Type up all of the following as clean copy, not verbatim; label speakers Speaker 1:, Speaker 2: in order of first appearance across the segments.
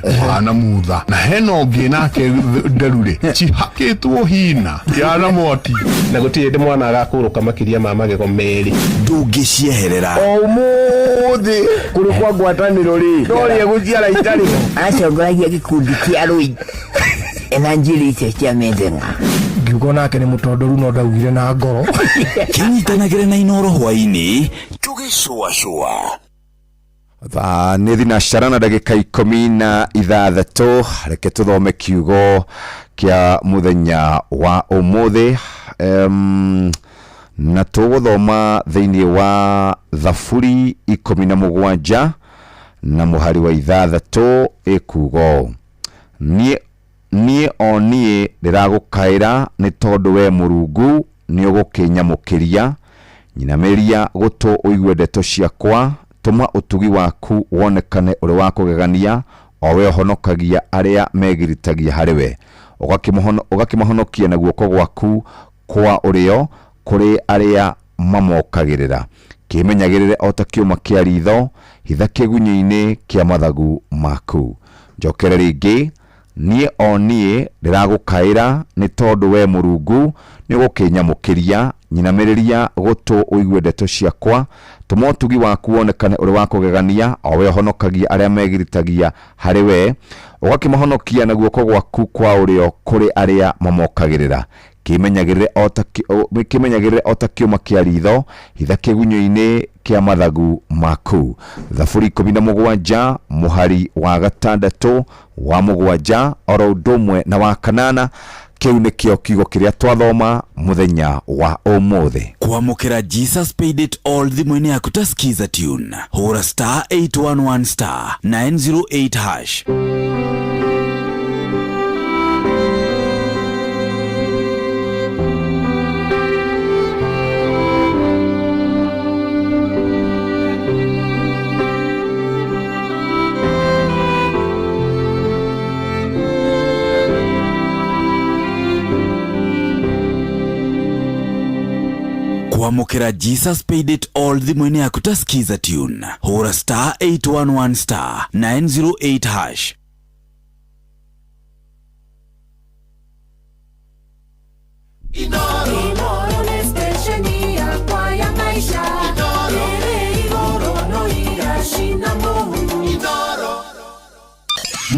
Speaker 1: Ũhana mutha na hena ũngĩ nake nderu rĩ cihakĩtwo hina yana mwaki.
Speaker 2: Na gũtirĩ hĩndĩ mwana agakũrũka makĩria ma magego merĩ.
Speaker 3: Ndũngĩcieherera.
Speaker 4: O ũmũthĩ kũrĩ kwa ngwatanĩro rĩ norĩa gũciara itarĩ ho.
Speaker 5: Atongoragia gĩkundi kĩa arũi ena njuĩrĩ icio cia mĩtheng'a.
Speaker 6: Ngiuga onake nĩ mũtondoru no ndaugire na ngoro.
Speaker 3: Kĩnyitanagĩre na Inooro hwaĩ-inĩ tũgĩcũacũa.
Speaker 7: Thaa nĩ thinacara na ndagĩka 16. Reke tũthome kiugo kĩa mũthenya wa ũmũthĩ, na tũgũthoma thĩinĩ wa Thaburi 17 na mũhari wa 6, ĩkuga ũũ: Niĩ o niĩ ndĩragũkaĩra, nĩ tondũ we Mũrungu nĩũgũkĩnyamũkĩria. Nyinamĩrĩria gũtũ ũigue ndeto ciakwa, tũma ũtugi waku wonekane ũrĩ wa kũgegania, o we ũhonokagia arĩa megiritagia harĩ we, ũgakĩmahonokia na guoko gwaku kwa ũrĩo kũrĩ arĩa mamokagĩrĩra. Kĩmenyagĩrĩre o ta kĩũma kĩa ritho, hitha kĩgunyĩ-inĩ kĩa mathagu maku. Njokere rĩngĩ: niĩ o niĩ ndĩragũkaĩra, nĩ tondũ we Mũrungu nĩũgũkĩnyamũkĩria. Nyinamĩrĩria gũtũ ũigue ndeto ciakwa, tũma ũtugi waku wonekane ũrĩ wa kũgegania, o we ũhonokagia arĩa megiritagia harĩ we, ũgakĩmahonokia na guoko gwaku kwa ũrĩo kũrĩ arĩa mamokagĩrĩra. Kĩmenyagĩrĩre o ta kĩũma kĩa ritho, hitha kĩgunyũ-inĩ kĩa mathagu maku. Thaburi 17 mũhari wa 6, wa 7, oro ũndũ ũmwe na wa 8. Kĩu nĩkĩo kiugo kĩrĩa twathoma mũthenya wa ũmũthĩ.
Speaker 3: Kwamũkĩra Jesus Paid It All thimũ-inĩ yaku ta Skiza Tune, hũra *811*908#. Kwamũkĩra Jesus Paid It All thimũ-inĩ yaku ta Skiza Tune, hũra *811*908#.
Speaker 8: Inooro nĩ stesheni yakwa ya maisha ĩrĩ igũrũ no iracina mũhu.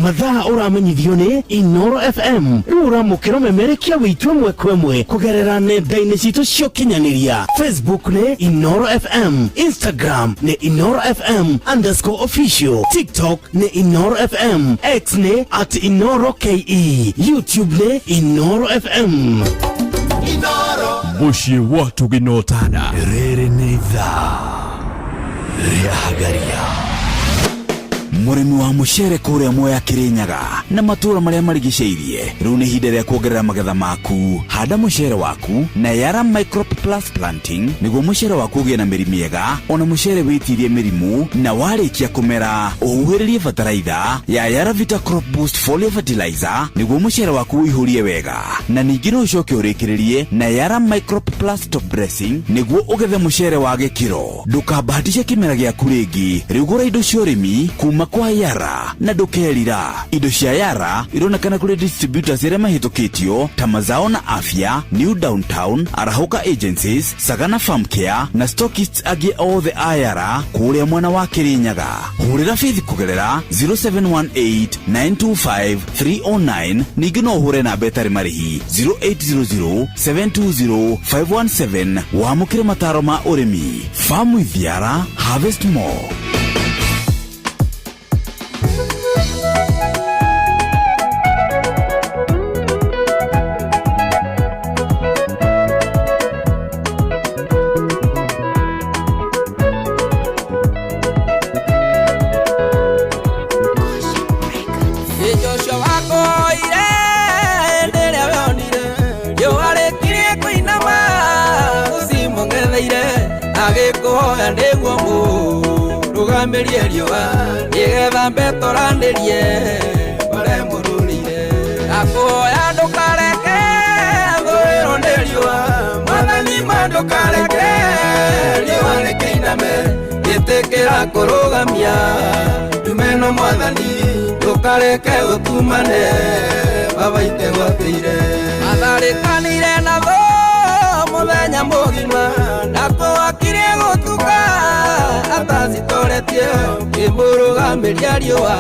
Speaker 9: Mathaa ũramenyithio nĩ Inoro FM. Rĩu ũramũkĩra ũmemerekia witũ ĩmwe kwa ĩmwe kũgerera nenda-inĩ citũ cia ũkinyanĩria. Facebook nĩ Inoro FM, Instagram nĩ InoroFM_official, TikTok nĩ Inoro FM, X nĩ @InoroKE, YouTube nĩ Inoro FM.
Speaker 10: Mũciĩ wa tũgĩnotana.
Speaker 3: Rĩrĩ nĩ ithaa rĩa Hagaria. Mũrĩmi wa mũcere kũrĩa Mwea, Kĩrĩnyaga na matũũra marĩa marigicĩirie, rĩu nĩ ihinda rĩa kuongerera magetha maku. Handa mũcere waku na Yara Microp Plus Planting nĩguo mũcere waku ũgĩe na mĩri mĩega, ona mũcere wĩtirie mĩrimũ. Na warĩkia kũmera, ũhuhĩrĩrie bataraitha ya Yara Vita Crop Boost Foliar Fertilizer nĩguo mũcere waku ũihũrie wega. Na ningĩ no ũcoke ũrĩkĩrĩrie na Yara Microp Plus Top Dressing nĩguo ũgethe mũcere wa gĩkĩro. Ndũkambahatishe kĩmera gĩaku rĩngĩ. Rĩu gũra indo cia ũrĩmi kuma kwa Yara na ndũkerira. Indo cia Yara ironekana kũrĩ distributors arĩa mahĩtũkĩtio ta Mazao na Afya, New Downtown, Arahũka Agencies, Sagana Farm Care na stockists angĩ othe a Yara kũrĩa mwena wa Kĩrĩnyaga. Hũrĩra Faith kũgerera 0718 925 309. Ningĩ no ũhũre namba ĩtarĩ marĩhi 0800 720 517 wamũkĩre mataro ma ũrĩmi. Farm with Yara, harvest more.
Speaker 11: Joshua wakoire hĩndĩ ĩrĩa wonire riũa rĩkirie kũinama, ũcimũng'etheire agĩkũhoya nĩguo mũrũgamĩrie riũa nĩgetha mbetoranĩrie bare mũrũrĩire. Akũhoya ndũkareke thũĩrwo nĩ riũa, Mwathani ma, ndũkareke riũa rĩkĩiname. Ĩtĩkĩra kũrũgamia ndumeno, Mwathani. Ndũkareke gũtumane baba itegwatĩire. Atharĩkanire na thũ mũthenya mũgima na kũhakirie gũtuka atacitoretie kĩmũrũgamĩria riũa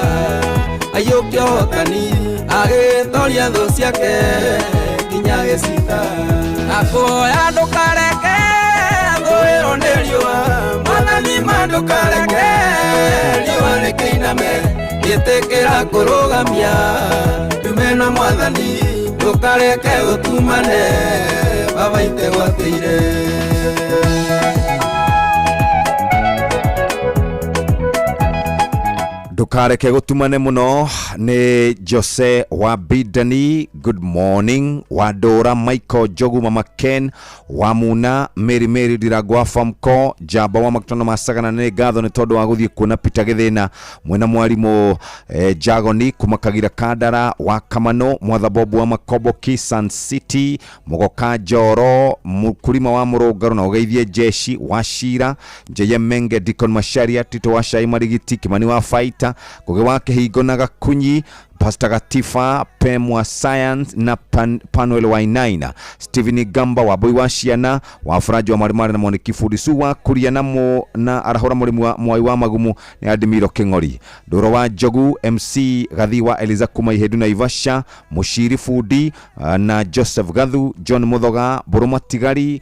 Speaker 11: aiyũkia ũhotani agĩtoria thũ ciake nginya gĩcita. Nakũhoya ndũkareke thũĩrwo nĩ riũa mwathani ma ndũkareke riũa rĩkĩiname ĩtĩkĩra kũrũgamia ndume na mwathani ndũkareke gũtumane baba itegwatĩire.
Speaker 7: Ndukareke gutumane muno ni Jose wa Bidani, good morning. Wa Dora Michael Jogu, Mama Ken wa Muna, Mary Mary Diragwa Famco, Jaba wa Makutano Masagana nĩ ngatho nĩ tondũ wa gũthiĩ kuona Peter Gĩthĩna mwena mwarimũ Jagoni kuma Kagira Kandara wa Kamano, Mwatha Bobu wa Makoboki Sun City, Mugoka Njoro Mũkurima wa Mũrũngarũ na ũgeithie Jeshi wa Shira, Njeye Menge, Deacon Macharia, Tito wa Shai Marigiti, Kimani wa Faita, Ngugi wa Kĩhingo na Gakunyi, Pastor Gatifa Pemwa Science na Panuel Wainaina, Stephen Gamba wa Boi wa Ciana wa Faraji wa Marimari na Moniki Fudisu wa Kuria na mo na arahura mũrĩmi wa Mwai wa Magumu ni Admiro King'ori, Ndũro wa Njogu MC Gathi wa Eliza kuma Ihendu na Ivasha, Mushiri Fundi na Joseph Gathu, John Muthoga Buruma Tigari,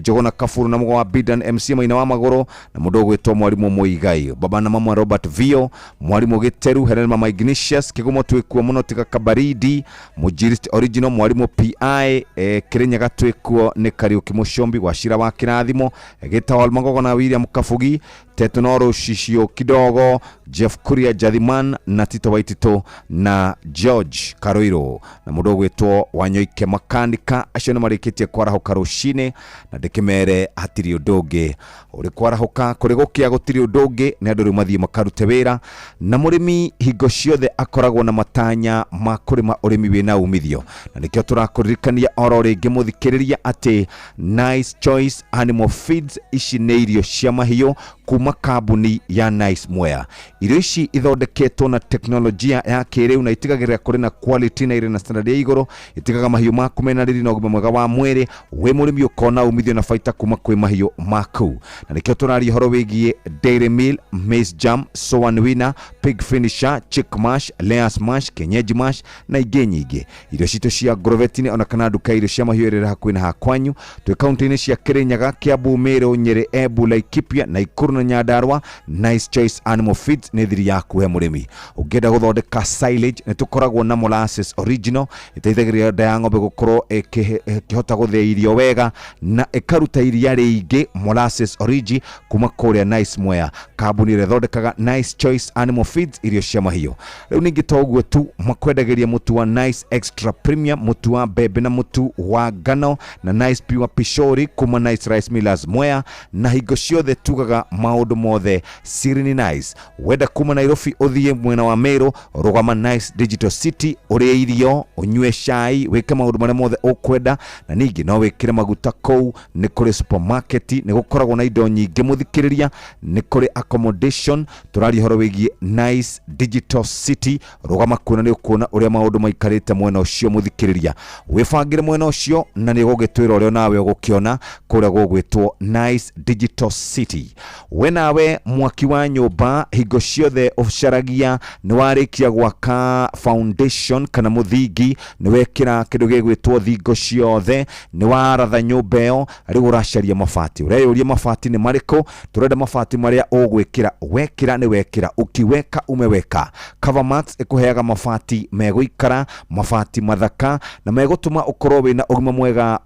Speaker 7: Njogona Kaburu na Mũgo wa Bidan MC Maina wa Magũrũ na mũndũ ũgwĩtwo Mwarimũ Muigai, baba na mama Robert Vio, Mwarimũ Gĩteru, Helen Mama Ignatius Kĩgumo twĩkuo mũno tiga kabaridi, Mũnjirist original Mwarimũ PI Kĩrĩnyaga twĩkuo nĩ Kariũki Mũcombi wa Cira wa Kĩrathimo, Gĩtawal Magogo na William Kabugi, Teto Rũcicio Kidogo, Jeff Kuria Jathiman na Tito Waitito na George Karoiro na mũndũ ũgwĩtwo Wanyoike Makanika. Acio nĩ marĩkĩtie kwarahũka rũcinĩ na ndĩkĩmere hatirĩ ũndũ ũngĩ ũrĩ kwarahũka kũrĩ gũkĩa gũtirĩ ũndũ ũngĩ nĩ andũ rĩu mathiĩ makarute wĩra. Na mũrĩmi hingo ciothe akoragwo na matanya ma kũrĩma ũrĩmi wĩna umithio, na nĩkĩo tũrakũririkania oro rĩngĩ mũthikĩrĩria atĩ Nice Choice Animal Feeds ici nĩ irio cia mahiũ kuma kambuni ya Nice Mwea. Irio ici ithondeketwo na teknolojia ya kĩrĩu na itigagĩrĩra kũrĩ na quality na irĩ na standard ya igũrũ, itigaga mahiũ maku mena riri na ũgima mwega wa mwĩrĩ, wĩ mũrĩmi ũkona umithio na baita kuma kwĩ mahiũ maku. Na nĩkĩo tũraria ũhoro wĩgiĩ Dairy Meal, Maize Jam, Soan Winner, Pig Finisher, Chick Mash, Layers Mash, Kienyeji Mash na ingĩ nyingĩ. Irio citũ cia Grovetini ona kana nduka irio cia mahiũ ĩrĩa hakuhĩ na hakwanyu twĩ kaunti-inĩ cia Kĩrĩnyaga, Kiambu, Meru, Nyĩrĩ, Embu, Laikipia, Nakuru na Nyandarua. Nice Choice Animal Feeds nĩ thiri yaku he mũrĩmi. Ũngĩenda gũthondeka silage nĩ tũkoragwo na molasses original ĩteithagĩrĩria nda ya ng'ombe gũkorwo ĩkĩhota gũthĩa irio wega na ĩkaruta iria rĩingĩ. Molasses origi kuma kũrĩa Nice Mwea, kambuni ĩrĩa ĩthondekaga Nice Choice Animal Feeds irio cia mahiũ. Rĩu ningĩ to ũguo tu, makwendagĩria mũtu wa Nice Extra Premium, mũtu wa mbembe na mũtu wa ngano na Nice Pure Pishori kuma Nice Rice Millers Mwea. Na hingo ciothe tugaga maũndũ mothe siri ni Nice. Wenda kuma Nairobi ũthiĩ mwena wa Meru, rũgama Nice Digital City, ũrĩe irio, ũnyue cai, wĩke maũndũ marĩa mothe ũkwenda, na ningĩ no wĩkĩre maguta kũu. Nĩ kũrĩ supermarket, nĩ gũkoragwo na indo nyingĩ mũthikĩrĩria, nĩ kũrĩ accommodation. Tũraria ũhoro wĩgiĩ Nice Digital City, rũgama kuona nĩ ũkuona ũrĩa maũndũ maikarĩte mwena ũcio mũthikĩrĩria. Wĩbangĩre mwena ũcio na nĩ ũgũgĩtwĩra ũrĩa nawe ũgũkĩona kũrĩa gũgwĩtwo Nice Digital City. We nawe mwaki wa nyũmba hingo ciothe ũcaragia nĩ warĩkia gwaka foundation kana mũthingi, nĩ wekĩra kĩndũ gĩgwĩtwo thingo ciothe, nĩ waratha nyũmba ĩyo, rĩu ũracaria mabati. Ũreyũria mabati nĩ marĩkũ? Tũrenda mabati marĩa ũgwĩkĩra, wekĩra nĩ wekĩra, ukiweka umeweka. Covermax ĩkũheaga mabati megũikara, mabati mathaka na megũtũma ũkorwo wĩna ũgima mwega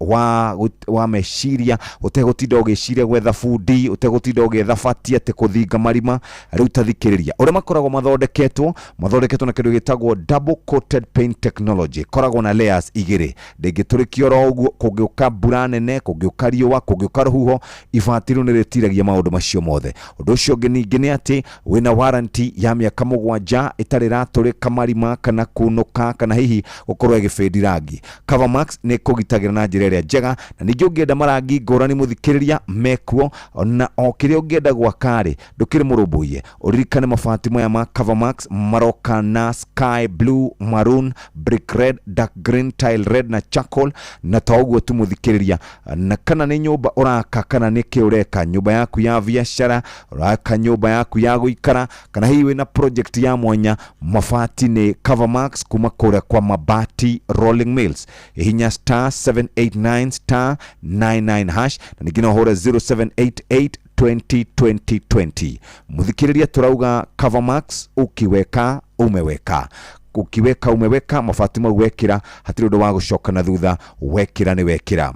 Speaker 7: wa meciria, ũtegũtinda ũgĩciria gwetha bundi, ũtegũtinda ũgĩetha bati atĩ kũthinga marima. Rĩu ta thikĩrĩria ũrĩa makoragwo mathondeketwo na kĩndũ gĩtagwo double coated paint technology. Ĩkoragwo na layers igĩrĩ, ndĩngĩtũrĩkio oro ũguo, kũngĩũka mbura nene, kũngĩũka riũa, kũngĩũka rũhuho, ibati rĩu nĩ rĩtiragia maũndũ macio mothe. Ũndũ ũcio ũngĩ ningĩ nĩ atĩ wĩna warranty ya mĩaka 7 ĩtarĩ ĩratũrĩka marima kana kunũka kana hihi gũkorwo ĩgĩbĩndi rangi. Covermax nĩ ĩkũgitagĩra na njĩra ĩrĩa njega, na ningĩ ũngĩenda marangi ngũrani mũthikĩrĩria mekuo, na o kĩrĩa ũngĩenda gwaka rĩ ndũkĩrĩ mũrũmbũiye ũririkane mabati maya ma Covermax maroka na sky blue, maroon, brick red, dark green, tile red na charcoal. Na to ũguo tu mũthikĩrĩria, na kana nĩ nyũmba ũraka kana nĩ kĩ ũreka, nyũmba yaku ya biacara ũraka, nyũmba yaku ya gũikara, kana hihi wĩna project ya mwanya, mabati nĩ Covermax kuma kũrĩa kwa Mabati Rolling Mills. Hihinya star 789 star 99 hash na ningĩ no ũhũre 0788 20 20 20. Mũthikĩrĩria, tũrauga Covermax, ukiweka umeweka, ukiweka umeweka. Mabati mau wekĩra hatirĩ ũndũ wa gũcoka na thutha, wekĩra nĩ wekĩra.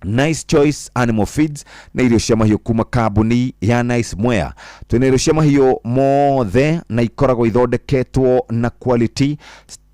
Speaker 7: Nice Choice Animal Feeds na irio cia mahiũ kuma kambuni ya Nice Mwea. Twĩna irio cia mahiũ mothe na ikoragwo ithondeketwo na quality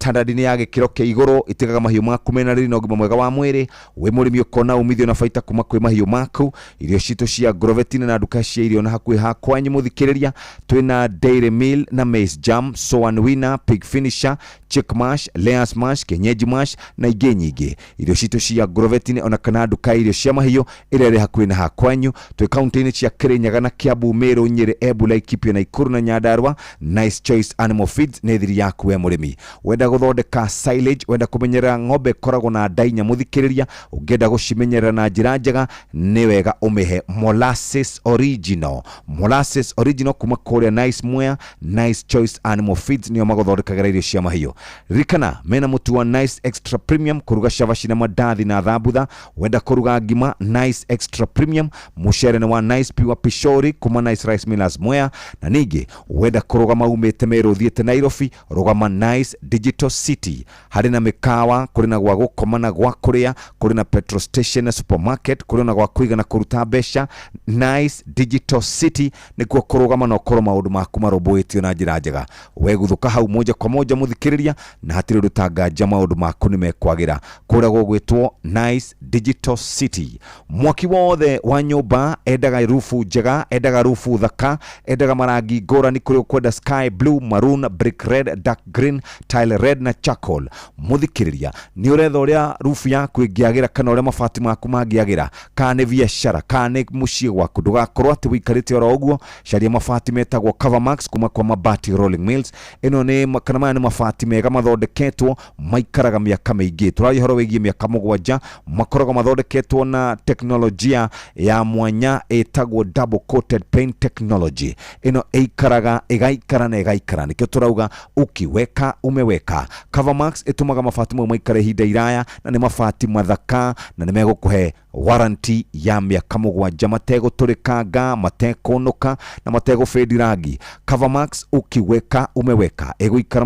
Speaker 7: standard-inĩ ya gĩkĩro kĩa igũrũ, itigaga mahiũ maku mena riri na ũgima mwega wa mwĩrĩ. Wĩ mũrĩmi ũkona umithio na baita kuma kwĩ mahiũ maku. Irio citũ cia Grovetin na nduka cia irio na hakuhĩ ha kwanyu. Mũthikĩrĩria, twĩna Dairy Meal na Maize Jam, Soan Winner, Pig Finisher, Chick Mash, Layers Mash, Kienyeji Mash na ingĩ nyingĩ. Irio citũ cia Grovetin ona kana nduka ya irio cia mahiũ ĩrĩa ĩrĩ hakuhĩ na ha kwanyu. Twĩ kaunti-inĩ cia Kirinyaga na Kiambu, Meru, Nyĩrĩ, Embu, Laikipia, Nakuru na Nyandarua. Nice Choice Animal Feeds nĩ thiri yaku we mũrĩmi. Wenda gũthondeka silage, wenda kũmenyerera ng'ombe ĩkoragwo na nda inya, mũthikĩrĩria, ũngĩenda gũcimenyerera na njĩra njega nĩ wega ũmĩhe molasses original. Molasses original kuma kũrĩa Nice Mwea, Nice Choice Animal Feeds nĩo magũthondekagĩra irio cia mahiũ. Ririkana mena mũtu wa Nice Extra Premium kũruga cabaci na mandathi na thambutha. Wenda kũruga ngima, Nice Extra Premium. Mũcere nĩ wa Nice Pure Pishori kuma Nice Rice Millers Mwea. Na ningĩ wenda kũrũgama umĩte Meru ũthiĩte Nairobi, rũgama Nice Digital City. Harĩ na mĩkawa, kũrĩ na gwa gũkoma na gwa kũrĩa, kũrĩ na petrol station na supermarket, kũrĩ na gwa kũiga na kũruta mbeca. Nice Digital City nĩkuo kũrũgama na ũkorwo maũndũ maku marũmbũĩtio na njĩra njega. Weguthũka hau moja kwa moja, mũthikĩrĩria, na hatirĩ ũndũ tanganja maũndũ maku nĩ mekwagĩra kũrĩa gũgwĩtwo Nice Digital City. Mwaki wothe wa nyũmba endaga rufu njega, endaga rufu thaka, endaga marangi ngũrani, kũrĩ ũkwenda sky blue, maroon, brick red, dark green, tile red na charcoal. Mũthikĩrĩria, nĩ ũretha ũrĩa rufu yaku ĩngĩagĩra kana ũrĩa mabati maku mangĩagĩra, kana nĩ biacara kana nĩ mũciĩ gwaku, ndũgakorwo atĩ wĩikarĩte oro ũguo. Caria mabati metagwo Covermax kuma kwa Mabati Rolling Mills. Ĩno nĩ kana maya nĩ mabati mega mathondeketwo maikaraga mĩaka mĩingĩ, tũraria ũhoro wĩgiĩ mĩaka 7. Makoragwo mathondeketwo na teknolojia ya mwanya ĩtagwo double coated paint technology. Ĩno ĩikaraga, ĩgaikara na ĩgaikara, nĩkĩo tũrauga ukiweka umeweka. Covermax ĩtũmaga mabati mau maikare ihinda iraya na nĩ mabati mathaka na nĩ megũkũhe warranty ya mĩaka 7, mategũtũrĩkanga, matekũnũka na mategũbĩndi rangi. Covermax, ukiweka umeweka, ĩgũikara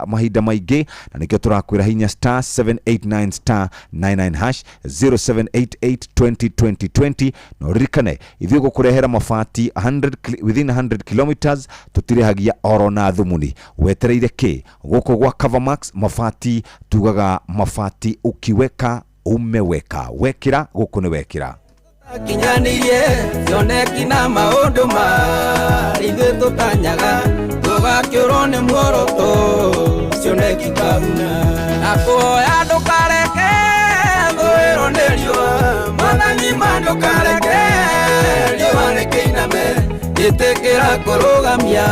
Speaker 7: mahinda maingĩ na nĩkĩo tũrakwĩra hinya star 789 star 99 hash, 0788 20 20 20, na ũririkane ithuĩ gũkũrehera mabati 100 within 100 kilometers tũtirĩhagia oro na thumuni. Wetereire kĩ? Gũkũ gwa Covermax mabati tugaga mabati ukiweka umeweka, wekĩra gũkũ nĩ wekĩra.
Speaker 11: Kinyanĩirie cioneki na maũndũ marĩ ithuĩ tũtanyaga tũgakĩũrwo nĩ muoroto cioneki kahuna na kũhoya ndũkareke thũĩrwo nĩ riũa, mwathani ma ndũkareke riũa rĩkĩiname, ĩtĩkĩra kũrũgamia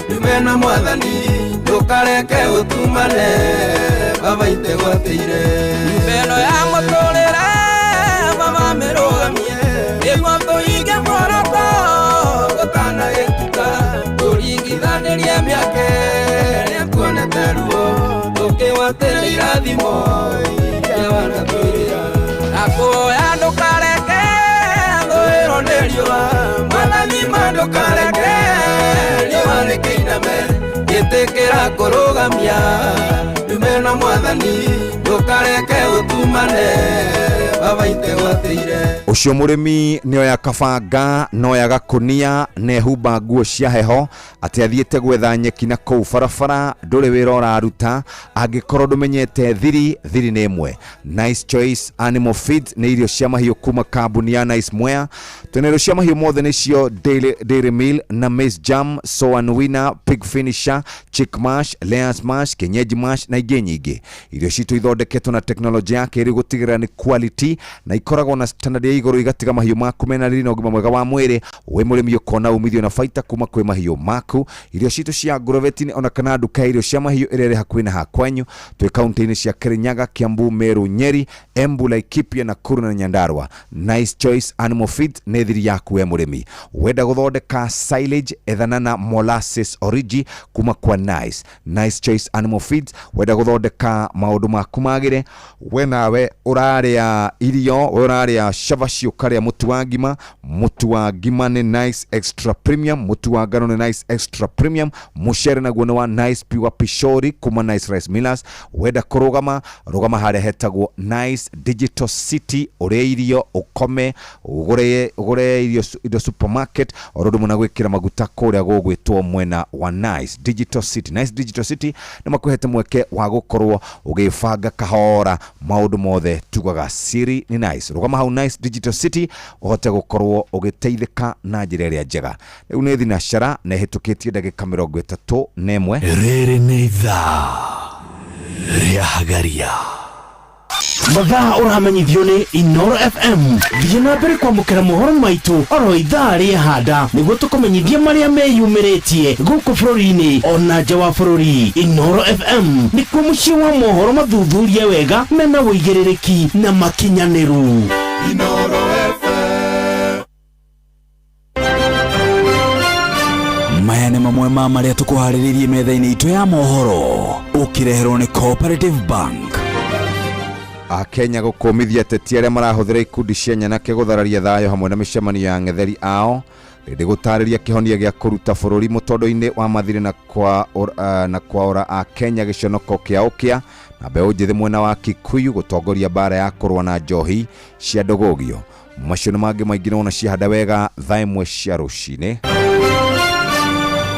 Speaker 11: ndume na mwathani, ndũkareke ũtumane baba itegwatĩire nyũmba ĩno ya mũtũrĩre, baba mĩrũgamie nĩguo tũhinge muoroto gũtanagĩtuka, tũringithanĩrie mĩaka ĩrĩa tuonete ruo tũkĩgwatĩra irathimo iria wanatwĩrĩra. Na kũhoya ndũkareke thũĩrwo nĩ riũa, mwathani ma ndũkareke riũa rĩkĩiname, ĩtĩkĩra kũrũgamia ndume na mwathani, ndũkareke ũtumane baba itegwatĩire.
Speaker 7: Ũcio mũrĩmi nĩoya kabanga, noya gakunia, nehumba nguo cia heho atĩ athiĩte gwetha nyeki na kũu barabara, ndũrĩ wĩra ũraruta angĩkorwo ndũmenyete thiri. Thiri nĩ ĩmwe. Nice Choice Animal Feeds nĩ irio cia mahiũ kuma kambuni ya Nice Mwea. Twĩna irio cia mahiũ mothe nĩcio Dairy Meal na Maize Jam, Soan Winner, Pig Finisher, Chick Mash, Layers Mash, Kienyeji Mash na ingĩ nyingĩ. Irio citũ ithondeketwo na teknolojia ya kĩrĩu gũtigĩrĩra nĩ quality. Quality na ikoragwo na standard ya igũrũ, igatiga mahiũ maku mena riri na ũgima mwega wa mwĩrĩ. Wĩ mũrĩmi ũkona umithio na baita kuma kwĩ mahiũ maku. Irio citũ cia Agrovet ona kana nduka ya irio cia mahiũ ĩrĩa ĩrĩ hakuhĩ na hakwanyu, twĩ kaunti-inĩ cia Kirinyaga, Kiambu, Meru, Nyeri, Embu, Laikipia, Nakuru na Nyandarua. Nice Choice Animal Feed nĩ thiri yaku we mũrĩmi. Wenda gũthondeka silage, ethana na molasses origi kuma kwa Nice, Nice Choice Animal Feeds. Wenda gũthondeka maũndũ maku magĩre, we nawe ũrarĩa irio, we ũrarĩa cabaci, ũkarĩa mũtu wa ngima, mũtu wa ngima nĩ Nice Extra Premium, mũtu wa ngano nĩ Nice Extra Premium, mũcere naguo nĩ wa Nice Pure Pishori kuma Nice Rice Millers. Wenda kũrũgama, rũgama harĩa hetagwo Nice Digital City, ũrĩe irio, ũkome, ũgũre ũgũre irio indo supermarket, oro ũndũ ũmwe na gwĩkĩra maguta kũrĩa gũgwĩtwo mwena wa Nice Digital City. Nice Digital City nĩ makuhete mweke wa gũkorwo ũgĩbanga kahora maũndũ mothe, tugaga siri nĩ Nice. Rũgama hau Nice Digital City ũhote gũkorwo ũgĩteithĩka na njĩra ĩrĩa njega. Rĩu nĩ thinacara na ĩhĩtũkĩtie ndagĩka 31.
Speaker 3: Rĩrĩ nĩ ithaa rĩa Hagaria.
Speaker 9: Mathaa ũramenyithio nĩ Inoro FM. Thiĩ na mbere kwamũkĩra mohoro maitũ oro ithaa rĩa handa nĩguo tũkũmenyithie marĩa meyumĩrĩtie gũkũ bũrũri-inĩ ona nja wa bũrũri. Inoro FM nĩkuo mũciĩ wa mohoro mathuthurie wega mena ũigĩrĩrĩki na makinyanĩru.
Speaker 8: Inoro FM.
Speaker 3: Maya nĩ mamwe ma marĩa tũkũharĩrĩirie metha-inĩ itũ ya mohoro, ũkĩreherwo nĩ Cooperative Bank.
Speaker 7: Akenya gũkũmithia ateti arĩa marahũthĩra ikundi cia nyanake gũthararia thayũ hamwe na mĩcemanio ya ng'etheri ao, rĩndĩ gũtarĩria kĩhonia gĩa kũruta bũrũri mũtondo-inĩ wa mathirĩ na kwa na kwaũra Akenya gĩconoko kĩa ũkĩa, na mbeũ njĩthĩ mwena wa Kikuyu gũtongoria mbara ya kũrũa na njohi cia ndũgũgio. Macio nĩ mangĩ maingĩ nĩwona ciahanda wega thaa 1 cia rũcinĩ.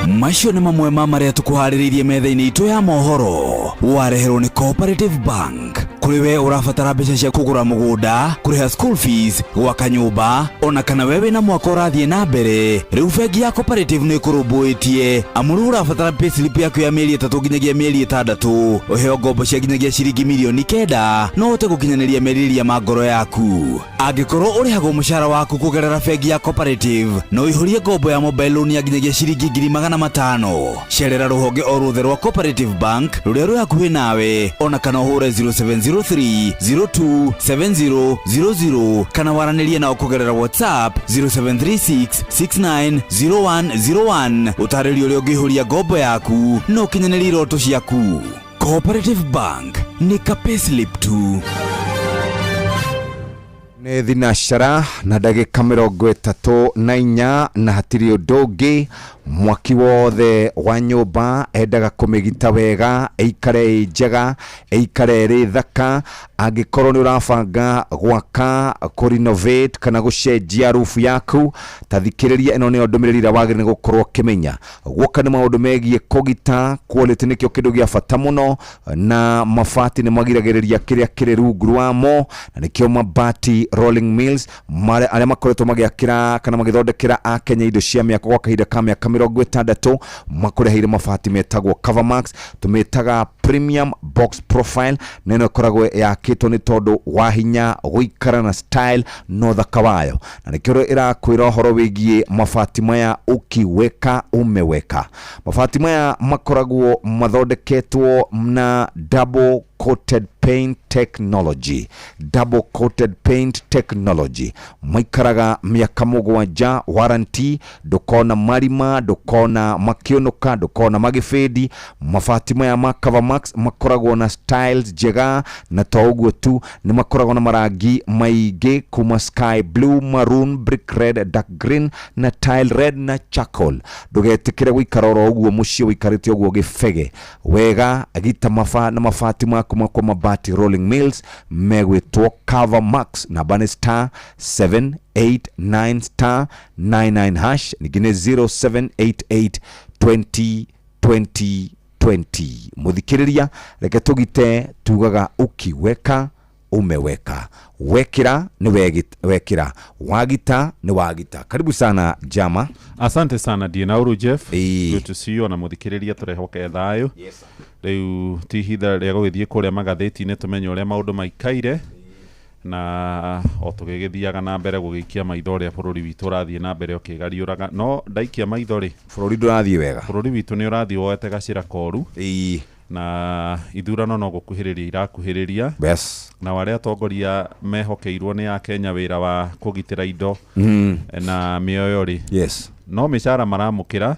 Speaker 3: Macio nĩ mamwe ma marĩa tũkũharĩrĩirie metha-inĩ itũ ya mohoro, wareherwo nĩ Cooperative Bank. Kũrĩ we ũrabatara mbeca cia kũgũra mũgũnda, kũrĩha school fees, gwaka nyũmba, ona kana we wĩna mwaka ũrathiĩ na mbere, rĩu bengi ya Cooperative nĩ ĩkũrũmbũĩtie, amu rĩu ũrabatara payslip yaku ya mĩeri 3 nginyagia mĩeri 6, ũheo ngombo cia nginyagia ciringi mirioni 9, no ũhote gũkinyanĩria merirĩria ma ngoro yaku. Angĩkorwo ũrĩhagwo mũcara waku kũgerera bengi ya Cooperative, no ũihũrie ngombo ya mobile loan ya nginyagia ciringi 500,000. Cerera rũhonge o ruothe rwa Cooperative Bank rũrĩa rwĩ hakuhĩ nawe, ona kana ũhũre 0703 02 7000, kana waranĩrie nao kũgerera WhatsApp 0736 690101, ũtarĩrio ũrĩa ũngĩihũria ngombo yaku na ũkinyanĩrie iroto ciaku. Cooperative Bank nĩ ka payslip tu.
Speaker 7: Nĩ thinacara na ndagĩka 34, na hatirĩ ũndũ ũngĩ. Mwaki wothe wa nyũmba endaga kũmĩgita wega, ĩikare ĩ njega, ĩikare ĩrĩ thaka. Angĩkorwo nĩ ũrabanga gwaka, kũrenovate kana gũcenjia rufu yaku, ta thikĩrĩria, ĩno nĩyo ndũmĩrĩri ĩrĩa wagĩrĩire nĩ gũkorwo ũkĩmenya. Guoka nĩ maũndũ megiĩ kũgita, quality nĩkĩo kĩndũ gĩa bata mũno, na mabati nĩ magiragĩrĩria kĩrĩa kĩrĩ rungu rwamo, na nĩkĩo Mabati Rolling Mills arĩa makoretwo magĩakĩra kana magĩthondekera Akenya indo cia mĩako gwa kahinda ka mĩaka 60, makũreheire mabati metagwo Covermax, tũmĩtaga premium box profile, na ĩno ĩkoragwo yakĩtwo nĩ tondũ wa hinya gũikara na style no thaka wayo, na nĩkĩo ĩrakwĩra ũhoro wĩgiĩ mabati maya, ukiweka umeweka. Mabati maya makoragwo mathondeketwo na double coated paint technology, double coated paint technology, maikaraga mĩaka 7 warranty, ndũkona marima, ndũkona makĩũnũka, ndũkona magĩbĩndi. Mabati maya ma Covermax makoragwo na styles njega, na to ũguo tu, nĩ makoragwo na marangi maingĩ kuma sky blue, maroon, brick red, dark green na tile red na charcoal. Ndũgetĩkĩre gũikara oro ũguo mũciĩ ũikarĩte ũguo gĩbege wega, gita maba na mabati maku makwa Mabati Rolling Mills megwĩtwo Covermax. Namba nĩ star 789 star 99 hash, ningĩ nĩ 0788 20 20 20. Mũthikĩrĩria, reke tũgite, tugaga ukiweka umeweka, wekira ni wekira, wagita ni wagita. Karibu sana jama.
Speaker 12: Asante sana Dienauru Jeff.
Speaker 7: Ĩĩ.
Speaker 12: Good to see you, ona mũthikĩrĩria tũrehoke thayũ. Rĩu ti ihinda rĩa gũgĩthiĩ kũrĩa magathĩti-inĩ tũmenye ũrĩa maũndũ maikaire. Na o tũgĩgĩthiaga na mbere gũgĩikia maitho ũrĩa bũrũri witũ ũrathiĩ na mbere ũkĩgariũraga, no ndaikia maitho rĩ,
Speaker 7: bũrũri ndũrathiĩ wega.
Speaker 12: Bũrũri witũ nĩ ũrathiĩ woete gacĩra koru.
Speaker 7: Ĩĩ.
Speaker 12: Na ithurano no gũkuhĩrĩria irakuhĩrĩria.
Speaker 7: Yes.
Speaker 12: Na arĩa atongoria mehokeirwo nĩ akenya wĩra wa kũgitĩra indo na mĩoyo rĩ, no mĩcara maramũkĩra,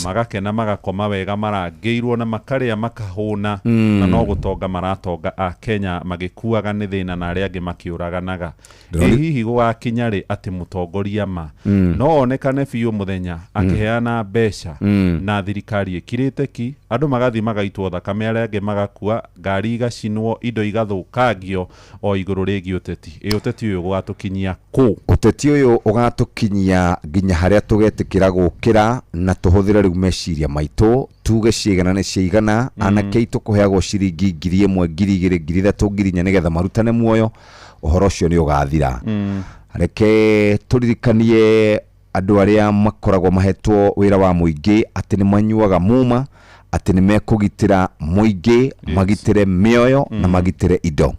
Speaker 12: magakena, magakoma wega, marangĩirwo na makarĩa makahũna, na no gũtonga maratonga, akenya magĩkuaga nĩ thĩna na arĩa angĩ makĩũraganaga. Ĩ hihi gũgakinya rĩ atĩ mũtongoria ma no onekane biũ mũthenya akĩheana mbeca na thirikari ĩkirĩte ki, andũ magathiĩ magaitwo thakame, arĩa angĩ magakua, ngari igacinwo, indo igathũkangio o igũrũ rĩgiĩ ũteti? Ĩ ũteti ũyũ gũgatũkinyia kũ?
Speaker 7: Ũteti ũyũ ũgatũkinyia nginya harĩa tũgetĩkĩra gũkĩra na tũhũthĩre rĩu meciria maitũ, tuge ciigana nĩ ciigana. Anake aitũ kũheagwo ciringi 1000, 2000, 3000, 4000 nĩgetha marutane muoyo, ũhoro ũcio nĩ ũgathira. Reke tũririkanie andũ arĩa makoragwo mahetwo wĩra wa mũingĩ atĩ nĩ manyuaga muma atĩ nĩ mekũgitĩra mũingĩ, magitĩre mĩoyo na magitĩre indo.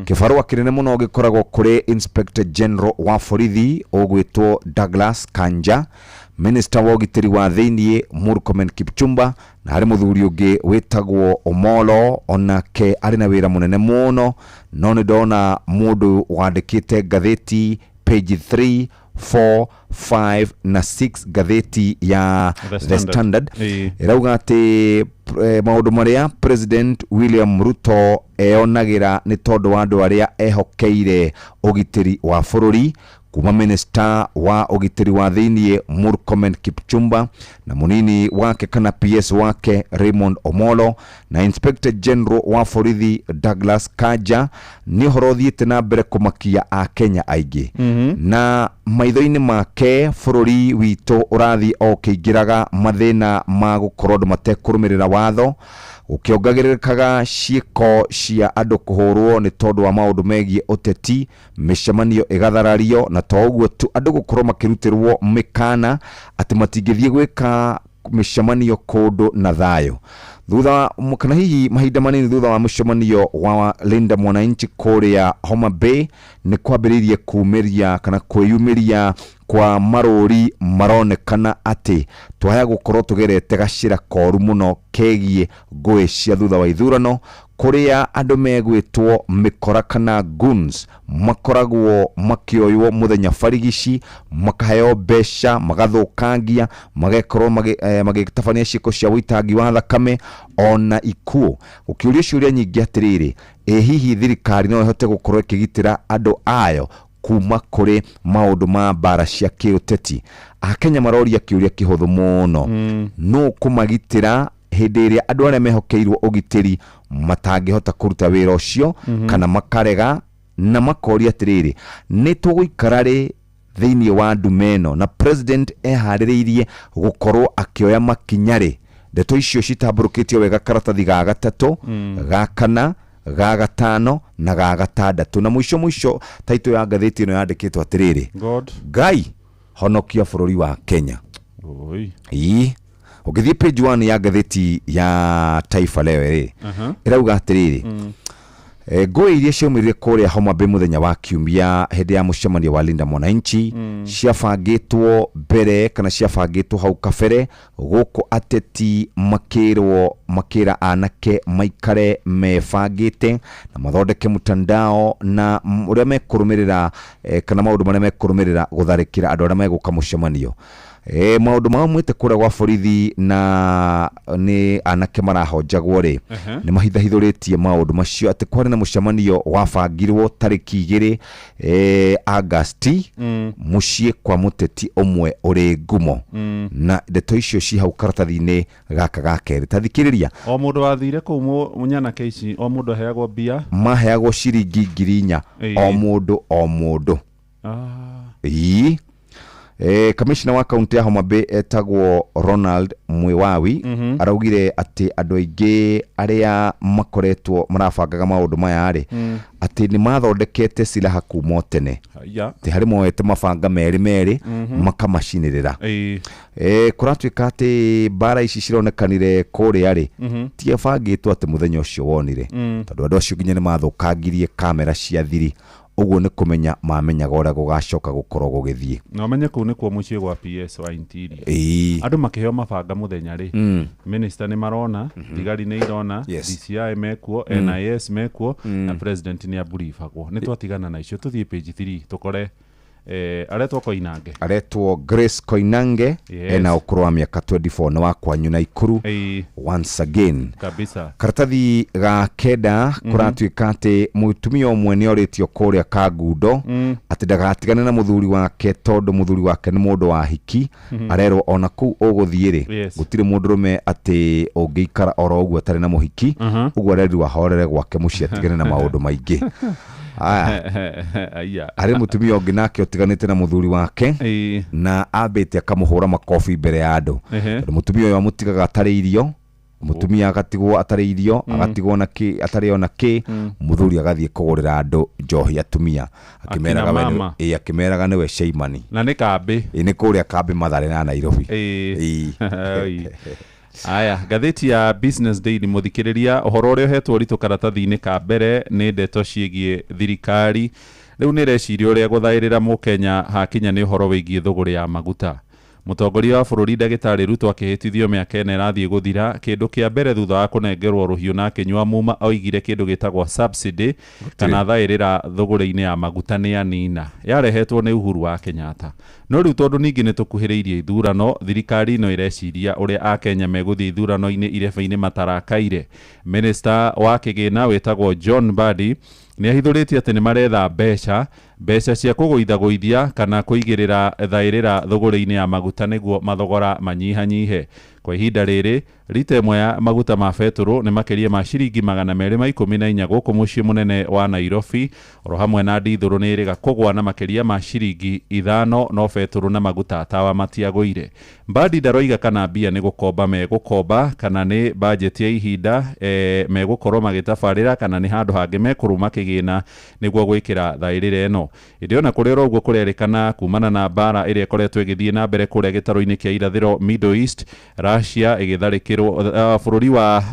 Speaker 7: Kĩbarũa kĩnene mũno gĩkoragwo kũrĩ Inspector General wa borithi ũgwĩtwo Douglas Kanja, Minister wa ũgitĩri wa thĩiniĩ Murkomen Kipchumba, na harĩ mũthuri ũngĩ wĩtagwo Omolo, onake arĩ na wĩra mũnene mũno. No nĩ ndona mũndũ wandĩkĩte ngathĩti page 3, 4, 5 na 6, ngathĩti ya
Speaker 12: The
Speaker 7: The
Speaker 12: Standard.
Speaker 7: Standard, ĩrauga atĩ maũndũ marĩa President William Ruto eyonagĩra nĩ tondũ wa andũ arĩa ehokeire ũgitĩri wa bũrũri, kuma minister wa ũgitĩri wa thĩiniĩ Murkomen Kipchumba na mũnini wake kana PS wake Raymond Omolo na Inspector General wa borithi Douglas Kanja, nĩ ũhoro ũthiĩte na mbere kũmakia akenya aingĩ. Na maitho-inĩ make bũrũri witũ ũrathiĩ o ũkĩingĩraga mathĩna ma gũkorwo andũ matekũrũmĩrĩra watho, gũkĩongagĩrĩrĩkaga ciĩko cia andũ kũhũrwo nĩ tondũ wa maũndũ megiĩ ũteti, mĩcemanio ĩgatharario, na to ũguo tu, andũ gũkorwo makĩrutĩrwo mĩkana atĩ matingĩthiĩ gwĩka mĩcemanio kũndũ na thayũ. Thutha kana hihi mahinda manini thutha wa mũcemanio wa Linda Mwananchi kũrĩa Homa Bay, nĩ kwambĩrĩirie kumĩria kana kwĩyumĩria kwa marũri maronekana atĩ twaya gũkorwo tũgerete gacĩra koru mũno kegiĩ ngũĩ cia thutha wa ithurano, kũrĩa andũ megwĩtwo mĩkora kana goons makoragwo makĩoywo mũthenya barigici, makaheo mbeca, magathũkangia, magekorwo magĩtabania ciĩko cia ũitangi wa thakame ona ikuũ. Gũkĩũrio ciũria nyingĩ atĩrĩrĩ, ĩ hihi thirikari no ĩhote gũkorwo ĩkĩgitĩra andũ ayo kuma kũrĩ maũndũ ma mbara cia kĩũteti? Akenya maroria kĩũria kĩhũthũ mũno, nũ kũmagitĩra hĩndĩ ĩrĩa andũ arĩa mehokeirwo ũgitĩri matangĩhota kũruta wĩra ũcio kana makarega? Na makoria atĩrĩrĩ, nĩ tũgũikara rĩ thĩinĩ wa ndume ĩno na president eharĩrĩirie gũkorwo akĩoya makinya rĩ? Ndeto icio citambũrũkĩtio wega karatathi ga gatatũ, ga kana, ga gatano na ga gatandatũ. Na mũico mũico taitũ ya ngathĩti ĩno yandĩkĩtwo atĩrĩrĩ,
Speaker 12: God
Speaker 7: Ngai honokia bũrũri wa Kenya.
Speaker 12: Oi.
Speaker 7: Ii. Ũngĩthiĩ page 1 ya ngathĩti ya Taifa Leo rĩ, ĩrauga atĩrĩrĩ, ngũĩ iria ciaumĩrire kũrĩa Homa Bay mũthenya wa kiumia hĩndĩ ya mũcemanio wa Linda Mwananchi ciabangĩtwo mbere kana ciabangĩtwo hau kabere, gũkũ ateti makĩrwo makĩra anake maikare mebangĩte na mathondeke mtandao na ũrĩa mekũrũmĩrĩra, kana maũndũ marĩa mekũrũmĩrĩra gũtharĩkĩra andũ arĩa megũka mũcemanio. Maũndũ maumĩte kũrĩa gwa borithi na nĩ anake marahonjagwo rĩ, nĩ mahithahithũrĩtie maũndũ macio atĩ kwarĩ na mũcemanio wabangirwo tarĩki 2 Agasti mũciĩ kwa mũteti ũmwe ũrĩ ngumo. Na ndeto icio ci hau karatathi-inĩ gaka ga kerĩ. Ta thikĩrĩria.
Speaker 12: O mũndũ wathire kũu nyanake ici, o mũndũ aheagwo mbia?
Speaker 7: Maheagwo ciringi 4000 o mũndũ o mũndũ. Ii. Kamishna wa kaunti ya Homa Bay etagwo Ronald Mwiwawi araugire atĩ andũ aingĩ arĩa makoretwo marabangaga maũndũ maya rĩ, atĩ nĩ mathondekete silaha kuma o tene, atĩ harĩ moete mabanga merĩ merĩ makamacinĩrĩra. Kũratuĩka atĩ mbara ici cironekanire kũrĩa rĩ, tiabangĩtwo atĩ mũthenya ũcio wonire, tondũ andũ acio nginya nĩ mathũkangirie kamera cia thiri. Ũguo nĩ kũmenya mamenyaga ũrĩa gũgacoka gũkorwo gũgĩthiĩ.
Speaker 12: Na ũmenye kũu nĩkuo mũciĩ gwa PS wa Interior.
Speaker 7: Ĩĩ.
Speaker 12: Andũ makĩheo mabanga mũthenya rĩ, minister nĩ marona, thigari nĩ irona, DCI mekuo, NIS mekuo, na president nĩ aburibagwo. Nĩ twatigana na icio, tũthiĩ page 3 tũkore aretwo Koinange.
Speaker 7: Aretwo Grace Koinange. Ena ũkũrũ wa mĩaka 24, nĩ wa kwanyu Naikuru once again.
Speaker 12: Kabisa.
Speaker 7: Karatathi ga kenda, kũratuĩka atĩ mũtumia ũmwe nĩ orĩtio kũrĩa Kangundo atĩ ndagatigane na mũthuri wake tondũ mũthuri wake nĩ mũndũ wa hiki. Arerwo ona kũu ũgũthiĩ rĩ, gũtirĩ mũndũrũme atĩ ũngĩikara oro ũguo atarĩ na mũhiki. Ũguo arerirwo ahorere gwake mũciĩ, atigane na maũndũ maingĩ aya.
Speaker 12: Aya.
Speaker 7: Harĩ mũtumia ũngĩ nake ũtiganĩte na mũthuri wake na ambĩte akamũhũra makobi mbere ya andũ, tondũ mũtumia ũyũ amũtigaga atarĩ irio, mũtumia agatigwo atarĩ irio, agatigwo na kĩ, atarĩ ona kĩ. Mũthuri agathiĩ kũgũrĩra andũ njohi, atumia, akĩmeraga
Speaker 12: Akina
Speaker 7: we
Speaker 12: mama.
Speaker 7: ĩĩ, akĩmeraga nĩwe Sheimani.
Speaker 12: Na nĩ kambĩ.
Speaker 7: Ĩĩ, nĩ kũrĩa kambĩ Mathare na Nairobi. Ĩĩ.
Speaker 12: Oi. Aya, ngathĩti ya Business Daily, mũthikĩrĩria, ũhoro ũrĩa ũhetwo ũritũ karatathi-inĩ ka mbere nĩ ndeto ciĩgiĩ thirikari. Rĩu nĩ ĩreciria ũrĩa gũthaĩrĩra mũkenya hakinya nĩ ũhoro wĩgiĩ thũgũrĩ ya maguta. Mũtongoria wa bũrũri ndagĩtarĩ Ruto akĩhĩtithio mĩaka 4 ĩrathiĩ gũthira, kĩndũ kĩa mbere thutha wa kũnengerwo rũhiũ na akĩnyua muma, oigire kĩndũ gĩtagwo subsidy kana thaĩrĩra thũgũrĩ-inĩ ya maguta nĩ anina, yarehetwo nĩ Uhuru wa Kenyatta. No rĩu tondũ ningĩ nĩ tũkuhĩrĩirie ithurano, thirikari ĩno ĩreciria ũrĩa akenya megũthiĩ ithurano-inĩ irebe-inĩ matarakaire. Minista wa kĩgĩna wĩtagwo John Mbadi nĩ ahithũrĩtie atĩ nĩ maretha mbeca cia kũgũithagũithia kana kũigĩrĩra thaĩrĩra thũgũrĩ-inĩ ya maguta nĩguo mathogora manyihanyihe. Kwa ihinda rĩrĩ, rita ĩmwe ya maguta ma betũrũ nĩ makĩria ma ciringi 214 gũkũ mũciĩ mũnene wa Nairobi, oro hamwe na ndithũrũ nĩ ĩrĩga kũgwa na makĩria ma ciringi 5, no betũrũ na maguta tawa matiagũire. Mbadi ndaroiga kana mbia nĩ gũkomba megũkomba, kana nĩ bajeti ya ihinda megũkorwo magĩtabarĩra, kana nĩ handũ hangĩ mekũrũma kĩgĩna nĩguo gwĩkĩra thaĩrĩra ĩno. Ĩndĩ ona kũrĩ oro ũguo, kũrerĩkana kumana na mbara ĩrĩa ĩkoretwo ĩgĩthiĩ na mbere kũrĩa gĩtarũ-inĩ kĩa irathĩro, Middle East, Russia ĩgĩtharĩkĩrwo, bũrũri wa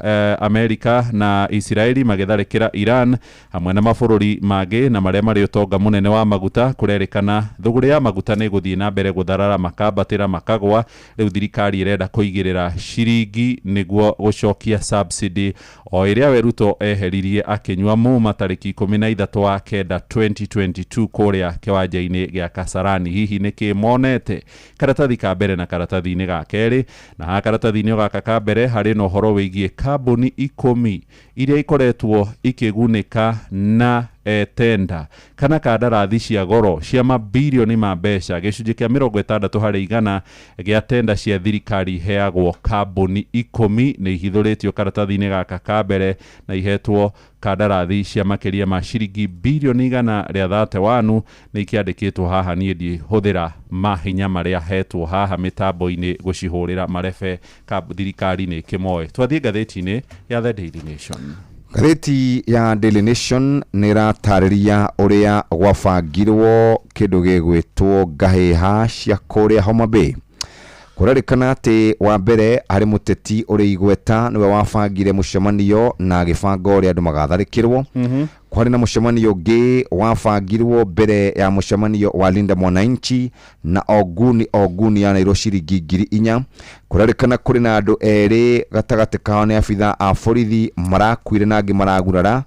Speaker 12: Amerika na Isiraeli magĩtharĩkĩra Iran hamwe na mabũrũri mangĩ na marĩa marĩ ũtonga mũnene wa maguta, kũrerĩkana thũgũrĩ ya maguta nĩ ĩgũthiĩ na mbere gũtharara, makambatĩra makagwa. Rĩu thirikari ĩrenda kũigĩrĩra ciringi nĩguo gũcokia subsidy o ĩrĩa we Ruto eheririe akĩnyua muma tarĩki 13 wa kenda 2022 kũrĩa kĩwanja-inĩ gĩa Kasarani. Hihi nĩkĩ monete karatathi ka mbere na karatathi-inĩ ga kerĩ? Na haha karatathi-inĩ gaka ka mbere harĩ na ũhoro wĩgiĩ kambuni 10 iria ikoretwo ikĩgunĩka na tenda kana kandarathi cia goro cia mabirioni ma mbeca. Gĩcunjĩ kĩa 60% gĩa tenda cia thirikari iheagwo kambuni 10, nĩ ihithũrĩtio karatathi-inĩ gaka ka mbere, na ihetwo kandarathi cia makĩria ma ciringi birioni 131, nĩ ikĩandĩkĩtwo haha. Niĩ ndihũthĩra mahinya marĩa hetwo haha mĩtambo-inĩ gũcihũrĩra marebe, thirikari nĩ ĩkĩmoĩ. Twathiĩ ngathĩti-inĩ ya The Daily Nation.
Speaker 7: Ngathĩti ya Daily Nation nĩ ĩratarĩria ũrĩa gwabangirwo kĩndũ gĩgwĩtwo ngahĩha cia kũrĩa Homa Bay. Kũrerĩkana atĩ wa mbere harĩ mũteti ũrĩ igweta nĩwe wabangire mũcemanio na agĩbanga ũrĩa andũ magatharĩkĩrwo. Kwarĩ na mũcemanio ũngĩ wabangirwo mbere ya mũcemanio wa Linda Mwananchi, na oguni yanairwo ciringi 4,000. Kũrerĩkana kũrĩ na andũ erĩ gatagatĩ kao nĩ abitha a borithi marakuire na angĩ maragurara.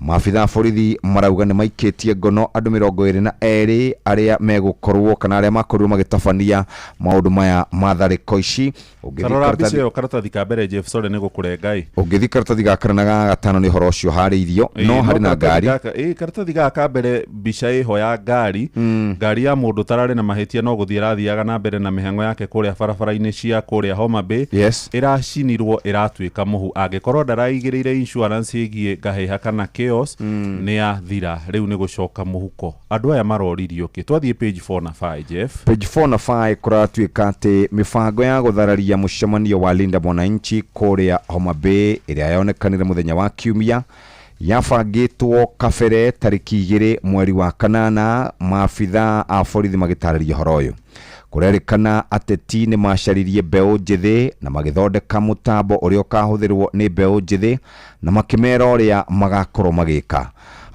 Speaker 7: Maabitha a borithi marauga nĩ maikĩtie ngono andũ 22 arĩa megũkorwo kana arĩa makorirwo magĩtabania maũndũ maya ma tharĩko ici. Ũngĩthiĩ
Speaker 12: Tarora mbica
Speaker 7: karatathi
Speaker 12: ĩyo karatathi ka mbere, Jeff, sorry nĩ gũkũrenga ĩ.
Speaker 7: Ũngĩthiĩ karatathi ga kana na ga gatano nĩ ũhoro ũcio harĩirio. No harĩ na
Speaker 12: karatathi
Speaker 7: ngari.
Speaker 12: Ĩ, karatathi gaka ka mbere, mbica ĩho ya ngari ya mũndũ ũtararĩ na mahĩtia, no gũthiĩ ĩrathiaga na mbere na mĩhang'o yake kũrĩa barabara-inĩ cia kũrĩa Homa Bay. Ĩracinirwo, ĩratuĩka mũhu. Angĩkorwo ndaraigĩrĩire insurance ĩgiĩ ngahĩha kana chaos, nĩ yathira. Rĩu nĩ gũcoka mũhuko. Andũ aya maroririo kĩ? Twathiĩ page 4 na 5, Jeff.
Speaker 7: Page 4 na 5 kũratuĩka atĩ mĩbango ya gũthararia mũcemanio wa Linda Mwananchi kũrĩa Homa Bay ĩrĩa yonekanire mũthenya wa Kiumia yabangĩtwo kabere tarĩki 2 mweri wa kanana. Maabitha a borithi magĩtarĩria ũhoro ũyũ, kũrerĩkana ateti nĩ macaririe mbeũ njĩthĩ na magĩthondeka mũtambo ũrĩa ũkahũthĩrwo nĩ mbeũ njĩthĩ na makĩmera ũrĩa magakorwo magĩka.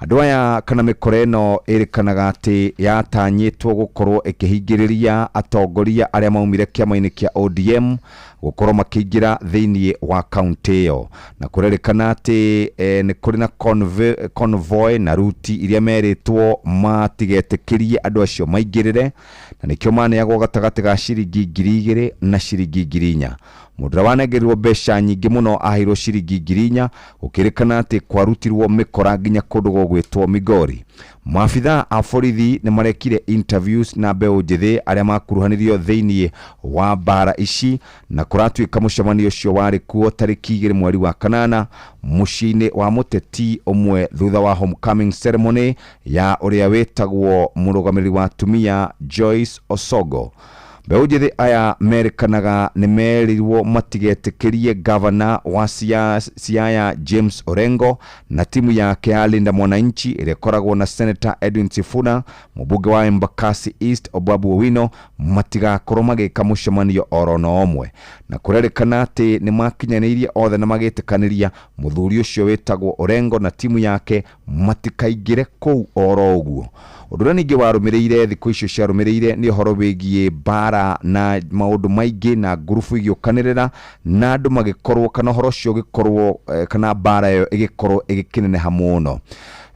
Speaker 7: Andũ aya kana mĩkora ĩno ĩrĩkanaga atĩ yatanyĩtwo gũkorwo ĩkĩhingĩrĩria atongoria arĩa maumire kĩama-inĩ kĩa ODM gũkorwo makĩingĩra thĩinĩ wa kaunti ĩyo, na kũrerĩkana atĩ nĩ kũrĩ na convoy na ruti iria merĩtwo matigetĩkĩrie andũ acio maingĩrĩre, na nĩkĩo maneagwo gatagatĩ ga ciringi 2,000 na ciringi 4,000. Mũndũ ũrĩa wanengerirwo mbeca nyingĩ mũno aheirwo ciringi 4,000, gũkĩrĩkana atĩ kwarutirwo mĩkora nginya kũndũ gũgwĩtwo Migori. Maabithaa a borithi nĩ marekire interviews na mbeũ njĩthĩ arĩa makuruhanirio thĩinĩ wa mbara ici, na kũratuĩka mũcemanio ũcio warĩ kuo tarĩki 2 mweri wa 8 mũciĩ-inĩ wa mũteti ũmwe thutha wa homecoming ceremony ya ũrĩa wĩtagwo mũrũgamĩrĩri wa atumia Joyce Osogo. Mbeũ njĩthĩ aya merĩkanaga nĩ merirwo matigetĩkĩrie gavana wa Siaya James Orengo na timu yake ya Linda Mwananchi ĩrĩa ĩkoragwo na Senator Edwin Sifuna, mũmbunge wa Embakasi East Obabu Owino, matigakorwo magĩka mũcemanio oro na ũmwe, na kũrerĩkana atĩ nĩ makinyanĩirie othe na magĩtĩkanĩria mũthuri ũcio wĩtagwo Orengo na timu yake matikaingĩre kũu oro ũguo. Ũndũ ũrĩa ningĩ warũmĩrĩire thikũ icio ciarũmĩrĩire nĩ ũhoro wĩgiĩ mbara na maũndũ maingĩ na ngurubu igĩũkanĩrĩra na andũ magĩkorwo kana ũhoro ũcio ũgĩkorwo kana mbara ĩyo ĩgĩkorwo ĩgĩkĩneneha mũno.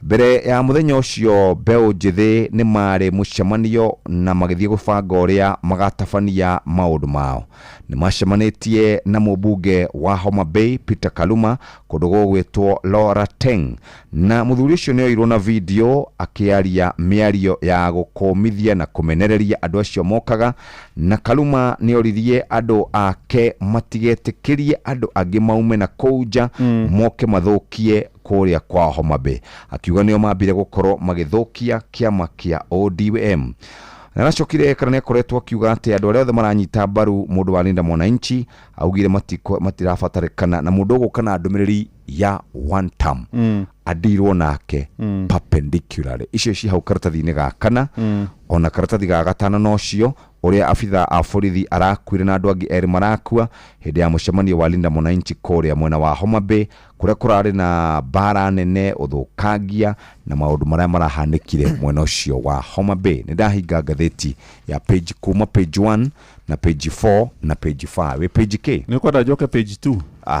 Speaker 7: Mbere ya mũthenya ũcio mbeũ njĩthĩ nĩ marĩ mũcemanio na magĩthiĩ gũbanga ũrĩa magatabania maũndũ mao. Nĩ macemanĩtie na mũmbunge wa Homa Bay Peter Kaluma kũndũ gũgwĩtwo Laura Teng, na mũthuri ũcio nĩ oirwo na video akĩaria mĩario ya gũkũmithia na kũmenereria andũ acio mokaga, na Kaluma nĩ oririe andũ ake matigetĩkĩrie andũ angĩ maume na kũu nja moke mathũkie kũrĩa kwa Homa Bay, akiuga nĩo mambire gũkorwo magĩthũkia kĩama kĩa ODM. Na aracokire kana nĩakoretwo akiuga atĩ andũ arĩa othe maranyita mbaru mũndũ wa Linda Mwananchi augire matirabatarĩkana na mũndũ ũgũka na ndũmĩrĩri ya one term adirwo nake perpendicularly. Icio ci hau karatathi-inĩ ga kana ona karatathi ga gatano nocio ũrĩa abithaa a borithi arakuire na andũ angĩ erĩ marakua hĩndĩ ya mũcemanio wa Linda Mwananchi kũrĩa mwena wa Homa Bay, kũrĩa kũrarĩ na mbara nene, ũthũkangia na maũndũ marĩa marahanĩkire mwena ũcio wa Homa Bay. Nĩ ndahinga ngathĩti ya page kuma page 1 na page 4 na page 5. Wĩ page K?
Speaker 12: Nĩ ũkwenda njoke page 2?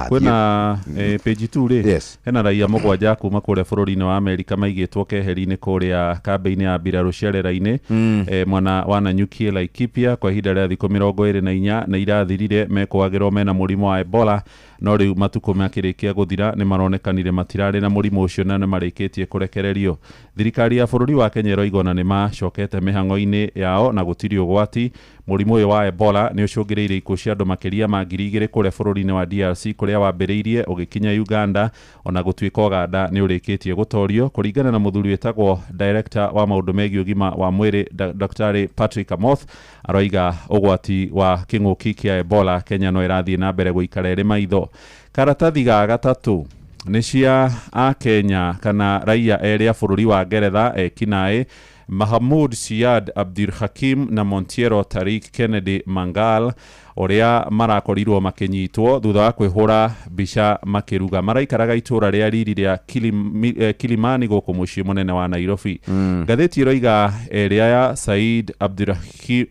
Speaker 12: Kwĩna page 2 rĩ,
Speaker 7: yes.
Speaker 12: Hena raia 7 kuma kũrĩa bũrũri-inĩ wa Amerika maigĩtwo keheri-inĩ kũrĩa kambĩ-inĩ ya mbirarũ cia rĩera-inĩ mwena wa Nanyuki Laikipia kwa ihinda rĩa thikũ 24 na irathirire mekwagĩrwo mena mũrimũ wa Ebola, no rĩu matukũ makĩrĩkia gũthira nĩ maronekanire matirarĩ na mũrimũ ũcio na nĩ marĩkĩtie kũrekererio. Thirikari ya bũrũri wa Kenya ĩroiga ona nĩ macokete mĩhang'o-inĩ yao na gũtirĩ ũgwati. Mũrimũ ũyũ wa Ebola nĩ ũcũngĩrĩirie ikuũ cia andũ makĩria ma 2,000 kũrĩa bũrũri-inĩ wa DRC kũrĩa wambĩrĩirie ũgĩkinya Uganda, ona gũtuĩka Uganda nĩ ũrĩkĩtie gũtorio. Kũringana na mũthuri wĩtagwo director wa maũndũ megiĩ ũgima wa mwĩrĩ Dr. Patrick Amoth, aroiga ũgwati wa kĩng'ũki kĩa Ebola Kenya no ĩrathiĩ na mbere gũikara ĩrĩ maitho. Karatathi ga gatatũ nĩ cia Akenya kana raia erĩ a bũrũri wa Ngeretha ekinaĩ Mahamud Siad Abdulhakim na Montiero Tariq Kennedy Mangal ũrĩa marakorirwo makĩnyitwo thutha wa kwĩhũra mbica makĩruga. Maraikaraga itũra rĩa riri rĩa Kilimani gũkũ mũciĩ mũnene wa Nairobi. Ngathĩti ĩroiga erĩ aya Said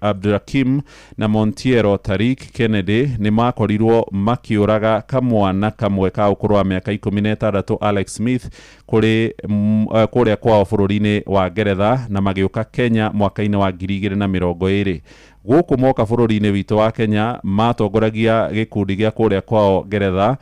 Speaker 12: Abdulhakim na Montiero Tariq Kennedy nĩ makorirwo makĩũraga kamwana kamwe ka ũkũrũ wa mĩaka 16 Alex Smith kũrĩa kwao bũrũri-inĩ wa Ngeretha na magĩũka Kenya mwaka-inĩ wa 2020. Gũkũ moka bũrũri-inĩ witũ wa Kenya matongoragia gĩkundi gĩa kũrĩa kwao Ngeretha,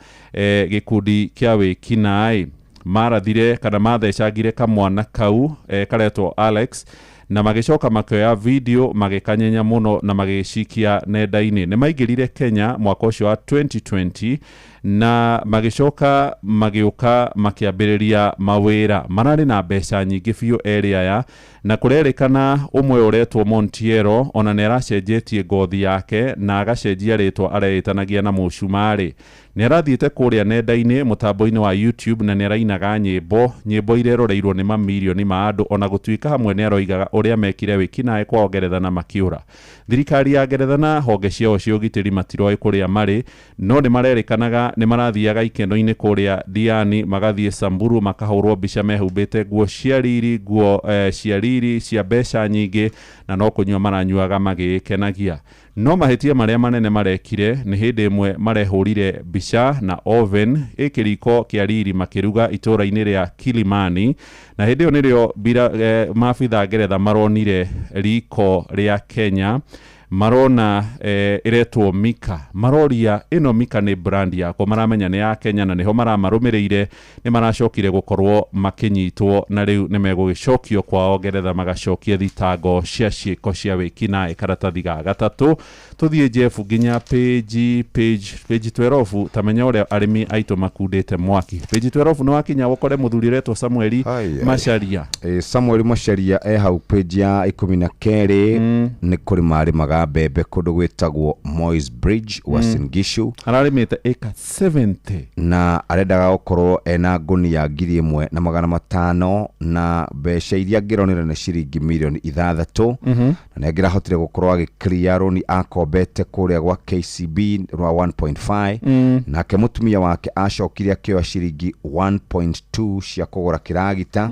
Speaker 12: gĩkundi kĩa wĩkinaĩ. Marathire kana mathecangire kamwana kau karetwo Alex na magĩcoka makĩoya video magĩkanyenya mũno na magĩcikia nenda-inĩ. Nĩ maingĩrire Kenya mwaka ũcio wa 2020 na magĩcoka magĩũka makĩambĩrĩria mawĩra. Mararĩ na mbeca nyingĩ biũ erĩ aya, na kũrerĩkana ũmwe ũretwo Montiero ona nĩ aracenjetie ngothi yake na agacenjia rĩtwa areĩtanagia na mũcumarĩ. Nĩ arathiĩte kũrĩa nenda-inĩ mũtambo-inĩ wa YouTube na nĩ arainaga nyĩmbo ireroreirwo nĩ mamirioni ma andũ, ona gũtuĩka hamwe nĩ aroigaga ũrĩa mekire wĩkinaĩ kwao Ngeretha na makĩũra. Thirikari ya Ngeretha na honge ciao cia ũgitĩri matiroĩ kũrĩa marĩ, no nĩ marerĩkanaga nĩ marathiaga ikeno-inĩ kũrĩa Diani, magathiĩ Samburu makahũrwo mbica mehumbĩte nguo cia riri, nguo cia riri cia mbeca nyingĩ, na no kũnyua maranyuaga magĩĩkenagia. No mahĩtia marĩa manene marekire nĩ hĩndĩ ĩmwe marehũrire mbica na oven ĩ kĩriko kĩa riri makĩruga itũũra-inĩ rĩa Kilimani, na hĩndĩ ĩyo nĩrĩo maabitha Ngeretha maronire riko rĩa Kenya, marona ĩretwo Mika, maroria ĩno Mika nĩ brand yakwa, maramenya nĩ ya Kenya na nĩho maramarũmĩrĩire, nĩ maracokire gũkorwo makĩnyitwo na rĩu nĩ megũgĩcokio kwao Ngeretha magacokia thitango cia ciĩko cia wĩkinaĩ. Karatathi ga gatatũ tũthiĩ Jeff nginya page 12, tamenya ũrĩa arĩmi aitũ makundĩte mwaki. Page 12 nĩ wakinya ũkore mũthuri ũretwo Samueli Macharia.
Speaker 7: Samueli Macharia e hau page ya 12 nĩ kũrĩma arĩmaga mbembe kũndũ gwĩtagwo Moi's Bridge, Uasin Gishu.
Speaker 12: Ararĩmĩte ĩka 70
Speaker 7: na arendaga gũkorwo ena ngũnia 1500 na mbeca iria angĩronire nĩ ciringi mirioni 6, na nĩ angĩrahotire gũkorwo agĩclear rũni akombete kũrĩa gwa KCB rwa 1.5, nake mũtumia wake acokire akĩoya ciringi 1.2 cia kũgũra kĩragita,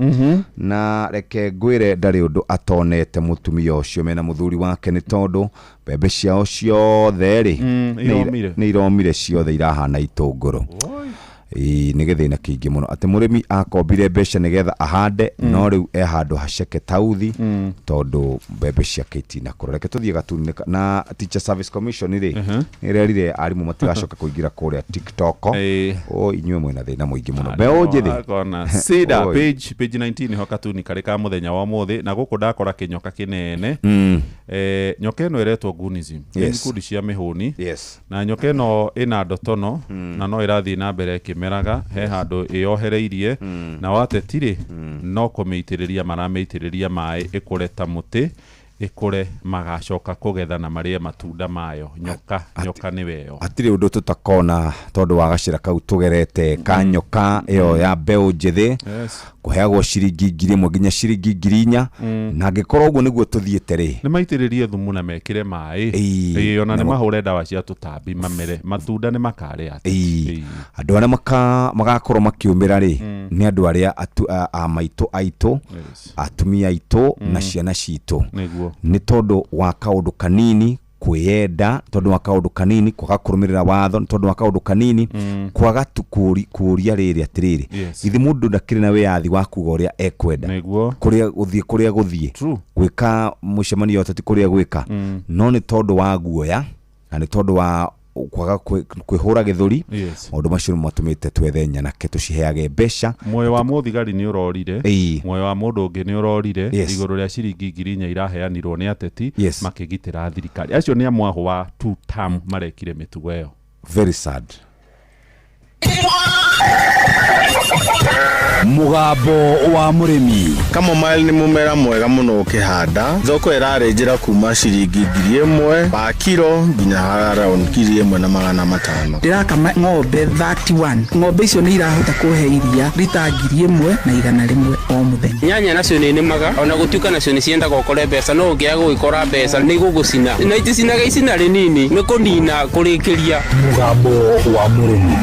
Speaker 7: na reke ngwĩre ndarĩ ũndũ atonete mũtumia ũcio mena mũthuri wake, nĩ tondũ mbembe ciao ciothe rĩ nĩ iromire ciothe, irahana itũngũrũ. Nĩ gĩthĩna kĩingĩ mũno atĩ mũrĩmi akombire mbeca nĩgetha ahande, no rĩu e handũ haceke tauthi tondũ mbembe ciake itinakũra. Reke tũthiĩ gatuni na Teacher Service Commission rĩ nĩrerire arimũ matigacoka kũingĩra kũrĩa TikTok. O inyuĩ mwĩna thĩna mũingĩ mũno. Mbeũ njĩthĩ
Speaker 12: Sida page 19 ho katuni karĩ ka mũthenya wa ũmũthĩ, na gũkũ ndakora kĩnyoka kĩnene. Nyoka ĩno ĩretwo Gunism, nĩ ikundi cia mĩhũni, na nyoka ĩno ĩna ndotono na no ĩrathiĩ na mbere ĩkĩmeraga, he handũ ĩyohereirie, na watetirĩ no kũmĩitĩrĩria maramĩitĩrĩria maĩ ĩkũre ta mũtĩ, ĩkũre magacoka kũgetha na marĩe matunda mayo. Nyoka nyoka nĩwe ĩyo.
Speaker 7: Hatirĩ ũndũ tũtakona tondũ wa gacĩra kau tũgerete ka nyoka ĩyo ya mbeũ njĩthĩ kũheagwo ciringi 1000 nginya ciringi 4000, na angĩkorwo ũguo nĩguo tũthiĩte rĩ,
Speaker 12: nĩ maitĩrĩrie thumu na mekĩre maĩ, ona nĩ mahũre ndawa cia tũtambi mamere, matunda nĩ makarĩa.
Speaker 7: Andũ arĩa magakorwo makiumĩra rĩ nĩ andũ arĩa a maitũ aitũ, atumia aitũ na ciana citũ, nĩ tondũ wa kaũndũ kanini kwĩyenda, tondũ wa kaũndũ kanini kwaga kũrũmĩrĩra watho, tondũ wa kaũndũ kanini kwaga tu kũũria rĩrĩ atĩrĩrĩ, githĩ mũndũ ndakĩrĩ na wĩyathi wa kuga ũrĩa ekwenda, kũrĩa gũthiĩ, kũrĩa gũthiĩ gwĩka mũcemanio ũteti, kũrĩa gwĩka, no nĩ tondũ wa guoya na nĩ tondũ wa kwaga kwĩhũra gĩthũri, maũndũ macio nĩ matũmĩte twethe nyanake tũciheage mbeca.
Speaker 12: Muoyo wa mũthigari nĩ ũrorire, muoyo wa mũndũ ũngĩ nĩ ũrorire igũrũ rĩa ciringi 4000 iraheanirwo nĩ ateti makĩgitĩra thirikari. Acio nĩ amwahũ wa two term marekire mĩtugo ĩyo.
Speaker 7: Very sad.
Speaker 3: Mũgambo wa mũrĩmi.
Speaker 13: Chamomile nĩ mũmera mwega mũno ũkĩhanda. Thoko ĩrarĩ njĩra kuma ciringi 1000 pa kiro nginya around 1500.
Speaker 14: Ndĩrakama ng'ombe 31. Ng'ombe icio nĩ irahota kũhe iria rita 1100 o mũthenya.
Speaker 15: Nyanya nacio nĩ nĩmaga ona gũtuĩka nacio nĩ ciendaga ũkore mbeca, no ũngĩaga gũgĩkora mbeca nĩ igũgũcina, na iticinaga icina rĩnini nĩ kũnina kũrĩkĩria.
Speaker 3: Mũgambo wa mũrĩmi.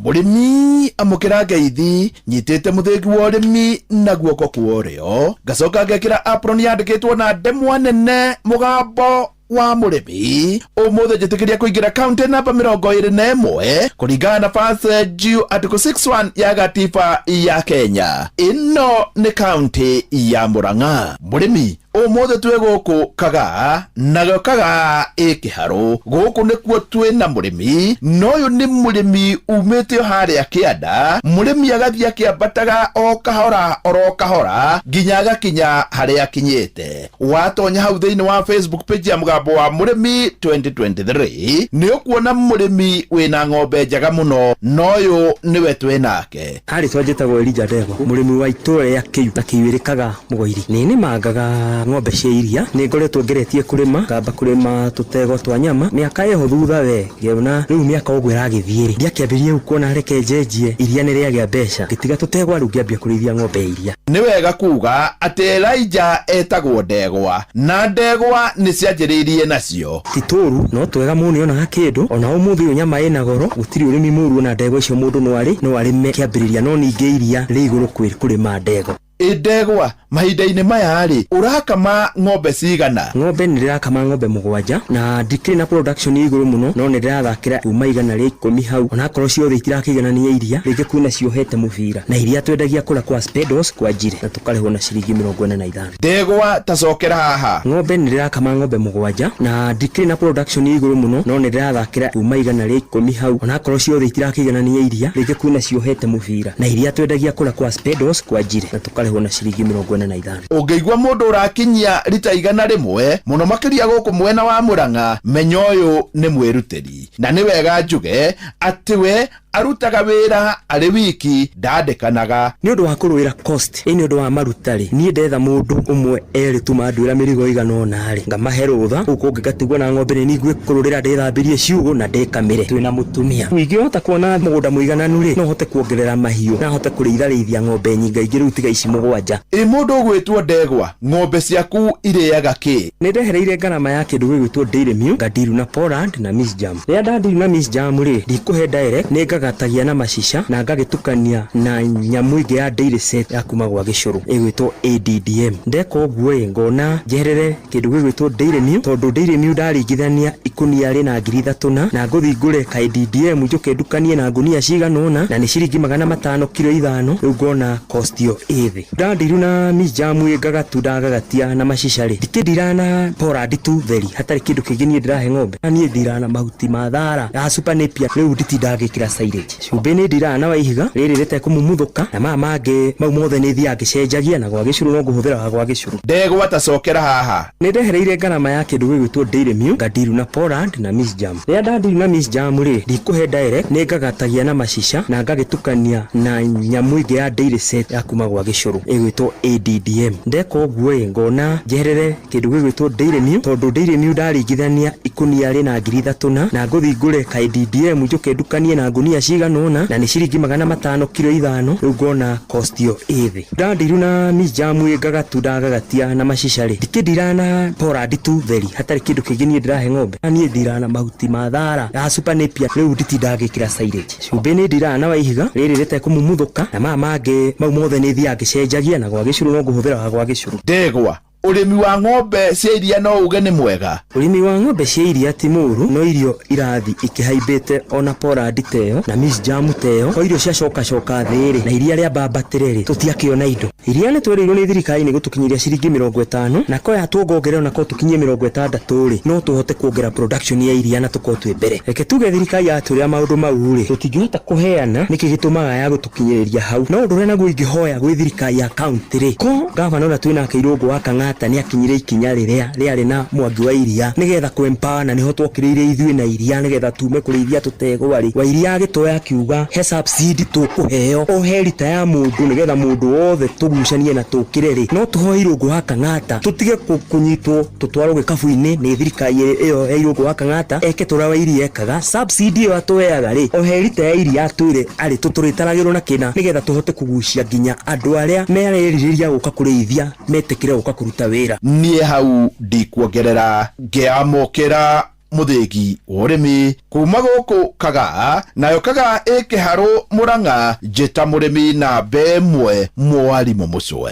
Speaker 16: Mũrĩmi amũkĩra ngeithi nyitĩte mũthĩgi wa ũrĩmi na guoko kwa ũrĩo, ngacoka ngekĩra apron yandĩkĩtwo na ndemwa nene mũgambo wa mũrĩmi. Ũmũthĩ njĩtĩkĩria kũingĩra kaunti namba 21 kũringana na First Due Article 61 ya gatiba ya Kenya. Ĩno nĩ kaunti ya Murang'a. Mũrĩmi ũmũthĩ twĩ gũkũ Kagaa, nayo Kagaa ĩ kĩharũ. Gũkũ nĩkuo twĩna mũrĩmi, na ũyũ nĩ mũrĩmi umĩte o harĩa kĩanda. Mũrĩmi agathiĩ akĩambataga o kahora oro kahora nginya agakinya harĩa akinyĩte. Watonya hau thĩinĩ wa Facebook page ya mũgambo wa mũrĩmi 2023 nĩ ũkuona mũrĩmi wĩna ng'ombe njega mũno, na ũyũ nĩwe twĩnake.
Speaker 17: Harĩ twanjĩtagwo Elijah Ndegwa, mũrĩmi wa itũũra rĩa Kĩu na Kĩu ĩrĩ Kagaa Mũgoiri. Nĩ nĩmangaga Ndĩrĩithagia ng'ombe cia iria. Nĩ ngoretwo ngeretie kũrĩma, ngamba kũrĩma tũtegwa twa nyama. Mĩaka ĩho thutha we, ngĩona rĩu mĩaka ũguo ĩragĩthiĩ rĩ, ndiakĩambĩrĩrie rĩu kuona reke njenjie, iria nĩ rĩagĩa mbeca. Ngĩtiga tũtegwa rĩu ngĩambia kũrĩithia ng'ombe ya iria.
Speaker 16: Nĩ wega kuuga atĩ Elijah etagwo Ndegwa, na ndegwa nĩ cianjĩrĩirie nacio.
Speaker 17: Ti tũũru, no twega mũndũ nĩonaga kĩndũ. Ona ũmũthĩ ũyũ nyama ĩna goro, gũtirĩ ũrĩmi mũũru ona ndegwa icio mũndũ no arĩ, no arĩme kĩambĩrĩria no ningĩ iria rĩ igũrũ kwĩ kũrĩma ndegwa.
Speaker 16: Ĩ ndegwa, mahinda-inĩ maya-rĩ, ũrakama ng'ombe cigana?
Speaker 17: Ng'ombe nĩ ndĩrakama ng'ombe mũgwanja, na ndikĩrĩ na production ĩ igũrũ mũno, no nĩ ndĩrathakĩra kuma 110 hau, onakorwo ciothe itirakĩiganania iria, rĩngĩ kwĩna ciohete mũbira, na iria twendagia kũrĩa kwa Spedos kwa Njire, na tũkarĩhwo na ciringi 45.
Speaker 16: Ndegwa ta cokera haha.
Speaker 17: Ng'ombe nĩ ndĩrakama ng'ombe mũgwanja, na ndikĩrĩ na production ĩ igũrũ mũno, no nĩ ndĩrathakĩra kuma 110 hau, onakorwo ciothe itirakĩiganania iria, rĩngĩ kwĩna ciohete mũbira, na iria twendagia kũrĩa kwa Spedos kwa Njire, na tũkarĩhwo na ciringi 45.
Speaker 16: Ũngĩigua mũndũ ũrakinyia rita 100, mũno makĩria gũkũ mwena wa Murang'a, menya ũyũ nĩ mwĩrutĩri. Na nĩ wega njuge atĩ we arutaga wĩra arĩ wiki, ndandĩkanaga.
Speaker 17: Nĩ ũndũ wa kũrũĩra cost, ĩ nĩ ũndũ wa maruta rĩ, niĩ ndetha mũndũ ũmwe erĩ tu manduĩra mĩrigo ĩigana ũna rĩ, ngamahe rũtha, kũu kũngĩ ngatigwo na ng'ombe nĩ niĩ ngwĩkũrũrĩra ndĩthambĩrie ciugũ na ndĩkamĩre twĩna mũtumia. Ingĩhota kuona mũgũnda mũigananu rĩ, no hote kuongerera mahiũ na hote kũrĩitha rĩithia ng'ombe nyingaingĩ rĩu tiga ici mũgwanja.
Speaker 16: Ĩ mũndũ ũgwĩtwo Ndegwa, ng'ombe ciaku irĩaga kĩ?
Speaker 17: Nĩ ndehereire ngarama ya kĩndũ gĩgwĩtwo Dairy Meal, ngandiru na Poland na Miss Jam. Rĩrĩa ndandiru na Miss Jam rĩ, ndikũhe direct, nĩ ngagatagia na macica na ngagĩtukania na nyamũ ĩngĩ ya Dairy Set ya kuma gwa gĩcũrũ ĩgwĩtwo ADDM. Ndeka ũguo ĩ, ngona njeherere kĩndũ gĩgwĩtwo Dairy Meal, tondũ Dairy Meal ndaringithania ikũnia rĩna 3000 na ngũthiĩ ngũre ka ADDM njũke ndukanie na ngunia cigana ũna na nĩ ciringi 500 kiro ithano, rĩu ngona cost ĩyo ĩ thĩ. Ndandiru na Miss Jam ĩ ngagatu ndagagatia na macica rĩ, ndikĩndira na Poland tu theri, hatarĩ kĩndũ kĩngĩ niĩ ndĩrahe ng'ombe. Na niĩ ndiraga na mahuti ma thara ya Super Napier, rĩu nditindaga ngĩkĩra silage. Cumbĩ nĩ ndiraga na wa ihiga rĩrĩ rĩtekũmumuthũka, na maya mangĩ mau mothe nĩ thiaga ngĩcenjagia, na gwa gĩcũrũ no ngũhũthĩra wa gwa gĩcũrũ.
Speaker 16: Ndegwa ta cokera haha.
Speaker 17: Nĩ ndehereire ngarama ya kĩndũ gĩgwĩtwo Dairy Meal, ngandiru na Poland na Miss Jam. Rĩrĩa ndandiru na Miss Jam rĩ, ndikũhe direct, nĩ ngagatagia na macica na ngagĩtukania na nyamũ ĩngĩ ya Dairy Set ya kuma gwa gĩcũrũ ĩgwĩtwo ADDM. Ndeka ũguo ĩ, ngona njeherere kĩndũ gĩgwĩtwo Dairy Meal, tondũ Dairy Meal ndaringithania ikũnia rĩna 3000 na ngũthiĩ ngũre ka ADDM njũke ndukanie na ngunia cigana ũna na nĩ ciringi 500 kiro ithano, rĩu ngona cost ĩyo ĩ thĩ. Ndandiru na Miss Jam ĩ ngagatu ndagagatia na macica rĩ, ndikĩndira na Poland tu theri, hatarĩ kĩndũ kĩngĩ niĩ ndĩrahe ng'ombe. Na niĩ ndiraga na mahuti ma thara ya Super Napier, rĩu nditindaga ngĩkĩra silage. Cumbĩ nĩ ndiraga na wa ihiga rĩrĩ rĩtekũmumuthũka, na maya mangĩ mau mothe nĩ thiaga ngĩcenjagia, na gwa gĩcũrũ no ngũhũthĩra wa gwa gĩcũrũ.
Speaker 16: Ndegwa, ũrĩmi wa ng'ombe cia iria no uge nĩ mwega?
Speaker 17: Ũrĩmi wa ng'ombe cia iria ti mũũru, no irio irathi ikĩhaimbĩte ona Poland ta ĩyo na Miss Jam ta ĩyo, ko irio ciacokacoka thĩ rĩ, na iria rĩambambatĩre rĩ, tũtiakĩona indo. Iria nĩ twerirwo nĩ thirikari nĩ gũtũkinyĩria ciringi 50, na ko yatuongongerera ona ko tũkinyie 60 rĩ, no tũhote kuongerera production ya iria na tũkorwo twĩ mbere. Reke tuge thirikari yatwĩra maũndũ mau rĩ, tũtingĩhota kũheana nĩkĩ gĩtũmaga ya gũtũkinyĩrĩria hau. No ũndũ ũrĩa naguo ingĩhoya gwĩ thirikari ya county rĩ, ko gavana ũrĩa twĩnake Irũngũ wa Kang'ata nĩ akinyire ikinya rĩrĩa rĩarĩ na Mwangi wa iria nĩgetha kũ empower, na nĩho twokĩrĩire ithuĩ na iria nĩgetha tume kũrĩithia tũtegwa rĩ, wa iria agĩtoya akiuga he subsidy tũkũheo o he rita ya mũndũ nĩgetha mũndũ wothe tũgucanie na tũkĩre rĩ, no tũhoe Irũngũ wa Kang'ata tũtige kũnyitwo tũtwarwo gĩkabu-inĩ nĩ thirikari ĩyo ya Irũngũ wa Kang'ata, eke tũrĩa wa iria ekaga. Subsidy ĩyo atũheaga rĩ, o he rita ya iria atwĩre arĩ tũtũrĩtaragĩrwo na kĩna nĩgetha tũhote kũgucia nginya andũ arĩa mererirĩria gũka kũrĩithia metĩkĩre gũka kũruta wĩra.
Speaker 16: Niĩ hau ndikuongerera, ngĩamũkĩra mũthĩgi wa ũrĩmi kuma gũkũ Kagaa, nayo Kagaa ĩ Kĩharũ Mũrang'a, njĩta mũrĩmi namba ĩmwe mwarimũ Mũcwe.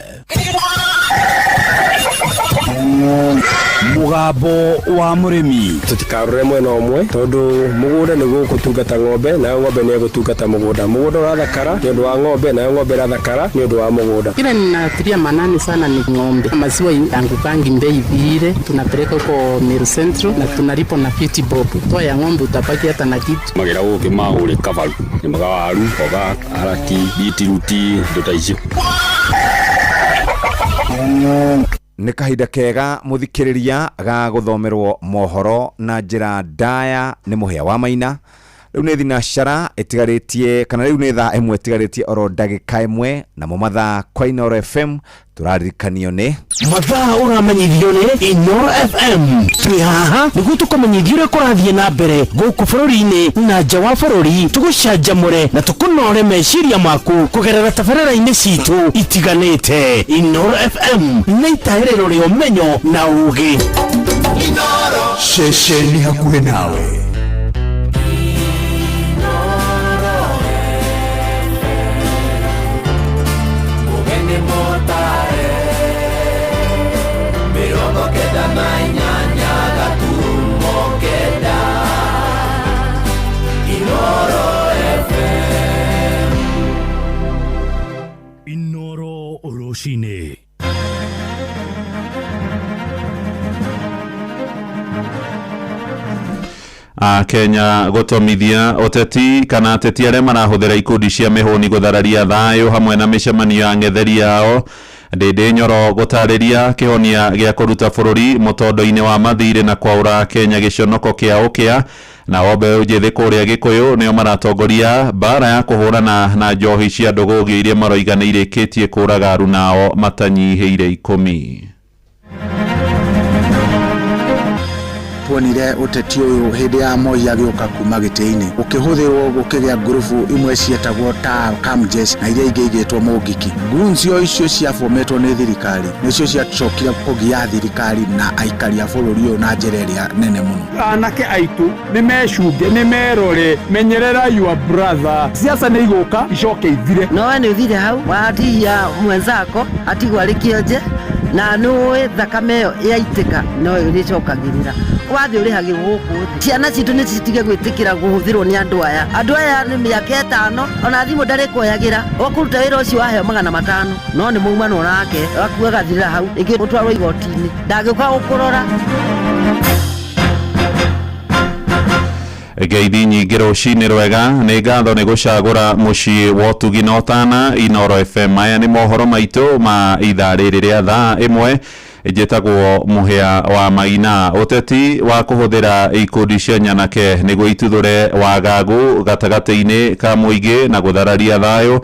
Speaker 3: Mũgambo wa mũrĩmi.
Speaker 18: Tũtikarore mwena ũmwe tondũ mũgũnda nĩguo ũgũtungata ng'ombe, nayo ng'ombe nĩ ĩgũtungata mũgũnda. Mũgũnda ũrathakara nĩ ũndũ wa ng'ombe, nayo ng'ombe ĩrathakara nĩ ũndũ wa mũgũnda.
Speaker 19: Kile ninatilia manani sana ni ng'ombe. Maziwa yangukangi bei vile, tunapeleka huko Meru Central na tunalipa na 50 bob. Toa ya ng'ombe utabaki hata na kitu.
Speaker 20: Magera gũkĩ magũre kabaru, nĩ maga waru, mboga, karati, beetroot, indo ta icio.
Speaker 7: Nĩ kahinda kega mũthikĩrĩria ga gũthomerwo mohoro na njĩra ndaya nĩ Mũhĩa wa Maina, Rĩu nĩ thinacara ĩtigarĩtie kana rĩu nĩ thaa ĩmwe ĩtigarĩtie oro ndagĩka ĩmwe, namo mathaa kwa Inooro FM tũraririkanio nĩ
Speaker 9: Mathaa ũramenyithio nĩ Inoro FM. Twĩ haha nĩguo tũkũmenyithia ũrĩa kũrathiĩ na mbere gũkũ bũrũri-inĩ na nja wa bũrũri, tũgũcanjamũre na tũkũnore meciria maku kũgerera tabarĩra-inĩ citũ itiganĩte. Inoro FM nĩ itahĩrĩro rĩa ũmenyo na ũgĩ.
Speaker 10: Ceceni hakuhĩ nawe.
Speaker 11: Mugeni motare 98 gaturumo 9 Inoro FM.
Speaker 9: Inoro rũcinĩ.
Speaker 12: Kenya gũtomithia ũteti kana ateti arĩa marahũthĩra ikundi cia mĩhũni gũthararia thayũ hamwe na mĩcemanio ya ng'etheri yao. Ndĩndĩ Nyoro gũtarĩria kĩhonia gĩa kũruta bũrũri mũtondo-inĩ wa mathirĩ na kwaũra Kenya gĩconoko kĩa ũkĩa. Nao mbeũ njĩthĩ kũrĩa Gĩkũyũ nĩo maratongoria mbara ya kũhũrana na njohi cia ndũgũgĩ iria maroiga nĩ irĩkĩtie kũraga arunao matanyihĩire 10.
Speaker 21: Tuonire ũteti ũyũ hĩndĩ ya Moi agĩũka kuma gĩtĩ-inĩ ũkĩhũthĩrwo gũkĩgĩa ngurubu imwe cietagwo ta Kamjes na iria ingĩ igĩtwo Mũngiki. Nguncio icio ciabometwo nĩ thirikari nĩcio ciacokire kũgia thirikari na aikari a bũrũri ũyũ na njĩra ĩrĩa nene mũno.
Speaker 22: Anake aitũ nĩ mecunge, nĩ merore, menyerera your brother. Siasa nĩ igũka icoke ithire.
Speaker 23: Nowe nĩ ũthire hau watihia mwenzako atigwo arĩ kĩonje na nĩũĩ thakame ĩyo yaitĩka no ĩrĩcokagĩrĩra. Wathiĩ ũrĩhagĩrwo gũkũ thĩ. Ciana citũ nĩ citige gwĩtĩkĩra kũhũthĩrwo nĩ andũ aya. Andũ aya nĩ mĩaka 5 ona thimũ ndarĩkuoyagĩra. Ũkũruta wĩra ũcio waheo 500 no nĩ maumanwo nake akue agathirĩra hau, rĩngĩ ũtwarwo igoti-inĩ, ndangĩũka gũkũrora.
Speaker 12: Ngeithi nyingĩ rũcinĩ rwega, nĩ ngatho nĩ gũcagũra mũciĩ wa ũtugi na ũtana Inoro FM. Maya nĩ mohoro maitũ ma ithaa rĩrĩ rĩa thaa ĩmwe. Njĩtagwo Mũhĩa wa Maina. Ũteti wa kũhũthĩra ikundi cia nyanake nĩguo ituthũre wagagu gatagatĩ-inĩ ka mũingĩ na gũthararia thayũ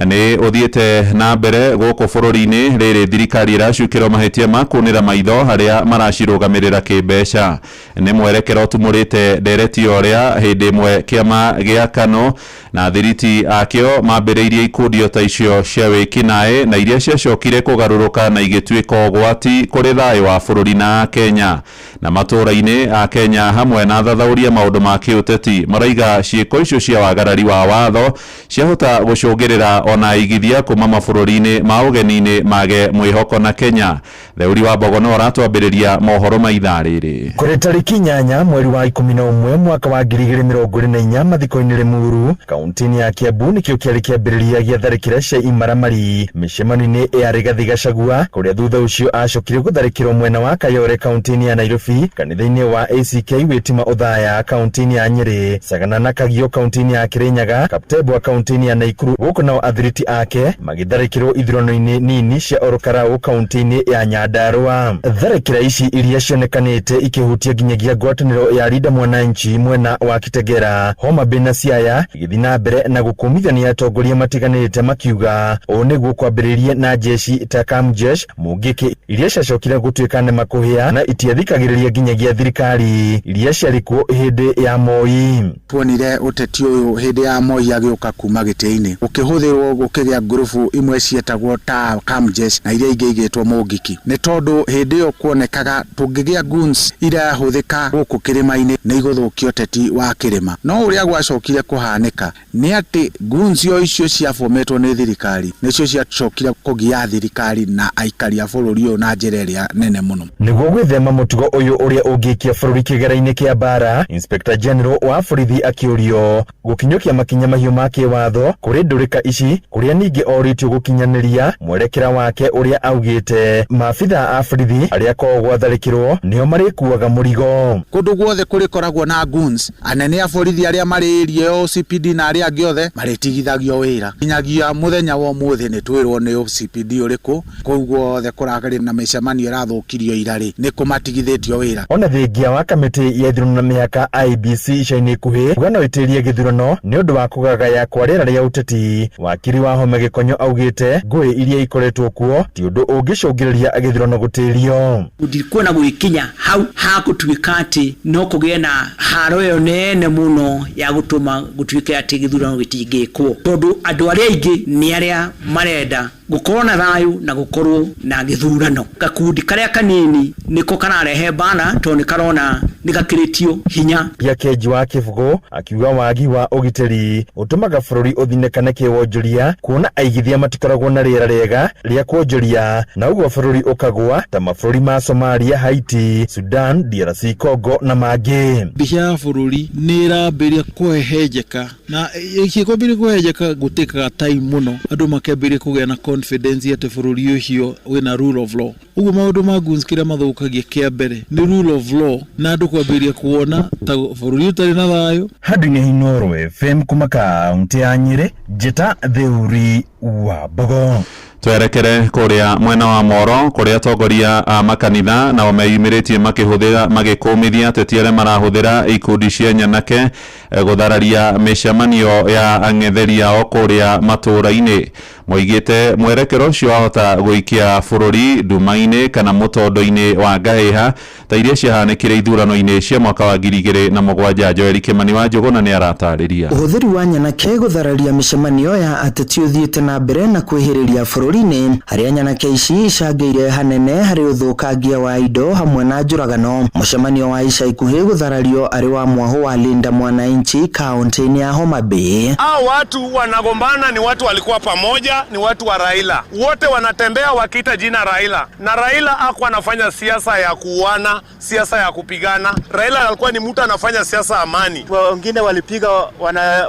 Speaker 12: nĩ ũthiĩte na mbere gũkũ bũrũri-inĩ. Rĩrĩ thirikari ĩracukĩrwo mahĩtia ma kunĩra maitho harĩa maracirũgamĩrĩra kĩmbeca. Nĩ mwerekera ũtumũrĩte ndereti o ũrĩa hĩndĩ ĩmwe kĩama gĩa KANU na thiriti akĩo mambĩrĩirie ikundi o ta icio cia wĩkinaĩ na iria ciacokire kũgarũrũka na igĩtuĩka ũgwati kũrĩ thayũ wa bũrũri na Kenya. Na matũũra-inĩ a Kenya hamwe na athathaũri a maũndũ ma kĩũteti maraiga ciĩko icio cia wagarari wa watho ciahota gũcũngĩrĩra ona aigithia kuma mabũrũri-inĩ ma ũgeni-inĩ mage mwĩhoko na Kenya. Theuri wa Mbogo no aratwambĩrĩria mohoro ma ithaa rĩrĩ.
Speaker 6: Kũrĩ tarĩki 8 mweri wa 11 mwaka wa 2024 mathiko-inĩ Limuru kaunti-inĩ ya Kiambu nĩkĩo kĩarĩ kĩambĩrĩria gĩa tharĩkĩra cia imaramari mĩcemanio-inĩ ya Rigathi Gachagua kũrĩa thutha ũcio acokire gũtharĩkĩrwo mwena wa Kayore kaunti-inĩ ya Nairobi, kanitha-inĩ wa ACK Witima Othaya kaunti-inĩ ya Nyeri, Sagana na Kagio kaunti-inĩ ya Kirinyaga, Kaptebwa kaunti-inĩ ya Naikuru, gũkũ nao athiriti ake magĩtharĩkĩrwo ithurano-inĩ nini cia Orokarau kaunti-inĩ ya Nyandarua. Tharĩkĩra ici iria cionekanĩte ikĩhutia nginyagia ngwatanĩro ya Linda Mwananchi mwena wa Kitegera, Homa Bay na Siaya igĩthiĩ na mbere na gũkũmithania atongoria matiganĩte makiuga ũũ nĩguo kwambĩrĩrie na jeshi ta Kamjesh Mũngĩkĩ iria ciacokire gũtuĩka nĩ makũhĩa na itiathikagĩrĩria nginyagia thirikari iria ciarĩ kuo hĩndĩ ya Moi.
Speaker 21: Tuonire ũteti ũyũ hĩndĩ ya Moi agĩũka kuma gĩtĩ-inĩ ũkĩhũthĩrwo gũkĩgĩa ngurubu imwe cietagwo ta Kamjesh na iria ingĩ igĩtwo Mũngiki, nĩ tondũ hĩndĩ ĩyo kuonekaga tũngĩgĩa goons irahũthĩka gũkũ kĩrĩma-inĩ nĩ igũthũkia ũteti wa kĩrĩma. No ũrĩa gwacokire kũhanĩka nĩ atĩ goons o icio ciabometwo nĩ thirikari nĩcio ciacokire kũgia thirikari na aikari a bũrũri ũyũ na njĩra ĩrĩa nene mũno.
Speaker 6: Nĩguo gwĩthema mũtugo ũyũ ũrĩa ũngĩikia bũrũri kĩgera-inĩ kĩa mbara, Inspector General wa borithi akĩũrio gũkinyũkia makinya mahiũ ma kĩwatho kũrĩ ndũrĩka ici, kũrĩa ningĩ orĩtio gũkinyanĩria mwerekera wake ũrĩa augĩte maabitha a borithi arĩa koragwo gwatharĩkĩrwo nĩo marĩkuaga mũrigo. Mbogo.
Speaker 21: Kũndũ guothe kũrĩkoragwo na goons, anene a borithi arĩa marĩ area ĩyo OCPD na arĩa angĩ othe marĩtigithagio wĩra nginyagia mũthenya wa ũmũthĩ. Nĩ twĩrwo nĩ OCPD ũrĩkũ kũu guothe kũrarĩ na mĩcemanio ĩrathũkirio ira rĩ, nĩ kũmatigithĩtio wĩra.
Speaker 6: Ona thengia wa kamĩtĩ ya ithurano na mĩhaka IEBC ica-inĩ ikuhĩ kuga no ĩtĩrie gĩthurano nĩ ũndũ wa kũgagaya kwa rĩera rĩa ũteti, wakiri Wahome Gĩkonyo augĩte ngũĩ iria ikoretwo kuo ti ũndũ ũngĩcũngĩrĩria gĩthurano gũtĩrio.
Speaker 1: Ndikuona gũgĩkinya hau ha gũtuĩka atĩ no kũgĩe na haro ĩyo nene mũno ya gũtũma gũtuĩke atĩ gĩthurano gĩtingĩkwo, tondũ andũ arĩa aingĩ nĩ arĩa marenda gũkorwo na thayũ na gũkorwo na gĩthurano. Gakundi karĩa kanini nĩko kararehe mbara, tondũ nĩ karona nĩ gakĩrĩtio hinya.
Speaker 6: Pia Kenji wa Kĩbũgũ akiuga wagi wa ũgitĩri ũtũmaga bũrũri ũthinĩkane kĩwonjoria, kuona aigithia matikoragwo na rĩera rĩega rĩa kuonjoria, na ũguo bũrũri ũkagũa ta mabũrũri ma Somalia, Haiti, Sudan, DRC Congo na mangĩ.
Speaker 2: Mbica ya bũrũri nĩ ĩrambĩrĩria kũhehenjeka, na ĩkĩkwambĩrĩria kũhehenjeka gũtĩkaga time mũno andũ makĩambĩrĩria kũgĩa na confidence atĩ bũrũri ũcio wĩna rule of law. Ũguo maũndũ ma goons kĩrĩa mathũkagia kĩa mbere nĩ rule of law na andũ kwambĩrĩria kuona ta bũrũri ũtarĩ na thayũ.
Speaker 6: Handũ-inĩ Inooro FM kuma kaunti ya Nyĩrĩ, Njĩta Theuri wa Mbogo.
Speaker 12: Twerekere kuria mwena wa Moro, kuria atongoria a makanitha nao meyumĩrĩtie makĩhũthĩra magĩkũmithia ateti arĩa marahũthĩra ikundi cia nyanake gũthararia mĩcemanio ya ang'etheri ao kũrĩa matũũra-inĩ. Moigĩte mwerekero ũcio wahota gũikia bũrũri nduma-inĩ kana mũtondo-inĩ wa ngahĩha ta iria ciahanĩkire ithurano-inĩ cia mwaka wa 2007. Joel Kĩmani wa Njũgũna nĩ aratarĩria.
Speaker 4: Ũhũthĩri wa nyanake gũthararia mĩcemanio ya ateti ũthiĩte na mbere na kwĩhĩrĩria bũrũri-inĩ, harĩa nyanake ici icangĩire hanene harĩ ũthũkangia wa indo hamwe na njũragano. Mũcemanio wa ica ikuhĩ gũtharario arĩ wa mwahũ wa Linda Mwananchi kaunti-inĩ ya Homa Bay.
Speaker 24: Hao watu wanagombana ni watu walikuwa pamoja, ni watu wa Raila. Wote wanatembea wakiita jina Raila. Na Raila hakuwa anafanya siasa ya kuuana, siasa ya kupigana. Raila alikuwa ni mtu anafanya siasa amani.
Speaker 25: Wengine walipiga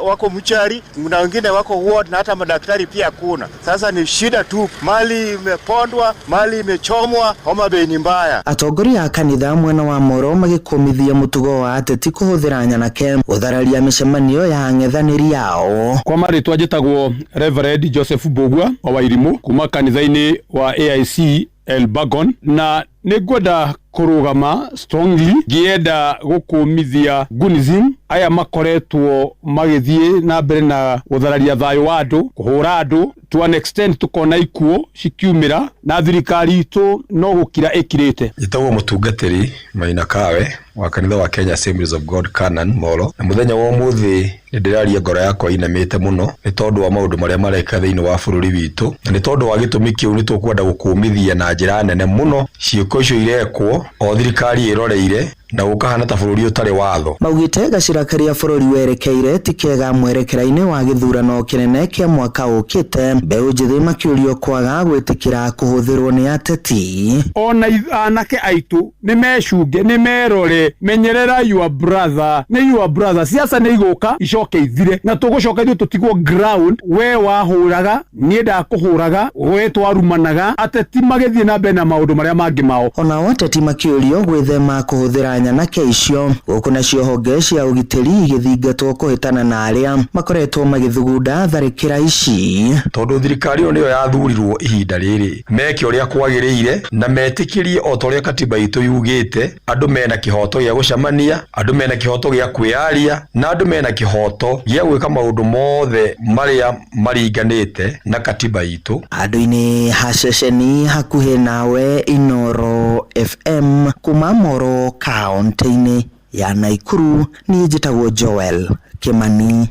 Speaker 25: wako mchari, na wengine wako ward, na hata madaktari pia kuna. Sasa ni shida tu, mali imepondwa, mali imechomwa, Homa Bay ni mbaya.
Speaker 4: Atongoria a kanitha mwena wa Moro magĩkũmithia mũtugo wa ateti kũhũthĩra nyanake gũthararia mĩcemanio ya ang'ethanĩri ao.
Speaker 22: Kwa marĩtwa njĩtagwo Reverend Joseph Mbugua wa Wairimu kuma kanitha-inĩ wa AIC Elbagon, na nĩngwenda kũrũgama strongly ngĩenda gũkũmithia Gunism aya makoretwo magĩthiĩ na mbere na gũthararia thayũ wa andũ, kũhũra andũ to an extent tukona ikuũ cikiumĩra, na thirikari itũ no gũkira ĩkirĩte.
Speaker 26: Njĩtagwo mũtungatĩri Maina Kawe wa kanitha wa Kenya Assemblies of God Canaan Molo, na mũthenya wa ũmũthĩ nĩ ndĩraria ngoro yakwa inamĩte mũno nĩ tondũ wa maũndũ marĩa mareka thĩinĩ wa bũrũri witũ, na nĩ tondũ wa gĩtũmi kĩu nĩ tũkwenda gũkũmithia na njĩra nene mũno ciĩko icio irekwo o thirikari ĩroreire na gũkahana ta bũrũri ũtarĩ watho.
Speaker 4: Maugĩte gacĩra karĩa bũrũri werekeire ti kega mwerekera-inĩ wa gĩthurano kĩnene kĩa mwaka ũkĩte. Mbeũ njĩthĩ makĩũrio kwaga gwĩtĩkĩra kũhũthĩrwo nĩ ateti.
Speaker 22: Ona anake aitũ nĩ mecunge, nĩ merore, menyerera your brother, nĩ your brother. Siasa nĩ igũka icoke ithire, na tũgũcoka ithuĩ tũtigwo ground. We wahũraga, niĩ ndakũhũraga, we twarumanaga, ateti magĩthiĩ na mbere na maũndũ marĩa mangĩ mao.
Speaker 4: Onao ateti makĩũrio gwĩthema kũhũthĩra nyanake icio, gũkũ nacio honge cia ũgitĩri igĩthingatwo kũhĩtana na arĩa makoretwo magĩthugunda tharĩkĩra ici.
Speaker 26: Tondũ thirikari ĩyo nĩyo yathurirwo ihinda rĩrĩ, meke ũrĩa kwagĩrĩire na metĩkĩrie o ta ũrĩa katiba itũ yugĩte, andũ mena kĩhoto gĩa gũcemania, andũ mena kĩhoto gĩa kwĩyaria, na andũ mena kĩhoto gĩa gwĩka maũndũ mothe marĩa maringanĩte na katiba itũ.
Speaker 4: Andũ-inĩ ha ceceni hakuhĩ nawe Inooro FM kuma Moro kaunti-inĩ ya Nakuru, niĩ njĩtagwo Joel Kĩmani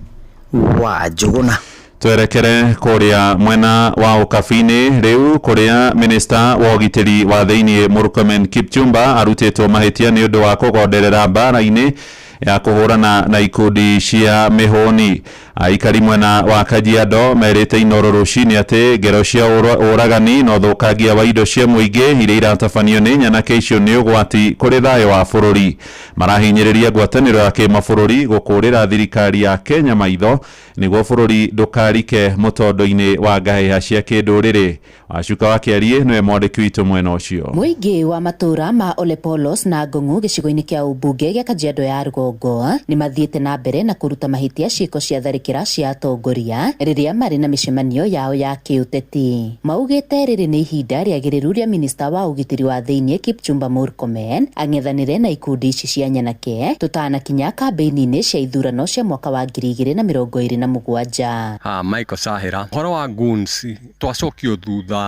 Speaker 4: wa Njũgũna.
Speaker 12: Twerekere kũrĩa mwena wa Ũkabi-inĩ rĩu, kũrĩa minista wa ũgitĩri wa thĩinĩ Murkomen Kipchumba arutĩtwo mahĩtia nĩ ũndũ wa kũgonderera mbara-inĩ ya kũhũrana na ikundi cia mĩhũni. Aikari mwena wa Kajiado merĩte Inooro rũcinĩ atĩ ngero cia ũragani na ũthũkangia wa indo cia mũingĩ iria iratabanio nĩ nyanake icio nĩ ũgwati kũrĩ thayũ wa bũrũri. Marahinyĩrĩria ngwatanĩro ya kĩmabũrũri gũkũrĩra thirikari ya Kenya maitho nĩguo bũrũri ndũkarike mũtondo-inĩ wa ngahĩha cia kĩndũrĩrĩ. Wacuka wa Kĩariĩ nĩwe mwandĩki witũ mwena ũcio.
Speaker 5: Mũingĩ wa matũra ma Olepolos na Ngong'u gĩcigo-inĩ kĩa ũmbunge gĩa Kajiado ya rũgongo nĩ mathiĩte na mbere na kũruta mahĩtia ciĩko cia tharĩkĩra cia atongoria rĩrĩa marĩ na mĩcemanio yao ya kĩũteti. Maugĩte rĩrĩ nĩ ihinda rĩagĩrĩru rĩa minista wa ũgitĩri wa thĩinĩ Kipchumba Murkomen ang'ethanĩre na ikundi ici cia nyanake tũtanakinya kambĩini-inĩ cia ithurano cia mwaka wa 2027.
Speaker 8: Michael Sahera ũhoro wa goons twacokio thutha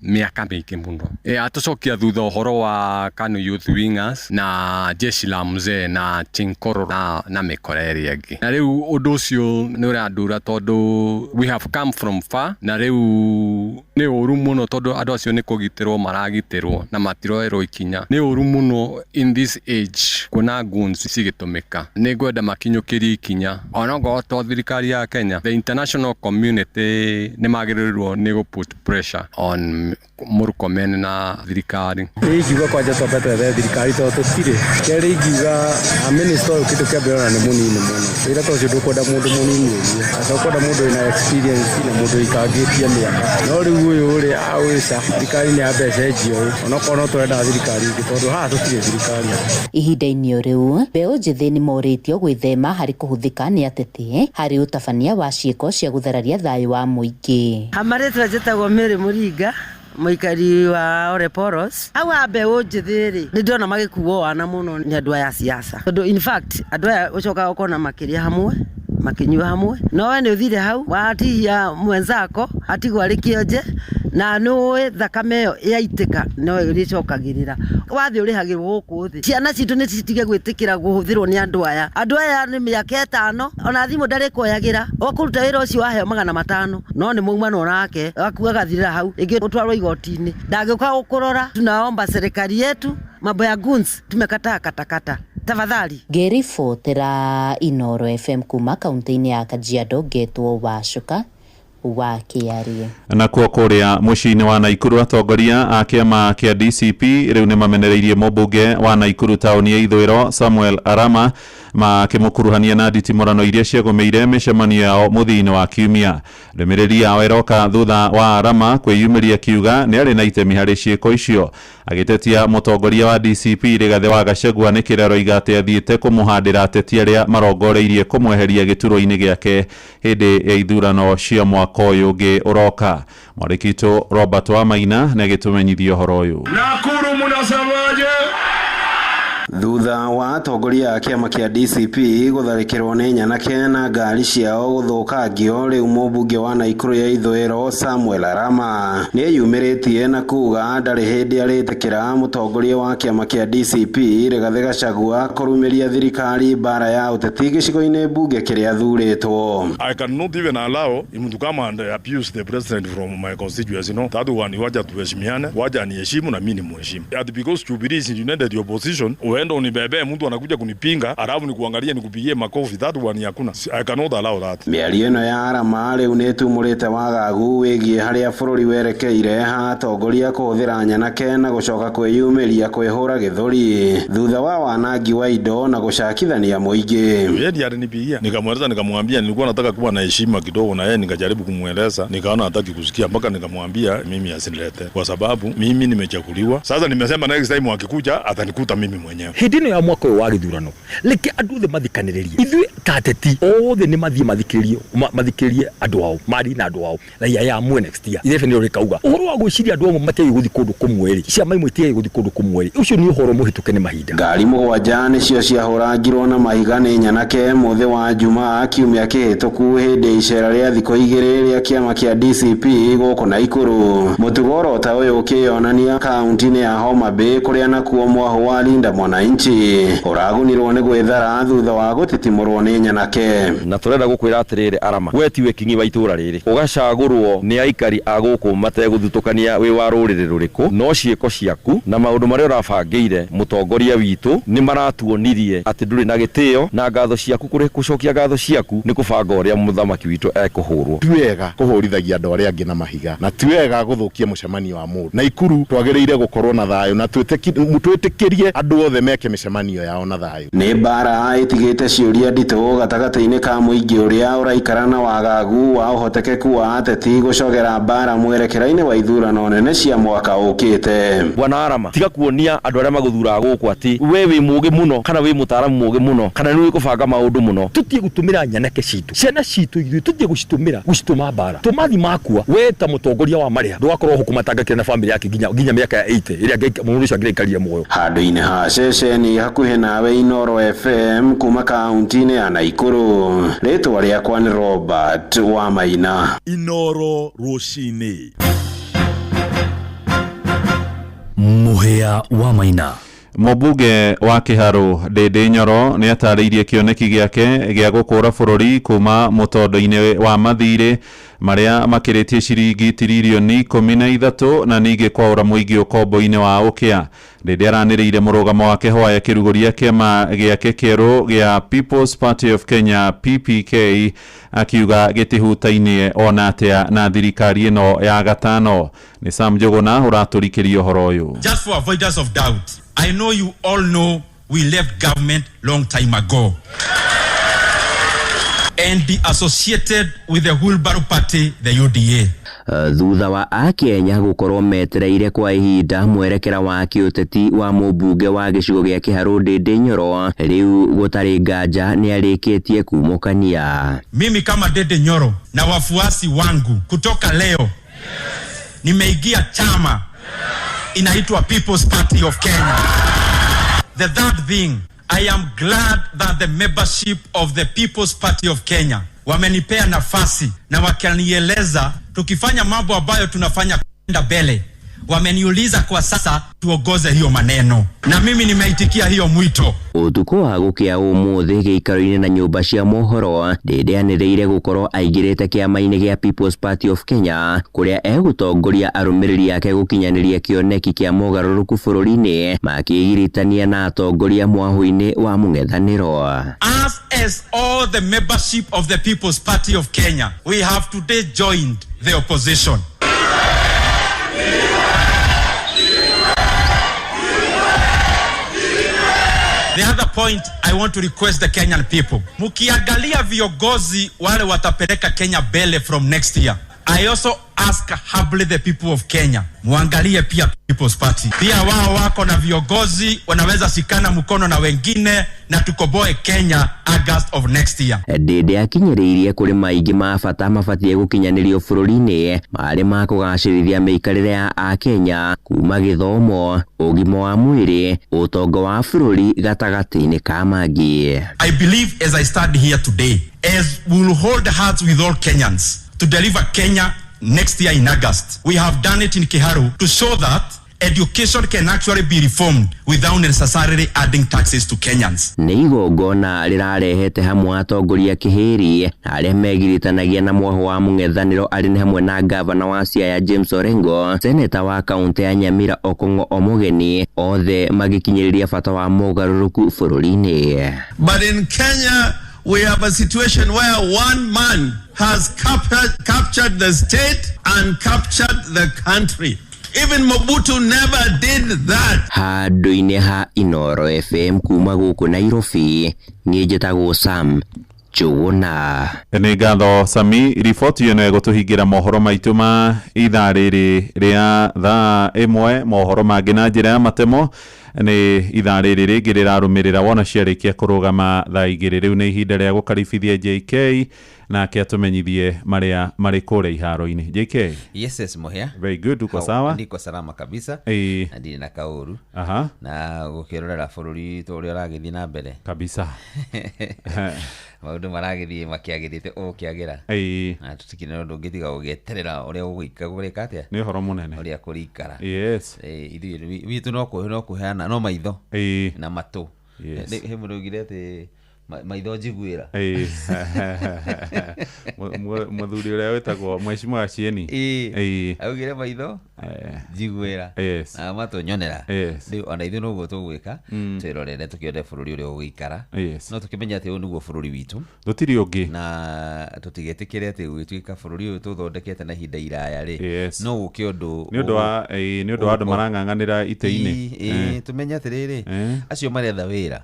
Speaker 8: mĩaka mĩingĩ mũno. Atũcokia thutha ũhoro wa Kanu Youth Wingers na Jeshi la Mzee na Chinkoro na mĩkora ĩrĩa ĩngĩ. Na rĩu ũndũ ũcio nĩ ũrandura tondũ we have come from far, na rĩu nĩ ũru mũno tondũ andũ acio nĩ kũgitĩrwo maragitĩrwo na matiroerwo ikinya. Nĩ ũru mũno in this age kuona goons cigĩtũmĩka. Nĩ ngwenda makinyũkĩrie ikinya onokorwo to thirikari ya Kenya, the international community nĩ magĩrĩirwo nĩ gũ put pressure on Murkomen na thirikari.
Speaker 18: Niĩ ingiuga kwanja twambe twethe thirikari tondũ tũtirĩ. Kerĩ ingiuga minister ũyũ kĩndũ kĩa mbere ona nĩ mũnini mũno. Wĩra ta ũcio ndũkwenda mũndũ mũnini ũguo. Aca ũkwenda mũndũ wĩna experience na mũndũ wĩikangĩtie mĩaka. No rĩu ũyũ rĩ, awĩca thirikari nĩ yambe ĩcenjio ĩ. Onokorwo no tũrenda thirikari ĩngĩ tondũ haha tũtirĩ thirikari.
Speaker 5: Ihinda-inĩ o rĩu mbeũ njĩthĩ nĩ morĩtio gwĩthema harĩ kũhũthĩka nĩ ateti harĩ ũtabania wa ciĩko cia gũthararia thayũ wa mũingĩ.
Speaker 23: Hamarĩtwa njĩtagwo Mary Mũringa, mũikari wa Olepolos. Hau ha mbeũ njĩthĩ rĩ, nĩ ndĩrona magĩkuo wana mũno nĩ andũ aya a siasa. Tondũ in fact andũ aya ũcokaga ũkona makĩrĩa hamwe, makĩnyua hamwe, no we nĩ ũthire hau watihia mwenzako atigwo arĩ kĩonje, na nĩ ũĩ thakame ĩyo yaitĩka no ĩrĩcokagĩrĩra. Wathiĩ ũrĩhagĩrwo gũkũ thĩ. Ciana citũ nĩ citige gwĩtĩkĩra kũhũthĩrwo nĩ andũ aya. Andũ aya nĩ mĩaka 5, ona thimũ ndarĩkuoyagĩra. Ũkũruta wĩra ũcio waheo 500, no nĩ maumanwo nake, aku agathirĩra hau, ĩngĩ ũtwarwo igoti-inĩ. Ndangĩũka gũkũrora. Tunaomba serikali yetu, mambo ya goons tumekataa katakata. Tafadhali.
Speaker 5: Ngĩribotera Inooro FM kuma kaunti-inĩ ya Kajiado, ngetwo Wacuka wa Kĩariĩ.
Speaker 12: Nakuo kũrĩa mũciĩ-inĩ wa Naikuru, atongoria a kĩama kĩa DCP rĩu nĩ mamenereirie mũmbunge wa Naikuru taũni ya ithũĩro Samuel Arama makĩmũkuruhania na nditimũrano iria ciagũmĩire mĩcemanio yao mũthia-inĩ wa kiumia. Ndũmĩrĩri yao ĩroka thutha wa Arama kwĩyumĩria kiuga nĩ arĩ na itemi harĩ ciĩko icio, agĩtetia mũtongoria wa DCP Rigathĩ wa Gachagua nĩ kĩrĩa aroiga atĩ athiĩte kũmũhandĩra ateti arĩa marongoreirie kũmweheria gĩturwa-inĩ gĩake hĩndĩ ya ithurano cia mwaka ũyũ ũngĩ ũroka. Mwandĩki witũ Robert Wamaina nĩ agĩtũmenyithia ũhoro ũyũ.
Speaker 13: Nakuru munasemaje?
Speaker 14: Thutha wa atongoria a kĩama kĩa DCP gũtharĩkĩrwo nĩ nyanake na ngari ciao gũthũkangio, rĩu mũmbunge wa Naikuru ya ithũĩro Samuel Arama nĩeyumĩrĩtie na kuga ndarĩ hĩndĩ arĩtĩkĩra mũtongoria wa kĩama kĩa DCP Rigathĩ Gachagua kũrumĩria thirikari mbara ya ũteti gĩcigo-inĩ mbunge kĩrĩa athurĩtwo.
Speaker 13: I cannot even allow him to come and abuse the president from my constituency. No, that one, wacha tuheshimiane, wacha niheshimu na mimi nimheshimu. Ati because Jubilee is united the opposition, uende unibebe mtu anakuja kunipinga, alafu nikuangalie nikupigie makofi, that one hakuna. I cannot allow that.
Speaker 14: Mĩario ĩno ya Arama rĩu nĩĩtumũrĩte wagagu wĩgiĩ harĩa bũrũri werekeire ha atongoria kũhũthĩra nyanake na gũcoka kwĩyumĩria kwĩhũra gĩthũri thutha wa wanangi wa indo na gũcakithania mũingĩ.
Speaker 13: Yeye ndiye alinipigia, nikamweleza, nikamwambia nilikuwa nataka kuwa na heshima kidogo na yeye, nikajaribu kumweleza, nikaona hataki kusikia, mpaka nikamwambia mimi asinilete kwa sababu mimi nimechaguliwa. Sasa nimesema next time akikuja atanikuta mimi mwenyewe.
Speaker 15: Hĩndĩ ĩno ya mwaka ũyũ wa gĩthurano reke andũ othe mathikanĩrĩrie, ithuĩ ta ateti othe nĩ mathiĩ mathikĩrĩrie andũ ao, mari na andũ ao raia ya amwe next year. Ithe nĩrĩo rĩkauga ũhoro wa gwĩciria andũ amwe matiagĩrĩirwo gũthiĩ kũndũ kũmwe rĩ, ciama imwe itiagĩrĩirwo gũthiĩ kũndũ kũmwe rĩ, ũcio nĩ ũhoro mũhĩtũke nĩ mahinda.
Speaker 14: Ngari 7 nĩcio ciahũrangirwo na mahiga nĩ nyanake mũthĩ wa Jumaa kiumia kĩhĩtũku hĩndĩ icera rĩa thikũ 2 rĩa kĩama kĩa DCP gũkũ Naikuru. Mũtugo oro ta ũyũ ũkĩyonania kaunti-inĩ ya Homa Bay kũrĩa nakuo mwahũ wa Linda Mwananchi Mwananchi ũragunirwo nĩ gwĩthara thutha wa gũtitimũrwo nĩ nyanake.
Speaker 3: Na tũrenda gũkwĩra atĩrĩrĩ Arama, we tiwe kingi wa itũra rĩrĩ, ũgacagũrwo nĩ aikari a gũkũ mategũthutũkania wĩ wa rũrĩrĩ rũrĩkũ, no ciĩko ciaku na maũndũ marĩa ũrabangĩire mũtongoria witũ nĩ maratuonirie atĩ ndũrĩ na gĩtĩo, na ngatho ciaku kũrĩ gũcokia ngatho ciaku nĩ kũbanga ũrĩa mũthamaki witũ ekũhũrwo.
Speaker 7: Ti wega kũhũrithagia andũ arĩa angĩ na mahiga, na ti wega gũthũkia mũcemanio wa mũndũ. Naikuru twagĩrĩire gũkorwo na thayũ na twĩtĩkĩrie andũ othe meke mĩcemanio yao na thayũ.
Speaker 14: Nĩ mbara ĩtigĩte ciũria nditũ gatagatĩ-inĩ ka mũingĩ ũrĩa ũraikara na wagagu wa ũhotekeku wa ateti gũcogera mbara mwerekera-inĩ wa ithurano nene cia mwaka ũkĩte.
Speaker 3: Bwana Arama, tiga kuonia andũ arĩa magũthuraga gũkũ atĩ we wĩ mũũgĩ mũno kana wĩ mũtaaramu mũũgĩ mũno kana nĩ ũĩ kũbanga maũndũ mũno.
Speaker 15: Tũtige gũtũmĩra nyanake citũ, ciana citũ ithuĩ tũtige gũcitũmĩra gũcitũma mbara. Tũmathi makua we ta mũtongoria wa marĩa ndũgakorwo hũkũmatangakĩra na famĩlĩ yake nginya mĩaka ya 80 ĩrĩa mũndũ ũcio angĩraikarire muoyo.
Speaker 14: Handũ-inĩ ha ceceni hakuhĩ nawe Inoro FM kuma kaunti-inĩ ya Naikuru, rĩtwa rĩakwa nĩ Robert Wamaina.
Speaker 10: Inoro rũcinĩ. Mũhĩa wa Maina.
Speaker 12: Mũmbunge wa Kĩharũ Ndĩndĩ Nyoro nĩ atarĩirie kĩoneki gĩake gĩa gũkũra bũrũri kuma mũtondo-inĩ wa mathirĩ marĩa makĩrĩtie ciringi tiririoni 13 na ningĩ kwaũra mũingĩ ũkombo-inĩ wa ũkĩa. Ndĩndĩ aranĩrĩire mũrũgamo wake hwaya kĩrugũria kĩama gĩake kĩerũ gĩa People's Party of Kenya PPK, akiuga gĩtihutainie ona atĩa na thirikari ĩno ya gatano. Nĩ Sam Njũgũna ũratũrikĩria ũhoro ũyũ.
Speaker 16: Just for avoidance of doubt, I know you all know we left government long time ago and be associated with the Wheelbarrow Party, the UDA.
Speaker 17: Thutha wa akenya gũkorwo metereire kwa ihinda mwerekera wa kĩũteti wa mũmbunge wa gĩcigo gĩa Kĩharũ Ndĩndĩ Nyoro, rĩu gũtarĩ nganja nĩ arĩkĩtie kumũkania.
Speaker 16: Mimi kama Ndĩndĩ Nyoro na wafuasi wangu kutoka leo nimeingia chama inaitwa People's Party of Kenya. The third thing, I am glad that the membership of the People's Party of Kenya wamenipea nafasi na wakanieleza tukifanya mambo ambayo tunafanya kwenda mbele. Wameniuliza kwa sasa tuongoze hiyo maneno, na mimi nimeitikia hiyo mwito.
Speaker 17: Ũtukũ wa gũkĩa ũmũthĩ gĩikaro-inĩ na nyũmba cia mohoro, Ndĩndĩ anĩrĩire gũkorwo aingĩrĩte kĩama-inĩ gĩa People's Party of Kenya kũrĩa egũtongoria arũmĩrĩri ake gũkinyanĩria kĩoneki kĩa mogarũrũku bũrũri-inĩ makĩgiritania na atongoria mwahũ-inĩ wa mũng'ethanĩro.
Speaker 16: As all the membership of the People's Party of Kenya, we have today joined the opposition. The other point I want to request the Kenyan people. Mukiangalia viongozi wale watapeleka Kenya mbele from next year. I also ask humbly the people of Kenya, muangalie pia People's Party. Pia wao wako na viongozi wanaweza shikana mkono na wengine na tukoboe Kenya August of next year.
Speaker 17: Ndĩndĩ akinyĩrĩirie kũrĩ maingĩ ma bata mabatiĩ gũkinyanĩrio bũrũri-inĩ marĩ ma kũgacĩrithia mĩikarĩre ya akenya kuma gĩthomo, ũgima wa mwĩrĩ, ũtonga wa bũrũri gatagatĩ-inĩ ka mangĩ.
Speaker 16: I believe as I stand here today, as we will hold hearts with all Kenyans to deliver Kenya next year in August. We have done it in Kiharu to show that education can actually be reformed without necessarily adding taxes to Kenyans.
Speaker 17: Nĩ igongona rĩrarehete hamwe atongoria kĩhĩri na arĩa megiritanagia na mwahũ wa mũng'ethanĩro arĩ nĩ hamwe na gavana wa Siaya James Orengo, seneta wa kaunti ya Nyamira Okong'o Omogeni, othe magĩkinyĩrĩria bata wa mogarũrũku bũrũri-inĩ.
Speaker 19: But in Kenya we have a situation where one man has captured the state and captured the country. Even Mobutu never did that.
Speaker 17: Handũ-inĩ ha Inoro FM kuma gũkũ Nairobi, niĩ njĩtagwo Sam Njũgũna.
Speaker 12: Nĩ ngatho Sami, riboti ĩno ĩgũtũhingĩra mohoro maitũ ma ithaa rĩrĩ rĩa thaa 1, mohoro mangĩ na njĩra ya matemo nĩ ithaa rĩrĩ rĩngĩ rĩrarũmĩrĩra wona ciarĩkia kũrũgama thaa 2. Rĩu nĩ ihinda rĩa gũkaribithia JK nake atũmenyithie marĩa marĩ kũrĩa iharo-inĩ. JK.
Speaker 20: Yes, Mũhĩa.
Speaker 12: Very good, uko sawa?
Speaker 20: Ndiko salama kabisa. Na ndirĩ na kaũru.
Speaker 12: Aha.
Speaker 20: Na gũkĩrorera bũrũri witũ ũrĩa ũragĩthiĩ na mbere.
Speaker 12: Kabisa.
Speaker 20: Maũndũ maragĩthiĩ makĩagĩrĩte o kĩagĩra.
Speaker 12: Ĩĩ.
Speaker 20: Na tũtikĩrĩ na ũndũ ũngĩ tiga gũgĩeterera ũrĩa gũgũika gũrĩka atĩa.
Speaker 12: Nĩ ũhoro mũnene.
Speaker 20: Ũrĩa kũrĩikara.
Speaker 12: Yes.
Speaker 20: Ĩĩ, ithuĩ witũ no kũhe no kũheana no maitho.
Speaker 12: Ĩĩ.
Speaker 20: Na matũ.
Speaker 12: Yes.
Speaker 20: He mũndũ augire atĩ maitho njiguĩra.
Speaker 12: Ĩĩ. Mũthuri ũrĩa wĩtagwo Mheshimiwa Acieni.
Speaker 20: Ĩĩ.
Speaker 12: Ĩĩ.
Speaker 20: Augire maitho njiguĩra.
Speaker 12: Yes.
Speaker 20: Na matũ nyonera.
Speaker 12: Yes.
Speaker 20: Rĩu ona ithuĩ noguo tũgwĩka twĩrorere tũkĩone bũrũri ũrĩa ũgũikara.
Speaker 12: Yes.
Speaker 20: No tũkĩmenye atĩ ũyũ nĩguo bũrũri witũ.
Speaker 12: Gũtirĩ ũngĩ.
Speaker 20: Na tũtigetĩkĩre atĩ gũgĩtuĩka bũrũri ũyũ tũthondekete na ihinda iraya rĩ.
Speaker 12: Yes.
Speaker 20: No gũke ũndũ
Speaker 12: Nĩ ũndũ wa ĩĩ, nĩ ũndũ wa andũ marang'ang'anĩra itĩ-inĩ.
Speaker 20: Ĩĩ, tũmenye atĩrĩrĩ acio maretha wĩra.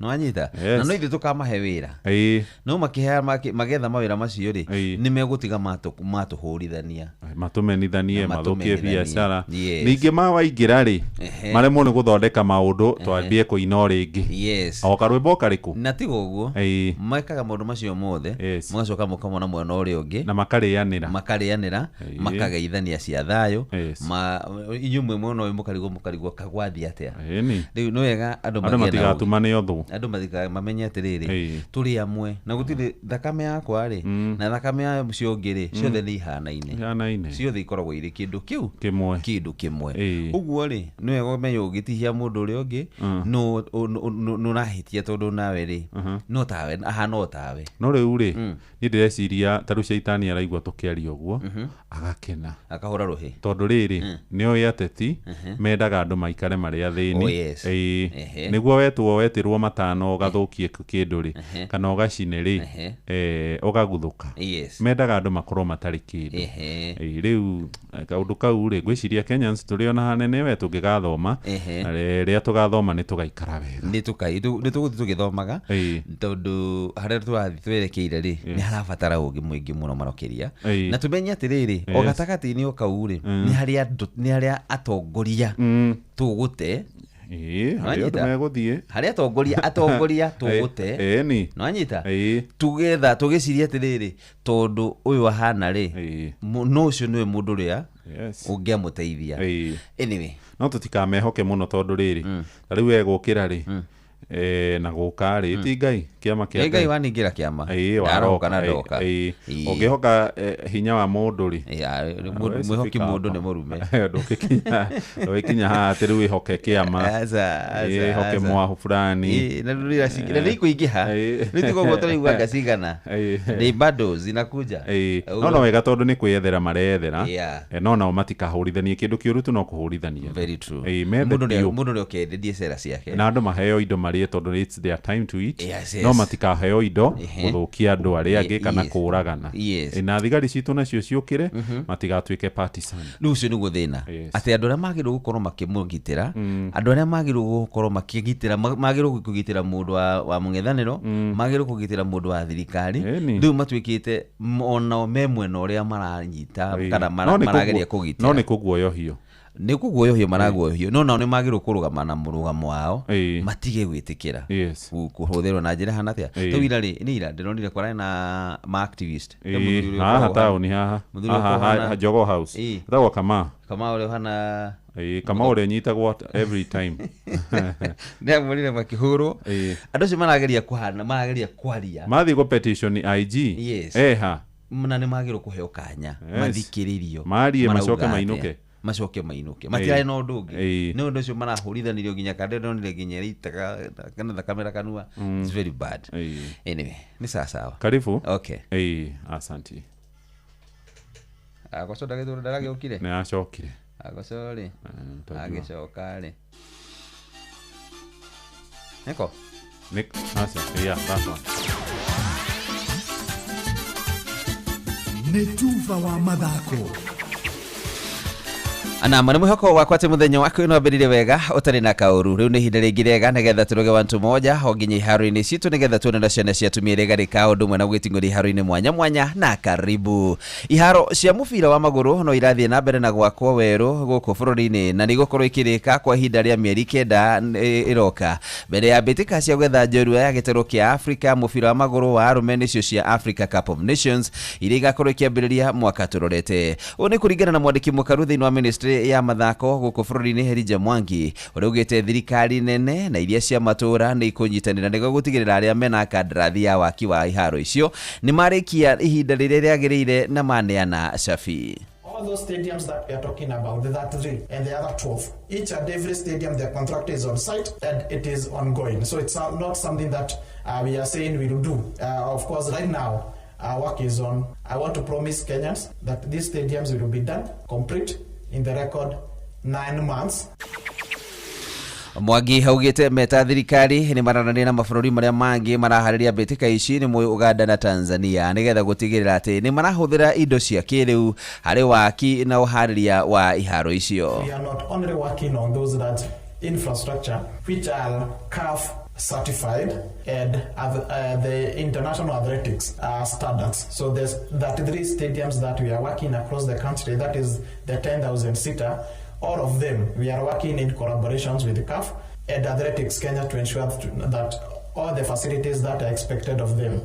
Speaker 20: Nĩwanyita?
Speaker 12: Yes.
Speaker 20: Na no ithuĩ tũkamahe wĩra.
Speaker 12: Ĩĩ.
Speaker 20: No makĩhea magetha mawĩra macio rĩ, nĩ megũtiga matũhũrithania.
Speaker 12: Matũmenithanie,
Speaker 20: Na
Speaker 12: mathũkie
Speaker 20: matũmenithanie.
Speaker 12: biacara.
Speaker 20: Yes.
Speaker 12: Ningĩ mawaingĩra rĩ,
Speaker 20: Ehe.
Speaker 12: maremwo nĩ gũthondeka maũndũ twambie kũina o rĩngĩ.
Speaker 20: Yes.
Speaker 12: O karwĩmbo karĩkũ?
Speaker 20: Na tiga ũguo,
Speaker 12: Ĩĩ.
Speaker 20: mekaga maũndũ macio mothe, magacoka mũkamona mwena ũrĩa ũngĩ.
Speaker 12: Na makarĩanĩra.
Speaker 20: Makarĩanĩra,
Speaker 12: Ĩĩ.
Speaker 20: makageithania cia thayũ.
Speaker 12: Yes.
Speaker 20: Inyuĩ mwĩ mwena ũyũ mũkarigwo mũkarigwo kagwathiĩ atĩa.
Speaker 12: Ĩni.
Speaker 20: Rĩu nĩ wega andũ
Speaker 12: Andũ
Speaker 20: magĩe na ũũgĩ.
Speaker 12: matigatumane ũthũ.
Speaker 20: Andũ mamenye atĩrĩrĩ,
Speaker 12: Ĩĩ.
Speaker 20: tũrĩ amwe na gũtirĩ thakame yakwa rĩ na thakame ya ũcio ũngĩ rĩ, ciothe nĩ ihanaine.
Speaker 12: Ihanaine.
Speaker 20: Ciothe ikoragwo irĩ kĩndũ kĩu
Speaker 12: kĩmwe.
Speaker 20: Kĩndũ kĩmwe.
Speaker 12: Ĩĩ.
Speaker 20: Ũguo rĩ, nĩ wega ũmenye ũngĩtihia mũndũ ũrĩa ũngĩ, nĩ ũrahĩtia tondũ nawe rĩ, no tawe, ahana o tawe.
Speaker 12: No rĩu rĩ, niĩ ndĩreciria ta rĩu caitani araigua tũkĩaria ũguo, agakena.
Speaker 20: Akahũra rũhĩ.
Speaker 12: Tondũ rĩrĩ, nĩ oĩ ateti mendaga andũ maikare marĩ athĩni.
Speaker 20: Oh, yes.
Speaker 12: Ĩĩ.
Speaker 20: Ehe.
Speaker 12: Nĩguo wetwo wetĩrwo matano ũgathũkie kĩndũ rĩ, kana ũgacine rĩ, ũgaguthũka.
Speaker 20: Yes.
Speaker 12: Mendaga andũ makorwo matarĩ kĩndũ.
Speaker 20: Ehe.
Speaker 12: Ĩĩ, rĩu kaũndũ kau rĩ, ngwĩciria Kenyans tũrĩ ona hanene we tũngĩgathoma,
Speaker 20: Ehe.
Speaker 12: na rĩrĩa tũgathoma nĩ tũgaikara wega.
Speaker 20: Nĩ tũgũthiĩ tũgĩthomaga, tondũ harĩa tũrathiĩ twerekeire rĩ, nĩ harabatara ũũgĩ mũingĩ mũno makĩria.
Speaker 12: Ĩĩ.
Speaker 20: Na tũmenye atĩrĩrĩ, o
Speaker 12: Yes.
Speaker 20: gatagatĩ-inĩ o kau rĩ, nĩ harĩa andũ, nĩ harĩa atongoria tũgũte.
Speaker 12: Ĩĩ, harĩa andũ
Speaker 20: Nĩwanyita?
Speaker 12: megũthiĩ.
Speaker 20: Harĩa atongoria tũgũte.
Speaker 12: Ĩni.
Speaker 20: Nĩwanyita?
Speaker 12: Ĩĩ.
Speaker 20: Tugetha tũgĩciria atĩrĩrĩ, tondũ ũyũ ahana rĩ, no ũcio nĩwe mũndũ ũrĩa
Speaker 12: Yes.
Speaker 20: ũngĩamũteithia.
Speaker 12: Ĩĩ.
Speaker 20: Anyway.
Speaker 12: No tũtikamehoke mũno tondũ rĩrĩ, ta rĩu egũkĩra rĩ, na gũka rĩ, ti Ngai, kĩama kĩa
Speaker 20: Nĩ Ngai waningĩra kĩama.
Speaker 12: Ĩĩ,
Speaker 20: Ndaroka
Speaker 12: waroka,
Speaker 20: na ndoka.
Speaker 12: ĩĩ.
Speaker 20: Ĩĩ.
Speaker 12: Ũngĩhoka hinya wa mũndũ rĩ,
Speaker 20: mwĩhoki mũndũ nĩ mũrume.
Speaker 12: Ndũgĩkinya haha atĩ rĩu wĩhoke kĩama.
Speaker 20: Aca, aca,
Speaker 12: Ĩĩ, wĩhoke
Speaker 20: aca.
Speaker 12: mwahu fulani.
Speaker 20: Ĩĩ, na rĩu na nĩ ikũingĩha. Rĩu tiga ũguo tũraigua anga cigana. Nĩ bado zinakuja.
Speaker 12: Ĩĩ. No no wega tondũ nĩ kwĩyethera mareyethera.
Speaker 20: Yeah.
Speaker 12: No nao matikahũrithanie kĩndũ kĩũru tu no kũhũrithania.
Speaker 20: Very true.
Speaker 12: Ĩĩ, methe
Speaker 20: Mũndũ
Speaker 12: biũ.
Speaker 20: mũndũ nĩ okenderie cera ciake.
Speaker 12: Na andũ maheo indo marĩe tondũ it's their time to eat.
Speaker 20: Yes, yes.
Speaker 12: No matikaheo indo
Speaker 20: Ehe.
Speaker 12: gũthũkia andũ arĩa angĩ kana
Speaker 20: Yes.
Speaker 12: kũũragana.
Speaker 20: Yes.
Speaker 12: Ĩĩ, na thigari citũ nacio ciũkĩre matigatuĩke partisan.
Speaker 20: Rĩu ũcio nĩguo thĩna. Atĩ andũ arĩa magĩrĩirwo gũkorwo makĩmũgitĩra, andũ arĩa magĩrĩirwo gũkorwo makĩgitĩra, magĩrĩirwo kũgitĩra mũndũ wa mũng'ethanĩro, magĩrĩirwo kũgitĩra mũndũ wa thirikari, rĩu matuĩkĩte onao me mwena ũrĩa maranyita kana marageria kũgitĩra.
Speaker 12: No nĩ kũguoyohio.
Speaker 20: Nĩ kũguoyohio maraguoyohio, no nao nĩ magĩrĩirwo kũrũgama na mũrũgamo wao, matige gwĩtĩkĩra kũhũthĩrwo na njĩra hana atĩa. Rĩu ira rĩ, nĩ ira ndĩronire kwarĩ na ma activist. He mũthuri ũrĩa
Speaker 12: Haha
Speaker 20: ũkoragwo
Speaker 12: taũni haha.
Speaker 20: Mũthuri ũrĩa
Speaker 12: Haha,
Speaker 20: ũkoragwo
Speaker 12: haha,
Speaker 20: hana-
Speaker 12: Jogoo House.
Speaker 20: Ĩĩ.
Speaker 12: Etagwo Kamau.
Speaker 20: Kamau ũrĩa ũhana
Speaker 12: Ĩĩ, Kamau ũrĩa ũnyitagwo every time.
Speaker 20: Nĩ amonire makĩhũrwo. Andũ acio marageria kũhana, marageria kwaria.
Speaker 12: Mathiĩ gũ petition IG.
Speaker 20: Yes.
Speaker 12: Eha.
Speaker 20: Na nĩ magĩrĩirwo kũheo kanya,
Speaker 12: Yes.
Speaker 20: mathikĩrĩrio.
Speaker 12: Marie
Speaker 20: Marauga
Speaker 12: macoke
Speaker 20: atĩa.
Speaker 12: mainũke.
Speaker 20: Macoke mainũke. Matirarĩ na ũndũ ũngĩ.
Speaker 12: Ĩĩ.
Speaker 20: Nĩ ũndũ ũcio marahũrithanirio nginya kanda ndonire nginya ĩraitaga kana thakame na kanua. It's very bad. Anyway, nĩ sawa sawa.
Speaker 12: Karibu.
Speaker 20: Okay.
Speaker 12: Ĩĩ, asanti.
Speaker 20: Agoco ndagĩtũra ndaragĩũkire?
Speaker 12: Nĩ acokire.
Speaker 20: Agoco rĩ.
Speaker 12: Ntajua.
Speaker 20: Agĩcoka rĩ. Nĩko?
Speaker 12: Nick, aca, yeah, that one.
Speaker 10: Nĩ tuba wa mathako.
Speaker 20: Ana nĩ mwĩhoko wakwa atĩ mũthenya waku nĩ wambĩrĩirie wega ũtarĩ na kaũru. Rĩu nĩ ihinda rĩngĩ rĩega nĩgetha tũrũge wantu moja o nginya iharo-inĩ citũ nĩgetha tuone na ciana cia atumia iria igarĩka ũndũ ũmwe na gwĩting'ũria iharo-inĩ mwanya mwanya na karibu. Iharo cia mũbira wa magũrũ no irathiĩ na mbere na gwakwo werũ gũkũ bũrũri-inĩ na nĩ igũkorwo ikĩrĩka kwa ihinda rĩa mĩeri 9 ĩroka. Mbere ya mbĩtĩka cia gwetha njorua ya gĩtarũ kĩa Afrika mũbira wa magũrũ wa arũme nĩcio cia Africa Cup of Nations iria igakorwo ikĩambĩrĩria mwaka tũrorete. Ũũ nĩ kũringana na mwandĩki mũkaru thĩinĩ wa ministry ministry ya mathako gũkũ bũrũri-inĩ Elijah Mwangi ũrĩa ugĩte thirikari nene na iria cia matũra nĩ ikũnyitanĩra nĩguo gũtigĩrĩra arĩa mena kandarathi ya waki wa iharo icio nĩ marĩkia ihinda rĩrĩa rĩagĩrĩire na maneana cabi.
Speaker 1: All those stadiums that we are talking about, the 33 and the other 12, each and every stadium, the contractor is on site and it is ongoing. So it's not something that we are saying we will do. Of course, right now, our work is on. I want to promise Kenyans that these stadiums will be done, complete, in the record 9 months.
Speaker 20: Mwangi augĩte meta thirikari nĩ maranania na mabũrũri marĩa mangĩ maraharĩria mbĩtĩka ici nĩ mũĩ Uganda na Tanzania nĩgetha gũtigĩrĩra atĩ nĩ marahũthĩra indo cia kĩrĩu harĩ waki na ũharĩria wa iharo icio.
Speaker 1: We are not only working on those that infrastructure which are CAF certified and the international athletics standards. So there's 33 stadiums that we are working across the country, that is the 10,000 seater. All of them, we are working in collaborations with the CAF and Athletics Kenya to ensure that all the facilities that are expected of them.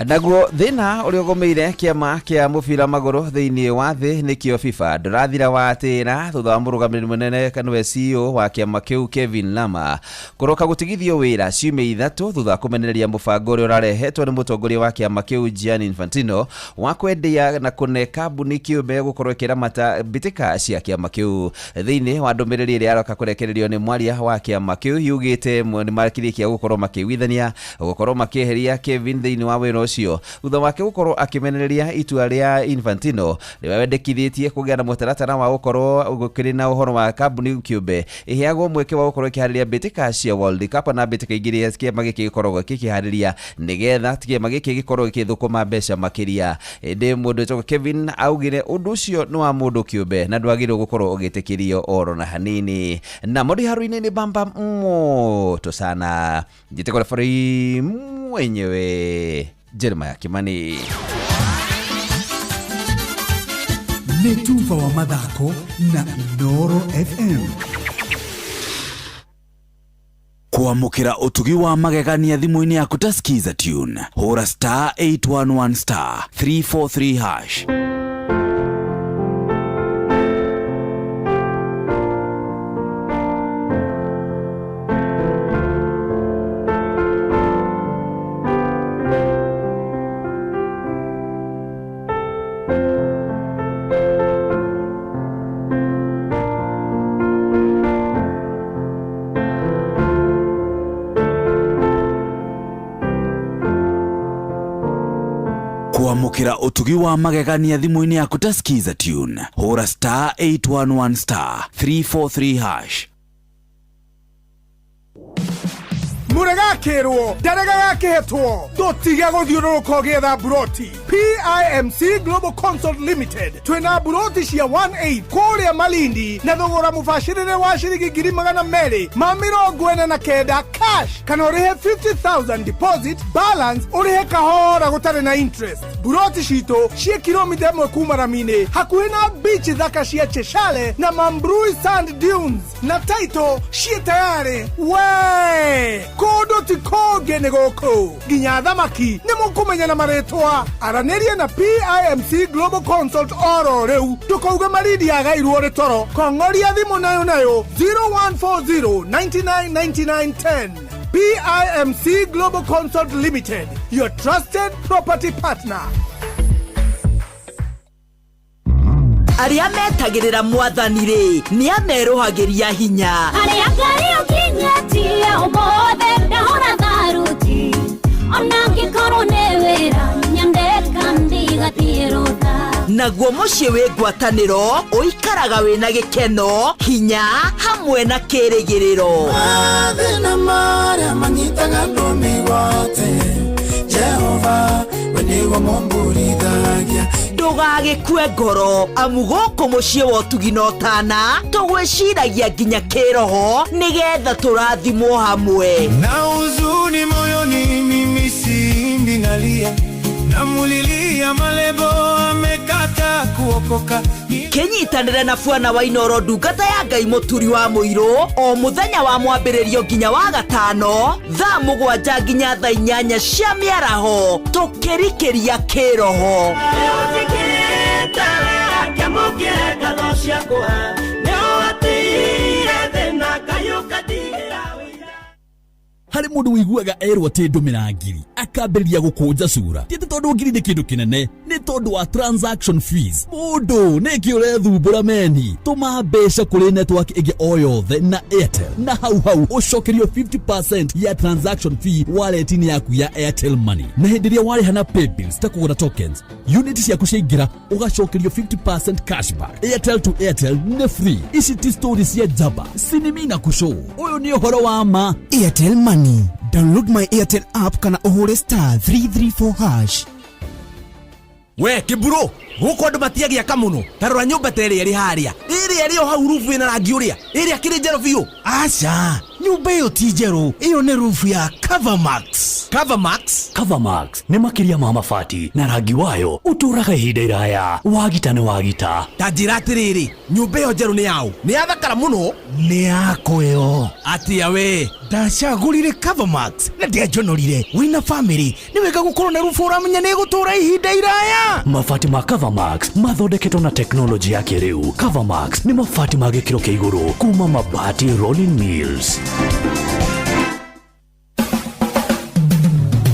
Speaker 20: Naguo thĩna ũrĩa ũgũmĩire kĩama kĩa mũbira magũrũ thĩinĩ wa thĩ nĩkĩo FIFA ndũrathira wa tĩra thutha wa mũrũgamĩrĩri mũnene kanwe CEO wa kĩama kĩu Kevin Lama kũroka gũtigithio wĩra ciumia ithatũ thutha wa kũmenereria mũbango ũrĩa ũrarehetwo nĩ mũtongoria wa kĩama kĩu Gianni Infantino wa kwendia na kũne kambuni kĩũmbe gũkorwo ĩkĩramata mbĩtĩka cia kĩama kĩu. Thĩinĩ wa ndũmĩrĩri ĩrĩa aroka kũrekererio nĩ mwaria wa kĩama kĩu yugĩte nĩmakĩrĩkia gũkorwo makĩiguithania gũkorwo makĩeheria Kevin thĩinĩ wa wĩra ũcio thutha wake gũkorwo akĩmenereria itua rĩa Infantino rĩrĩa wendekithĩtie kũgĩa na mũtaratara wa gũkorwo gũkĩrĩ na ũhoro wa kambuni kĩũmbe ĩheagwo mweke wa gũkorwo ĩkĩharĩria mbĩtĩka cia World Cup na mbĩtĩka ingĩ iria kĩama gĩkĩ gĩkoragwo gĩkĩharĩria nĩgetha kĩama gĩkĩ gĩkorwo gĩkĩthũkũma mbeca makĩria. Ĩndĩ mũndũ wĩtagwo Kevin augire ũndũ ũcio nĩ wa mũndũ kĩũmbe na ndwagĩrĩirwo gũkorwo ũgĩtĩkĩrio oro na hanini. Na mũndũ haru-inĩ nĩ bamba moto sana njĩtĩkwo referee mwenyewe Jeremiah Kimani.
Speaker 10: Nĩ tuba wa mathako na Inooro FM.
Speaker 2: Kwamũkĩra ũtugi wa magegania thimũ-inĩ yaku ta Skiza Tune. Hũra star 811 star 343 hash. Kwamũkĩra ũtugi wa magegania thimũ-inĩ yaku ta Skiza Tune. Hũra star 811 star 343 hash.
Speaker 6: Mũregakĩrwo ndarega gakĩhetwo ndũtige gũthiũrũrũka ũgĩetha mburoti. PIMC Global Consult Limited twĩna mburoti cia 18 kũrĩa Malindi na thogora mũbacĩrĩre wa ciringi 249 cash kana ũrĩhe 50,000 deposit balance ũrĩhe kahora gũtarĩ na interest. Mburoti citũ ciĩ kilomita 1 kuma rami-inĩ hakuhĩ na beach thaka cia Cheshale na Mambrui Sand Dunes na title ciĩ tayarĩ. We kũndũ ti kũngĩ nĩ gũkũ nginya thamaki nĩ mũkũmenya na marĩtwa. Aranĩria na PIMC Global Consult oro rĩu ndũkauge Malindi yagairwo rĩ toro. Kong'oria thimũ nayo nayo 0140 99 99 10. PIMC Global Consult Limited, your trusted property partner.
Speaker 9: Arĩa metagĩrĩra mwathani rĩ nĩ amerũhagĩria hinya.
Speaker 11: Arĩa Ngai ũkinyĩtie ũmũthĩ ndahũra tharuti ona ngĩkorwo nĩ wĩra nyandeka ndigathiĩ rũtha.
Speaker 9: Naguo mũciĩ wĩ ngwatanĩro ũikaraga wĩna gĩkeno hinya hamwe na kĩrĩgĩrĩro.
Speaker 21: Mathĩna marĩa manyitaga andũ mĩgwate Jehova we nĩwe mũmburithagia.
Speaker 9: Ndũgagĩkue ngoro amu gũkũ mũciĩ wa ũtugi na ũtana tũgwĩciragia nginya kĩroho nĩgetha tũrathimwo hamwe.
Speaker 21: Na huzuni moyoni mimi simbi nalia namulilia malebo amekata kuokoka.
Speaker 9: Kĩnyitanĩre na Bwana wa Inooro ndungata ya Ngai mũturi wa mũirũ o mũthenya wa mwambĩrĩrio nginya wa gatano thaa 7 nginya thaa 8 cia mĩaraho tũkĩrikĩria kĩroho.
Speaker 4: yakwa nĩwatigire thĩna Ngai ũkandigĩra.
Speaker 8: Harĩ mũndũ wĩiguaga erwo atĩ ndũmĩra ngiri akambĩrĩria gũkũnja cura. Ti atĩ tondũ ngiri nĩ kĩndũ kĩnene, nĩ tondũ wa transaction fees. Mũndũ nĩkĩ ũrethumbũra meni? Tũma mbeca kũrĩ network ĩngĩ o yothe na Airtel, na hau hau ũcokerio 50% ya transaction fee wallet-inĩ yaku ya Airtel Money. Na hĩndĩ ĩrĩa warĩha na paybills ta kũgũra tokens, unit ciaku ciaingĩra ũgacokerio 50% cashback. Airtel to Airtel nĩ free. Ici ti story cia njamba sinimi na kushow, ũyũ nĩ ũhoro wa ma.
Speaker 22: Airtel Money. Download my Airtel app kana ũhũre *334#.
Speaker 24: We kĩmburu, gũkũ andũ matiagĩaka mũno. Ta rora nyũmba ta ĩrĩa ĩrĩ harĩa, ĩrĩa ĩrĩ o hau, rubu ĩna rangi ũrĩa, ĩrĩa kĩrĩ njerũ biũ.
Speaker 22: Aca, nyũmba ĩyo ti njerũ, ĩyo nĩ rufu ya Covermax.
Speaker 24: Covermax?
Speaker 15: Covermax nĩ makĩria ma mabati, na rangi wayo ũtũũraga ihinda iraya. Wagita nĩ wagita.
Speaker 24: Ta njĩra atĩrĩrĩ, nyũmba ĩyo njerũ nĩ yaũ? Nĩ yathakara mũno.
Speaker 22: Nĩ yakwa ĩyo.
Speaker 24: Atĩa we?
Speaker 22: Ndacagũrire Covermax na ndianjonorire. Wĩna famĩlĩ nĩ wega gũkorwo na rubu ũramenya nĩ ĩgũtũũra ihinda iraya.
Speaker 15: Mabati ma Covermax mathondeketwo na teknolojĩ ya kĩrĩu. Covermax nĩ mabati ma gĩkĩro kĩa igũrũ kuma Mabati Rolling Mills.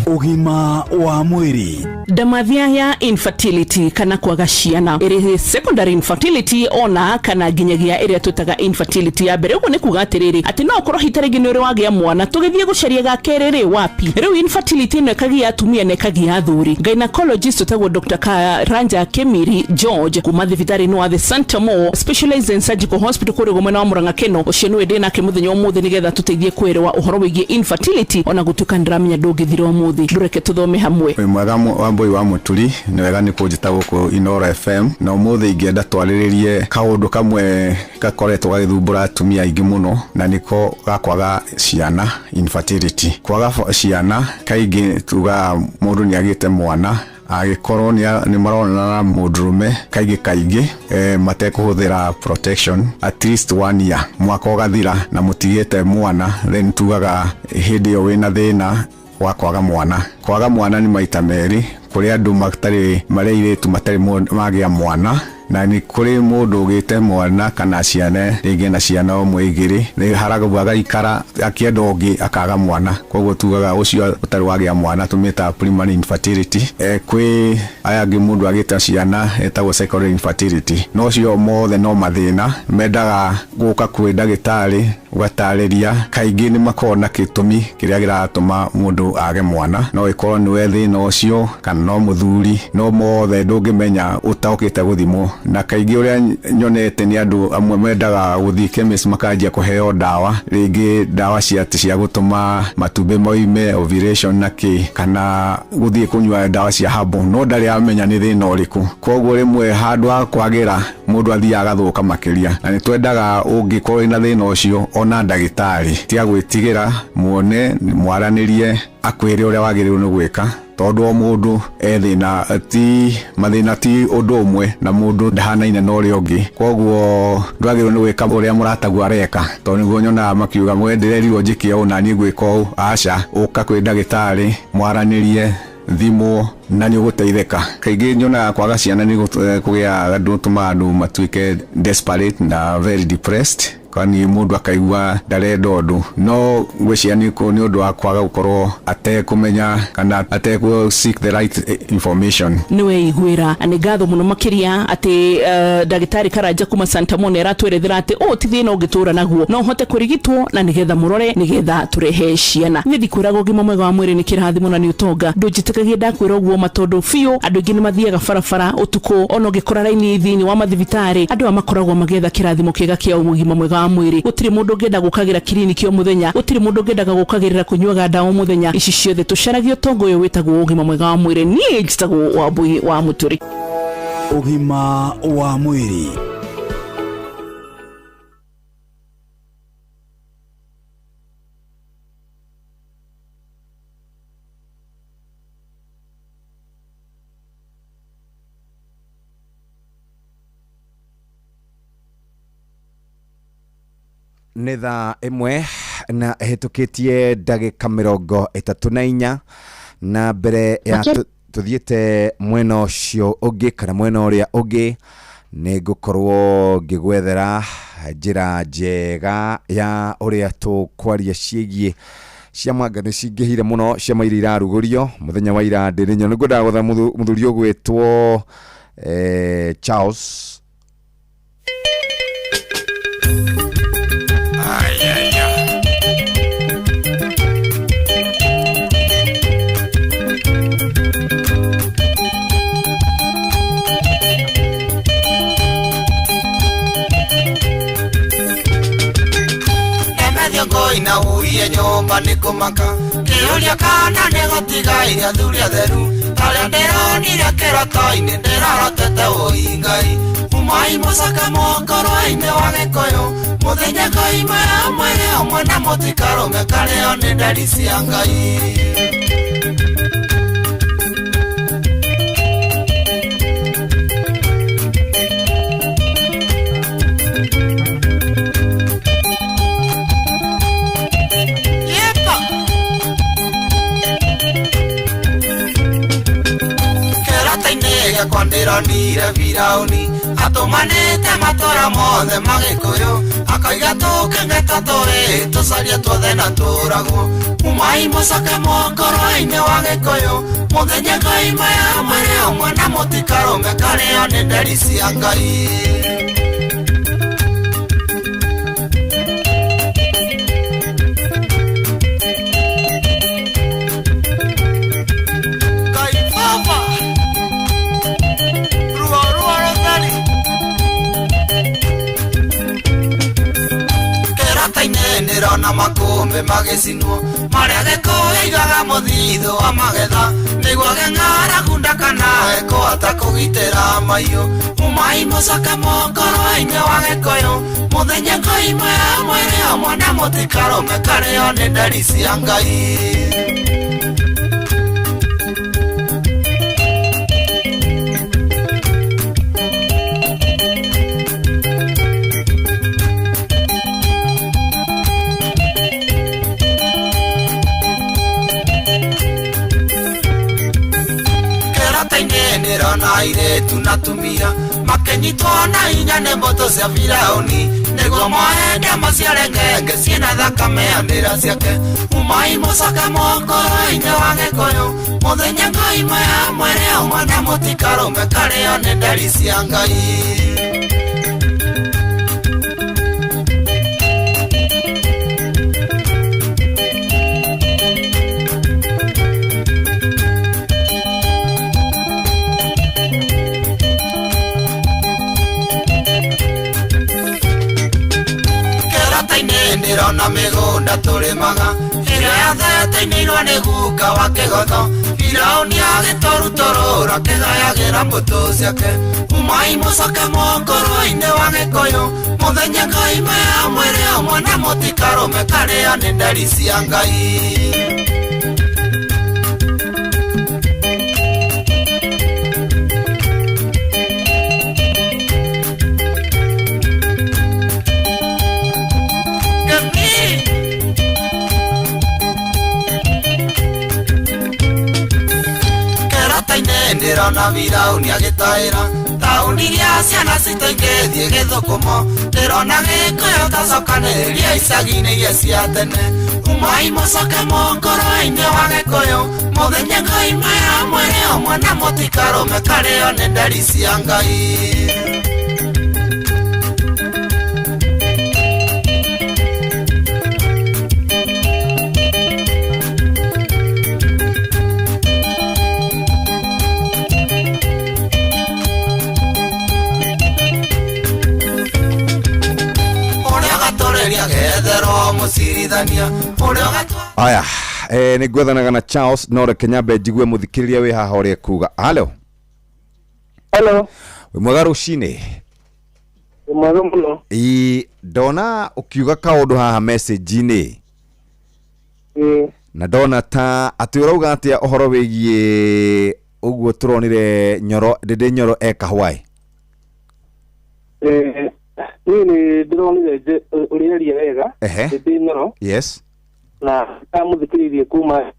Speaker 2: Ũgima wa mwĩrĩ.
Speaker 25: Ndamathia ya infertility kana kwaga ciana, ĩrĩ secondary infertility ona kana nginyagia ĩrĩa twĩtaga infertility ya mbere. Ũguo nĩ kuga atĩrĩrĩ, atĩ no ũkorwo hita rĩngĩ nĩ ũrĩ wagĩa mwana, tũgĩthiĩ gũcaria ga kerĩ rĩ wapi. Rĩu infertility ĩno ĩkagia atumia na ĩkagia athuri. Gynecologist ũtagwo Dr. Karanja Kemiri George kuma thibitarĩ-inĩ wa the Santa Mo Specialized and Surgical Hospital kũrĩa mwena wa Murang'a Keno, ũcio nĩwe ndĩ nake mũthenya ũmũthĩ nĩgetha tũteithie kwĩrĩwa ũhoro wĩgiĩ infertility, ona gũtuĩka nĩndĩramenya ndũngĩthira ũmũthĩ. Ndũreke tũthome hamwe.
Speaker 26: Wĩ mwega Wambui wa Mũturi, nĩ wega nĩ kũnjĩta gũkũ Inoro FM, na ũmũthĩ ingĩenda twarĩrĩrie kaũndũ kamwe gakoretwo gagĩthumbũra atumia aingĩ mũno, na nĩko ga kwaga ciana, infertility. Kwaga ciana kaingĩ tugaga mũndũ nĩ agĩte mwana agĩkorwo nĩ maronana na mũndũrũme kaingĩ kaingĩ, matekũhũthĩra protection at least one year, mwaka ũgathira na mũtigĩte mwana, then tugaga hĩndĩ ĩyo wĩna thĩna wa kwaga mwana. Kwaga mwana nĩ maita merĩ, kũrĩ andũ matarĩ marĩ airĩtu matarĩ magĩa mwana, na nĩ kũrĩ mũndũ ũgĩte mwana kana ciana rĩngĩ na ciana ũmwe igĩrĩ, nĩ haragwo agaikara akĩenda ũngĩ akaga mwana. Koguo tugaga ũcio ũtarĩ wagĩa mwana tũmĩtaga primary infertility. Kwĩ aya angĩ mũndũ agĩte ciana etagwo secondary infertility. No ũcio mothe no mathĩna mendaga gũka kwĩ ndagĩtarĩ ũgatarĩria. Kaingĩ nĩ makoragwo na gĩtũmi kĩrĩa kĩratũma mũndũ age mwana, no ĩkorwo nĩwe thĩna ũcio kana no mũthuri, no mothe ndũngĩmenya ũtaũkĩte gũthimwo. Na kaingĩ ũrĩa nyonete nĩ andũ amwe mendaga gũthiĩ chemist makanjia kũheo ndawa, rĩngĩ ndawa cia gũtũma matumbĩ moime, ovulation na kĩ, kana gũthiĩ kũnyua ndawa cia herbal, no ndarĩ amenya nĩ thĩna ũrĩkũ. Koguo rĩmwe handũ ha kwagĩra mũndũ athiaga agathũka makĩria, na nĩ twendaga ũngĩkorwo wĩna thĩna ũcio ona ndagĩtarĩ, tiga gwĩtigĩra, muone mwaranĩrie, akwĩre ũrĩa wagĩrĩirwo nĩ gwĩka, tondũ o mũndũ e thĩna, ti mathĩna ti ũndũ ũmwe, na mũndũ ndahanaine na ũrĩa ũngĩ. Koguo ndwagĩrĩirwo nĩ gwĩka ũrĩa mũrataguo areka, tondũ nĩguo nyonaga makiuga mwe ndĩrerirwo njĩke ũũ na niĩ ngwĩka ũũ. Aca, ũka kwĩ ndagĩtarĩ mwaranĩrie, thimwo na nĩ ũgũteithĩka. Kaingĩ nyonaga kwaga ciana nĩ kũgĩa andũ, tũmaga andũ matuĩke desperate na very depressed, kwani mũndũ akaigua ndarenda ũndũ. No ngwĩciria nĩ ũndũ wa kwaga gũkorwo atekũmenya kana atekũ seek the right information.
Speaker 25: Nĩ weiguĩra, nĩ ngatho mũno makĩria atĩ ndagĩtarĩ Karanja kuma Santa Mo nĩ aratwerethera atĩ ũũ ti thĩna ũngĩtũra naguo, no ũhote kũrigitwo na nĩgetha mũrore nĩgetha tũrehe ciana. Niĩ ndikwĩraga ũgima mwega wa mwĩrĩ nĩ kĩrathimo na nĩ ũtonga, ndũnjĩtĩkagie ndakwĩra ũguo ma, tondũ biũ andũ aingĩ nĩ mathiaga barabara ũtukũ, ona ũngĩkora raini thĩinĩ wa mathibitarĩ, andũ aya makoragwo magĩetha kĩrathimo kĩega kĩa ũgima mwega wa mwĩrĩ. Gũtirĩ mũndũ ũngĩenda gũkagĩra kiriniki o mũthenya, gũtirĩ mũndũ ũngĩendaga gũkagĩrĩra kũnyuaga ndawa o mũthenya. Ici ciothe tũcaragia ũtonga ũyũ wĩtagwo ũgima mwega wa mwĩrĩ. Niĩ njĩtagwo Wambui wa Mũturi.
Speaker 2: Ũgima wa mwĩrĩ.
Speaker 20: Nĩ thaa ĩmwe na ĩhĩtũkĩtie ndagĩka 34, na mbere ya tũthiĩte mwena ũcio ũngĩ kana mwena ũrĩa ũngĩ,
Speaker 2: Nĩ ngũkorwo ngĩgwethera njĩra njega ya ũrĩa tũkwaria ciĩgiĩ ciama nga nĩ cingĩhire mũno, ciama iria irarugũrio mũthenya wa ira ndĩrĩ nyo. Nĩ ngwendaga gwetha mũthuri ũgwĩtwo Charles.
Speaker 3: Ina uiye nyomba nĩ kũmaka kĩũria kana nĩ gũtiga iria athuri atheru arĩa ndĩronire kĩroto-inĩ ndĩrarotete ũi Ngai umai mũcaka mũkoro-inĩ wa Gĩkũyũ mũthenya koima ya mwĩrĩ ũmwe na mũtikarũme karĩo nĩ nderi cia Ngai. Ndĩronire Firaũni atũmanĩte matũra mothe ma Gĩkũyũ akauga tũkenge tũrĩ tũcarie tuothe na tũragwo umai mũcoke mũkoro-inĩ wa Gĩkũyũ mũthenya koima ya mwĩrĩ ũmwe na mũtikarũme karĩo nĩ nderi cia Ngai. Ndĩrona makũmbĩ magĩcinwo marĩa Gĩkũyũ aigaga mũthithũ wa magetha nĩguo ng'aragu ndakanae kũhota kũgitĩra mahiũ umai mũcoke mũkoro-inĩ wa Gĩkũyũ mũthenya koima ya mwĩrĩ ũmwe na mũtikarũme karĩo nĩ nderi cia Ngai. Ndĩrona airĩtu na atumia makĩnyitwo na hinya nĩ mbũtũ cia Firaũni nĩguo moe maciare ngenge ciĩna thakame ya ndĩra ciake umai mũcoke mũkoro-inĩ wa Gĩkũyũ mũthenya koima ya mwĩrĩ ũmwe na mũtikarũme karĩo nĩ nderi cia Ngai. Ndĩrona mĩgũnda tũrĩmaga ĩrĩa yathetainĩirwo nĩ guka wa kĩgotho Firaũni agĩtũrutũrũra kĩgayagĩra mbũtũ ciake umai mũcoke mũkoro-inĩ wa Gĩkũyũ mũthenya koima ya mwĩrĩ ũmwe na mũtikarũme karĩo nĩ nderi cia Ngai. Ndĩrona Firaũni agĩtaĩra taũni iria ciana citũ ingĩthiĩ gĩthũkũmo ndĩrona Gĩkũyũ tacokanĩrĩria icagi-inĩ iria cia tene umai mũcoke mũkoro-inĩ wa Gĩkũyũ mũthenya koima ya mwĩrĩ ũmwe na mũtikarũme karĩo nĩ nderi cia Ngai.
Speaker 2: Aya, nĩ ngwethanaga na Charles no reke nyambe njigue mũthikĩrĩria wĩ haha ũrĩa ekuga. Halo.
Speaker 5: Hello.
Speaker 2: Wĩ mwega rũcinĩ?
Speaker 5: Wĩ mwega mũno.
Speaker 2: Ĩ, ndona ũkiuga kaũndũ haha message-inĩ.
Speaker 5: Ĩ.
Speaker 2: Na ndona ta atĩ ũrauga atĩa ũhoro wĩgiĩ ũguo tũronire Nyoro, Ndĩndĩ Nyoro eka Hawaii.
Speaker 5: Niĩ nĩ ndĩronire ũrĩaria wega Ndĩndĩ Nyoro.
Speaker 2: Yes.
Speaker 5: Na ndamũthikĩrĩirie kuma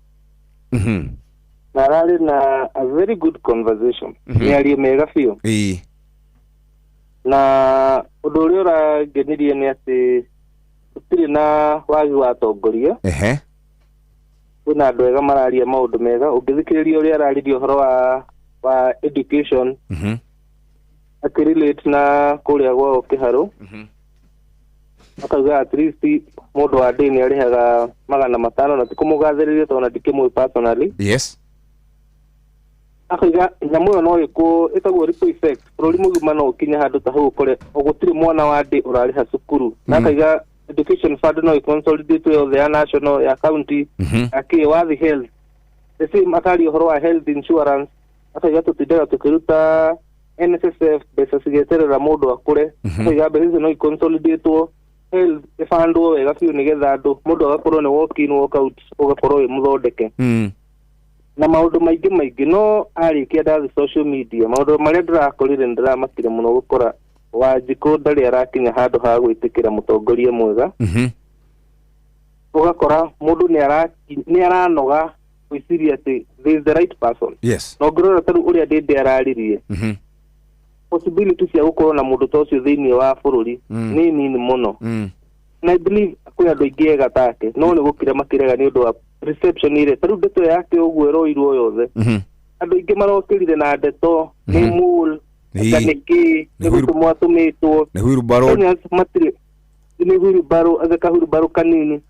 Speaker 5: na ararĩ na a very good conversation. Mĩario mĩega biũ.
Speaker 2: Ĩĩ.
Speaker 5: Na ũndũ ũrĩa ũrangenirie nĩ atĩ gũtirĩ na wagi wa atongoria.
Speaker 2: Ehe.
Speaker 5: Kwĩna andũ ega mararia maũndũ mega. Ũngĩthikĩrĩria ũrĩa araririe ũhoro wa education, akĩrelate na kũrĩa gwao Kĩharũ. Akauga at least mũndũ wa ndini arĩhaga 500, na ti kũmũgathĩrĩria tondũ na ndikĩmũĩ personally.
Speaker 2: Yes.
Speaker 5: Akauga nyamũ ĩyo no ĩkwo ĩtagwo ripple effect, bũrũri mũgima no ũkinye handũ ta hau ũkore gũtirĩ mwana wa ndĩ ũrarĩha cukuru. Na akauga education fund no ĩconsolidate yothe ya national, ya county, ya kĩ wathi health. The same akaria ũhoro wa health insurance, akauga tũtindaga tũkĩruta NSSF mbeca cigeterera mũndũ akũre. Akauga mbeca icio no iconsolidate health ĩbandwo wega biũ nĩgetha andũ mũndũ agakorwo nĩ walk in walk out, ũgakorwo wĩ mũthondeke. Na maũndũ maingĩ maingĩ. No arĩkia ndathi social media, maũndũ marĩa ndĩrakorire nĩ ndĩramakire mũno gũkora Wanjikũ ndarĩ arakinya handũ ha gwĩtĩkĩra mũtongoria mwega. Ũgakora mũndũ nĩ aranoga gwĩciria atĩ this is the right person.
Speaker 2: Yes.
Speaker 5: Na ũngĩrora ta rĩu ũrĩa Ndĩndĩ araririe, possibility cia gũkorwo na mũndũ ta ũcio thĩinĩ wa bũrũri nĩ nini mũno. Na I believe kwĩ andũ aingĩ ega take, no nĩ gũkira makĩrega nĩ ũndũ wa reception ĩrĩa ta rĩu ndeto yake ũguo ĩroirwo yothe. Andũ aingĩ marokĩrire na ndeto nĩ mole, anga nĩ kĩ, nĩ gũtũmwo atũmĩtwo.
Speaker 2: Nĩ wheelbarrow.
Speaker 5: Kenyans matirĩ, nĩ wheelbarrow, anga ka wheelbarrow kanini.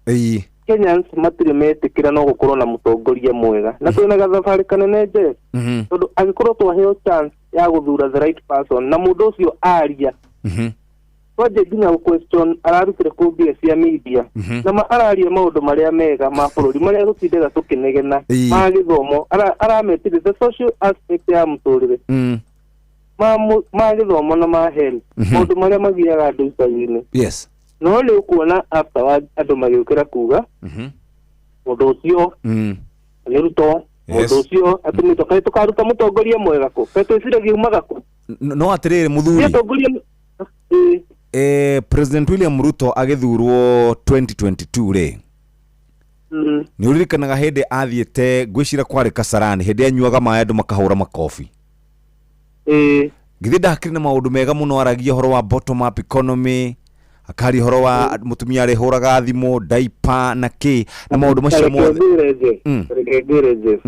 Speaker 5: Kenyans matirĩ metĩkĩra no gũkorwo na mũtongoria mwega. Na twĩna gathabarĩ kanene nje. Tondũ angĩkorwo twaheo chance ya gũthura the right person na mũndũ ũcio aria, twanjie nginya gũ question ararutire kũ mbia cia media, na araria maũndũ marĩa mega ma bũrũri marĩa tũtindaga tũkĩnegena, ma gĩthomo, arametire the social aspect ya mũtũrĩre, ma gĩthomo na ma health, maũndũ marĩa magiaga andũ icagi-inĩ.
Speaker 2: Yes.
Speaker 5: No nĩ ũkuona afterwards andũ magĩũkĩra kuga mũndũ ũcio nĩ Ruto, mũndũ ũcio atũmĩtwo, kaĩ tũkaruta mũtongoria mwega kũ, kaĩ twĩciragia umaga kũ?
Speaker 2: No atĩrĩrĩ mũthuri,
Speaker 5: Nĩ atongoria
Speaker 2: President William Ruto agĩthurwo 2022 rĩ, nĩ ũririkanaga hĩndĩ athiĩte ngwĩcira kwarĩ Kasarani, hĩndĩ anyuaga maĩ andũ makahũra makobi. Githĩ ndakĩrĩ na maũndũ mega mũno, aragia ũhoro wa bottom up economy, akaria ũhoro wa mũtumia arĩhũraga thimũ, diaper na kĩ, na maũndũ macio
Speaker 5: Reke
Speaker 2: mothe.
Speaker 5: ngwĩre nje, reke ngwĩre nje.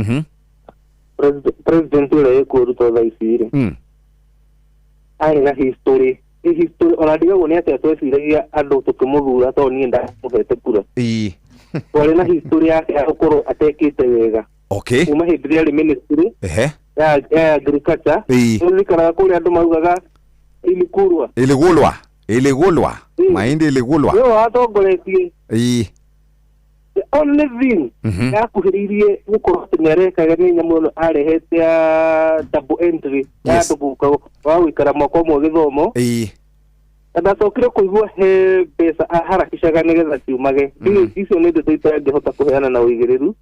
Speaker 5: President ũrĩa wĩkuo Ruto thaa ici rĩ, arĩ na history. Ĩ history, ona ndigagwo nĩ atĩa tweciragia andũ tũkĩmũthura tondũ niĩ ndamũhete kura. Twarĩ na history yake ya gũkorwo atekĩte wega. Kuma hĩndĩ ĩrĩa arĩ ministry ya agriculture. Nĩũririkanaga kũrĩa andũ maugaga ilikurwa.
Speaker 2: Iligulwa. Iligulwa. Mahindi iligulwa.
Speaker 5: Nĩwe watongoretie. The only thing yakuhĩrĩirie gũkorwo atĩ nĩarekaga nĩ nyamũ ĩno arehete ya double entry, ya andũ gũka wa gũikara mwaka ũmwe gĩthomo. Na ndacokire kũigua he mbeca aharakicaga nĩgetha ciumage. Icio nĩ ndeto itangĩhota kũheana na ũigĩrĩru,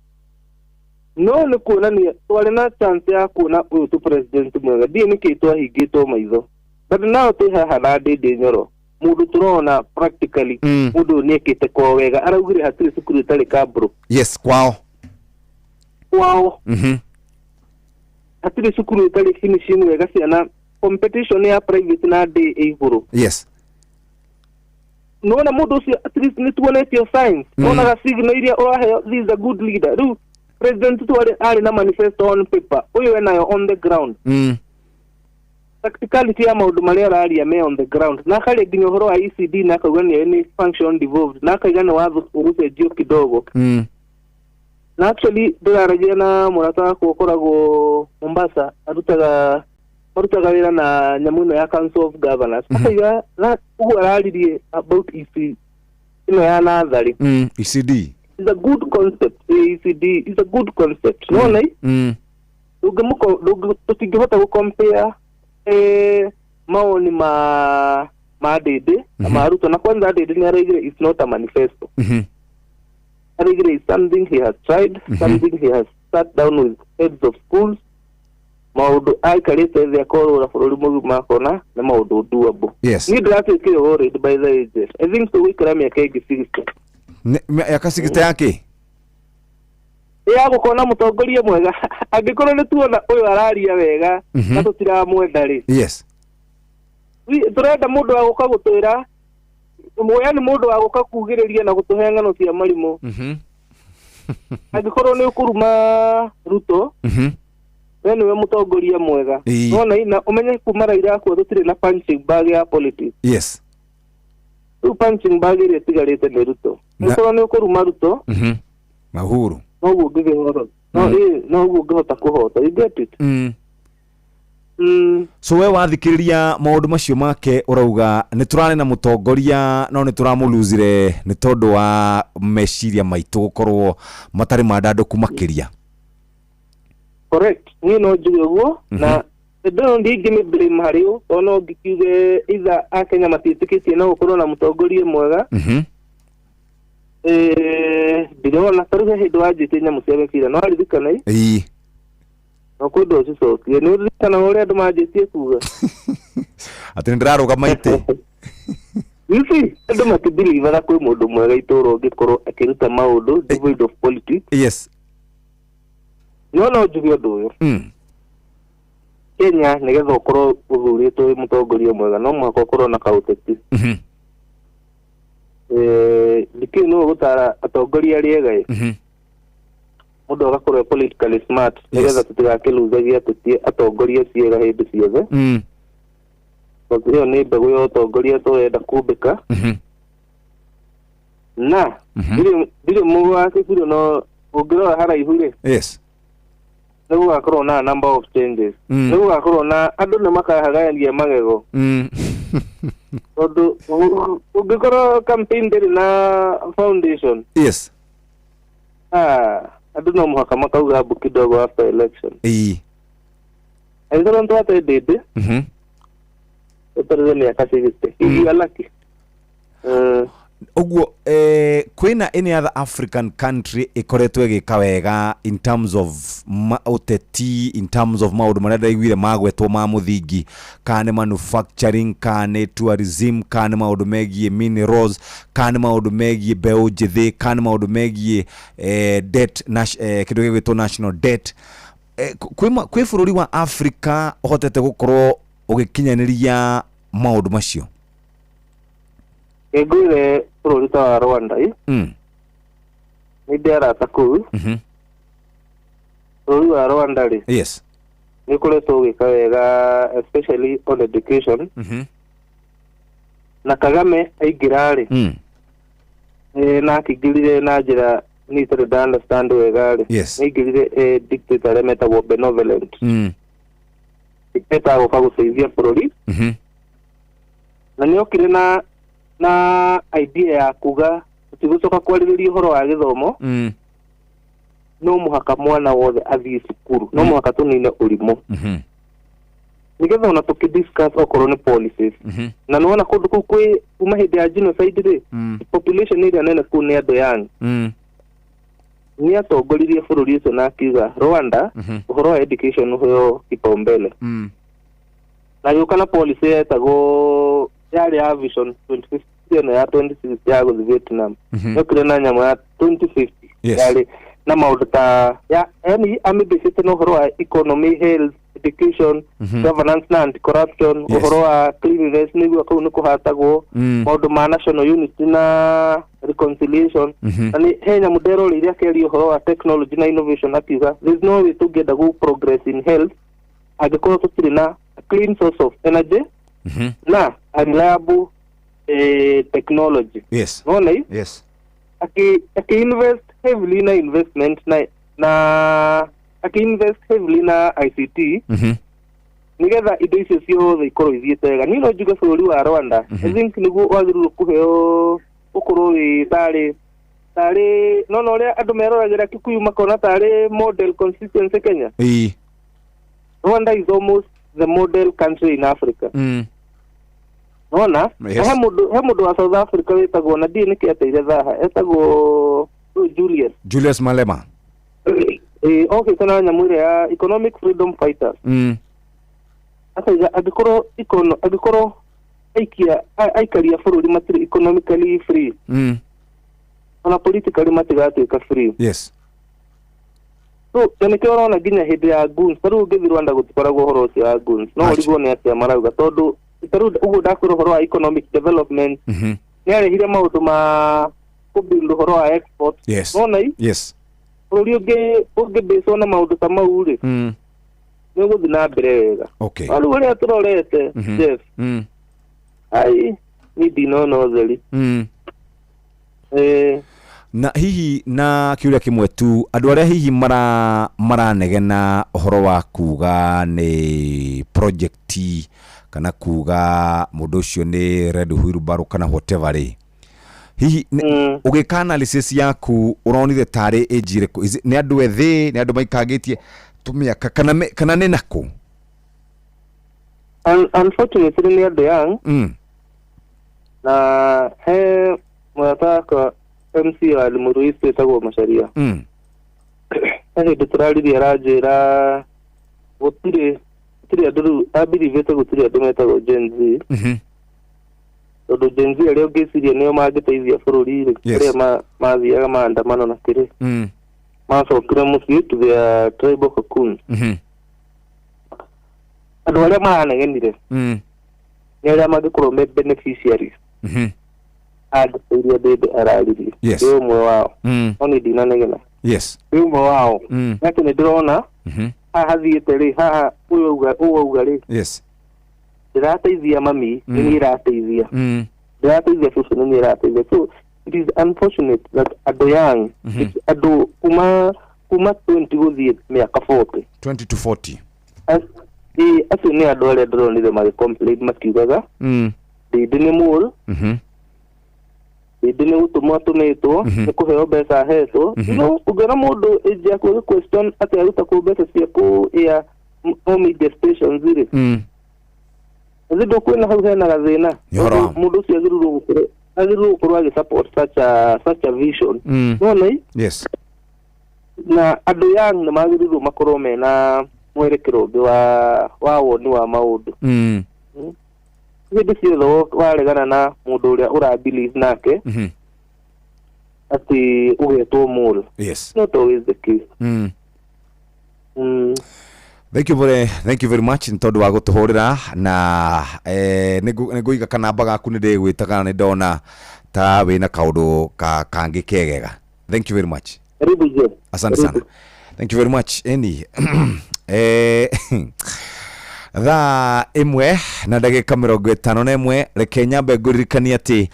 Speaker 5: no nĩ kuonania twarĩ na chance ya kuona ũyũ tu president mwega. Ndiĩ nĩkĩ twahingĩtwo maitho, but now twĩ haha na Ndĩndĩ Nyoro, mũndũ tũrona practically mũndũ ũyũ nĩekĩte kwao wega. Araugire hatirĩ cukuru ĩtarĩ kambũrũ.
Speaker 2: Yes, kwao.
Speaker 5: Kwao. Hatirĩ cukuru ĩtarĩ finishing wega, ciana competition ya private na ndĩ ĩ igũrũ.
Speaker 2: Yes.
Speaker 5: Nona mũndũ ũcio at least nĩ tuonetio signs. Wonaga signal iria ũraheo, this is a good leader. Rĩu president tu arĩ na manifesto on paper, ũyũ enayo on the ground. Practicality ya maũndũ marĩa araria me on the ground, na akaria nginya ũhoro wa ECD, na akauga nĩ function devolved, na akauga nĩ watho ũgũcenjio kidogo. Na actually ndĩraragia na mũrata wakwa ũkoragwo Mombasa, marutaga wĩra na nyamũ ĩno ya Council of Governors. Akauga na ũguo araririe about EC ĩno ya natharĩ.
Speaker 2: ECD.
Speaker 5: Is a good concept. ECD is a good concept. Nona tũtingĩhota gũ compare maoni ma Ndĩndĩ na ma Ruto. Na kwanza Ndĩndĩ nĩ araugire it's not a manifesto. Araugire is something he has tried, something he has sat down with heads of schools, maũndũ aikarĩte thĩ akorora bũrũri mũgima akona nĩ maũndũ doable. Niĩ ndĩratuĩkire worried by the age. I think tũgũikara mĩaka ĩngĩ 60.
Speaker 2: Mĩaka 60 yake?
Speaker 5: Ya gũkorwo na mũtongoria mwega. Angĩkorwo nĩ tuona ũyũ araria wega na tũtiramwenda rĩ. Tũrenda mũndũ wa gũka gũtwĩra yani mũndũ wa gũka kugĩrĩria na gũtũhe ng'ano cia marimũ. Angĩkorwo nĩ ũkũruma Ruto, we nĩwe mũtongoria mwega. Nona ina ũmenye kuma Raila akua tũtirĩ na punching bag ya politics.
Speaker 2: Yes.
Speaker 5: Rĩu punching bag ĩrĩa ĩtigarĩte nĩ Ruto. Angĩkorwo nĩ ũkũruma Ruto,
Speaker 2: na Uhuru,
Speaker 5: noguo ũngĩkĩhota. No noguo ũngĩhota kũhota. You get it?
Speaker 2: So we wathikĩrĩria maũndũ macio make ũrauga nĩ tũrarĩ na mũtongoria no nĩ tũramũluzire nĩ tondũ wa meciria maitũ gũkorwo matarĩ mandandũku makĩria.
Speaker 5: Correct. Niĩ no njuge ũguo na ndĩno ndingĩ blame harĩ ũ tondũ no ngĩkiuge either Akenya matiĩtĩkĩtie no gũkorwo na mũtongoria mwega. Ndĩrona ta rĩu he hĩndĩ wanjĩtie nyamũ cia mĩbira no aririkana
Speaker 2: ĩĩ
Speaker 5: no kwendwo ũcicokie nĩ ũririkana ũrĩa andũ manjĩtie kuga
Speaker 2: atĩ nĩndĩrarũgama itĩ.
Speaker 5: You see, andũ matibelievaga kwĩ mũndũ mwega itũũra ũngĩkorwo akĩruta maũndũ devoid of politics.
Speaker 2: Yes.
Speaker 5: No no njuge ũndũ ũyũ. Kenya nĩgetha ũkorwo ũthurĩtwo wĩ mũtongoria mwega no mũhaka ũkorwo na kaũteti. Ndikĩũĩ nũ ũgũtara atongoria arĩa ega ĩ. Mũndũ agakorwo politically smart nĩgetha tũtigakĩluzagia ateti atongoria ciega hĩndĩ ciothe. Tondũ ĩyo nĩ mbegũ ya ũtongoria tũrenda kũmbĩka. Na ndirĩ mũgũ wa kĩbirũ no ũngĩrora haraihu rĩ,
Speaker 2: yes,
Speaker 5: nĩ gũgakorwo na number of changes. Nĩ gũgakorwo na andũ nĩ makahagayania magego. Tondũ ũngĩkorwo campaign ndĩrĩ na foundation,
Speaker 2: yes,
Speaker 5: andũ no mũhaka makauga mbu kidogo after election.
Speaker 2: Ĩĩ.
Speaker 5: Angĩkorwo nĩtwate ndĩndĩ ũtarĩre mĩaka 60, you are lucky.
Speaker 2: Ũguo kwĩna any other African country ĩkoretwo ĩgĩka wega in terms of ũteti, in terms of maũndũ marĩa ndaiguire magwetwo ma mũthingi, kana nĩ manufacturing, kana nĩ tourism, kana nĩ maũndũ megiĩ minerals, kana nĩ maũndũ megiĩ mbeũ njĩthĩ, kana nĩ maũndũ megiĩ debt, kĩndũ gĩgwĩtwo national debt. Kwĩ bũrũri wa Africa ũhotete gũkorwo ũgĩkinyanĩria maũndũ macio?
Speaker 5: Ngwĩre bũrũri ta wa Rwanda ĩ, nĩ ndĩ arata kũu. Bũrũri wa Rwanda rĩ,
Speaker 2: yes,
Speaker 5: nĩ ũkoretwo ũgĩka wega especially on education. Na Kagame aingĩra rĩ, na akĩingĩrire na njĩra niĩ itarĩ nda understand wega rĩ,
Speaker 2: yes,
Speaker 5: nĩaingĩrire dictator arĩa metagwo benevolent. Dictator agũka gũteithia bũrũri. Na nĩokire na idea ya kuga tũtigũcoka kwarĩrĩria ũhoro wa gĩthomo. No mũhaka mwana wothe athiĩ cukuru, no mũhaka tũnine ũrimũ nĩgetha ona tũkĩdiscuss okorwo nĩ policies. Na nĩwona kũndũ kũu kwĩ kuma hĩndĩ ya genocide rĩ, population ĩrĩa nene kũu nĩ andũ young. Nĩ atongoririe bũrũri ũcio na akiuga Rwanda ũhoro wa education ũheo kipaumbele. Na gĩũka na policy yetagwo yarĩ ya vision 2050 ĩno ya 2060 ya gũthiĩ Vietnam. Yokire na nyamũ ya 2050 yarĩ na maũndũ ta yani amĩbĩcĩte na ũhoro wa economy, health, education, governance na anti-corruption, ũhoro wa cleanliness nĩguo kũu nĩ kũhatagwo, maũndũ ma national unity na reconciliation. Na nĩ he nyamũ nderoreire akĩaria ũhoro wa technology na innovation akiuga there is no way tũngĩenda gũ progress in health angĩkorwo tũtirĩ na a clean source of energy na a reliable technology.
Speaker 2: Yes.
Speaker 5: Nona?
Speaker 2: Yes.
Speaker 5: Aki invest heavily na investment na aki invest heavily na ICT nigetha indo icio ciothe ikorwo ithiĩte wega. Niĩ no njuge bũrũri wa Rwanda, I think nĩguo wagĩrĩirwo kũheo ũkorwo wĩ tarĩ no ũrĩa andũ meroragĩra Kikuyu makona tarĩ model constituency Kenya.
Speaker 2: Ĩĩ.
Speaker 5: Rwanda is almost the model country in Africa. Nona?
Speaker 2: Yes.
Speaker 5: He mũndũ wa South Africa wĩtagwo na ndiĩ nĩkĩ ateire thaha, etagwo Julius
Speaker 2: Malema.
Speaker 5: Okĩte na nyamũ ĩrĩa ya economic freedom fighters. Akauga angĩkorwo aikaria bũrũri matirĩ economically free, ona politically matigatuĩka free.
Speaker 2: Yes.
Speaker 5: So na nĩkĩo ũrona nginya hĩndĩ ya goons, ta rĩu ũngĩthiĩ Rwanda gũtikoragwo ũhoro ũcio wa goons, no ũrigwo nĩ atĩa marauga tondũ Tarĩu ũguo ndakwĩra ũhoro wa economic development, nĩ arehire maũndũ ma kũbuild ũhoro wa export. Nona i bũrũri ũngĩ ũngĩbĩcwo na maũndũ ta mau rĩ, nĩ ũgũthiĩ na mbere wega. No rĩu ũrĩa tũrorete, Jeff, ai, niĩ ndinona ũtheri.
Speaker 2: Na hihi na kiuria kimwe tu, andu aria hihi maranegena uhoro wa kuga ni project kana kuga mundu ucio ni red wheelbarrow kana whatever ri, hihi ugika analysis yaku uronire tari age iriku? Ni andu ethi, ni andu maikangitie tumiaka, kana ni naku?
Speaker 5: Unfortunately ni andu young. Na he mwataka MC wa Limuru East wĩtagwo Macharia. He hĩndĩ tũraririe aranjĩra gũtirĩ andũ rĩu ambirivĩte, gũtirĩ andũ metagwo Gen Z. Tondũ Gen Z arĩa ũngĩciria nĩo mangĩteithia bũrũri rĩ, arĩa mathiaga maandamano na kĩrĩ, macokire mũciĩ to their tribal cocoon. Andũ arĩa maranegenire nĩ arĩa mangĩkorwo me beneficiaries. Andũ iria Ndindi araririe. Ndĩ ũmwe wao. No niĩ ndinanegena. Ndĩ ũmwe wao. Nake nĩ ndĩrona haha thiĩte rĩ, haha ũyũ auga rĩ, ndĩrateithia mami, nĩ niĩ ĩrateithia. Ndĩrateithia cũcũ, nĩ niĩ ĩrateithia. So it is unfortunate that andũ young, andũ kuma 20 gũthiĩ mĩaka 40.
Speaker 2: 20 to 40.
Speaker 5: Acio nĩ andũ arĩa ndĩronire magĩ-complain makiugaga Ndindi nĩ mole, Ndindi nĩ gũtũmwo atũmĩtwo, nĩ kũheo mbeca ahetwo. No ũngĩona mũndũ age yaku agĩ question atĩ aruta kũ mbeca cia kũ air o media stations rĩ, Ĩthĩ ndũkwĩna hau hena gathĩna. Mũndũ ũcio agĩrĩirwo gũkorwo agĩ support such a vision. Nona i? Na andũ young nĩ magĩrĩirwo makorwo mena mwerekero ũngĩ wa woni wa maũndũ. Hĩndĩ ciothe waregana na mũndũ ũrĩa ũra believe nake, atĩ ũgetwo mole. Not always the case.
Speaker 2: Thank you very much nĩ tondũ wa gũtũhũrĩra na nĩ ngũiga kanamba gaku nĩ ndĩgwĩta kana nĩ ndona ta wĩna kaũndũ kangĩ kegega. Thank you very much.
Speaker 5: Karibu Jeff.
Speaker 2: Asante sana. Thank you very much. Eni. Thaa 1 na ndagĩka 51, reke nyambe ngũririkanie atĩ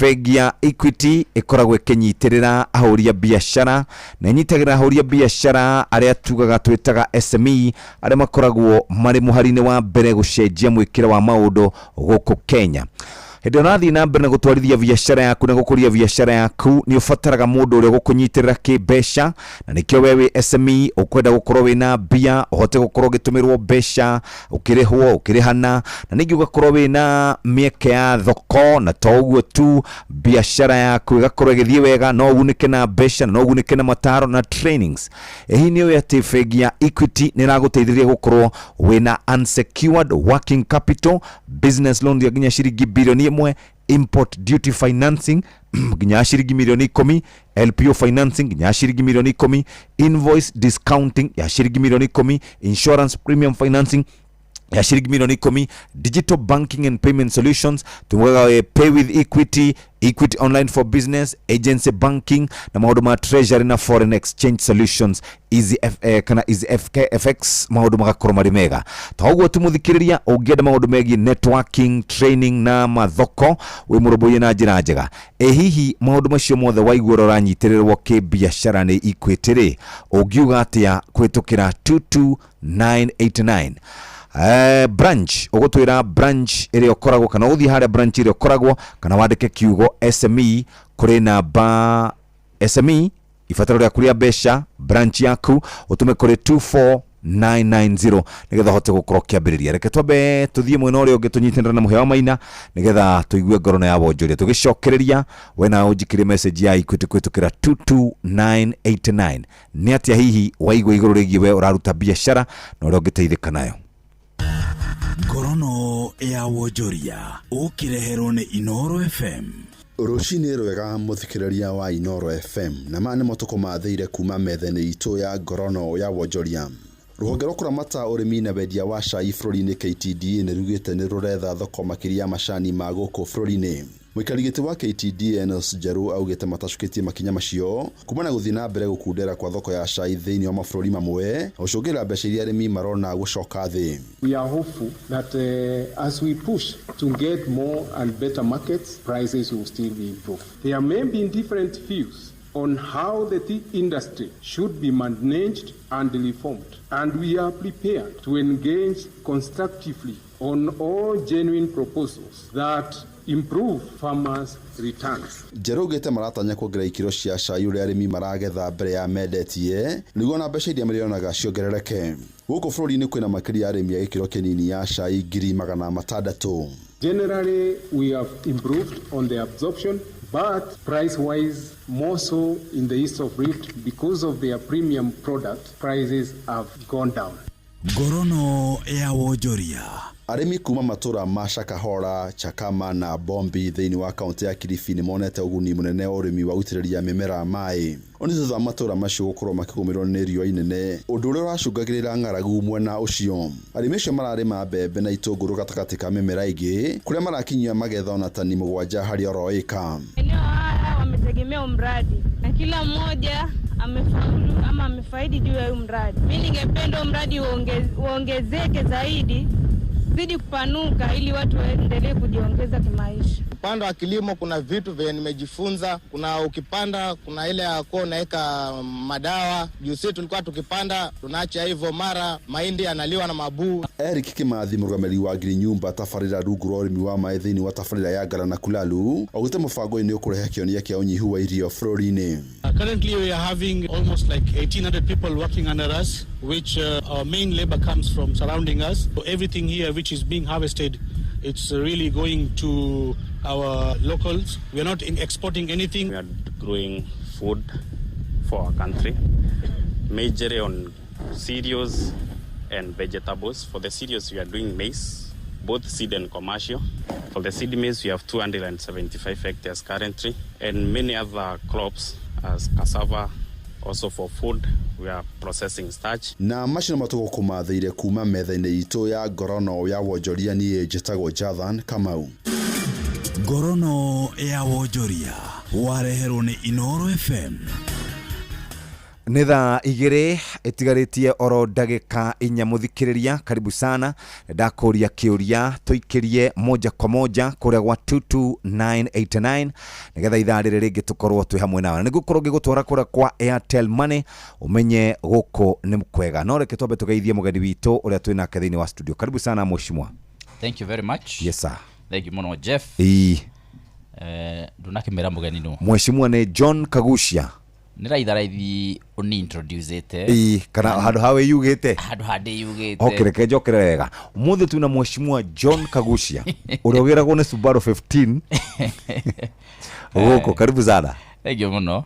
Speaker 2: bengi ya Equity ĩkoragwo ĩkĩnyitĩrĩra ahũri a biacara, na ĩnyitagĩrĩra ahũri a biacara arĩa tugaga twĩtaga SME, arĩa makoragwo marĩ mũhari-inĩ wa mbere gũcenjia mwĩkĩre wa maũndũ gũkũ Kenya. Hĩndĩ ĩrĩa ũrathiĩ na mbere na gũtwarithia biacara yaku na gũkũria biacara yaku, nĩ ũbataraga mũndũ ũrĩa ũgũkũnyitĩrĩra kĩmbeca, na nĩkĩo we wĩ SME ũkwenda gũkorwo wĩna mbia, ũhote gũkorwo ũgĩtũmĩrwo mbeca, ũkĩrĩhwo, ũkĩrĩhana, na ningĩ ũgakorwo wĩna mĩeke ya thoko, na to ũguo tu, biacara yaku ĩgakorwo ĩgĩthiĩ wega, no ũgunĩke na mbeca, no ũgunĩke na mataro na trainings. Hihi nĩ ũĩ atĩ bengi ya Equity nĩ ĩragũteithĩrĩria gũkorwo wĩna unsecured working capital, business loan ya nginya ciringi bilioni 1, import duty financing nginya ciringi milioni 10, LPO financing nginya ciringi milioni 10, invoice discounting ya ciringi milioni 10, insurance premium financing ya ciringi milioni 10, digital banking and payment solutions tumwaga pay with Equity, Equity online for business, agency banking na maũndũ ma treasury na foreign exchange solutions, easy F, kana easy FX, maũndũ magakorwo marĩ mega. Ta ũguo tu mũthikĩrĩria, ũngĩenda maũndũ megiĩ networking, training na mathoko, wĩ mũrũmbũiye na njĩra njega. Ĩ hihi maũndũ macio mothe waigua ũrĩa ũranyitĩrĩrwo kĩbiacara nĩ Equity rĩ, ũngiuga atĩa kũhĩtũkĩra 22989? Branch ũgũtwĩra branch ĩrĩa ũkoragwo, kana ũgũthiĩ harĩa branch ĩrĩa ũkoragwo, kana wandĩke kiugo SME kũrĩ namba SME, ibataro rĩaku rĩa mbeca, branch yaku, ũtũme kũrĩ 24990 nĩgetha ũhote gũkorwo ũkĩambĩrĩria. Reke twambe tũthiĩ mwena ũrĩa ũngĩ tũnyitanĩre na mũhĩa wa Maina nĩgetha tũigue ngoro na ya wonjoria. Tũgĩcokereria we nawe ũnjikĩrie message ya Equity kũhĩtũkĩra 22989. Nĩ atĩa hihi waigua igũrũ rĩgiĩ we ũraruta biacara na ũrĩa ũngĩteithĩka nayo?
Speaker 8: Ngorono ya wonjoria ũkĩreherwo nĩ Inoro FM.
Speaker 7: Rũcinĩ rwega mũthikĩrĩria wa Inoro FM, na maya nĩmo tũkũmathĩire kuma metha-inĩ itũ ya ngorono ya wonjoria. Rũhonge rwa kũramata ũrĩmi na wendia wa cai bũrũri-inĩ KTDA nĩ rugĩte nĩ rũretha thoko makĩria ya macani ma gũkũ bũrũri-inĩ. Mũikari gĩtĩ wa KTDA Enos Njerũ augĩte matacũkĩtie makinya macio kumana gũthiĩ na mbere gũkundera kwa thoko ya cai thĩinĩ wa mabũrũri mamwe gũcũngĩrĩra mbeca iria arĩmi marona gũcoka thĩ.
Speaker 13: We are hopeful that as we push to get more and better markets, prices will still be improved. There may be different views on how the tea industry should be managed and reformed, and we are prepared to engage constructively on all genuine proposals that improve farmers' returns.
Speaker 7: Njerũ augĩte maratanya kuongerera ikĩro cia cai ũrĩa arĩmi maragetha mbere ya mendetie nĩguo na mbeca iria marĩonaga ciongerereke. Gũkũ bũrũri-inĩ kwĩna makĩria ya arĩmi a gĩkĩro kĩnini ya cai 600,000.
Speaker 13: Generally, we have improved on the absorption, but price-wise, more so in the east of Rift, because of their premium product, prices have gone down.
Speaker 10: Ngorono ya wonjoria.
Speaker 7: Arĩmi kuma matũra ma Shakahola, Chakama na Bombi thĩinĩ wa kaunti ya Kilifi nĩ monete ũguni mũnene wa ũrĩmi wa gũitĩrĩria mĩmera maĩ. Nĩ thutha wa matũra macio gũkorwo makĩgũmĩrwo nĩ riũa inene, ũndũ ũrĩa ũracũngagĩrĩra ng'aragu mwena ũcio. Arĩmi acio mararĩma mbembe na itũngũrũ gatagatĩ ka mĩmera ĩngĩ, kũrĩa marakinyia magetha ona tani 7 harĩ oro ĩka.
Speaker 14: Eneo haya wametegemea mradi na kila mmoja amefaulu ama amefaidi juu ya huu mradi. Mimi ningependa mradi uongezeke zaidi, zidi kupanuka ili watu waendelee kujiongeza kimaisha.
Speaker 16: Upande wa kilimo kuna vitu vyenye nimejifunza. Kuna ukipanda kuna ile ya kuwa unaweka madawa. Juu sisi tulikuwa tukipanda tunaacha hivyo, mara mahindi yanaliwa na mabuu.
Speaker 7: Eric Kimathi mũrũgamĩrĩri wa Ngiri Nyumba tabarĩra rungu rwa ũrĩmi wa maĩ thĩinĩ wa tabarĩra ya Ngara na Kulalu augĩte mũbango ũyũ nĩ ũkũrehe kĩonia kĩa ũnyihu wa irio bũrũri-inĩ.
Speaker 18: Currently we are having almost like 1,800 people working under us, which our main labor comes from surrounding us. So everything here which is being harvested, it's really going to our locals. We are not exporting anything.
Speaker 19: We are growing food for our country, majorly on cereals and vegetables. For the cereals, we are doing maize, both seed and commercial. For the seed maize, we have 275 hectares currently, and many other crops as cassava. Also for food, we are processing starch.
Speaker 7: Na macio matũgũkũmathĩire kuma metha-inĩ itũ ya ngorono ya wonjoria. Niĩ njĩtagwo Jathan Kamau.
Speaker 10: Ngorono ya wonjoria wareherwo nĩ Inoro FM.
Speaker 2: Nĩ thaa 2 ĩtigarĩtie oro ndagĩka 4. Mũthikĩrĩria karibu sana, ndakũria kĩũria tũikĩrie moja kwa moja kũrĩa gwa 22989 nĩgetha ithaa rĩrĩ rĩngĩ tũkorwo twĩ hamwe nawe. Nĩ ngũkorwo ngĩgũtwara kũrĩa kwa Airtel Money ũmenye gũkũ nĩ kwega. No reke twambe tũgeithie mũgeni witũ ũrĩa twĩ nake thĩinĩ wa studio. Karibu sana mheshimiwa.
Speaker 23: Thank you very much.
Speaker 2: Yes sir.
Speaker 23: Thank you mũno Jeff. Ndunakĩmera mũgeni nũ?
Speaker 2: Mheshimiwa nĩ John Kagucia.
Speaker 23: Nĩ raitharaithi ũni introduce-ĩte.
Speaker 2: Kana handũ hawe yugĩte.
Speaker 23: Handũ ha ndĩyugĩte.
Speaker 2: Okay, reke njokere wega. Ũmũthĩ twĩna mheshimiwa John Kagucia ũrĩa ũgĩragwo nĩ Subaru 15 gũkũ. Karibu sana.
Speaker 23: Thank you mũno.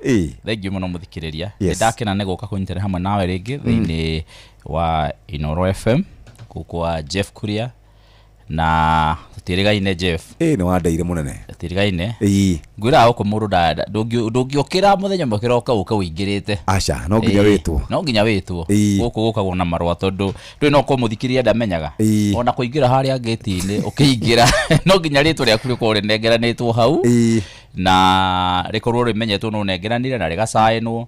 Speaker 23: Thank you mũno mũthikĩrĩria. Nĩ ndakena nĩ gũka kũnyitana hamwe nawe rĩngĩ thĩinĩ wa Inoro FM gũkũ wa Jeff Kuria. Na tũtirĩgaine Jeff.
Speaker 2: Nĩ wandeire mũnene.
Speaker 23: Tũtirĩgaine. Ngwĩraga gũkũ mũndũ ndũngĩũkĩra mũthenya ũmwe kĩroka ũke ũingĩrĩte.
Speaker 2: Aca, no nginya wĩtwo.
Speaker 23: No nginya wĩtwo. Gũkũ gũkagwo na marũa tondũ ndũĩ no korwo mũthikĩrĩria ndamenyaga. Ona kũingĩra harĩa ngĩti-inĩ ũkĩingĩra no nginya rĩtwa rĩaku rĩkorwo rĩnengeranĩtwo hau. Na rĩkorwo rĩmenyetwo nũ ũnengeranire na rĩgacaĩnwo.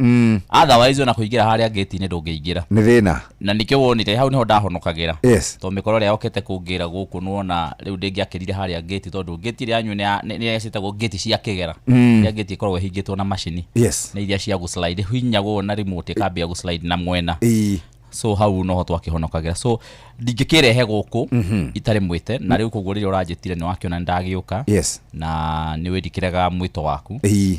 Speaker 23: Otherwise ona kũingĩra harĩa ngĩti-inĩ ndũngĩingĩra.
Speaker 2: Nĩ thĩna.
Speaker 23: Na nĩkĩo wonire hau nĩho ndahonokagĩra.
Speaker 2: Yes.
Speaker 23: Tondũ mĩkoro ĩrĩa yokĩte kũngĩra gũkũ nĩwona rĩu ndĩngĩakĩrire harĩa ngĩti tondũ ngĩti ĩrĩa yanyu nĩ ciĩtagwo ngĩti cia kĩgera. Iria ngĩti ĩkoragwo ĩhingĩtwo na macini.
Speaker 2: Yes.
Speaker 23: Nĩ iria cia gũslide hinyagwo na remote ĩkambia gũslide na mwena. So hau noho twakĩhonokagĩra. So ndingĩkĩrehe gũkũ itarĩ mwĩte na rĩu koguo rĩrĩa ũranjĩtire nĩ wakĩona nĩndagĩũka.
Speaker 2: Yes.
Speaker 23: Na nĩ wĩndikĩraga mwĩto waku.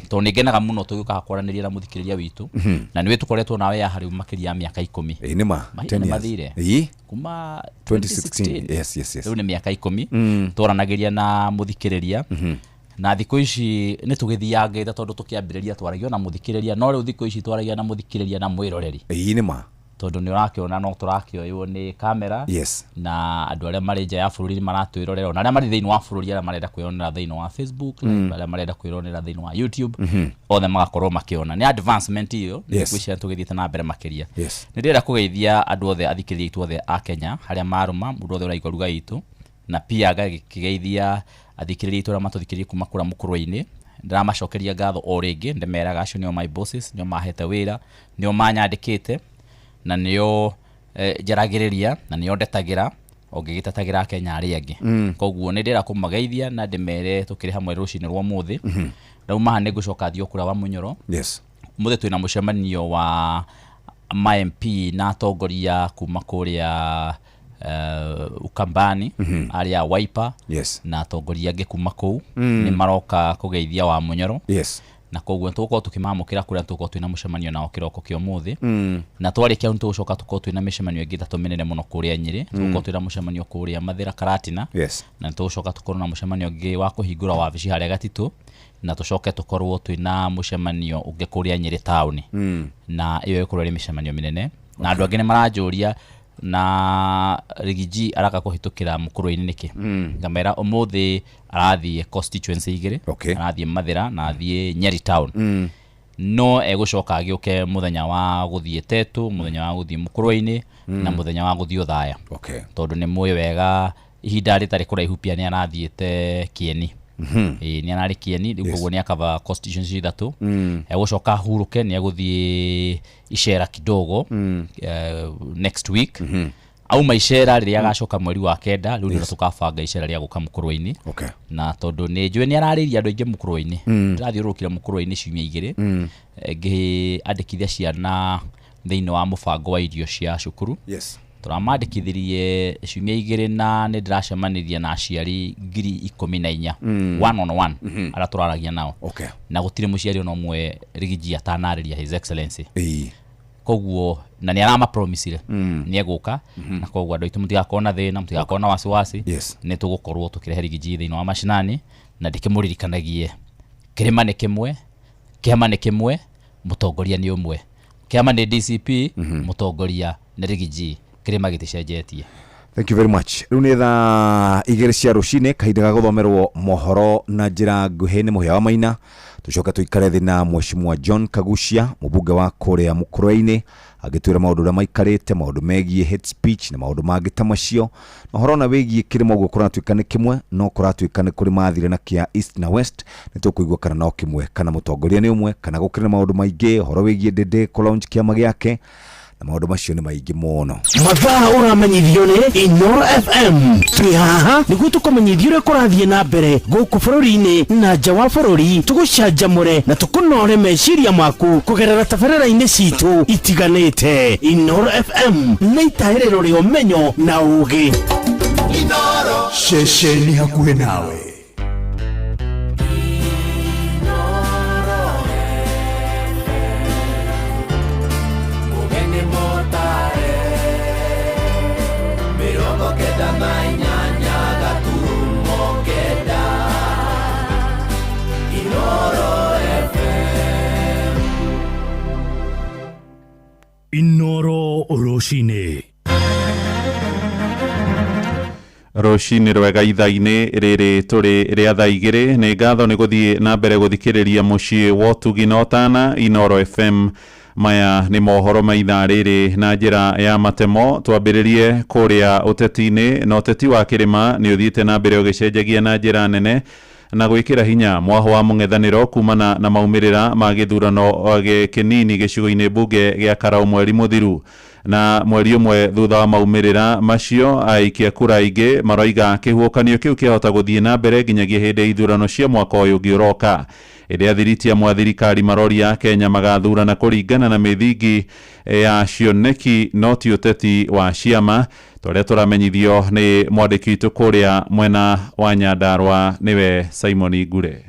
Speaker 23: Tondũ nĩ ngenaga mũno tũgĩũkaga kwaranĩria na mũthikĩrĩria witũ. Na nĩwe tũkoretwo nawe haha rĩu makĩria ya mĩaka 10.
Speaker 2: Nĩ ma.
Speaker 23: Mahinda nĩ mathire. Kuma
Speaker 2: 2016. Yes, yes, yes.
Speaker 23: Rĩu nĩ mĩaka 10 twaranagĩria na mũthikĩrĩria. Na thikũ ici nĩ tũgĩthiangĩte tondũ tũkĩambĩrĩria twaragia na mũthikĩrĩria, no rĩu thikũ ici twaragia na mũthikĩrĩria na mwĩroreri.
Speaker 2: Nĩ ma.
Speaker 23: Tondũ nĩ ũrakĩona no tũrakĩoywo nĩ kamera.
Speaker 2: Yes.
Speaker 23: Na andũ arĩa marĩ nja ya bũrũri nĩ maratwĩrorera, ona arĩa marĩ thĩinĩ wa bũrũri, arĩa marenda kwĩyonera thĩinĩ wa Facebook, arĩa marenda kwĩyonera thĩinĩ wa YouTube, othe magakorwo makĩona nĩ advancement ĩyo. Ngwĩciria tũgĩthiĩte na mbere makĩria.
Speaker 2: Yes.
Speaker 23: Nĩ ndĩrenda kũgeithia andũ othe, athikĩrĩria aitũ othe a Kenya harĩa marũma, mũndũ othe ũraigua ruga itũ, na pia ngakĩgeithia athikĩrĩria aitũ arĩa matũthikĩrĩrie kuma kũrĩa mũkũrwe-inĩ. Ndĩramacokeria ngatho o rĩngĩ, ndĩmeraga acio nĩo my bosses, nĩo mahete wĩra, nĩo manyandĩkĩte, na nĩo njaragĩrĩria, na nĩo ndetagĩra o ngĩgĩtetagĩra Kenya arĩa angĩ. Koguo nĩ ndĩrenda kũmageithia na ndĩmere tũkĩrĩ hamwe rũcinĩ rwa ũmũthĩ. Ndauma haha nĩ ngũcoka thiĩ o kũrĩa wa Mũnyoro.
Speaker 2: Yes.
Speaker 23: Ũmũthĩ twĩna mũcemanio wa ma MP na atongoria kuma kũrĩa Ukambani, arĩa a Wiper.
Speaker 2: Yes.
Speaker 23: Na atongoria angĩ kuma kũu nĩ maroka kũgeithia wa Mũnyoro.
Speaker 2: Yes.
Speaker 23: Na koguo tũgũkorwo tũkĩmamũkĩra kũrĩa tũgũkorwo twĩna mũcemanio nao kĩroko kĩa ũmũthĩ. Na twarĩkia hau nĩtũgũcoka tũkorwo twĩna mĩcemanio ĩngĩ ĩtatũ mĩnene mũno kũrĩa Nyĩrĩ. Tũgũkorwo twĩna mũcemanio kũrĩa Mathĩra Karatina.
Speaker 2: Yes.
Speaker 23: Na nĩtũgũcoka tũkorwo na mũcemanio ũngĩ wa kũhingũra wabici harĩa Gatitũ, na tũcoke tũkorwo twĩna mũcemanio ũngĩ kũrĩa Nyĩrĩ taũni. Na ĩyo ĩkorwo ĩrĩ mĩcemanio mĩnene. Na andũ angĩ nĩ maranjũria na Rigiji araka kũhĩtũkĩra mũkũrwe-inĩ nĩkĩ? Ngamera ũmũthĩ arathiĩ constituency igĩrĩ.
Speaker 2: Okay.
Speaker 23: Arathiĩ Mathĩra na athiĩ Nyeri town. No egũcoka agĩũke mũthenya wa gũthiĩ Tetu, mũthenya wa gũthiĩ mũkũrwe-inĩ, na mũthenya wa gũthiĩ Othaya.
Speaker 2: Okay.
Speaker 23: Tondũ nĩ mũĩ wega ihinda rĩtarĩ kũraihu pia nĩ arathiĩte Kieni. Ĩĩ, nĩ ararĩ Kieni, rĩu koguo nĩ akava constituency ithatũ. Egũcoka ahurũke, nĩ egũthiĩ Icera kidogo next week. Auma Icera rĩrĩa agacoka mweri wa 9, rĩu nĩrĩo tũkabanga icera rĩa gũka mũkũrwe-inĩ.
Speaker 2: Okay.
Speaker 23: Na tondũ nĩ njũĩ nĩ ararĩria andũ aingĩ mũkũrwe-inĩ. Ndĩrathiũrũrũkire mũkũrwe-inĩ ciumia igĩrĩ, ngĩandĩkithia ciana thĩinĩ wa mũbango wa irio cia cukuru.
Speaker 2: Yes.
Speaker 23: Tũramandĩkithirie ciumia igĩrĩ na nĩ ndĩracemanirie na aciari 14,000. One on one, arĩa tũraragia nao.
Speaker 2: Okay.
Speaker 23: Na gũtirĩ mũciari ona ũmwe Rigiji atanarĩria His Excellency.
Speaker 2: Ĩĩ.
Speaker 23: Koguo na nĩ aramapromisire nĩ egũka, na koguo andũ aitũ mũtigakorwo na thĩna, mũtigakorwo na wasiwasi.
Speaker 2: Yes.
Speaker 23: Nĩ tũgũkorwo tũkĩrehe Rigiji thĩinĩ wa mashinani, na ndĩkĩmũririkanagie kĩrĩma nĩ kĩmwe, kĩama nĩ kĩmwe, mũtongoria nĩ ũmwe. Kĩama nĩ DCP, mũtongoria nĩ Rigiji, kĩrĩma gĩticenjetie.
Speaker 2: Thank you very much. Rĩu nĩ thaa 2 cia rũcinĩ, kahinda ga gũthomerwo mohoro na njĩra nguhĩ nĩ Mũhĩa wa Maina. Tũcoke tũikare thĩ na Mheshimiwa John Kagucia, mũbunge wa kũrĩa Mũkũrwe-inĩ, agĩtwĩra maũndũ ũrĩa maikarĩte, maũndũ megiĩ hate speech na maũndũ mangĩ ta macio. Na ũhoro ona wĩgiĩ kĩrĩma ũguo kũratuĩka nĩ kĩmwe, no kũratuĩka nĩ kũrĩ mathire na kĩa East na West. Nĩ tũkũigua kana no kĩmwe, kana mũtongoria nĩ ũmwe, kana gũkĩrĩ na maũndũ maingĩ, ũhoro wĩgiĩ Ndĩndĩ kũ-launch kĩama gĩake, na maũndũ macio nĩ maingĩ mũno.
Speaker 22: Mathaa ũramenyithio nĩ Inoro FM. Twĩ haha nĩguo tũkũmenyithie ũrĩa kũrathiĩ na mbere gũkũ bũrũri-inĩ na nja wa bũrũri, tũgũcanjamũre na tũkũnore meciria maku kũgerera tabarĩra-inĩ citũ itiganĩte. Inoro FM nĩ itahĩrĩro rĩa ũmenyo na ũũgĩ.
Speaker 3: Inoro.
Speaker 10: Ceceni hakuhĩ nawe.
Speaker 1: Inoro rũcinĩ.
Speaker 6: Rũcinĩ rwega ithaa-inĩ rĩrĩ tũrĩ rĩa thaa 2. Nĩ ngatho nĩ gũthiĩ na mbere gũthikĩrĩria mũciĩ wa ũtugi na ũtana Inoro FM. Maya nĩ mohoro ma ithaa rĩrĩ na njĩra ya matemo. Twambĩrĩrie kũrĩa ũteti-inĩ, na ũteti wa kĩrĩma nĩ ũthiĩte na mbere ũgĩcenjagia na njĩra nene na gwĩkĩra hinya mwaho wa mũng'ethanĩro kumana na maumĩrĩra ma gĩthurano kĩnini gĩcigo-inĩ mbunge gĩa Karau mweri mũthiru. Na mweri ũmwe thutha wa maumĩrĩra macio, aikia kura aingĩ maroiga kĩhuhũkanio kĩu kĩahota gũthiĩ na mbere nginyagia hĩndĩ ya ithurano cia mwaka ũyũ ũngĩ ũroka. Ĩrĩa athiriti amwe a thirikari maroria Kenya magathurana kũringana na mĩthingi ya cioneki no ti ũteti wa ciama. Tũrĩa tũramenyithio nĩ mwandĩki witũ kũrĩa mwena wa Nyandarua nĩwe Simon Ngure.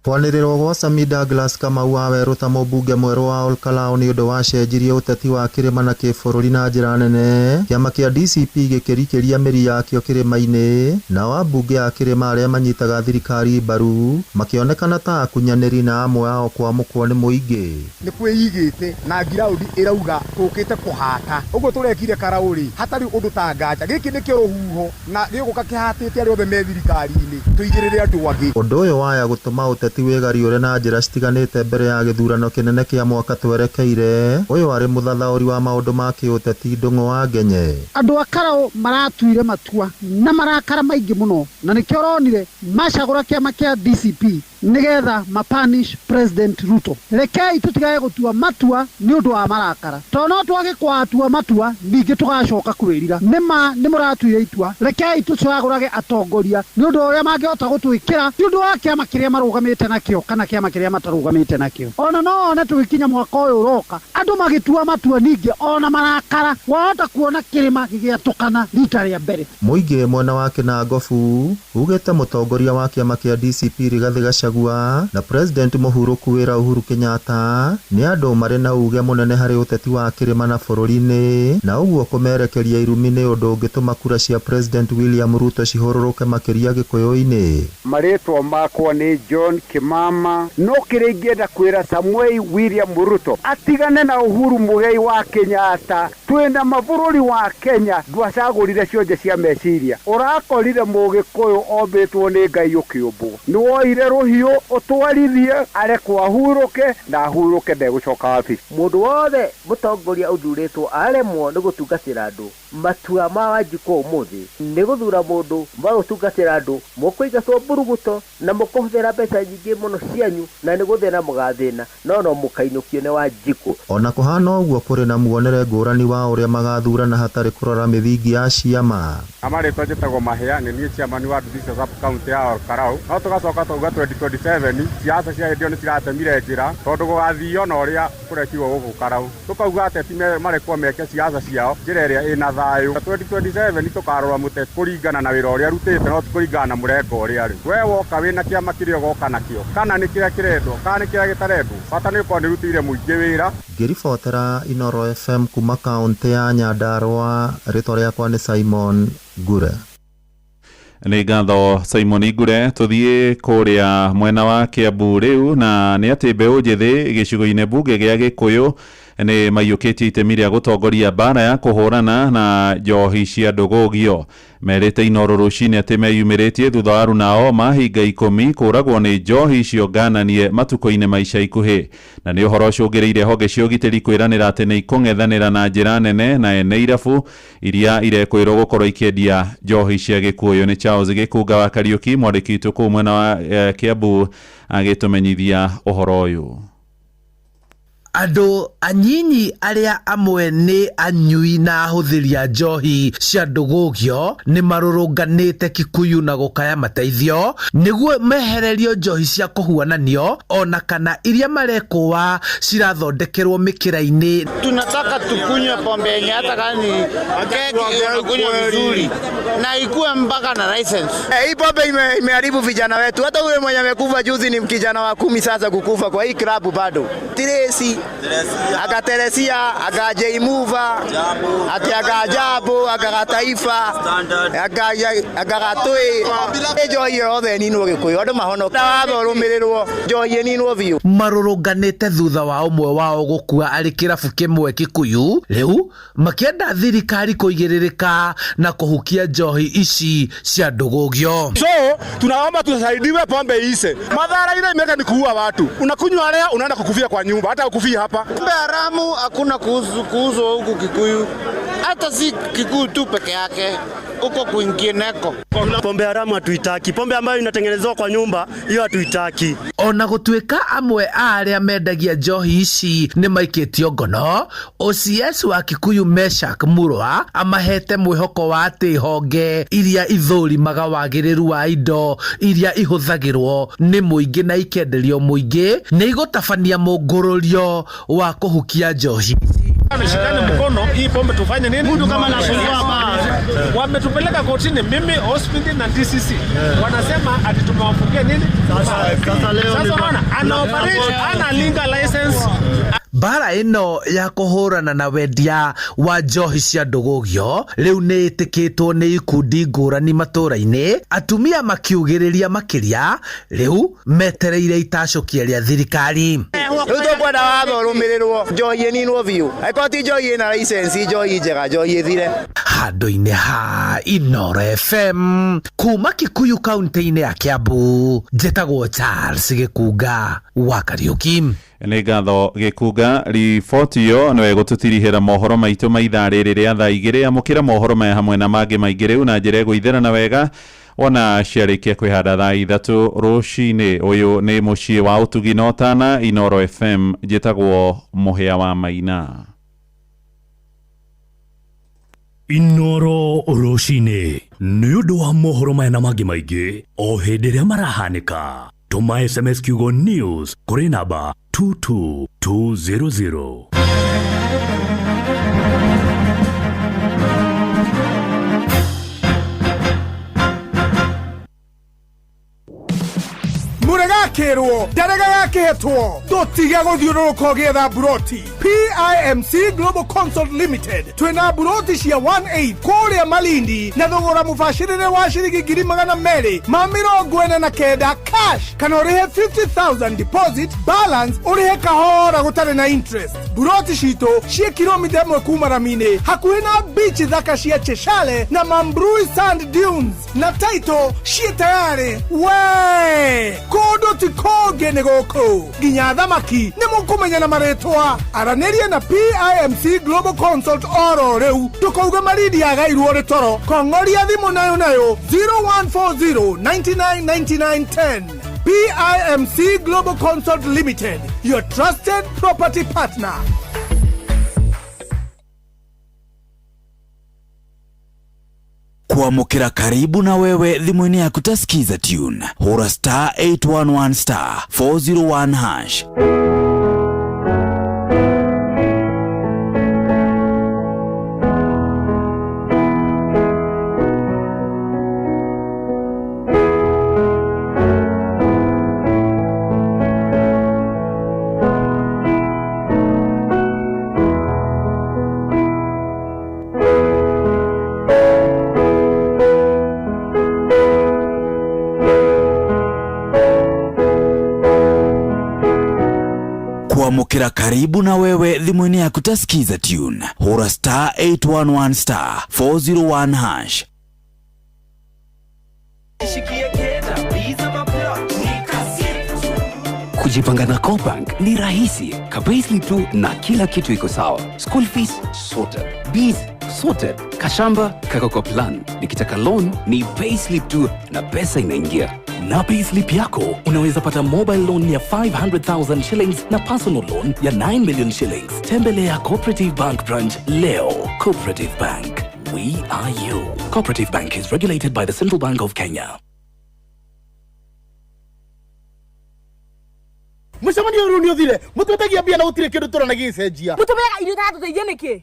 Speaker 4: Kwanĩrĩrwo gwa Sami Douglas Kamau wa Werũ ta mũmbunge mwerũ wa Olkalau nĩ ũndũ wacenjirie ũteti wa kĩrĩma na kĩbũrũri na njĩra nene. Kĩama kĩa DCP gĩkĩrikĩria mĩri yakĩo kĩrĩma-inĩ, nao ambunge a kĩrĩma arĩa manyitaga thirikari mbaru makĩonekana ta akunyanĩri na amwe ao kwamũkwo nĩ mũingĩ.
Speaker 9: Nĩ kwĩigĩte na ngiraundi ĩrauga tũkĩte kũhata ũguo tũrekire karaũ rĩ hatarĩ ũndũ ta nganja gĩkĩ nĩkĩo rũhuho na gĩgũka kĩhatĩte arĩa othe me thirikari-inĩ tũigĩrĩre andũ angĩ.
Speaker 4: Ũndũ ũyũ waya gũtũma ũteti wĩgariũre na njĩra citiganĩte mbere ya gĩthurano kĩnene kĩa mwaka twerekeire. Ũyũ arĩ mũthathaũri wa maũndũ ma kĩũteti Ndung'u wa Ngenye.
Speaker 11: Andũ a Karau maratuire matua na marakara maingĩ mũno, na nĩkĩo ũronire macagũra kĩama kĩa DCP nĩgetha mapanish President Ruto. Rekei tũtigage gũtua matua nĩ ũndũ wa marakara, tondũ no twage kwatua matua ningĩ tũgacoka kwĩrira. Nĩma nĩ mũratuire itua, rekei tũcagũrage atongoria nĩ ũndũ wa ũrĩa mangĩhota gũtwĩkĩra, ti ũndũ wa kĩama kĩrĩa marũgamĩte nakĩo kana kĩama kĩrĩa matarũgamĩte nakĩo. Ona no one tũgĩkinya mwaka ũyũ ũroka andũ magĩtua matua ningĩ ona marakara, wahota kuona kĩrĩma gĩgĩatũkana rita rĩa mbere.
Speaker 4: Mũingĩ mwena wa Kĩnangobu ugĩte mũtongoria wa kĩama kĩa DCP Rigathĩ Gachagua na President mũhurũku wĩra Uhuru Kenyatta nĩ andũ marĩ na uge mũnene harĩ ũteti wa kĩrĩma na bũrũri-inĩ, na ũguo kũmerekeria irumi nĩ ũndũ ũngĩtũma kura cia President William Ruto cihũrũrũke makĩria Gĩkũyũ-inĩ.
Speaker 12: Marĩtwa makwa nĩ John Kimama, no kĩrĩa ingĩenda kwĩra Samuel William Ruto atigane na Uhuru Muigai wa Kenyatta. Twĩna mabũrũri wa Kenya ndwacagũrire cionje cia meciria, ũrakorire mũgĩkũyũ ombĩtwo nĩ Ngai ũkĩũmbwo, nĩwoire rũhiũ ũtwarithie arekwo ahurũke na ahurũke ndegũcoka wabici.
Speaker 17: Mũndũ wothe mũtongoria ũthurĩtwo aremwo nĩ gũtungatĩra andũ, matua ma Wanjikũ ũmũthĩ nĩ gũthura mũndũ wa gũtungatĩra andũ, mũkũingatwo mburuguto na mũkũhũthĩra mbeca nyingĩ mũno cianyu na nĩ gũthĩna mũgathĩna, no no mũkainũkio nĩ Wanjikũ.
Speaker 4: Ona kũhana ũguo kũrĩ na muonere ngũrani wa ũrĩa magathurana hatarĩ kũrora mĩthingi ya ciama.
Speaker 21: Amarĩtwa njĩtagwo Mahĩa, nĩ niĩ chairman wa Nduthi sub county ya Olkalau. No tũgacoka tũkauga 2027 siasa cia hĩndĩ ĩyo nĩ ciratemire njĩra tondũ gũgathio na ũrĩa kũrekirwo gũkũ Karau. Tũkauga ateti marekwo meke siasa ciao njĩra ĩrĩa ĩna thayũ. 2027 tũkarora mũteti kũringana na wĩra ũrĩa arutĩte no ti kũringana na mũrengo ũrĩa arĩ. We woka wĩna kĩama kĩrĩa ũgoka nakĩo, kana nĩ kĩrĩa kĩrendwo kana nĩ kĩrĩa gĩtarendwo, bata nĩ ũkorwo nĩ ũrutĩire mũingĩ wĩra.
Speaker 4: Ngĩribotera Inooro FM kuma kaũntĩ ya Nyandarua, rĩtwa rĩakwa nĩ Simon Ngure.
Speaker 6: Nĩ ngatho Simon Ngure. Tũthiĩ kũrĩa mwena wa Kiambu rĩu, na nĩ atĩ mbeũ njĩthĩ gĩcigo-inĩ mbunge gĩa Gĩkũyũ nĩ maiyũkĩtie itemi rĩa gũtongoria mbara ya kũhũrana na njohi cia ndũgũgio. Merĩte Inooro rũcinĩ atĩ meyumĩrĩtie thutha wa aruna mahinga 10 kũragwo nĩ njohi icio ngananie matukũ-inĩ ma ica ikuhĩ, na nĩ ũhoro ũcũngĩrĩire honge cia ũgitĩri kwĩranĩra atĩ nĩ ikũng'ethanĩra na njĩra nene na ene irabu iria irekwĩrwo gũkorwo ikĩendia njohi cia Gĩkũyũ. Nĩ Charles Gĩkũnga wa Kariũki, mwandĩki witũ kũu mwena wa Kiambu, agĩtũmenyithia ũhoro ũyũ.
Speaker 27: Andũ anyinyi arĩa amwe nĩ anyui na ahũthĩri a njohi cia ndũgũgio nĩ marũrũnganĩte Kikuyu na gũkaya mateithio nĩguo mehererio njohi cia kũhuananio ona kana iria marekũa cirathondekerwo mĩkĩra-inĩ.
Speaker 16: Tunataka tukunywe pombe yenye hata kama ni keki unakunywa vizuri na ikuwe mpaka na license.
Speaker 28: Hii pombe imeharibu vijana wetu. Hata huyo mwenye amekufa juzi ni kijana wa 10 sasa kukufa kwa hii klabu bado. Tiresi akateresia akajeimuva ati akajabu akagataifa akagatui njohi yothe ninwo Gĩkũyũ andũ mahonoka watho ũrũmĩrĩrwo njohi ĩninwo biũ.
Speaker 27: Marũrũnganĩte thutha wa ũmwe wao gũkua arĩ kĩrabu kĩmwe Kikuyu, rĩu makĩenda thirikari kũigĩrĩrĩka na kũhukia njohi ici cia ndũgũgio.
Speaker 29: So tunaomba tusaidiwe pombe ise. Madhara ile imeweka ni kuua watu. Unakunywa leo unaenda kukufia kwa nyumba, hata ukufia hapa.
Speaker 16: Pombe haramu hakuna kuuzwa huku Kikuyu. Hata si Kikuyu tu peke yake, huko kwingineko.
Speaker 30: Pombe haramu hatuitaki. Pombe ambayo inatengenezwa kwa nyumba hiyo hatuitaki.
Speaker 27: Ona gũtuĩka amwe a arĩa mendagia njohi ici nĩ maikĩtio ngono, OCS wa Kikuyu Meshak Murwa amahete mwĩhoko wa atĩ honge iria ithũrimaga wagĩrĩru wa indo iria ihũthagĩrwo nĩ mũingĩ na ikenderio mũingĩ nĩ igũtabania mũngũrũrio wa kũhukia njohi.
Speaker 31: Ameshikana mkono hii pombe tufanye nini?
Speaker 16: Mtu kama anafungua baa.
Speaker 31: Wametupeleka kotini, mimi hospital na DCC. Wanasema ati Tumewafungia nini?
Speaker 30: Sasa leo
Speaker 31: Sasa unaona ana operate ana legal license.
Speaker 27: Mbara ĩno ya kũhũrana na wendia wa njohi cia ndũgũgio rĩu nĩ ĩtĩkĩtwo nĩ ikundi ngũrani matũũra-inĩ, atumia makiugĩrĩria makĩria rĩu metereire itacũkia rĩa thirikari.
Speaker 28: Rĩu tũkwenda watho ũrũmĩrĩrwo, njohi ĩninwo biũ. Angĩkorwo ti njohi ĩna license, njohi njega, njohi ĩthire.
Speaker 27: Handũ-inĩ ha Inoro FM kuma Kikuyu kaunti-inĩ ya Kiambu, njĩtagwo Charles Gĩkunga wa Kariũki.
Speaker 6: Nĩ ngatho Gĩkunga. Riboti ĩyo nĩwe gũtũtirihĩra mohoro maitũ ma ithaa rĩrĩ rĩa thaa 2. Amũkĩra mohoro maya hamwe na mangĩ maingĩ rĩu na njĩra ĩgũithĩrana wega wona ciarĩkia kwĩhanda thaa 3 rũcinĩ. Ũyũ nĩ mũciĩ wa ũtugi na ũtana, Inoro FM. Njĩtagwo Mũhĩa wa Maina.
Speaker 1: Inoro rũcinĩ nĩ ũndũ wa mohoro maya na mangĩ maingĩ o hĩndĩ ĩrĩa marahanĩka. Tũma SMS kiugo news kũrĩ namba 22200.
Speaker 5: Mũregakĩrwo ndarega gakĩhetwo, ndũtige gũthiũrũrũka ũgĩetha mburoti. PIMC Global Consult Limited twĩna mburoti cia 18 kũrĩa Malindi na thogora mũbacĩrĩre wa ciringi 249,000 cash, kana ũrĩhe 50,000 deposit, balance ũrĩhe kahora gũtarĩ na interest. Mburoti citũ ciĩ kilomita 1 kuma rami-inĩ, hakuhĩ na beach thaka cia Cheshale na Mambrui Sand Dunes, na title ciĩ tayarĩ. We kũndũ ti kũngĩ nĩ gũkũ, nginya thamaki nĩ mũkũmenya na marĩtwa. Aranĩria na PIMC Global Consult oro rĩu, ndũkauge Malindi yagairwo nĩ toro. Kong'oria thimũ nayo nayo 0140 99 99 10. PIMC Global Consult Limited, your trusted property partner.
Speaker 8: Kuamukira karibu na wewe thimũ-inĩ yaku ta Skiza Tune. Hũra star 811 star 401 hash. Kuamukira karibu na wewe thimũ-inĩ yaku ta Skiza Tune. Hũra star 811 star 401 hash.
Speaker 13: Kujipanga na CoBank ni rahisi. Ka-payslip tu na kila kitu iko sawa. School fees sorted, bills sorted, kashamba kako kwa plan. Nikitaka loan ni payslip tu na pesa inaingia.
Speaker 14: Na payslip yako unaweza pata mobile loan ya 500,000 shillings na personal loan ya 9 million shillings. Tembelea Cooperative Bank branch leo. Cooperative Bank, we are you. Cooperative Bank is regulated by the Central Bank of Kenya.
Speaker 15: Mũcemanio ũyũ nĩ ũthire, mũtwetagia mbia na gũtirĩ kĩndũ tũrona gĩgĩcenjia.
Speaker 18: Mũtũmeaga irio itatũteithia nĩkĩ?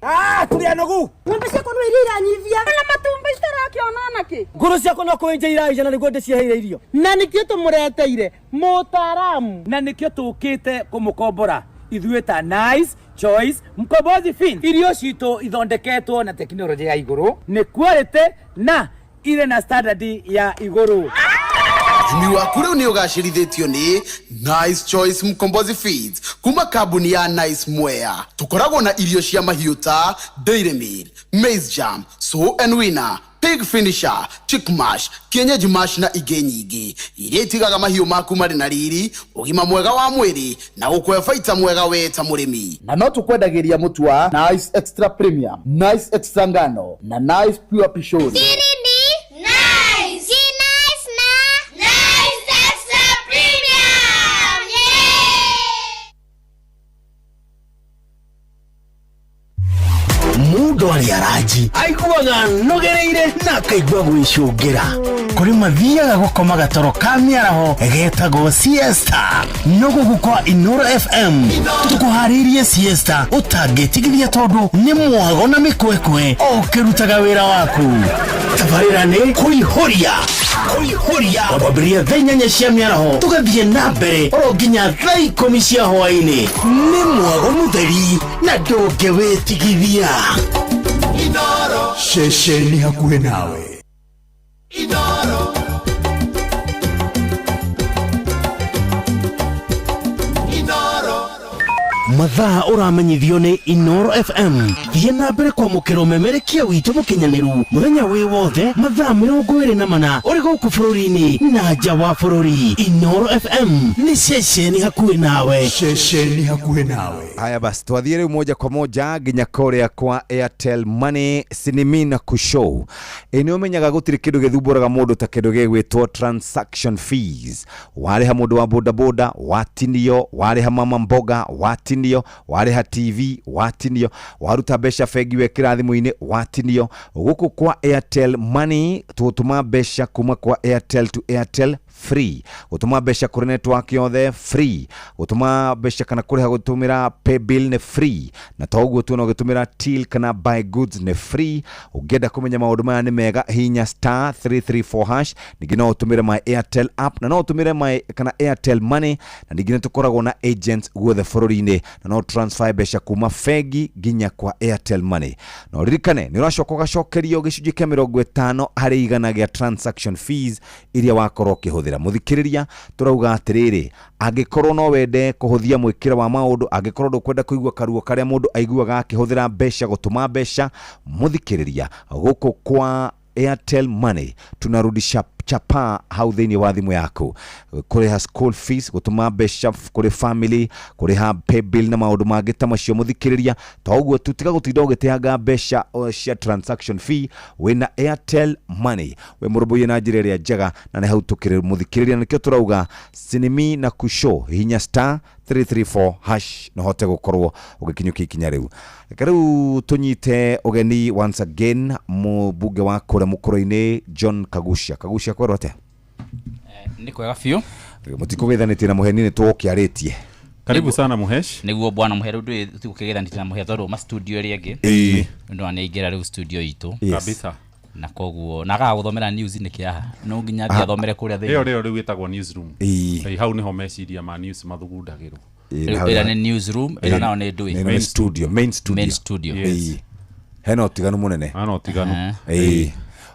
Speaker 15: Tũrĩ anogu.
Speaker 18: Ng'ombe ciakwa no iria iranyivia na matumbĩ citarakĩona nakĩ.
Speaker 19: Ngũrũ ciakwa no kũenja iraenja na nĩguo ndĩciheire irio.
Speaker 15: Na nĩkĩo tũmũreteire mũtaaramu.
Speaker 19: Na nĩkĩo tũkĩte kũmũkombora ithuĩ ta Nice Choice Mkombozi Fin. Irio citũ ithondeketwo na tekinoronjĩ ya igũrũ, nĩ quality na irĩ na standard ya igũrũ.
Speaker 20: Ũrĩmi waku rĩu nĩ ũgacĩrithĩtio nĩ Nice Choice Mkombozi Feeds kuma kambuni ya Nice Mwea. Tũkoragwo na irio cia mahiũ ta Dairy Meal, Maize Jam, Sow and Winner, Pig Finisher, Chick Mash, Kienyeji Mash na ingĩ nyingĩ iria itigaga mahiũ maku marĩ na riri, ũgima mwega wa mwĩrĩ na gũkũhe baita mwega we ta mũrĩmi.
Speaker 15: Na no tũkwendagĩria mũtu wa Nice Extra Premium, Nice Extra Ngano na Nice Pure Pishori.
Speaker 2: Mũndũ arĩa ranji aiguaga anogereire na akaigua gwĩcũngĩra. Kũrĩ mathiaga gũkoma gatoro ka mĩaraho getagwo siesta. No gũkũ kwa Inoro FM tũkũharĩirie siesta ũtangĩtigithia tondũ nĩ mwago na mĩkwekwe o ũkĩrutaga wĩra waku. Tabarĩra nĩ kũihũria kũihũria kwambĩrĩria thaa 8 cia mĩaraho tũgathiĩ na mbere oro nginya thaa 10 cia hwaĩ-inĩ. Nĩ mwago mũtheri na ndũngĩwĩtigithia.
Speaker 5: Ceceni hakuhĩ nawe.
Speaker 2: Mathaa ũramenyithio nĩ Inoro FM. Thiĩ na mbere kwamũkĩra ũmemerekia witũ mũkinyanĩru mũthenya wĩ wothe mathaa 24 ũrĩ gũkũ bũrũri-inĩ na nja wa bũrũri. Inoro FM nĩ ceceni hakuhĩ nawe.
Speaker 5: Ceceni hakuhĩ nawe.
Speaker 3: Haya basi, twathiĩ rĩu moja kwa moja nginya kũrĩa kwa Airtel Money Sinimi na Kushow. Ĩ nĩ ũmenyaga gũtirĩ kĩndũ gĩthumbũraga mũndũ ta kĩndũ gĩgwĩtwo transaction fees. Warĩha mũndũ wa bodaboda watinio, warĩha mama mboga watinio, warĩha TV watinio, waruta mbeca bengi wekĩra thimũ-inĩ watinio. Gũkũ kwa Airtel Money tũgũtũma mbeca kuma kwa Airtel to Airtel free, gũtũma mbeca kũrĩ network yothe free, gũtũma mbeca kana kũrĩha gũtũmĩra paybill nĩ free, na to ũguo tu no gũtũmĩra till kana buy goods nĩ free. Ũngĩenda kũmenya maũndũ maya nĩ mega, hihinya star 334 hash. Ningĩ no ũtũmĩre my Airtel app na no ũtũmĩre my kana Airtel Money, na ningĩ nĩ tũkoragwo na agents guothe bũrũri-inĩ, na no transfer mbeca kuma bengi nginya kwa Airtel Money. Na ũririkane nĩ ũracoka ũgacokerio gĩcunjĩ kĩa 50% gĩa transaction fees iria wakorwo ũkĩhũthĩra. Mũthikĩrĩria, tũrauga atĩrĩrĩ, angĩkorwo no wende kũhũthia mwĩkĩre wa maũndũ, angĩkorwo ndũkwenda kũigua karuo karĩa mũndũ aiguaga akĩhũthĩra mbeca gũtũma mbeca, mũthikĩrĩria, gũkũ kwa Airtel Money tunarudisha chapa hau thĩinĩ wa thimũ yaku, kũrĩha school fees, gũtũma mbeca kũrĩ family, kũrĩha pay bill na maũndũ mangĩ ta macio. Mũthikĩrĩria, to ũguo tu, tiga gũtinda ũgĩteanga mbeca cia transaction fee wĩna Airtel Money. We mũrũmbũiye na njĩra ĩrĩa njega, na nĩ hau tũkĩrĩ mũthikĩrĩria, nĩkĩo tũrauga Sinimi na Kusho, hihinya star 334 hash na ũhote gũkorwo ũgĩkinyũkia ikinya rĩu. Reke rĩu tũnyite ũgeni once again mũmbunge wa kũrĩa mũkũrũ-inĩ John Kagucia. Kagucia, kwerwo atĩa?
Speaker 7: Nĩ kwega biũ.
Speaker 3: Mũtikũgeithanĩtie na Mũheni, nĩ tũgũkĩarĩtie.
Speaker 6: Karibu sana Muhesh.
Speaker 7: Nĩguo bwana Mũhe, rĩu ndũĩ tũtikũkĩgeithanĩtie na Mũhe tondũ ma studio ĩrĩa ĩngĩ.
Speaker 3: Ĩĩ.
Speaker 7: Nĩ ũndũ nĩ aingĩra rĩu studio itũ.
Speaker 3: Yes.
Speaker 6: Kabisa.
Speaker 7: Na koguo na akaga gũthomera news nĩ kĩaha. No nginya athiĩ athomere kũrĩa thĩinĩ.
Speaker 6: Ĩyo nĩyo rĩu ĩtagwo newsroom.
Speaker 3: Ĩĩ.
Speaker 6: Ĩĩ, hau nĩho meciria ma news mathugundagĩrwo.
Speaker 7: Rĩu ĩrĩa nĩ newsroom, ĩno nayo nĩ ndũĩ.
Speaker 3: Nĩ studio, main studio.
Speaker 7: Main studio.
Speaker 3: Ĩĩ. Hena ũtiganu mũnene.
Speaker 6: Hena ũtiganu.
Speaker 3: Ĩĩ.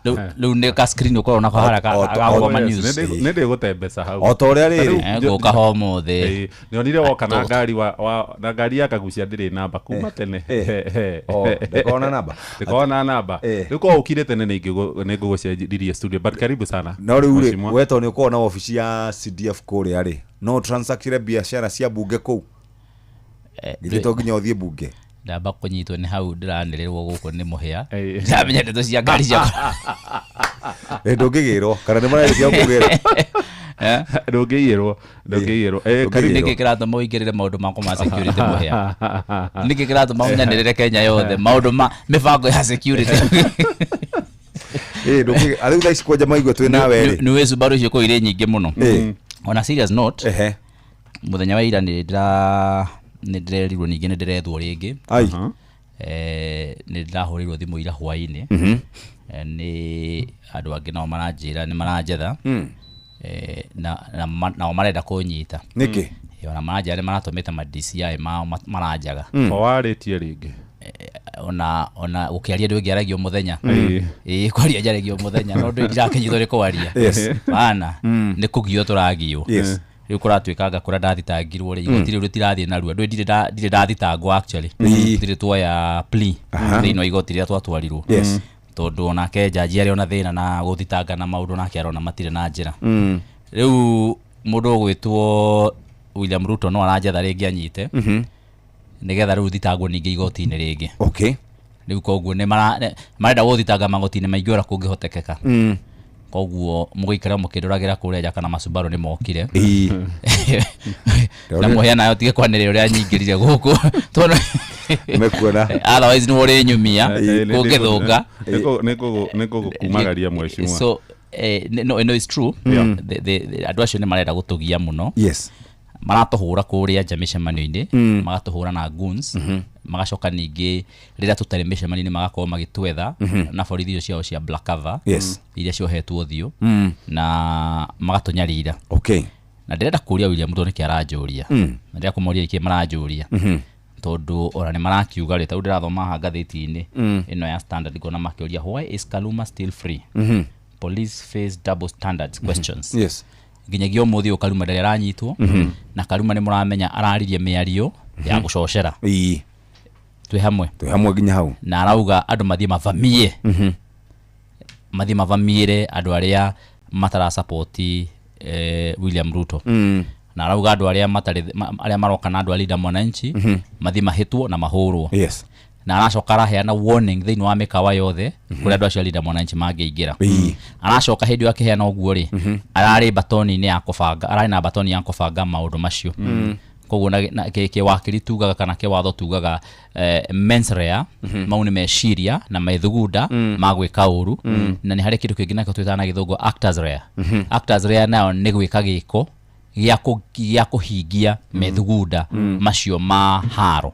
Speaker 7: Rĩu nĩ ka screen ũkoragwo nako harĩa gagũthoma news.
Speaker 6: Nĩ ndĩgũtembeca hau.
Speaker 3: O ta ũrĩa rĩrĩ.
Speaker 7: Ngũka ho ũmũthĩ.
Speaker 6: Ĩĩ, nĩonire woka na ngari na ngari ya Kagucia ndĩrĩ namba kuma tene.
Speaker 3: Oh, ndĩkoragwo na namba?
Speaker 6: Ndĩkoragwo na namba. Rĩu korwo ũkire tene nĩ ngũgũcenjirie studio, but karibu sana.
Speaker 3: No rĩu rĩ,
Speaker 6: Mheshimiwa.
Speaker 3: we tondũ nĩ ũkoragwo na wabici ya CDF kũrĩa rĩ, no transactire biacara cia bunge kũu? Githĩ to nginya ũthiĩ bunge?
Speaker 7: Ndamba kũnyitwo nĩ hau ndĩranĩrĩrwo gũkũ nĩ Mũhĩa. Ndamenya ndeto cia ngari ciakwa.
Speaker 3: Ndũngĩgĩrwo kana nĩ mararĩkia kũgĩrwo?
Speaker 6: Ndũngĩiyĩrwo, ndũngĩiyĩrwo. Karibu.
Speaker 7: Nĩkĩ kĩratũma ũingĩrĩre maũndũ makwa ma security Mũhĩa? Nĩkĩ kĩratũma ũnyanĩrĩre Kenya yothe maũndũ ma mĩbango ya security?
Speaker 3: Rĩu thaa ici kwanja maigua twĩ nawe rĩ.
Speaker 7: Nĩ wĩ Subaru icio kũu irĩ nyingĩ mũno. On a serious note, mũthenya wa ira nĩ ndĩrerirwo ningĩ nĩ ndĩrethwo rĩngĩ.
Speaker 3: Ai.
Speaker 7: Nĩ ndĩrahũrĩirwo thimũ ira hwaĩ-inĩ. Nĩ andũ angĩ nao maranjĩra nĩ maranjetha. Nao marenda kũnyita.
Speaker 3: Nĩkĩ?
Speaker 7: Ona maranjĩra nĩ maratũmĩte ma DCI mao maranjaga.
Speaker 6: O warĩtie rĩngĩ.
Speaker 7: Ona gũkĩaria andũ aingĩ aragio mũthenya. Ĩĩ, kwaria njaragio mũthenya, no ndũĩ ndirakinyithwo nĩ kwaria. Bana, nĩ kũgio tũragio. Rĩu kũratuĩkanga kũrĩa ndathitangirwo rĩ, igoti rĩu rĩtirathiĩ narua. Ndũĩ ndirĩ ndathitangwo actually. Ndirĩ tuoya plea thĩinĩ wa igoti rĩrĩa twatwarirwo. Tondũ onake jaji arĩ ona thĩna na gũthitanga na maũndũ nake arona matirĩ na njĩra. Rĩu mũndũ ũgwĩtwo William Ruto no aranjetha rĩngĩ anyite. Nĩgetha rĩu thitangwo ningĩ igoti-inĩ rĩngĩ. Rĩu koguo nĩ marenda gũthitanga magoti-inĩ maingĩ ũrĩa kũngĩhotekeka. Koguo mũgũikara mũkĩndoragĩra kũrĩa nja kana Masubaru nĩ mokire. Na Mũhĩa nayo tige kwanĩrĩra ũrĩa nyingĩrire gũkũ. Tondũ
Speaker 3: Mekuona.
Speaker 7: Otherwise nĩ ũrĩnyumia kũngĩthũka.
Speaker 6: Nĩ ngũgũkumagaria mheshimiwa.
Speaker 7: So no, it's true.
Speaker 6: Yeah.
Speaker 7: Andũ acio nĩ marenda gũtũgia mũno. Maratũhũra kũrĩa nja mĩcemanio-inĩ, magatũhũra na goons, magacoka ningĩ rĩrĩa tũtarĩ mĩcemanio-inĩ magakorwo magĩtwetha na borithi icio ciao cia black cover iria ciohetwo ũthiũ na magatũnyarira. Na ndĩrenda kũria William Ruto nĩkĩ aranjũria. Na ndĩrenda kũmoria nĩkĩ maranjũria. Tondũ ona nĩ marakiuga rĩ, tondũ ndĩrathoma haha ngathĩti-inĩ ĩno ya Standard ngona makĩũria why is Kaluma still free? Police face double standards questions. Nginyagia ũmũthĩ ũyũ Karuma ndarĩ aranyitwo. Na Karuma nĩ mũramenya araririe mĩario ya gũcocera. Twĩ hamwe.
Speaker 3: Twĩ hamwe nginya hau.
Speaker 7: Na arauga andũ mathiĩ mavamie. Mathiĩ mavamiĩre andũ arĩa matarasapoti William Ruto. Na arauga andũ arĩa matarĩ arĩa maroka na andũ a Linda Mwananchi mathiĩ mahĩtwo na mahũrwo. Na aracoka araheana warning thĩinĩ wa mĩkawa yothe kũrĩa andũ acio a Linda Mwananchi mangĩingĩra. Aracoka hĩndĩ ĩyo akĩheana ũguo rĩ, ararĩ batoni-inĩ ya kũbanga, ararĩ na batoni ya kũbanga maũndũ macio. Koguo na kĩwakiri tugaga kana kĩwatho tugaga mens rea, mau nĩ meciria na methugunda ma gwĩka ũru. Na nĩ harĩ kĩndũ kĩngĩ nakĩo twĩtaga na gĩthũngũ actors rea. Actors rea nayo nĩ gwĩka gĩko gĩa kũhingia methugunda macio ma haro.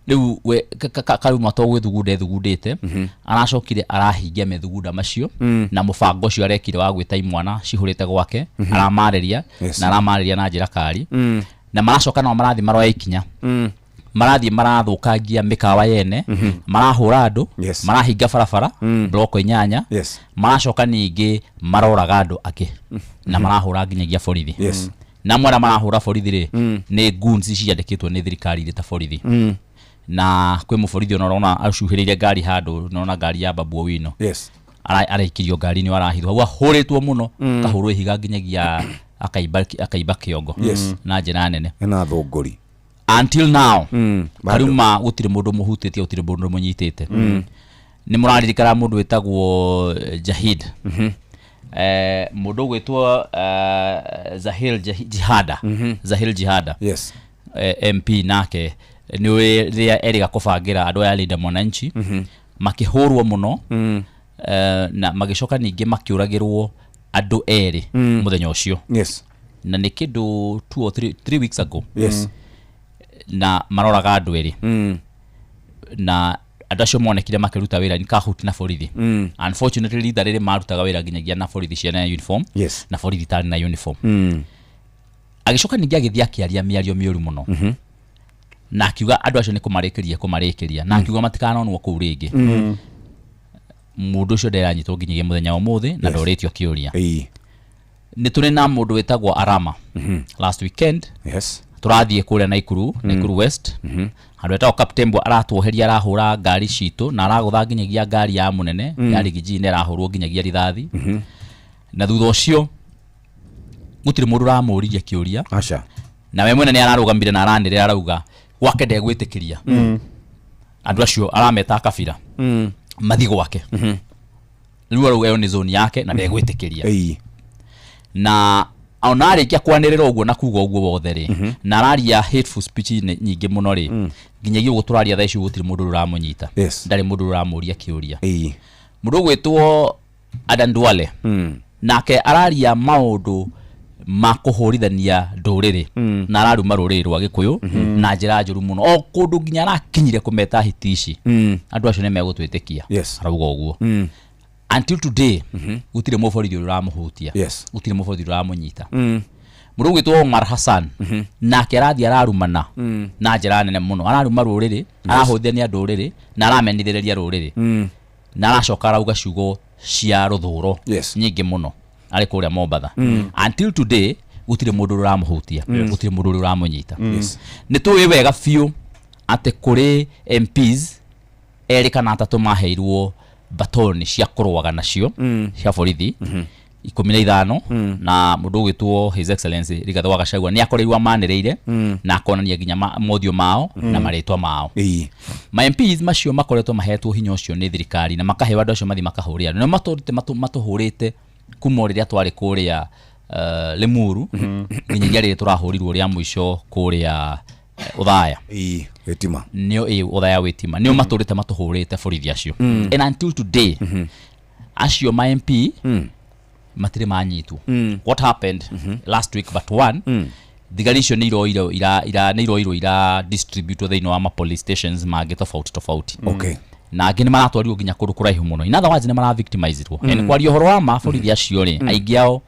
Speaker 7: Rĩu we Karuma to gwĩthugunda ethugundĩte, aracokire arahingia methugunda macio na mũbango ũcio arekire wa gwĩta imwana cihũrĩte gwake, aramarĩria na aramarĩria na njĩra kari. Na maracoka nao marathiĩ maroya ikinya. Marathiĩ marathũkangia mĩkawa yene, marahũra andũ, marahinga barabara bloko 8, maracoka ningĩ maroraga andũ angĩ na marahũra nginyagia borithi. Na mwena marahũra borithi rĩ, nĩ goons ciandĩkĩtwo nĩ thirikari irĩ ta borithi. Na kwĩ mũborithi ona ũrona acuhĩrĩire ngari handũ, nona ngari ya Babu Owino. Araikirio ngari-inĩ arahithwo. Hau ahũrĩtwo mũno, akahũrwo ihiga nginyagia akaimba kĩongo. Na njĩra nene.
Speaker 3: Ena thũngũri.
Speaker 7: Until now, Karuma gũtirĩ mũndũ mũhutĩtie, gũtirĩ mũndũ mũnyitĩte. Nĩ mũraririkana mũndũ wĩtagwo Jahid. Mũndũ ũgwĩtwo Zahil Jihada. Zahil Jihada. MP nake nĩ rĩrĩa erĩga kũbangĩra andũ aya Linda Mwananchi, makĩhũrwo mũno, na magĩcoka ningĩ makĩũragĩrwo andũ erĩ mũthenya ũcio. Na nĩ kĩndũ 2 or 3 weeks ago. Na maroraga andũ erĩ. Na andũ acio monekire makĩruta wĩra nĩ kahuti na borithi. Unfortunately rita rĩrĩ marutaga wĩra nginyagia na borithi ciana uniform. Na borithi itarĩ na uniform. Agĩcoka ningĩ agĩthiĩ akĩaria mĩario mĩũru mũno. Na akiuga andũ acio nĩ kũmarĩkĩria na akiuga matikanonwo kũu rĩngĩ. Mũndũ ũcio nderanyitwo nginyagia mũthenya wa ũmũthĩ na ndorĩtio kĩũria. Nĩ tũrĩ na mũndũ wĩtagwo Arama. Last weekend tũrathiĩ kũrĩa Naikuru, Naikuru West. Handũ etagwo Kaptembwa aratuoheria arahũra ngari citũ na aragũtha nginyagia ngari ya mũnene ya Rigiji nĩ arahũrwo nginyagia rithathi. Na thutha ũcio gũtirĩ mũndũ ũramũririe kĩũria. Na we mwene nĩ ararũgamire na aranĩrĩra arauga gwake ndegwĩtĩkĩria. Andũ acio arameta kabira. Mathiĩ gwake. Rĩu arauga ĩyo nĩ zone yake na ndegwĩtĩkĩria. Na ona arĩkia kwanĩrĩra ũguo na kuga ũguo wothe rĩ, na araria hateful speech nyingĩ mũno rĩ, nginyagia ũguo tũraria thaa ici gũtirĩ mũndũ ũramũnyita. Ndarĩ mũndũ ũramũria kĩũria. Mũndũ ũgwĩtwo Adan Duale, nake araria maũndũ ma kũhũrithania ndũrĩrĩ na araruma rũrĩrĩ rwa Gĩkũyũ na njĩra njũru mũno, o kũndũ nginya arakinyire kũmeta hiti ici. Andũ acio nĩ megũtwĩtĩkia. Arauga ũguo. Until today, gũtirĩ mũborithi ũrĩa ũramũhutia. Gũtirĩ mũborithi ũrĩa ũramũnyita. Mũndũ ũgwĩtwo Omar Hassan, nake arathiĩ ararumana na njĩra nene mũno. Araruma rũrĩrĩ, arahũthania ndũrĩrĩ na aramenithĩrĩria rũrĩrĩ. Na aracoka arauga ciugo cia rũthũro nyingĩ mũno arĩ kũrĩa Mombatha. Until today, gũtirĩ mũndũ ũrĩa ũramũhutia, gũtirĩ mũndũ ũrĩa ũramũnyita. Nĩ tũĩ wega biũ atĩ kũrĩ MPs erĩ kana atatũ maheirwo batoni cia kũrũaga nacio cia borithi 15, na mũndũ ũgwĩtwo His Excellency Rigathĩ wa Gachagua nĩ akorirwo amanĩrĩire na akonania nginya mothiũ mao na marĩtwa mao. Ma MPs macio makoretwo mahetwo hinya ũcio nĩ thirikari na makaheo andũ acio mathiĩ makahũre andũ. Nĩ matũhũrĩte kuma o rĩrĩa twarĩ kũrĩa Limuru nginyagia rĩrĩa tũrahũrirwo rĩa mũico kũrĩa Othaya.
Speaker 3: Ii, witima.
Speaker 7: Nĩo ĩ Othaya Witima nĩo matũrĩte matũhũrĩte borithi acio. And until today acio ma MP matirĩ manyitwo. What happened last week but one, thigari icio nĩ iroirwo ira ira nĩ iroirwo ira distribute thĩinĩ wa ma police stations mangĩ tofauti tofauti. Na angĩ nĩ maratwarirwo nginya kũndũ kũraihu mũno. In other words, nĩ maravictimizirwo. And kwaria ũhoro wa ma, borithi acio rĩ, aingĩ ao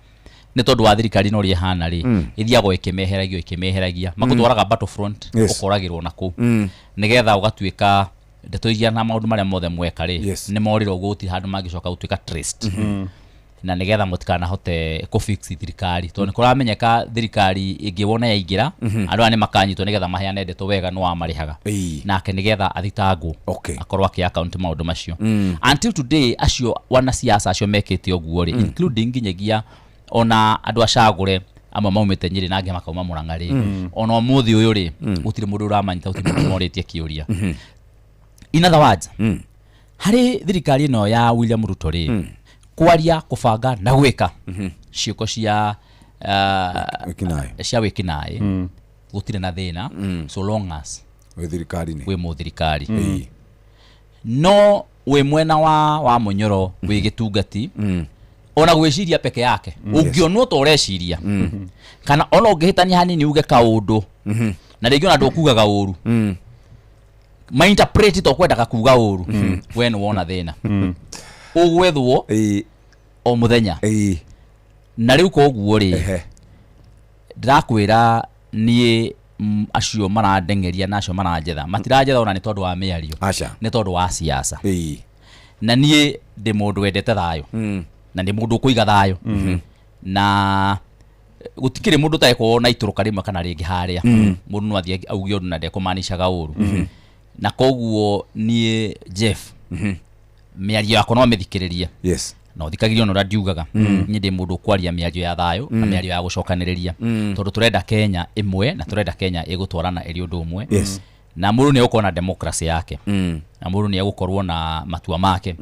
Speaker 7: nĩ tondũ wa thirikari no ũrĩa ĩhana rĩ, ĩthiagwo ĩkĩmeheragio ĩkĩmeheragia, makũtwaraga battlefront, ũkoragĩrwo na kũu, nĩgetha ũgatuĩka ndeto iria na maũndũ marĩa mothe mweka rĩ, nĩ morĩrwo ũguo, gũtirĩ handũ mangĩcoka gũtuĩka traced, na nĩgetha mũtikanahote kũfix thirikari, tondũ nĩ kũramenyeka thirikari ĩngĩ wona yaingĩra, andũ aya nĩ makanyitwo nĩgetha maheane ndeto wega nĩ wamarĩhaga nake nĩgetha athitangwo, akorwo akĩ account maũndũ macio. Until today acio wanasiasa acio mekĩte ũguo rĩ, including nginyagia ona andũ acagũre amwe maumĩte Nyĩrĩ na angĩ makauma Mũrang'a rĩ, ona ũmũthĩ ũyũ rĩ, gũtirĩ mũndũ ũramanyita, gũtirĩ mũndũ morĩtie kĩũria. In other words, harĩ thirikari ĩno ya William Ruto rĩ, kwaria, kũbanga na gwĩka ciĩko cia
Speaker 3: Wĩkinaĩ.
Speaker 7: Cia wĩkinaĩ gũtirĩ na thĩna, so long as
Speaker 3: wĩ thirikari-inĩ,
Speaker 7: wĩ mũthirikari. No wĩ mwena wa Mũnyoro, wĩ gĩtungati, ona gwĩciria peke yake, ũngĩonwo ta ũreciria kana ona ũngĩhĩtania hanini uge kaũndũ, na rĩngĩ ona ndũkugaga ũru, mainterpret to kwendaga kuga ũru, we nĩ wona thĩna, ũgwethwo o mũthenya. Na rĩu koguo rĩ, ndĩrakwĩra niĩ, acio marandengeria na acio maranjetha matiranjetha ona nĩ tondũ wa mĩario.
Speaker 3: Aca.
Speaker 7: Nĩ tondũ wa siasa. Na niĩ ndĩ mũndũ wendete thayũ, na nĩ mũndũ ũkũiga thayũ, na gũtikĩrĩ mũndũ ũtagĩkorwo na itũrũka rĩmwe kana rĩngĩ harĩa. Mũndũ no athiĩ auge ũndũ na ndekũmanicaga ũru. Na koguo niĩ Jeff, mĩario yakwa no mĩthikĩrĩrie, na ũthikagĩrie ona ũrĩa ndiugaga. Niĩ ndĩ mũndũ ũkwaria mĩario ya thayũ na mĩario ya gũcokanĩrĩria, tondũ tũrenda Kenya ĩmwe na tũrenda Kenya ĩgũtwarana ĩrĩ ũndũ ũmwe. Na mũndũ nĩ egũkorwo na democracy yake, na mũndũ nĩ egũkorwo na matua make,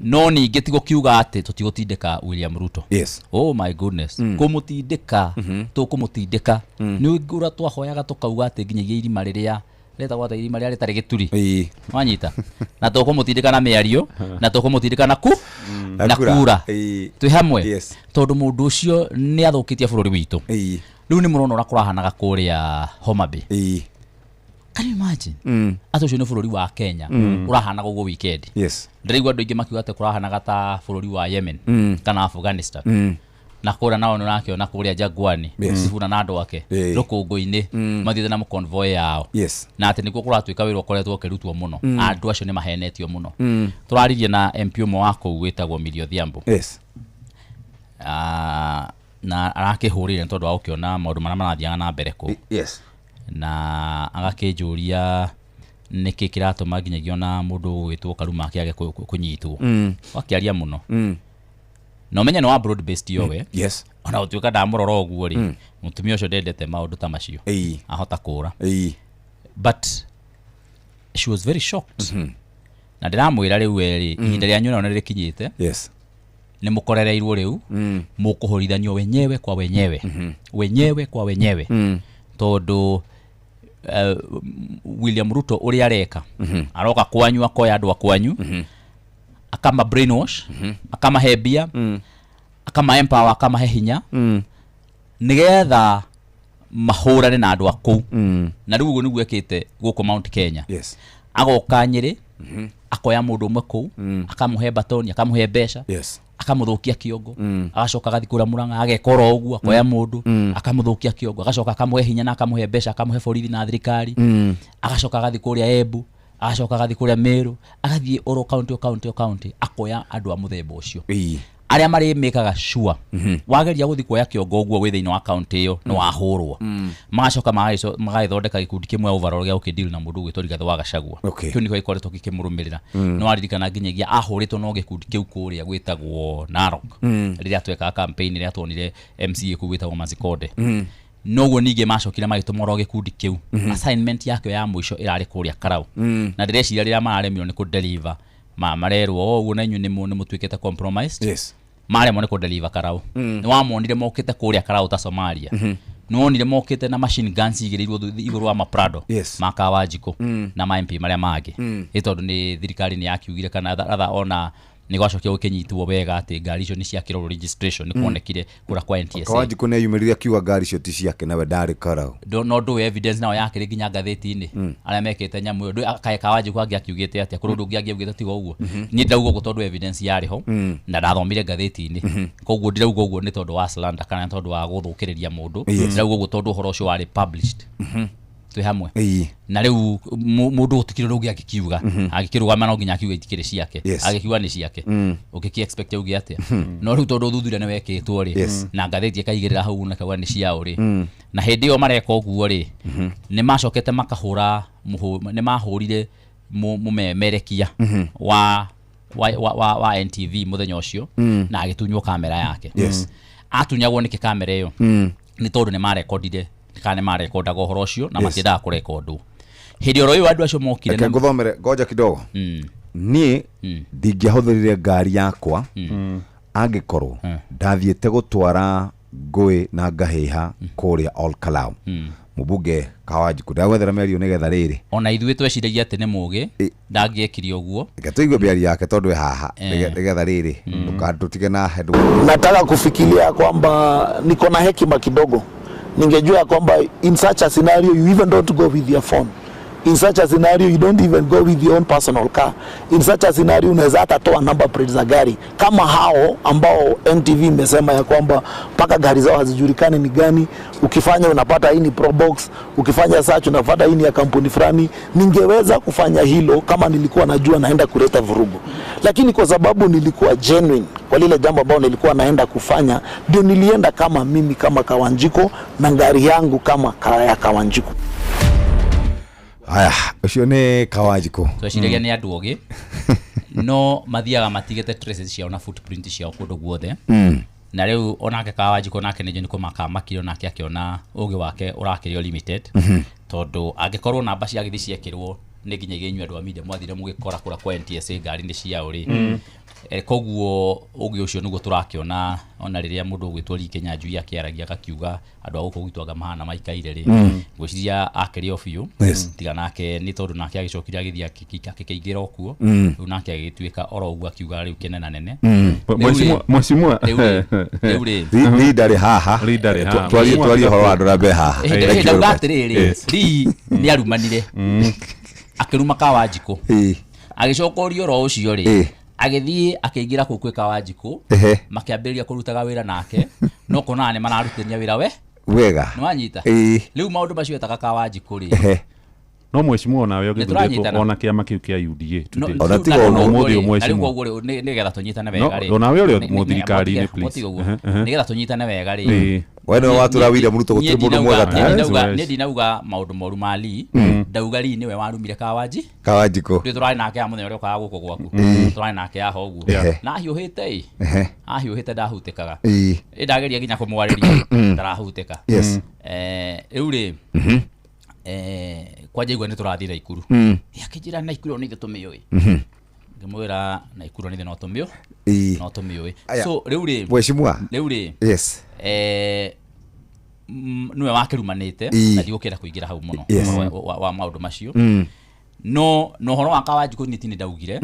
Speaker 7: no ningĩ ti gũkiuga atĩ tũtigũtindĩka William Ruto. Oh my goodness, kũmũtindĩka tũkũmũtindĩka. Nĩ ũrĩa twahoyaga tũkauga atĩ nginyagia irima rĩrĩa rĩtagwo atĩ irima rĩrĩa rĩtarĩ gĩturi, wanyita, na tũkũmũtindĩka na mĩario na tũkũmũtindĩka na ku na
Speaker 3: kura.
Speaker 7: Kura. Twĩ hamwe. Tondũ mũndũ ũcio nĩ athũkĩtie bũrũri witũ. Rĩu nĩ mũrona ũrĩa kũrahanaga kũrĩa Homa Bay. Can you imagine atĩ ũcio nĩ bũrũri wa Kenya ũrahanaga ũguo weekend? Ndĩraigua andũ aingĩ makiuga atĩ kũrahanaga ta bũrũri wa Yemen kana Afghanistan. Na kũrĩa nao nĩ ũrakĩona kũrĩa Jangwani, Sifuna na andũ ake rũkũngũ-inĩ, mathiĩte na mũconvoy yao, na atĩ nĩkuo kũratuĩka wĩra ũkoretwo ũkĩrutwo mũno. Andũ acio nĩ mahenetio mũno. Tũraririe na MP ũmwe wa kũu wĩtagwo Millie Odhiambo. Ah, na arakĩhũrire nĩ tondũ wa gũkĩona maũndũ marĩa marathiaga na mbere kũu, na agakĩnjũria nĩkĩ kĩratũma nginyagia ona mũndũ ũgwĩtwo Karuma akĩage kũnyitwo. Wakĩaria mũno, na ũmenye nĩ wa broad based yowe. Ona gũtuĩka ndamũrora ũguo rĩ, mũtumia ũcio ndendete maũndũ ta macio, ahota kũra. But she was very shocked, na ndĩramwĩra rĩu werĩ, ihinda rĩanyu nao nĩ rĩkinyĩte. Nĩ mũkorereirwo rĩu, mũkũhũrithanio wenyewe kwa wenyewe, wenyewe kwa wenyewe, tondũ William Ruto ũrĩa areka, aroka kwanyu, akoya andũ a kwanyu, akama brainwash, akamahe mbia, akama empower, akamahe hinya, nĩgetha mahũrane na andũ a kũu. Na rĩu ũguo nĩguo ekĩte gũkũ Mount Kenya. Agoka Nyĩrĩ, akoya mũndũ ũmwe kũu, akamũhe batoni, akamũhe mbeca, akamũthũkia kĩongo. Agacoka agathiĩ kũrĩa Murang'a, ageka oro ũguo, akoya mũndũ, akamũthũkia kĩongo, agacoka akamũhe hinya na akamũhe mbeca, akamũhe borithi na thirikari. Agacoka agathiĩ kũrĩa Embu, agacoka agathiĩ kũrĩa Meru, agathiĩ oro county o county o county, akoya andũ a mũthemba ũcio arĩa marĩmĩkaga sure wageria gũthiĩ kuoya kĩongo ũguo wĩ thĩinĩ wa county ĩyo nĩ wahũrwo. Magacoka magagĩthondeka gĩkundi kĩmwe overall gĩa gũkĩdeal na mũndũ ũgwĩtwo Rigathĩ wa Gachagua. Kĩu nĩkĩo gĩkoretwo gĩkĩmũrũmĩrĩra. Nĩ waririkana nginyagia ahũrĩtwo no gĩkundi kĩu kũrĩa gwĩtagwo Narok, rĩrĩa twekaga campaign, rĩrĩa tuonire MCA kũu gwĩtagwo Mazikonde. Noguo ningĩ macokire magĩtũma oro gĩkundi kĩu, assignment yakĩo ya mũico ĩrarĩ kũrĩa Karau. Na ndĩreciria rĩrĩa mararemirwo nĩ kũdeliver, marerwo o ũguo na inyuĩ nĩ mũtuĩkĩte compromised. Maremwo nĩ kũdeliver Karau, nĩ wamonire mokĩte kũrĩa Karau ta Somalia. Nĩwonire mokĩte na machine guns igĩrĩirwo igũrũ wa maprado
Speaker 3: Yes.
Speaker 7: ma Kawanjikũ na ma MP marĩa mangĩ. Ĩ tondũ nĩ thirikari nĩ yakiugire kana rather ona nĩ gwacokire gũkĩnyitwo wega atĩ ngari icio nĩ ciakĩrorwo registration, nĩ kuonekire kũrĩa kwa NTSA.
Speaker 3: Kawanjikũ nĩ eyumĩririe akiuga ngari icio ti ciake nawe ndarĩ karau.
Speaker 7: No ndũĩ evidence nayo yakĩrĩ nginya ngathĩti-inĩ arĩa mekĩte nyamũ ĩyo. Ndũĩ kaĩ Kawanjikũ angĩ akiugĩte atĩa, kũrĩ ũndũ ũngĩ angĩaugĩte tiga ũguo. Niĩ ndĩrauga ũguo tondũ evidence yarĩ ho na ndathomire ngathĩti-inĩ, koguo ndirauga ũguo nĩ tondũ wa slander kana nĩ tondũ wa gũthũkĩrĩria mũndũ. Ndĩrauga ũguo tondũ ũhoro ũcio warĩ published. Twĩ hamwe? Na rĩu mũndũ gũtikĩrĩ ũndũ ũngĩ angĩkiuga. Angĩkĩrũgama no nginya akiuge itikĩrĩ ciake. Angĩkiuga nĩ ciake, ũngĩkĩ expect auge atĩa? No rĩu tondũ ũthuthuria nĩ wekĩtwo rĩ, na ngathĩti ĩkaigĩrĩra hau na kauga nĩ ciao rĩ, na hĩndĩ ĩyo mareka ũguo rĩ, nĩ macokete makahũra nĩ mahũrire mũmemerekia wa NTV mũthenya ũcio na agĩtunywo kamera yake. Atunyagwo nĩkĩ kamera ĩyo? Nĩ tondũ nĩ marekondire kana nĩ marekondaga ũhoro ũcio na matiendaga kũrekondwo. Hĩndĩ oro ĩyo andũ acio mokire
Speaker 3: Reke ngũthomere, ngoja kidogo. Niĩ ndingĩahũthĩrire ngari yakwa angĩkorwo ndathiĩte gũtwara ngũĩ na ngahĩha kũrĩa Ol Kalou. Mũmbunge Kawanjikũ ndagwethera mĩario nĩgetha rĩrĩ.
Speaker 7: Ona ithuĩ tweciragia atĩ nĩ mũgĩ, ndangĩekire ũguo.
Speaker 3: Reke tũigue mĩario yake tondũ ĩ haha. Nĩgetha rĩrĩ ndũkandutige na head.
Speaker 15: Nataka kufikiria kwamba niko na hekima kidogo, ningejua kwamba in such a scenario you even don't go with your phone. In such a scenario you don't even go with your own personal car. In such a scenario unaweza hata toa number plate za gari, kama hao ambao NTV imesema ya kwamba mpaka gari zao hazijulikani ni gani. Ukifanya unapata hii ni Probox, ukifanya search unapata hii ni ya kampuni fulani. Ningeweza kufanya hilo kama nilikuwa najua naenda kuleta vurugu, lakini kwa sababu nilikuwa genuine kwa lile jambo ambalo nilikuwa naenda kufanya, ndio nilienda kama mimi kama Kawanjiko na gari yangu kama ya Kawanjiko.
Speaker 3: Aya, ũcio nĩ Kawanjikũ.
Speaker 7: Tweciragia nĩ andũ ogĩ, no mathiaga matigĩte traces ciao na footprint ciao kũndũ guothe. Na rĩu onake Kawanjikũ nake nĩ kũmaka makire, onake akĩona ũgĩ wake ũrakĩrio limited. Tondũ angĩkorwo namba cia gĩthiĩ ciekĩrwo nĩ nginya inyuĩ andũ a media mwathire mũgĩkora kũrĩa kwa NTSA ngari nĩ ciao rĩ. Koguo ũgĩ ũcio nĩguo tũrakĩona ona rĩrĩa mũndũ ũgwĩtwo Lee Kinyanjui akĩaragia akakiuga andũ a gũkũ gwitũ anga mahana maikaire rĩ. Ngwĩciria akĩrĩ o biũ. Tiga nake nĩ tondũ nake agĩcokire agĩthiĩ akĩingĩra o kuo. Rĩu nake agĩtuĩka oro ũguo akiuga rĩu kĩnena nene.
Speaker 6: Mheshimiwa.
Speaker 7: Rĩu rĩ.
Speaker 3: Lee ndarĩ haha.
Speaker 6: Lee ndarĩ haha.
Speaker 3: Twarie ũhoro wa andũ arĩa me haha.
Speaker 7: Hĩndĩ ndauga atĩrĩrĩ, Lee nĩ arumanire. Akĩruma Kawanjikũ. Agĩcoka ũria oro ũcio rĩ, agĩthiĩ akĩingĩra kũu kwĩ Kawanjikũ, makĩambĩrĩria kũrutaga wĩra nake, no konaga nĩ mararutithania wĩra we
Speaker 3: wega.
Speaker 7: Nĩ wanyita? Rĩu maũndũ macio etaga Kawanjikũ rĩ.
Speaker 6: No mheshimiwa onawe
Speaker 7: Nĩ
Speaker 6: ũgĩthurĩtwo
Speaker 7: tũranyitana.
Speaker 6: ona kĩama kĩu kĩa UDA today.
Speaker 7: No,
Speaker 3: Ona
Speaker 7: na
Speaker 3: tiga
Speaker 7: rĩu
Speaker 3: ũguo.
Speaker 7: koguo
Speaker 6: Ũmũthĩ
Speaker 7: rĩ,
Speaker 6: ũmwe
Speaker 7: na rĩu
Speaker 6: mheshimiwa.
Speaker 7: koguo rĩ, nĩgetha tũnyitane
Speaker 6: No,
Speaker 7: wega rĩ.
Speaker 6: onawe ũrĩ mũthirikari-inĩ,
Speaker 7: Mũtige,
Speaker 6: please.
Speaker 7: mũtige ũguo. Nĩgetha tũnyitane wega rĩ.
Speaker 3: We nĩwe watura William Ruto, gũtirĩ mũndũ mwega ta
Speaker 6: Yes, yes.
Speaker 7: Niĩ ndinauga maũndũ moru ma Lee. Ndauga Lee nĩwe warumire Kawanji.
Speaker 3: Kawanjikũ.
Speaker 7: Ndũĩ tũrarĩ nake haha mũthenya ũrĩa ũkaga gũkũ gwaku. Tũrarĩ nake haha ũguo. Na ahiũhĩte ĩ. Ahiũhĩte ndahutĩkaga. Ĩ ndageria nginya kũmwarĩria ndarahutĩka. Rĩu rĩ, kwanja igua nĩ tũrathiĩ Naikuru. Ĩ, akĩnjĩra Naikuru nĩ ithuĩ tũmĩũĩ. Ngĩmwĩra Naikuru nĩ ithuĩ no tũmĩũĩ. No tũmĩũĩ.
Speaker 3: Aya.
Speaker 7: So rĩu rĩ,
Speaker 3: Mheshimiwa.
Speaker 7: rĩu rĩ, nĩwe wakĩrumanĩte na ndigũkĩenda kũingĩra hau mũno ũhoro wa maũndũ macio. No na ũhoro wa Kawanjikũ niĩ ti nĩ ndaugire.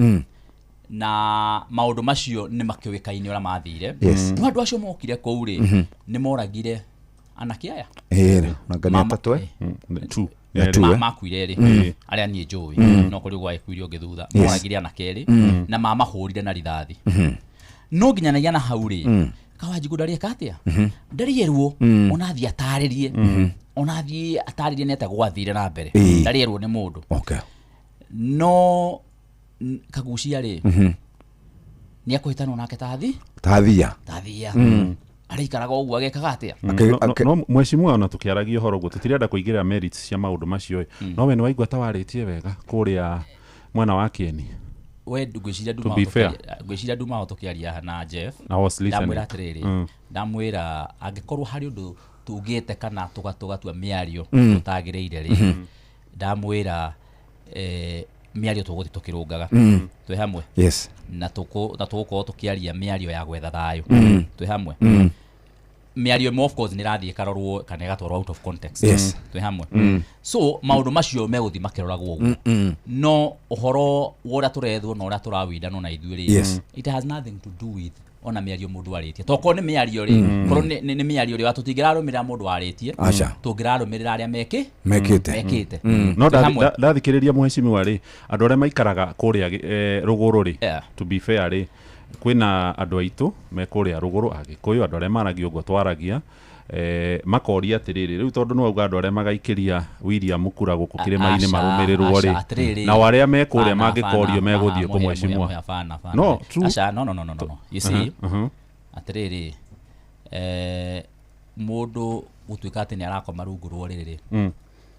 Speaker 7: Na maũndũ macio nĩ makĩũĩkaine ũrĩa mathire. No andũ acio mokire kũu rĩ, nĩ moragire anake aya.
Speaker 3: Ĩĩ, nanga nĩ atatũ, eh?
Speaker 6: Two.
Speaker 3: Na two, eh?
Speaker 7: Makuire erĩ, arĩa niĩ njũĩ. No kũrĩ gwagĩkuire ũngĩ thutha. Moragire anake erĩ na mamahũrire na rithathi. No nginyanagia na hau rĩ, Kawanjikũ ndarĩ eka atĩa? Ndarĩ erwo ona athiĩ atarĩrie. Ona athiĩ atarĩrie nĩ atĩa gwathire na mbere. Ndarĩ erwo nĩ mũndũ. No Kagucia rĩ, nĩ akũhĩtanwo nake tathi?
Speaker 3: Tathia.
Speaker 7: Tathia. Araikaraga ũguo agekaga atĩa?
Speaker 6: No mheshimiwa ona tũkĩaragia ũhoro ũguo tũtirenda kũingĩrĩra merits cia maũndũ macio ĩ. No we nĩ waigua ta warĩtie wega kũrĩa mwena wa Kieni.
Speaker 7: We ngwĩciria
Speaker 6: To be fair.
Speaker 7: ngwĩciria nduma ho tũkĩaria na Jeff.
Speaker 6: I was listening.
Speaker 7: Ndamwĩra atĩrĩrĩ, ndamwĩra angĩkorwo harĩ ũndũ tugĩte kana tũgatua mĩario tũtagĩrĩire rĩ, ndamwĩra mĩario tũgũthiĩ tũkĩrũngaga. Twĩ hamwe?
Speaker 3: Yes.
Speaker 7: Na tũgũkorwo tũkĩaria mĩario ya gwetha thayũ. Twĩ hamwe? Mĩario ĩmwe of course nĩ ĩrathiĩ ĩkarorwo kana ĩgatwarwo out of context.
Speaker 3: Yes.
Speaker 7: Twĩ hamwe. So maũndũ macio megũthiĩ makĩroragwo ũguo. No ũhoro wa ũrĩa tũrethwo na ũrĩa tũrawindanwo na ithuĩ rĩ, it has nothing to do with ona mĩario mũndũ arĩtie. Tokorwo nĩ mĩario rĩ, korwo nĩ mĩario rĩ, tũtingĩrarũmĩrĩra mũndũ warĩtie.
Speaker 3: Aca.
Speaker 7: Tũngĩrarũmĩrĩra arĩa meki
Speaker 3: Mekĩte.
Speaker 7: Mekĩte.
Speaker 6: No
Speaker 7: Twĩ hamwe.
Speaker 6: Ndathikĩrĩria mheshimiwa rĩ, andũ arĩa maikaraga kũrĩa rũgũrũ rĩ, to be fair rĩ, kwĩna andũ aitũ me kũrĩa rũgũrũ, Agĩkũyũ, andũ arĩa maragia ũguo twaragia, makoria atĩrĩrĩ, rĩu tondũ nĩwauga andũ arĩa magaikĩria William kura gũkũ kĩrĩma-inĩ
Speaker 7: Aca,
Speaker 6: marũmĩrĩrwo rĩ,
Speaker 7: aca, atĩrĩrĩ.
Speaker 6: nao arĩa me kũrĩa
Speaker 7: Bana,
Speaker 6: mangĩkorio
Speaker 7: bana,
Speaker 6: megũthiĩ
Speaker 7: bana,
Speaker 6: kũ
Speaker 7: mũhĩa,
Speaker 6: mheshimiwa?
Speaker 7: Mũhĩa, bana, bana.
Speaker 6: No, true.
Speaker 7: Aca, no, no, no, no, no, no. You see, atĩrĩrĩ, mũndũ gũtuĩka atĩ nĩ arakoma rungu rwa ũrĩrĩ rĩ,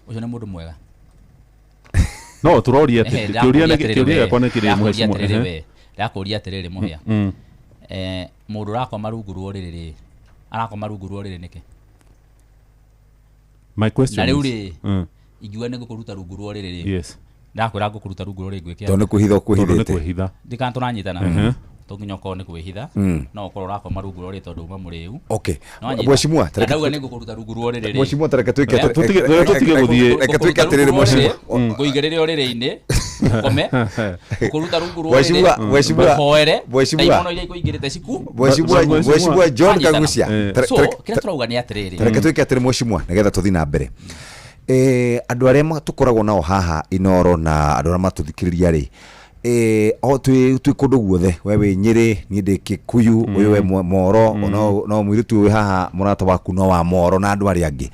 Speaker 7: ũcio nĩ mũndũ mwega?
Speaker 6: No tũroria
Speaker 7: Ehe,
Speaker 6: atĩ kĩũria
Speaker 7: ndĩrakũria
Speaker 6: kĩũria
Speaker 7: atĩrĩrĩ we,
Speaker 6: gĩakwa nĩ kĩrĩ,
Speaker 7: ndĩrakũria
Speaker 6: mheshimiwa.
Speaker 7: atĩrĩrĩ we, ndĩrakũria atĩrĩrĩ mũhĩa. Mũndũ ũrakoma rungu rwa ũrĩrĩ rĩ, arakoma rungu rwa ũrĩrĩ nĩkĩ?
Speaker 6: My question
Speaker 7: Na rĩu
Speaker 6: is-
Speaker 7: rĩ, ingiuga nĩ ngũkũruta rungu rwa ũrĩrĩ rĩ, ndakwĩra ngũkũruta rungu rwa ũrĩrĩ ngwĩke
Speaker 3: Tondũ nĩ kwĩhitha
Speaker 6: Tondũ nĩ
Speaker 3: ũkwĩhithĩte.
Speaker 6: kwĩhitha.
Speaker 7: Ndikana tũranyitana. To nginya ũkorwo nĩ kwĩhitha, no ũkorwo ũrakoma rungu rwa ũrĩrĩ tondũ uma mũrĩu.
Speaker 3: Okay.
Speaker 7: No wanyita?
Speaker 3: Mheshimiwa,
Speaker 7: Na ndauga nĩ ngũkũruta rungu rwa ũrĩrĩ rĩ.
Speaker 3: Mheshimiwa, tareke twĩke
Speaker 7: Eh?
Speaker 6: Tũtige gũthiĩ.
Speaker 3: Reke twĩke atĩrĩrĩ, mheshimiwa.
Speaker 7: Ngũigĩrĩre ũrĩrĩ-inĩ ũkome, ngũkũruta rungu rwa
Speaker 3: Mheshimiwa,
Speaker 7: ũrĩrĩ,
Speaker 3: mheshimiwa,
Speaker 7: ũhoere
Speaker 3: mheshimiwa.
Speaker 7: ndaimono iria ikũingĩrĩte ciku.
Speaker 3: Mheshimiwa, Mheshimiwa John
Speaker 7: Wanyitana.
Speaker 3: Kagucia.
Speaker 7: So kĩrĩa tũrauga nĩ atĩrĩrĩ,
Speaker 3: Tareke twĩke atĩrĩ mheshimiwa, nĩgetha tũthiĩ na mbere. Andũ arĩa tũkoragwo nao haha Inoro na andũ arĩa matũthikĩrĩria rĩ, o twĩ kũndũ guothe, we wĩ Nyĩrĩ, niĩ ndĩ Kikuyu, ũyũ we Moro, no mũirĩtu ũyũ haha mũrata waku no wa Moro na andũ arĩa angĩ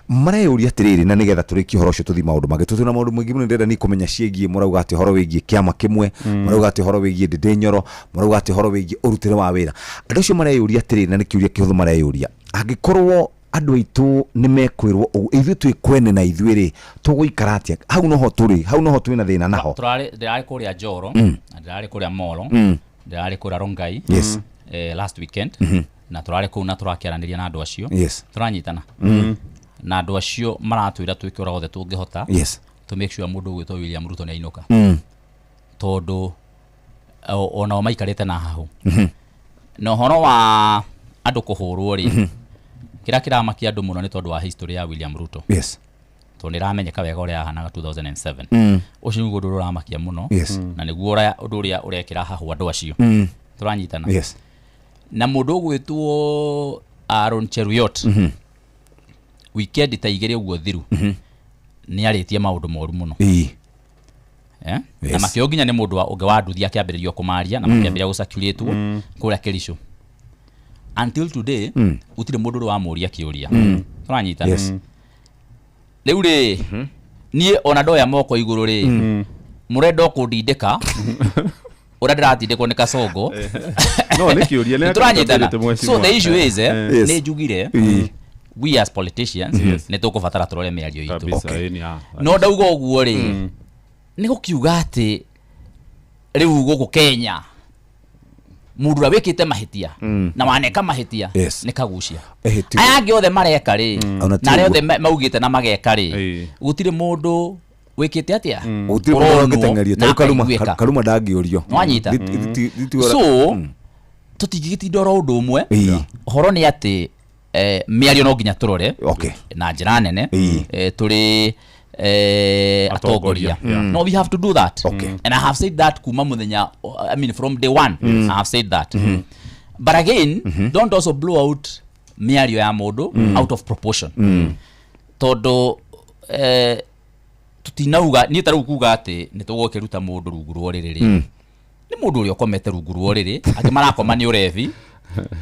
Speaker 3: mareyũria atĩrĩrĩ, na nĩgetha tũrĩkie ũhoro ũcio tũthiĩ maũndũ mangĩ, tũthiĩ na maũndũ maingĩ mũno. Ndĩrenda niĩ kũmenya ciĩgiĩ, mũrauga atĩ ũhoro wĩgiĩ kĩama kĩmwe, mũrauga atĩ ũhoro wĩgiĩ Ndĩndĩ Nyoro, mũrauga atĩ ũhoro wĩgiĩ ũrutĩre wa wĩra. Andũ acio mareyũria atĩrĩrĩ, na nĩ kĩũria kĩhũthũ mareyũria, angĩkorwo andũ aitũ nĩ mekwĩrwo ũguo, ithuĩ twĩ kwene na ithuĩ rĩ, tũgũikara atĩa? Hau noho tũrĩ, hau noho twĩna thĩna naho.
Speaker 7: Tũrarĩ, ndĩrarĩ kũrĩa Njoro, na ndĩrarĩ kũrĩa Moro, ndĩrarĩ kũrĩa Rongai, last weekend, na tũrarĩ kũu na tũrakĩaranĩria na andũ acio. Tũranyitana. Na andũ acio maratwĩra twĩke ũrĩa wothe tũngĩhota to make sure mũndũ ũgwĩtwo William Ruto nĩ ainũka, tondũ onao maikarĩte na hahũ. Na ũhoro wa andũ kũhũrwo rĩ, kĩrĩa kĩramakia andũ mũno nĩ tondũ wa history ya William Ruto, tondũ nĩ ĩramenyeka wega ũrĩa ahanaga 2007. Ũcio nĩguo ũndũ ũrĩa ũramakia mũno, na nĩguo ũndũ ũrĩa ũrekĩra hahũ andũ acio. Tũranyitana. Na mũndũ ũgwĩtwo Aaron Cheruiyot, weekend ta igĩrĩ ũguo thiru, nĩ arĩtie maũndũ moru mũno. Na makĩo nginya nĩ mũndũ ũngĩ wa nduthi akĩambĩrĩrio kũmaria na makĩambĩrĩria gũcirculate kũrĩa Kericho. Until today, gũtirĩ mũndũ ũrĩ wamũria kĩũria. Tũranyitana. Rĩu rĩ, niĩ ona ndoya moko igũrũ rĩ, mũrenda o kũndindĩka ũrĩa ndĩratindĩkwo nĩ Kasongo.
Speaker 6: No, nĩ kĩũria, nĩ
Speaker 7: Nĩtũranyitana.
Speaker 6: akĩrĩte mheshimiwa.
Speaker 7: So the issue is, nĩ njugire, we as politicians nĩ tũkũbatara tũrore mĩario itũ.
Speaker 6: Kabisa, ĩĩ, nĩ
Speaker 7: No ndauga ũguo rĩ, nĩ gũkiuga atĩ rĩu gũkũ Kenya mũndũ ũrĩa wĩkĩte mahĩtia na waneka mahĩtia nĩ Kagucia. Aya angĩ othe mareka rĩ,
Speaker 3: Ona ti
Speaker 7: na arĩa
Speaker 3: ũguo.
Speaker 7: othe maugĩte na mageka rĩ, gũtirĩ mũndũ wĩkĩte atĩa.
Speaker 3: Gũtirĩ mũndũ
Speaker 7: Ũronwo
Speaker 3: ũngĩteng'erio.
Speaker 7: na
Speaker 3: Tarĩu Karuma,
Speaker 7: akaiguĩka.
Speaker 3: Karuma ndangĩũrio.
Speaker 7: Nĩwanyita? So tũtingĩgĩtinda oro ũndũ ũmwe. Ũhoro nĩ atĩ, mĩario no nginya tũrore na njĩra nene, tũrĩ atongoria. No, we have to do that. And I have said that kuma mũthenya, I mean from day one, I have said that. But again, don't also blow out mĩario ya mũndũ out of proportion, tondũ tũtinauga niĩ ta rĩu kuga atĩ nĩ tũgũkĩruta mũndũ rungu rwa ũrĩrĩ rĩ, nĩ mũndũ ũrĩa ũkomete rungu rwa ũrĩrĩ, angĩ marakoma nĩ ũrevi,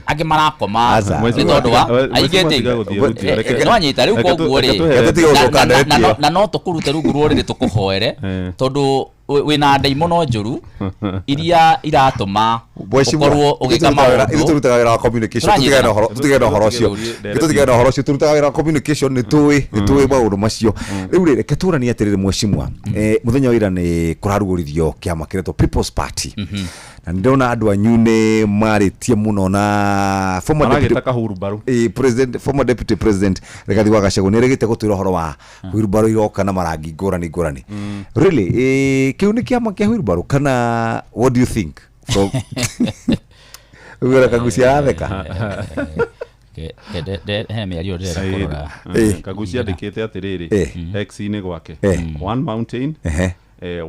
Speaker 7: angĩ marakoma
Speaker 3: Aca.
Speaker 7: nĩ tondũ wa
Speaker 6: Mheshimiwa
Speaker 7: aingĩ.
Speaker 6: tiga gũthiĩ rũtio,
Speaker 7: Nĩwanyita rĩu, koguo rĩ,
Speaker 6: reke
Speaker 3: tũtige gũcoka nderetio.
Speaker 7: na no tũkũrute rungu rwa ũrĩrĩ tũkũhoere, tondũ wĩna ndaimono njũru iria iratũma
Speaker 3: Mheshimiwa,
Speaker 7: ũkorwo ũgĩka
Speaker 3: ithuĩ tũrutaga wĩra-
Speaker 7: maũndũ.
Speaker 3: ithuĩ tũrutaga wĩra wa communication,
Speaker 7: Tũranyitana.
Speaker 3: tũtigane na ũhoro, tũtigane na ũhoro ũcio. Tũtigane na ũhoro ũcio, tũrutaga wĩra wa communication, nĩ tũĩ maũndũ macio. Rĩu rĩ, reke tũranie atĩrĩrĩ mheshimiwa, mũthenya wa ira nĩ kũrarugũririo kĩama kĩretwo People's Party, na nĩ ndĩrona andũ anyu nĩ marĩtie mũno na former
Speaker 6: Maragĩta
Speaker 3: deputy
Speaker 6: kahurumbarũ.
Speaker 3: President, former deputy president Rigathi wa Gachagua nĩ aregete gũtwĩra ũhoro wa wheelbarrow iroka na marangi ngũrani ngũrani. Really, kĩu nĩ kĩama kĩa wheelbarrow kana what do you think? From Wĩra Kagucia aratheka.
Speaker 7: He mĩario ndĩrenda kũrora.
Speaker 6: Kagucia andĩkĩte atĩrĩrĩ X-inĩ gwake, one mountain,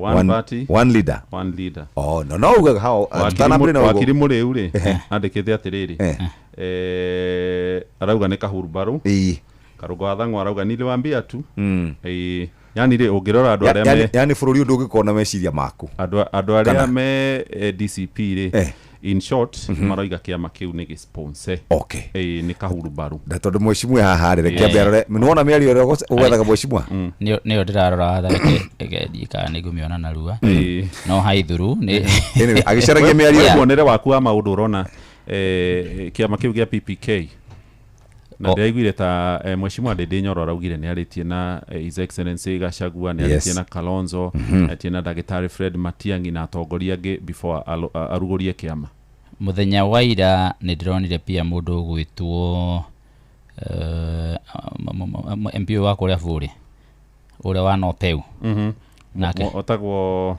Speaker 6: one party,
Speaker 3: one leader.
Speaker 6: One leader.
Speaker 3: Oh, no ugaga hao tutanambĩrĩria na ũguo.
Speaker 6: Wakiri Mũrĩu rĩ, andĩkĩte atĩrĩrĩ, arauga nĩ kahurumbarũ. Karũngo wa Thang'wa arauga niliwaambia tu. Yani rĩ, ũngĩrora andũ arĩa
Speaker 3: Yani, yani bũrũri ũyũ ndũngĩkorwo na meciria maku.
Speaker 6: Andũ arĩa
Speaker 3: Kana?
Speaker 6: me DCP rĩ, in short, maroiga kĩama kĩu nĩ gĩsponsor.
Speaker 3: Okay.
Speaker 6: Nĩ kahurumbarũ.
Speaker 3: Na tondũ mheshimiwa haha rĩ, reke ambe arore. Nĩwona mĩario ĩrĩa ũgwethaga mheshimiwa?
Speaker 7: Nĩyo ndĩrarora haha, reke ndiĩ kana nĩ ngũmĩona narua. No haithuru nĩ
Speaker 3: Anyway, agĩcaragia mĩario.
Speaker 6: We muonere waku wa maũndũ ũrona kĩama kĩu gĩa PPK na ndĩraiguire ta mheshimiwa Ndindi Nyoro araugire nĩ arĩtie na His Excellency Gachagua, nĩ arĩtie na Kalonzo, arĩtie na ndagĩtarĩ Fred Matiang'i na atongoria angĩ before arugũrie kĩama.
Speaker 7: Mũthenya wa ira nĩ ndĩronire pia mũndũ ũgwĩtwo MP wa kũrĩa bũrĩ ũrĩa wa Noteu. Nake.
Speaker 6: Otagwo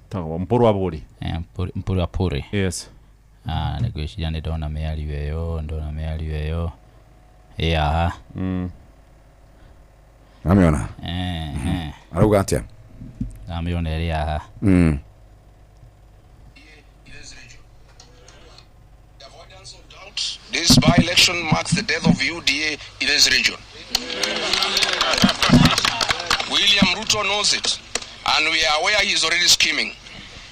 Speaker 6: tagwo Mpuru wa Bũrĩ.
Speaker 7: Mpuru wa Bũrĩ.
Speaker 6: Yes.
Speaker 7: Ah, nĩ ngwĩciria nĩ ndona mĩario ĩyo, ndona mĩario ĩyo ĩ haha.
Speaker 3: Amĩona? Arauga atĩa?
Speaker 7: Ndamĩona ĩrĩ haha.
Speaker 9: This by-election marks the death of UDA in this region. William Ruto knows it, and we are aware he is already scheming.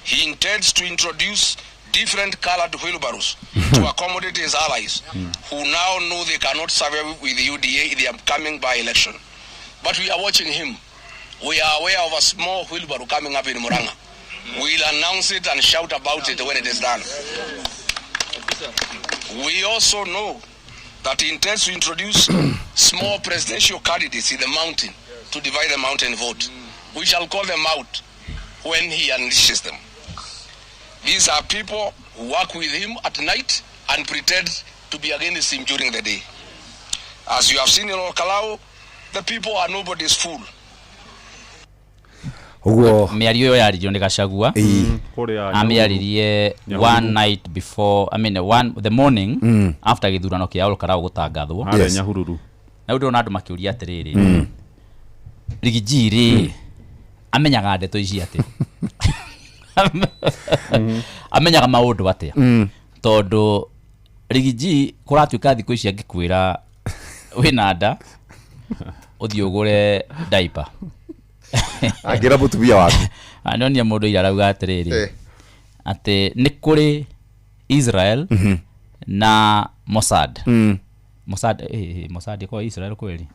Speaker 9: He intends to introduce different colored wheelbarrows to accommodate his allies, who now know they cannot survive with the UDA in the upcoming by-election. But we are watching him. We are aware of a small wheelbarrow coming up in Murang'a. We'll announce it and shout about it when it is done. We also know that he intends to introduce small presidential candidates in the mountain to divide the mountain vote. We shall call them out when he unleashes them. These are people who work with him at night and pretend to be against him during the day. As you have seen in Olkalou, the people are nobody's fool.
Speaker 3: Ũguo
Speaker 7: mĩario ĩyo yaririo nĩ Gachagua.
Speaker 6: Kũrĩa
Speaker 7: Amĩaririe
Speaker 6: Nyahururu.
Speaker 7: one night before, I mean, one the morning after gĩthurano kĩa Olkalou gũtangathwo.
Speaker 6: Harĩa Nyahururu.
Speaker 7: Na rĩu ndĩrona andũ makĩũria atĩrĩrĩ, Rigiji rĩ, amenyaga ndeto ici atĩa? Amenyaga maũndũ atĩa? Tondũ Rigiji kũratuĩka thikũ ici angĩkwĩra wĩna nda ũthiĩ ũgũre diaper,
Speaker 3: Angĩra mũtumia waku.
Speaker 7: Ndonia mũndũ ira arauga atĩrĩrĩ, atĩ nĩ kũrĩ Israel na Mossad. Mossad, Mossad ĩkoragwo Israel kweli?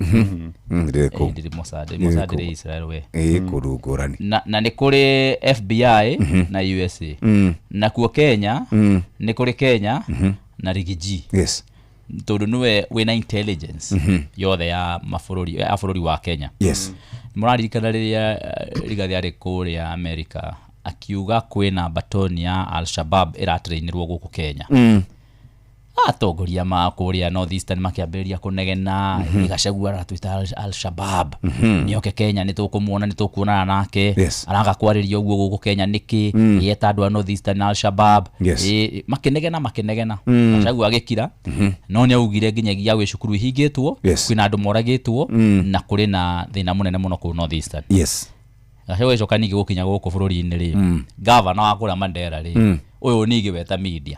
Speaker 3: Ndĩrĩ kũu.
Speaker 7: Ndĩrĩ Mossad.
Speaker 3: Ndĩrĩ
Speaker 7: Mossad
Speaker 3: kũu.
Speaker 7: ĩrĩ Israel we.
Speaker 3: Kũndũ ngũrani.
Speaker 7: Na nĩ kũrĩ FBI na USA. Nakuo Kenya nĩ kũrĩ Kenya na Rigiji. Tondũ nĩwe wĩna intelligence yothe ya mabũrũri ya bũrũri wa Kenya. Mũraririkana rĩrĩa Rigathi arĩ kũrĩa America akiuga kwĩna batoni ya Al-Shabaab ĩratrainĩrwo gũkũ Kenya. Atongoria ma kũrĩa North Eastern makĩambĩrĩria kũnegena, Gachagua aratwĩta Al-Shabaab. Nĩoke Kenya nĩ tũkũmuona, nĩ tũkuonana nake. Araga kwarĩria ũguo gũkũ Kenya nĩkĩ? Yeta andũ a North Eastern Al-Shabaab. Makĩnegena, makĩnegena. Gachagua agĩkira. No nĩ augire nginyagia gwĩ cukuru ihingĩtwo, kwĩna andũ moragĩtwo, na kũrĩ na thĩna mũnene mũno kũu North Eastern. Gachagua agĩcoka ningĩ gũkinya gũkũ bũrũri-inĩ rĩ, gavana wa kũrĩa Mandera rĩ, ũyũ ningĩ weta media.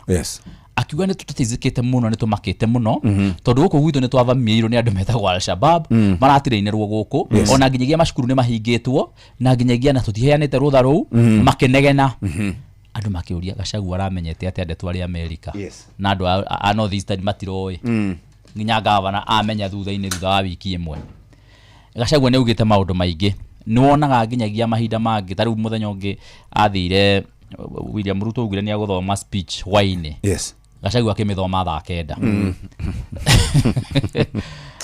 Speaker 7: Akiuga nĩ tũtatizĩkĩte mũno, nĩ tũmakĩte mũno, tondũ gũkũ gwitũ nĩ twavamiĩirwo nĩ andũ metagwo Al-Shabaab, maratirĩinĩrwo gũkũ, ona nginyagia macukuru nĩ mahingĩtwo, na nginyagia na tũtiheanĩte rũtha rũu, makĩnegena. Andũ makĩũria Gachagua aramenyete atĩa ndeto arĩ America? Na andũ a North Eastern matiroĩ. Nginya gavana amenya thutha-inĩ, thutha wa wiki ĩmwe. Gachagua nĩ augĩte maũndũ maingĩ. Nĩ wonaga nginyagia mahinda mangĩ, ta rĩu mũthenya ũngĩ athire William Ruto augire nĩ agũthoma speech hwaĩ-inĩ. Gachagua akĩmĩthoma thaa 9.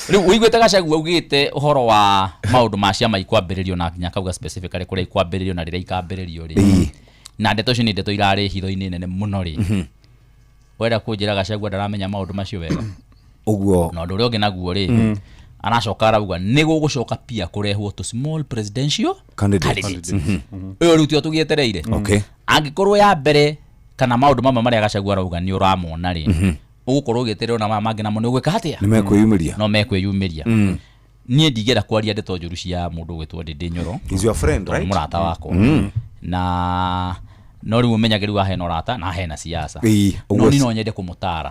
Speaker 7: Rĩu ũiguĩte Gachagua augĩte ũhoro wa maũndũ ma ciama ikwambĩrĩrio na nginya akauga specifically kũrĩa ikwambĩrĩrio na rĩrĩa ikambĩrĩrio rĩ. Na ndeto icio nĩ ndeto irarĩ hitho-inĩ nene mũno rĩ. Wenda kũnjĩra Gachagua ndaramenya maũndũ macio wega?
Speaker 3: Ũguo.
Speaker 7: Na ũndũ ũrĩa ũngĩ naguo rĩ, aracoka arauga nĩ gũgũcoka pia kũrehwo tũ small presidential
Speaker 3: Candidates.
Speaker 7: candidates. Ũyũ rĩu tio tũgĩetereire. Angĩkorwo ya mbere kana maũndũ mamwe marĩa Gachagua arauga nĩ ũramona rĩ, Ũgũkorwo ũgĩeterera ona maya mangĩ namo nĩ ũgwĩka atĩa?
Speaker 3: Nĩ mekwĩyumĩria.
Speaker 7: No mekwĩyumĩria. Niĩ ndingĩenda kwaria ndeto njũru cia mũndũ ũgwĩtwo Ndĩndĩ Nyoro.
Speaker 3: He's your friend,
Speaker 7: Tondũ nĩ
Speaker 3: right?
Speaker 7: Mũrata wakwa. Na no rĩu ũmenyage rĩu ahena ũrata na ahena siasa.
Speaker 3: Ĩĩ,
Speaker 7: No
Speaker 3: ũguo
Speaker 7: niĩ no nyende kũmũtara.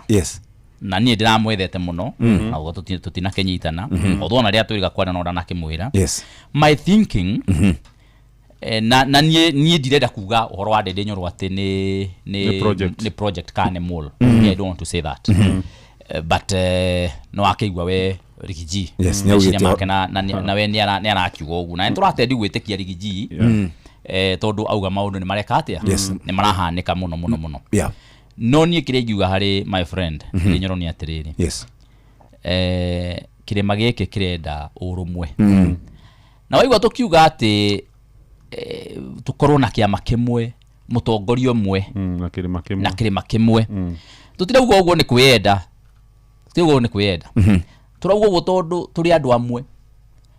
Speaker 7: Na niĩ ndĩramwethete mũno na ũguo tũtinakĩnyitana. Although ona rĩrĩa twĩrĩga kwaria no ndanakĩmwĩra. My thinking na niĩ ndirenda kuga ũhoro wa Ndĩndĩ Nyoro atĩ nĩ
Speaker 6: Nĩ project.
Speaker 7: Nĩ project kana nĩ mole. I don't want to say that. But no akĩigua we Rigiji
Speaker 3: Yes, nĩ
Speaker 7: meciria
Speaker 3: augĩte-
Speaker 7: make na we nĩ arakiuga ũguo na nĩ tũratendi gwĩtĩkia Rigiji tondũ auga maũndũ nĩ mareka atĩa? Nĩ marahanĩka mũno mũno mũno. No niĩ kĩrĩa ingiuga harĩ my friend Ndĩndĩ Nyoro nĩ atĩrĩrĩ, kĩrĩma gĩkĩ kĩrenda ũrũmwe. Na waigua tũkiuga atĩ tũkorwo na kĩama kĩmwe, mũtongoria ũmwe
Speaker 6: na kĩrĩma kĩmwe.
Speaker 7: Na kĩrĩma kĩmwe. Tũtirauga ũguo nĩ kwĩyenda, tũtirauga ũguo nĩ kwĩyenda. Tũrauga ũguo tondũ tũrĩ andũ amwe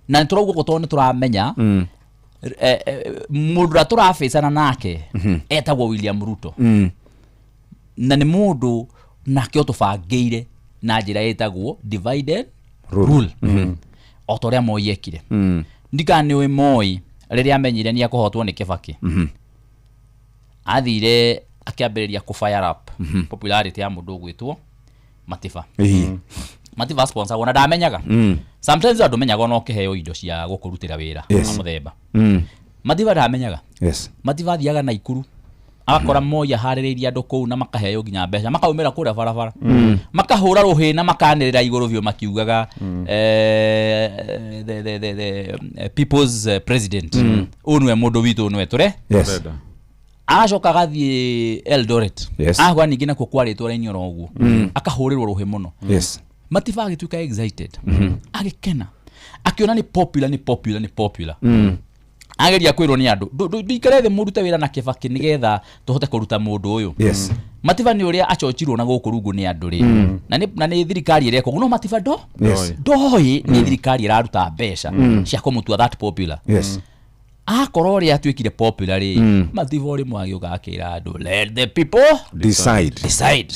Speaker 7: na nĩ tũrauga ũguo tondũ nĩ tũramenya mũndũ ũrĩa tũrabĩcana nake etagwo William Ruto. Na nĩ mũndũ nake ũtũbangĩire na njĩra ĩtagwo divide and rule, o ta ũrĩa Moi ekire. Ndikana nĩ ũĩ Moi rĩrĩa amenyire nĩ ekũhotwo nĩ Kibaki, athire akĩambĩrĩria kũ fire up popularity ya mũndũ ũgwĩtwo Matiba. Matiba sponsor na ndamenyaga. Sometimes andũ menyaga ona ũkĩheo indo cia gũkũrutĩra wĩra wa mũthemba. Matiba ndamenyaga. Matiba athiaga Naikuru agakora Moi aharĩrĩirie andũ kũu na makaheo nginya mbeca makaumĩra kũrĩa barabara, makahũra rũhĩ na makanĩrĩra igũrũ biũ makiugaga the people's president, ũyũ nĩwe mũndũ witũ, ũyũ nĩwe tũre. Agacoka agathiĩ Eldoret. Agwa ningĩ nakuo kwarĩtwo raini oro ũguo, akahũrĩrwo rũhĩ mũno. Matiba agĩtuĩka excited, agĩkena, akĩona nĩ popular, nĩ popular, nĩ popular. Ageria kwĩrwo nĩ andũ, "Ndũikare thĩ mũrute wĩra na Kibaki nĩgetha tũhote kũruta mũndũ ũyũ." Matiba nĩ ũrĩa acochirwo na gũkũ rungu nĩ andũ rĩ, na nĩ thirikari ĩreka ũguo, no Matiba ndo ndoĩ nĩ thirikari ĩraruta mbeca cia kũmũtua that popular. Akorwo ũrĩa atuĩkire popular rĩ, Matiba ũrĩmwe agĩũka akĩra andũ, "Let the people
Speaker 3: decide."
Speaker 7: Decide.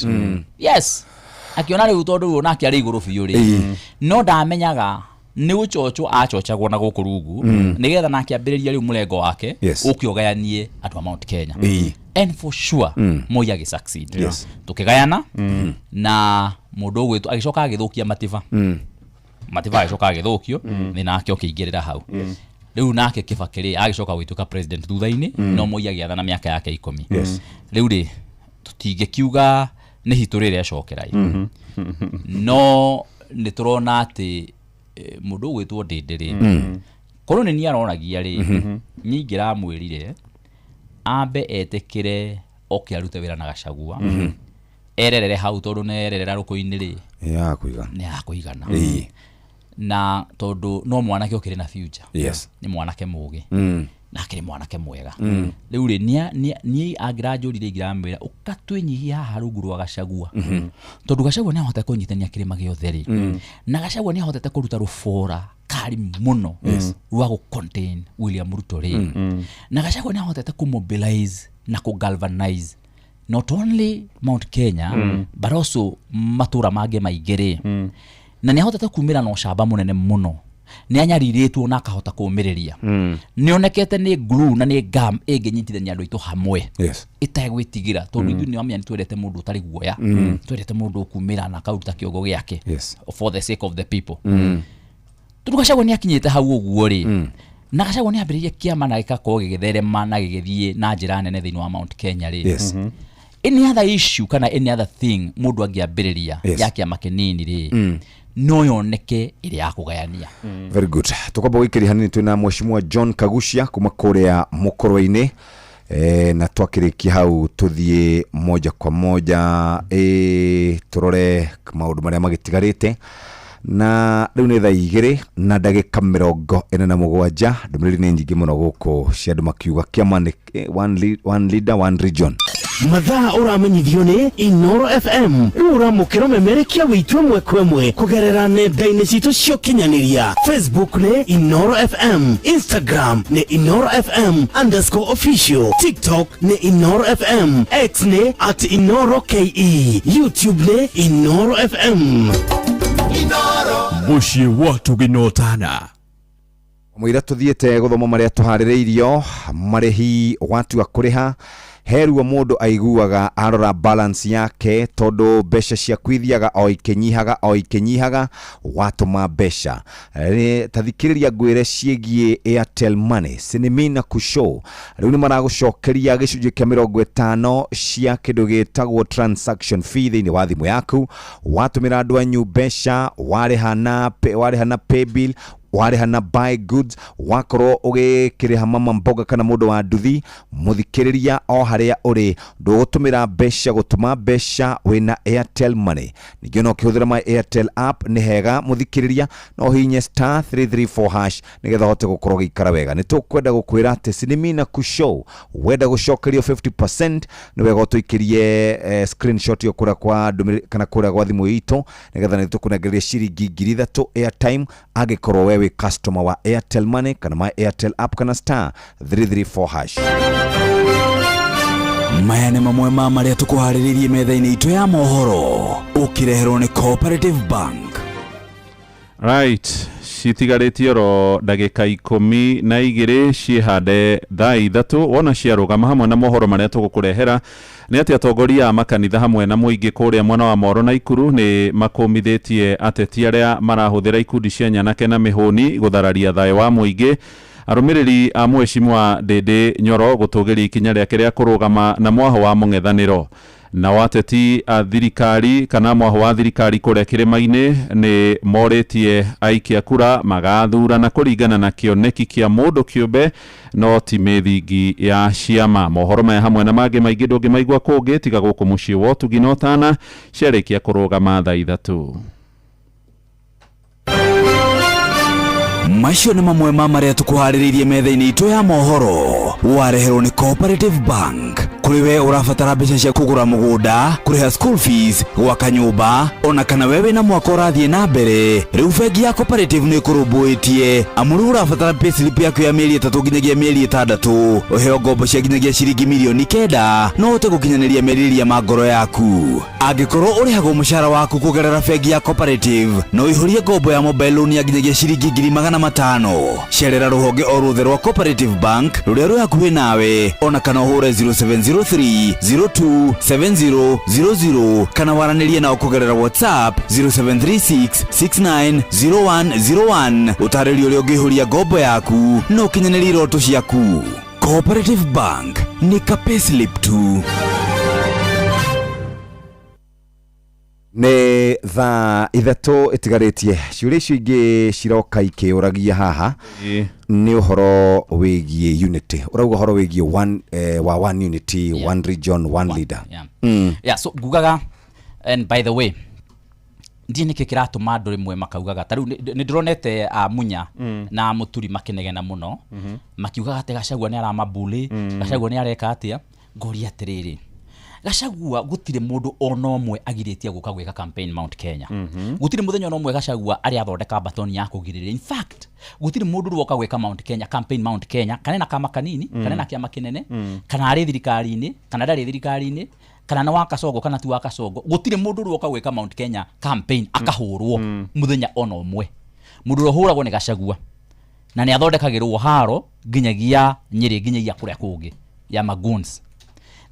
Speaker 7: Yes, akĩona rĩu tondũ rĩu onake arĩ igũrũ biũ rĩ, no ndamenyaga nĩ gũchochwo acochagwo na gũkũ rungu nĩgetha nake ambĩrĩria rĩu mũrengo wake ũke ũgayanie andũ a Mount Kenya. And for sure Moi agĩ succeed. Tũkĩgayana na mũndũ ũgwĩtwo agĩcoka agĩthũkia Matiba. Matiba agĩcoka agĩthũkio, thĩna wake ũkĩingĩrĩra hau. Rĩu nake Kibaki rĩ agĩcoka gũgĩtuĩka president thutha-inĩ, no Moi agĩathana mĩaka yake 10. Rĩu rĩ tũtingĩkiuga nĩ history ĩrecokera ĩ. No nĩ tũrona atĩ mũndũ ũgwĩtwo Ndĩndĩ rĩ, korwo nĩ niĩ aroragia rĩ, niĩ ingĩramwĩrire ambe etĩkĩre oke arute wĩra na Gachagua, ererere hau tondũ nĩ ererera rũkũ-inĩ rĩ,
Speaker 3: Ya kũigana.
Speaker 7: Nĩ ya kũigana. Na tondũ no mwanake ũkĩrĩ na future. Nĩ mwanake mũgĩ. Na akĩrĩ mwanake mwega. Rĩu rĩ, niĩ angĩranjũrire ingĩramwĩra ũka twĩnyihie haha rungu rwa Gachagua. Tondũ Gachagua nĩ ahotete kũnyitania kĩrĩma gĩothe rĩ. Na Gachagua nĩ ahotete kũruta rũbora kari mũno rwa gũ contain William Ruto rĩ. Na Gachagua nĩ ahotete kũ mobilize na kũ galvanize not only Mount Kenya but also matũra mangĩ maingĩ rĩ. Na nĩ ahotete kumĩra na ũcamba mũnene mũno, nĩ anyarirĩtwo na akahota kũũmĩrĩria. Nĩ onekete nĩ glue na nĩ gum ĩngĩnyitithania andũ aitũ hamwe ĩtegwĩtigĩra tondũ ithuĩ nĩ amenya nĩ twendete mũndũ ũtarĩ guoya, twendete mũndũ ũkumĩra na akaruta kĩongo gĩake for the sake of the people. Tondũ Gachagua nĩ akinyĩte hau ũguo rĩ, na Gachagua nĩ ambĩrĩirie kĩama na gĩgakorwo gĩgĩtherema na gĩgĩthiĩ na njĩra nene thĩinĩ wa Mount Kenya rĩ, any other issue kana any other thing mũndũ angĩambĩrĩria ya kĩama kĩnini rĩ, no yoneke ĩrĩ ya kũgayania.
Speaker 3: Very good. Tukwamba gwĩkĩria hanini twĩna Mheshimiwa John Kagucia kuma kũrĩa Mũkũrwe-inĩ. Na twakĩrĩkia hau tũthiĩ moja kwa moja tũrore maũndũ marĩa magĩtigarĩte. Na rĩu nĩ thaa 2:47. Ndũmĩrĩri nĩ nyingĩ mũno gũkũ cia andũ makiuga kĩama nĩ one leader, one region.
Speaker 2: Mathaa ũramenyithio nĩ Inoro FM. Rĩu ũramũkĩra ũmemerekia witũ ĩmwe kwa ĩmwe kũgerera nenda-inĩ citũ cia ũkinyanĩria. Facebook nĩ Inoro FM, Instagram nĩ Inoro FM underscore official, TikTok nĩ Inoro FM, X nĩ at Inoro KE, YouTube nĩ Inoro FM.
Speaker 1: Mũciĩ wa Tũgĩnotana.
Speaker 3: Mũira tũthiĩte gũthoma marĩa tũharĩrĩirio marĩhi watua kũrĩha heruo mũndũ aiguaga arora balance yake tondũ mbeca ciaku ithiaga o ikĩnyihaga o ikĩnyihaga watũma mbeca. Ta thikĩrĩria ngwĩre ciĩgiĩ Airtel Money Sinimina Kushow rĩu nĩ maragũcokeria gĩcunjĩ kĩa 50 cia kĩndũ gĩtagwo transaction fee thĩinĩ wa thimũ yaku. Watũmĩra andũ anyu mbeca, warĩha na paybill, warĩha na buy goods, wakorwo ũgĩkĩrĩha mama mboga kana mũndũ wa nduthi, mũthikĩrĩria o harĩa ũrĩ ndũgũtũmĩra mbeca gũtũma mbeca wĩna Airtel Money. Ningĩ no ũkĩhũthĩra my Airtel app nĩ hega mũthikĩrĩria, no ũhihinye star 334 hash nĩgetha ũhote gũkorwo ũgĩikara wega. Nĩ tũkwenda gũkwĩra atĩ Sinimina Kushow wenda gũcokerio 50% nĩ wega ũtũikĩrie screenshot ĩyo kũrĩa kwa ndũmĩrĩri kana kũrĩa gwa thimũ itũ nĩgetha nĩ tũkũnengereria ciringi 3,000 airtime angĩkorwo wewe customer wa Airtel Money kana my Airtel app kana star 334 hash.
Speaker 8: Maya nĩ mamwe ma marĩa tũkũharĩrĩirie metha-inĩ itũ ya mohoro ũkĩreherwo nĩ Cooperative Bank.
Speaker 6: Right, citigarĩtie oro ndagĩka 12 ciĩhande thaa 3 wona ciarũgama hamwe na mohoro marĩa tũgũkũrehera nĩ atĩ atongoria a makanitha hamwe na mũingĩ kũrĩa mwena wa Moro na Ikuru nĩ makũmithĩtie ateti arĩa marahũthĩra ikundi cia nyanake na mĩhũni gũthararia thayũ wa mũingĩ. Arũmĩrĩri a Mheshimiwa Ndindi Nyoro gũtũgĩria ikinya rĩake rĩa kũrũgama na mwaho wa mũng'ethanĩro. Na wateti a thirikari kana mwaho wa thirikari kũrĩa kĩrĩma-inĩ nĩ morĩtie aikia kura magathurana kũringana na kĩoneki kĩa mũndũ kĩũmbe no ti mĩthingi ya ciama. Mohoro maya hamwe na mangĩ maingĩ ndũngĩmaigua kũngĩ tiga gũkũ mũciĩ wa Ũtugi na Ũtana ciarĩkia kũrũgama thaa 3.
Speaker 8: Macio nĩ mamwe ma marĩa tũkũharĩrĩirie metha-inĩ itũ ya mohoro wareherwo nĩ Cooperative Bank. Kũrĩ we ũrabatara mbeca cia kũgũra mũgũnda, kũrĩha school fees, gwaka nyũmba, ona kana we wĩna mwaka ũrathiĩ na mbere, rĩu bengi ya Cooperative nĩ ĩkũrũmbũĩtie. Amu rĩu ũrabatara payslip yaku ya mĩeri 3 nginyagia mĩeri 6, ũheo ngombo cia nginyagia ciringi mirioni 9 no ũhote gũkinyanĩria merirĩria ma ngoro yaku. Angĩkorwo ũrĩhagwo mũcara waku kũgerera bengi ya Cooperative, no ũihũrie ngombo ya mobile loan ya nginyagia ciringi 500,000. Cerera rũhonge o ruothe rwa Cooperative Bank rũrĩa rwĩ hakuhĩ nawe, ona kana ũhũre 0703 02 7000 kana waranĩrie nao kũgerera WhatsApp 0736 690101. Ũtarĩrio ũrĩa ũngĩihũria ngombo yaku na ũkinyanĩrie iroto ciaku. Cooperative Bank nĩ ka payslip tu.
Speaker 3: Nĩ thaa 3 ĩtigarĩtie ciũria icio ingĩ ciroka ikĩũragia haha nĩ ũhoro wĩgiĩ unity. Ũrauga ũhoro wĩgiĩ one unity, one region, one leader.
Speaker 7: Yeah, so ngugaga, and by the way ndiĩ nĩkĩ kĩratũma andũ rĩmwe makaugaga ta rĩu nĩ ndĩronete Munya na Mũturi makĩnegena mũno makiugaga atĩ Gachagua nĩ aramabully, Gachagua nĩ areka atĩa. Ngoria atĩrĩrĩ, Gachagua gũtirĩ mũndũ ona ũmwe agirĩtie gũka gwĩka campaign Mount Kenya. Gũtirĩ mũthenya ona ũmwe Gachagua arĩ athondeka batoni ya kũgirĩrĩria. In fact gũtirĩ mũndũ ũroka gwĩka Mount Kenya campaign Mount Kenya kana na kama kanini, kana na kĩama kĩnene, kana arĩ thirikari-inĩ kana ndarĩ thirikari-inĩ, kana na wa Kasongo kana ti wa Kasongo. Gũtirĩ mũndũ ũroka gwĩka Mount Kenya campaign akahũrwo mũthenya ona ũmwe. Mũndũ ũrĩa ũhũragwo nĩ Gachagua na nĩ athondekagĩrwo haro nginyagia Nyĩrĩ nginyagia kũrĩa kũngĩ ya Magoons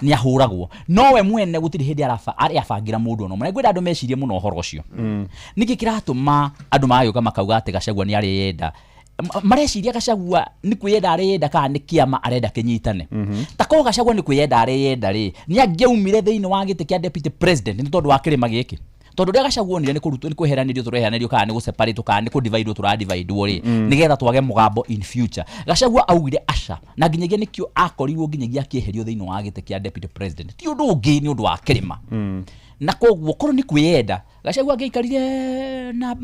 Speaker 7: nĩ ahũragwo. No we mwene gũtirĩ hĩndĩ arabangira mũndũ ona ũmwe. Na ngwenda andũ mecirie mũno ũhoro ũcio. Nĩkĩ kĩratũma andũ magagĩũka makauga atĩ Gachagua nĩ areyenda? Mareciria Gachagua nĩ kwĩyenda areyenda kana nĩ kĩama arenda kĩnyitane? Ta korwo Gachagua nĩ kwĩyenda areyenda rĩ, nĩ angĩaumire thĩinĩ wa gĩtĩ kĩa deputy president nĩ tondũ wa kĩrĩma gĩkĩ. Tondũ rĩrĩa Gachagua onire nĩ kũrutwo, nĩ kweheranĩrio tũreheranĩrio kana nĩ gũseparate kana nĩ kũdividwo tũradividwo rĩ, nĩgetha twage mũgambo in future. Gachagua augire aca, na nginyagia nĩkĩo akorirwo nginyagia akĩeherio thĩinĩ wa gĩtĩ kĩa deputy president. Ti ũndũ ũngĩ, nĩ ũndũ wa kĩrĩma. Na koguo korwo nĩ kwĩyenda, Gachagua angĩaikarire na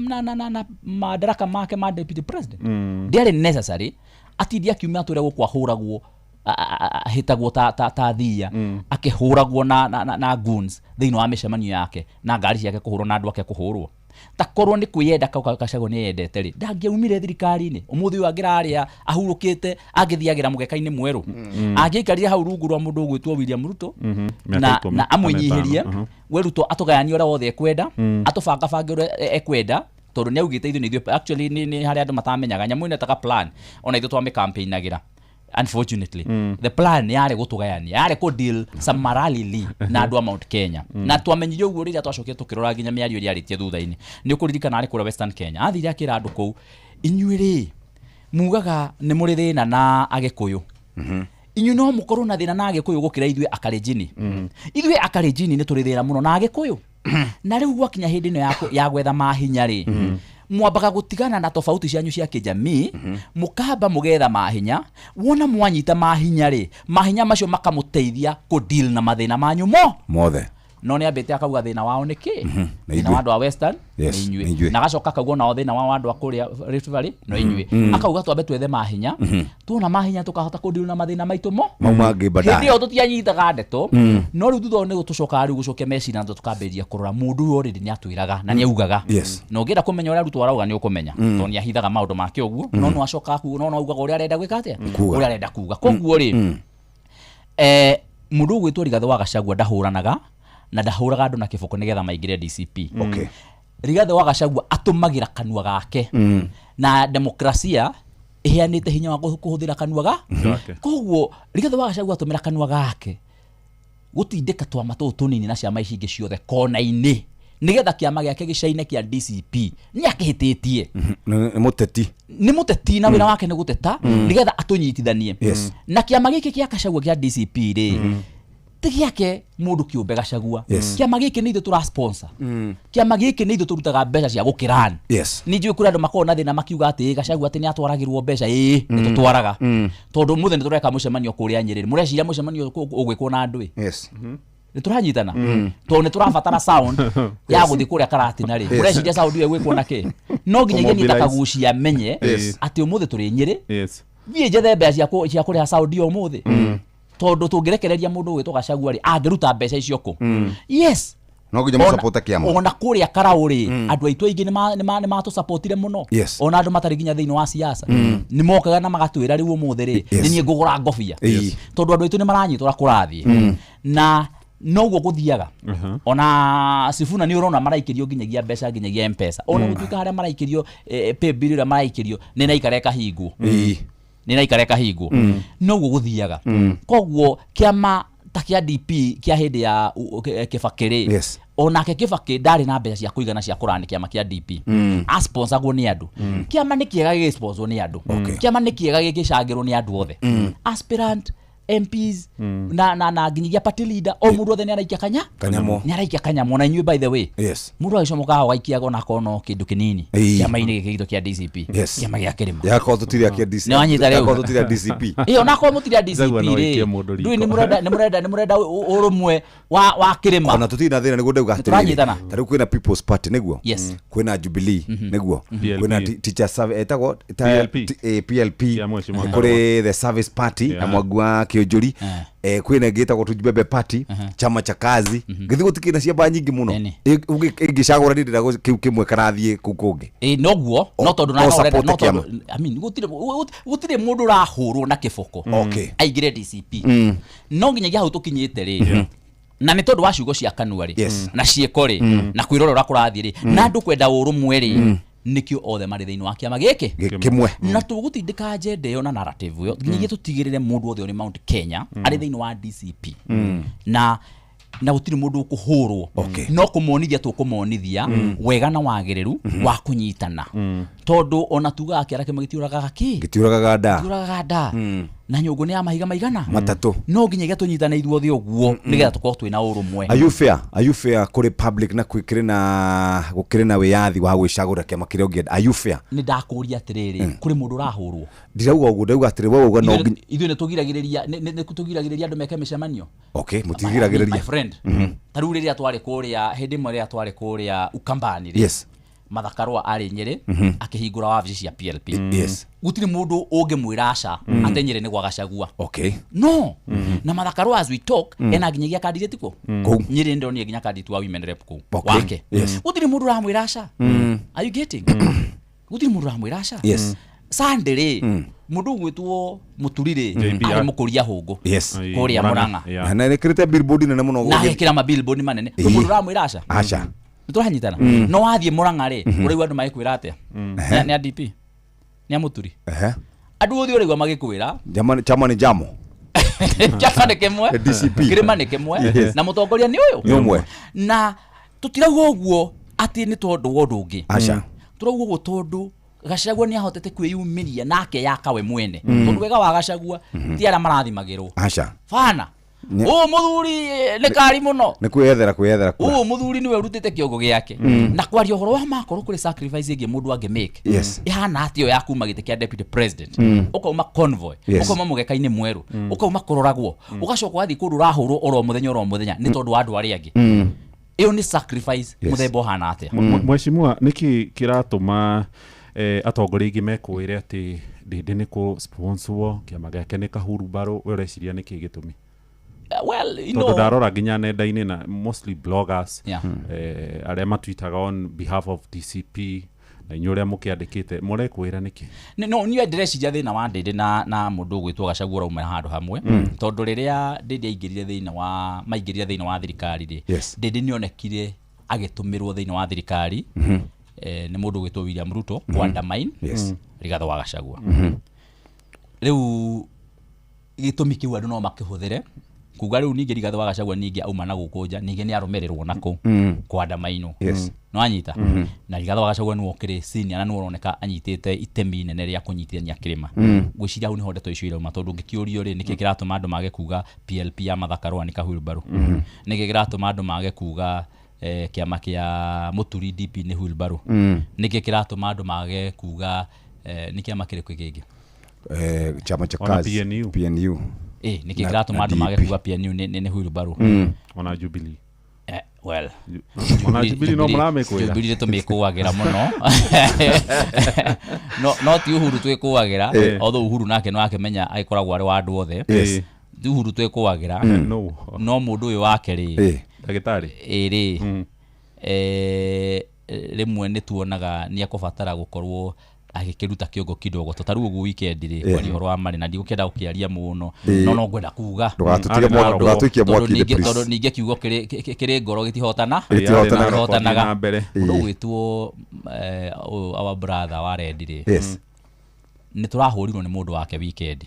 Speaker 7: madaraka make ma deputy president. Ndiarĩ necessary atindi akiuma atwĩre gũkũ ahũragwo Ahĩtagwo ta thia, akĩhũragwo na goons thĩinĩ wa mĩcemanio yake, na ngari ciake kũhũrwo, na andũ ake kũhũrwo. Ta korwo nĩ kwĩyenda kau Gachagua nĩ eyendete rĩ, ndangĩaumire thirikari-inĩ. Ũmũthĩ ũyũ angĩrarĩa ahurũkĩte, angĩthiagĩra mũgeka-inĩ mwerũ, angĩaikarire hau rungu rwa mũndũ ũgwĩtwo William Ruto,
Speaker 6: Mĩaka
Speaker 7: na
Speaker 6: 15.
Speaker 7: na amwĩnyihĩrie we Ruto, atũgayanie ũrĩa wothe ekwenda, atũbangabange ũrĩa ekwenda, tondũ nĩ augĩte ithuĩ nĩ ithuĩ. Actually, nĩ harĩa andũ matamenyaga nyamũ ĩno ĩtaga plan, ona ithuĩ twamĩ-campaign-agĩra. Unfortunately, the plan yarĩ gũtũgayania, yarĩ kũ deal summarily na andũ a Mount Kenya. Na twamenyire ũguo rĩrĩa twacokire tũkĩrora nginya mĩario ĩrĩa arĩtie thutha-inĩ. Nĩ ũkũririkana arĩ kũrĩa Western Kenya, athire akĩra andũ kũu, inyuĩ rĩ, mugaga nĩ mũrĩ thĩna na Agĩkũyũ, inyuĩ no mũkorwo na thĩna na Agĩkũyũ gũkĩra ithuĩ Akalenjini. Ithuĩ Akalenjini nĩ tũrĩ thĩna mũno na Agĩkũyũ. Na rĩu gwakinya hĩndĩ ĩno ya gwetha mahinya rĩ, mwambaga gũtigana na tofauti cianyu cia kĩjamii, mũkamba mũgetha mahinya. Wona mwanyita mahinya rĩ, mahinya macio makamũteithia kũ deal na mathĩna manyu mo
Speaker 3: mothe.
Speaker 7: No nĩ ambĩte akauga thĩna wao nĩ kĩ?
Speaker 3: Nĩ
Speaker 7: Thĩna wa
Speaker 3: ithuĩ.
Speaker 7: andũ a Western
Speaker 3: Yes,
Speaker 7: nĩ
Speaker 3: nĩ
Speaker 7: inyuĩ.
Speaker 3: ithuĩ.
Speaker 7: Na agacoka akauga onao thĩna wa andũ a kũrĩa Rift Valley no inyuĩ. Akauga twambe twethe mahinya, tuona mahinya tũkahota kũ deal na mathĩna maitũ mo
Speaker 3: mau mangĩ
Speaker 7: hĩndĩ
Speaker 3: baadaye.
Speaker 7: ĩyo tũtianyitaga ndeto. No rĩu thutha ũyũ nĩguo tũcokaga rĩu gũcokia meciria na tũkambĩrĩria kũrora mũndũ ũyũ already nĩ atwĩraga na nĩ augaga. Na ũngĩenda kũmenya ũrĩa Ruto arauga nĩ ũkũmenya, tondũ nĩ ahithaga maũndũ make ũguo, no no acokaga kuga, no no augaga ũrĩa arenda gwĩka atĩa,
Speaker 3: Kuga.
Speaker 7: ũrĩa arenda kuga. Koguo rĩ, mũndũ ũgwĩtwo Rigathĩ wa Gachagua ndahũranaga na ndahũraga andũ na kĩboko nĩgetha maingĩre DCP. Rigathĩ wa Gachagua atũmagĩra kanua gake, na demokrasia ĩheanĩte hinya wa kũhũthĩra kanua ga
Speaker 6: Gake.
Speaker 7: Koguo Rigathĩ wa Gachagua atũmĩra kanua gake gũtindĩka twama tũtũ tũnini na ciama ici ingĩ ciothe kona-inĩ nĩgetha kĩama gĩake gĩcaine kĩa DCP, nĩ akĩhĩtĩtie.
Speaker 3: Nĩ mũteti.
Speaker 7: Nĩ mũteti, na wĩra wake nĩ gũteta nĩgetha atũnyitithanie. Na kĩama gĩkĩ kĩa Gachagua kĩa DCP rĩ, ti gĩake mũndũ kĩũmbe Gachagua. Kĩama gĩkĩ nĩ ithuĩ tũra sponsor. Kĩama gĩkĩ nĩ ithuĩ tũrutaga mbeca cia gũkĩran. Nĩ njũĩ kũrĩ andũ makoragwo na thĩna makiuga atĩ Gachagua atĩ nĩ atwaragĩrwo mbeca. Ĩĩ, nĩ tũtwaraga, tondũ ũmũthĩ nĩ tũreka mũcemanio kũrĩa Nyĩrĩ. Mũreciria mũcemanio ũgwĩkwo na andũ ĩ? Nĩ tũranyitana, tondũ nĩ tũrabatara sound ya gũthiĩ kũrĩa Karatina rĩ. Mũreciria sound ĩyo ĩgwĩkwo na kĩ? No nginyagia niĩ ta
Speaker 6: Kũmobilize.
Speaker 7: Kagucia menye atĩ ũmũthĩ tũrĩ Nyĩrĩ, thiĩ njethe mbeca cia kũrĩha sound ĩyo ũmũthĩ, tondũ tũngĩrekereria mũndũ ũgwĩtwo Gachagua rĩ, angĩruta mbeca icio kũ? Yes.
Speaker 3: No nginya mũsapota kĩama.
Speaker 7: Ona kũrĩa Karaũ rĩ, andũ aitũ aingĩ nĩ matũsapotire mũno. Ona andũ matarĩ nginya thĩinĩ wa siasa nĩ mokaga na magatwĩra, rĩu ũmũthĩ rĩ, nĩ niĩ ngũgũra ngobia, tondũ andũ aitũ nĩ maranyitwo ũrĩa kũrathiĩ, na noguo gũthiaga. Ona Sifuna nĩ ũrona maraikĩrio nginyagia mbeca, nginyagia Mpesa, ona gũtuĩka harĩa maraikĩrio, paybill ĩrĩa maraikĩrio nĩ naikara ĩkahingwo, nĩ naikara ĩkahingwo. Noguo gũthiaga. Koguo kĩama ta kĩa DP kĩa hĩndĩ ya Kĩbakĩ rĩ, onake Kĩbakĩ ndarĩ na mbeca cia kũigana cia kũrani kĩama kĩa DP. Asponsagwo nĩ andũ. Kĩama nĩ kĩega gĩgĩsponswo nĩ andũ. Kĩama nĩ kĩega gĩgĩcangĩrwo nĩ andũ othe, aspirant MPs na nginyagia party leader, o mũndũ othe nĩ araikia kanya
Speaker 3: Kanyamũ.
Speaker 7: Nĩ araikia kanyamũ. Na inyuĩ, by the way, mũndũ agĩcomoka agaikiaga onakorwo no kĩndũ kĩnini kĩama-inĩ gĩkĩ gitũ kĩa DCP, kĩama gĩa kĩrĩma.
Speaker 3: Yakorwo tũtirĩ a DCP.
Speaker 7: Nĩ wanyita rĩu?
Speaker 3: Yakorwo tũtirĩ a DCP.
Speaker 7: Ĩyo, onakorwo mũtirĩ a DCP
Speaker 6: Jaguar no
Speaker 7: rĩ,
Speaker 6: aikie mũndũ
Speaker 7: ndũĩ
Speaker 6: riko.
Speaker 7: nĩ mũrenda ũrũmwe wa kĩrĩma.
Speaker 3: Ona tũtirĩ na thĩna, nĩguo ndauga atĩrĩrĩ,
Speaker 7: Nĩtũranyitana?
Speaker 3: ta rĩu kwĩna People's Party, nĩguo?
Speaker 7: Yes.
Speaker 3: Kwĩna Jubilee, nĩguo?
Speaker 6: PLP.
Speaker 3: Kwĩna Teacher Service etagwo
Speaker 6: PLP.
Speaker 3: PLP.
Speaker 6: Ya Mheshimiwa
Speaker 3: Kũrĩ the Service Party na Mwangi wa Kĩũnjũri, kwĩna ĩngĩ ĩtagwo Tujibebe Party, Chama cha Kazi. Gĩthiĩ gũtikĩrĩ na ciamba nyingĩ mũno. Ĩngĩcagũra niĩ ndĩrenda kĩu kĩmwe karathiĩ kũu kũngĩ.
Speaker 7: Ĩ, noguo no tondũ
Speaker 3: No
Speaker 7: na ũrenda
Speaker 3: support
Speaker 7: no
Speaker 3: kĩama.
Speaker 7: tondũ, I mean, gũtirĩ mũndũ ũrahũrwo na kĩboko aingĩre DCP. No nginyagia hau tũkinyĩte rĩ, na nĩ tondũ wa ciugo cia kanua rĩ, na ciĩko rĩ, na kwĩrora ũrĩa kũrathiĩ rĩ, na andũ kwenda ũrũmwe rĩ, nĩkĩo othe marĩ thĩinĩ wa kĩama gĩkĩ
Speaker 3: Kĩmwe.
Speaker 7: Na tũgũtindĩka agenda ĩyo na narrative ĩyo nginyagia tũtigĩrĩre mũndũ wothe ũrĩ Mount Kenya arĩ thĩinĩ wa DCP, na gũtirĩ mũndũ ũkũhũrwo. No kũmonithia tũkũmonithia wega na wagĩrĩru wa kũnyitana, tondũ ona tugaga kĩara kĩmwe gĩtiũragaga kĩ?
Speaker 3: Gĩtiũragaga nda.
Speaker 7: Gĩtiũragaga nda. Na nyũngũ nĩ ya mahiga maigana?
Speaker 3: Matatũ.
Speaker 7: No nginyagia tũnyitane ithuothe ũguo nĩgetha tũkorwo twĩna ũrũmwe.
Speaker 3: Are you fair? Are you fair kũrĩ public na gũkĩrĩ na gũkĩrĩ na wĩyathi wa gwĩcagũra kĩama kĩrĩa ũngĩenda? Are you fair?
Speaker 7: Nĩ ndakũria atĩrĩrĩ, kũrĩ mũndũ ũrahũrwo?
Speaker 3: Ndirauga ũguo, ndauga atĩrĩ, we wauga no nginya
Speaker 7: Ithuĩ nĩ tũgiragĩrĩria nĩ tũgiragĩrĩria andũ meke mĩcemanio.
Speaker 3: Okay, mũtigiragĩrĩria.
Speaker 7: My friend, ta rĩu rĩrĩa twarĩ kũrĩa, hĩndĩ ĩmwe rĩrĩa twarĩ kũrĩa Ukambani rĩ, Martha Karua arĩ Nyĩrĩ akĩhingũra wabici cia PLP.
Speaker 3: Yes.
Speaker 7: Gũtirĩ mũndũ ũngĩmwĩra aca atĩ Nyĩrĩ nĩ gwa Gachagua.
Speaker 3: Okay.
Speaker 7: No. Na Martha Karua as we talk ena nginyagia candidate kuo.
Speaker 3: Kũu.
Speaker 7: Nyĩrĩ ndonire nginya candidate wa women rep kũu.
Speaker 3: Okay.
Speaker 7: Wake.
Speaker 3: Yes.
Speaker 7: Gũtirĩ mũndũ ũramwĩra aca. Are you getting? Gũtirĩ mũndũ ũramwĩra aca.
Speaker 3: Yes.
Speaker 7: Sunday rĩ, mũndũ ũgwĩtwo Mũturi rĩ, arĩ mũkũria hũngũ.
Speaker 3: Yes.
Speaker 7: Kũrĩa Mũrang'a.
Speaker 3: Na nĩkĩrĩte billboard nene mũno.
Speaker 7: Na agekĩra ma billboard manene.
Speaker 3: Ĩĩ.
Speaker 7: Kwĩ mũndũ ũramwĩra aca.
Speaker 3: Aca.
Speaker 7: Nĩ tũranyitana. No wathiĩ Mũrang'a rĩ, ũraigua andũ magĩkwĩra atĩa? Nĩ a DP. Nĩ a Mũturi.
Speaker 3: Ehe.
Speaker 7: Andũ othe ũraigua magĩkwĩra
Speaker 3: Jamani, chama ni jamo.
Speaker 7: Chama nĩ kĩmwe.
Speaker 3: DCP.
Speaker 7: Kĩrĩma nĩ kĩmwe.
Speaker 3: Yes.
Speaker 7: Na mũtongoria nĩ ũyũ.
Speaker 3: Nĩ ũmwe.
Speaker 7: Na tũtirauga ũguo atĩ nĩ tondũ wa ũndũ ũngĩ.
Speaker 3: Aca.
Speaker 7: Tũrauga ũguo tondũ Gachagua nĩ ahotete kwĩyumĩria nake yaka we mwene. Tondũ wega wa Gachagua ti arĩa marathimagĩrwo.
Speaker 3: Aca.
Speaker 7: Bana. Ũũ mũthuri nĩ kari mũno.
Speaker 3: Nĩ kwĩyethera kwĩyethera kura.
Speaker 7: Ũũ mũthuri nĩwe ũrutĩte kĩongo gĩake. Na kwaria ũhoro wa makorwo kũrĩ sacrifice ĩngĩ mũndũ angĩ make.
Speaker 3: Yes.
Speaker 7: Ĩhana atĩ ĩyo ya kuma gĩtĩ kĩa deputy president. Ũkauma convoy,
Speaker 3: Yes.
Speaker 7: ũkauma mũgeka-inĩ mwerũ, ũkauma kũroragwo, ũgacoka ũgathiĩ kũndũ ũrahũrwo oro mũthenya oro mũthenya nĩ tondũ wa andũ arĩa angĩ. Ĩyo nĩ sacrifice
Speaker 3: Yes.
Speaker 7: mũthemba ũhana atĩa?
Speaker 6: Mheshimiwa, nĩkĩ kĩratũma atongoria aingĩ mekũĩre atĩ Ndĩndĩ nĩ kũ sponsor kĩama gĩake nĩ kahurumbarũ, we ũreciria nĩkĩ gĩtũmi?
Speaker 7: Well, you
Speaker 6: Tondũ
Speaker 7: know,
Speaker 6: ndarora nginya nenda-inĩ na mostly bloggers
Speaker 7: Yeah.
Speaker 6: arĩa matwitaga on behalf of DCP na inyuĩ ũrĩa mũkĩandĩkĩte mũrekwĩra nĩkĩ?
Speaker 7: No niĩ ndĩreciria thĩna wa Ndĩndĩ na mũndũ ũgwĩtwo Gachagua ũrauma handũ hamwe. Tondũ rĩrĩa Ndĩndĩ aingĩrire thĩinĩ wa maingĩrire thĩinĩ wa thirikari rĩ,
Speaker 3: Yes.
Speaker 7: Ndĩndĩ nĩonekire agĩtũmĩrwo thĩinĩ wa thirikari nĩ mũndũ ũgwĩtwo William Ruto kũ-undermine
Speaker 3: Yes.
Speaker 7: Rigathĩ wa Gachagua. Rĩu gĩtũmi kĩu andũ no makĩhũthĩre kuga rĩu ningĩ Rigathĩ wa Gachagua ningĩ auma na gũkũ nja ningĩ nĩ arũmĩrĩrwo nakũ kũandamainwo.
Speaker 3: Yes.
Speaker 7: Nĩwanyita? Na Rigathĩ wa Gachagua nĩwe ũkĩrĩ senior na nĩwe ũroneka anyitĩte itemi inene rĩa kũnyitithania kĩrĩma. Ngwĩciria hau nĩho ndeto icio irauma tondũ ũngĩkĩũrio rĩ, nĩkĩ kĩratũma andũ mage kuga PLP ya Martha Karua nĩ kahurumbarũ? Nĩkĩ kĩratũma andũ mage kuga kĩama kĩa Mũturi DP nĩ hurumbarũ? Nĩkĩ kĩratũma andũ mage kuga nĩ kĩama kĩrĩkũ kĩngĩ?
Speaker 3: Chama cha
Speaker 6: Ona
Speaker 3: kazi.
Speaker 6: PNU.
Speaker 3: PNU.
Speaker 7: Nĩkĩ
Speaker 3: Na-
Speaker 7: kĩratũma
Speaker 3: na
Speaker 7: andũ mage
Speaker 3: DP.
Speaker 7: kuga PNU nĩ hurumbarũ?
Speaker 6: Ona Jubilee.
Speaker 7: Well,
Speaker 6: Ona Jubilee no mũramĩkwĩra.
Speaker 7: Jubilee tũmĩkũagĩra mũno. No ti Uhuru twĩkũagĩra, although Uhuru nake no akĩmenya agĩkoragwo arĩ wa andũ othe.
Speaker 3: Yes.
Speaker 7: Ti Uhuru twĩkũagĩra.
Speaker 6: No.
Speaker 7: No mũndũ ũyũ wake rĩ,
Speaker 6: Ndagĩtarĩ.
Speaker 7: rĩ, rĩmwe nĩ tuonaga nĩ ekũbatara gũkorwo agĩkĩruta kĩongo kidogo to tarĩu ũguo weekend rĩ, kwaria ũhoro wa marĩ na ndigũkĩenda gũkĩaria mũno, no ngwenda kuga
Speaker 3: Ndũgatũtige
Speaker 6: Arĩ na roho.
Speaker 3: ndũgatũikie
Speaker 7: tondũ
Speaker 3: mwaki-inĩ
Speaker 7: ningĩ
Speaker 3: please.
Speaker 7: tondũ ningĩ kiugo kĩrĩ ngoro gĩtihotana
Speaker 3: Gĩtihotanaga.
Speaker 7: Gĩtihotanaga.
Speaker 6: Na mbere.
Speaker 7: Mũndũ ũgwĩtwo ũyũ our brother wa Red rĩ,
Speaker 3: Yes.
Speaker 7: nĩ tũrahũrirwo nĩ mũndũ wake weekend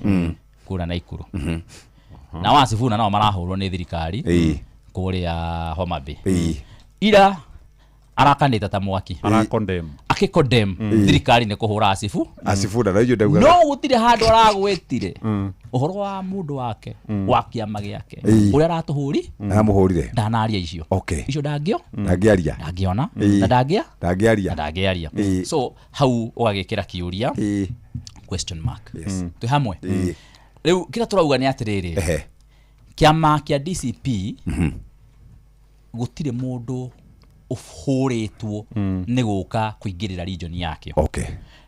Speaker 7: kũrĩa Naikuru. Na Wasifuna nao marahũrwo nĩ thirikari kũrĩa Homa Bay. Ira arakanĩte ta mwaki.
Speaker 6: Ara-condemn.
Speaker 7: Akĩ-condemn thirikari nĩ kũhũra Asifu.
Speaker 3: Asifuna na icio ndaugaga.
Speaker 7: No gũtirĩ handũ aragwĩtire ũhoro wa mũndũ wake wa kĩama gĩake ũrĩa aratũhũri
Speaker 3: Aramũhũrire.
Speaker 7: ndanaria icio.
Speaker 3: Okay.
Speaker 7: Icio ndangĩo
Speaker 3: Ndangĩaria.
Speaker 7: ndangĩona na ndangĩa
Speaker 3: Ndangĩaria.
Speaker 7: na ndangĩaria. So hau ũgagĩkĩra kĩũria question mark.
Speaker 3: Yes.
Speaker 7: Twĩ hamwe. Rĩu kĩrĩa tũrauga nĩ atĩrĩrĩ,
Speaker 3: Ehe.
Speaker 7: kĩama kĩa DCP gũtirĩ mũndũ ũhũrĩtwo nĩ gũka kũingĩrĩra region yakĩo.
Speaker 3: Okay.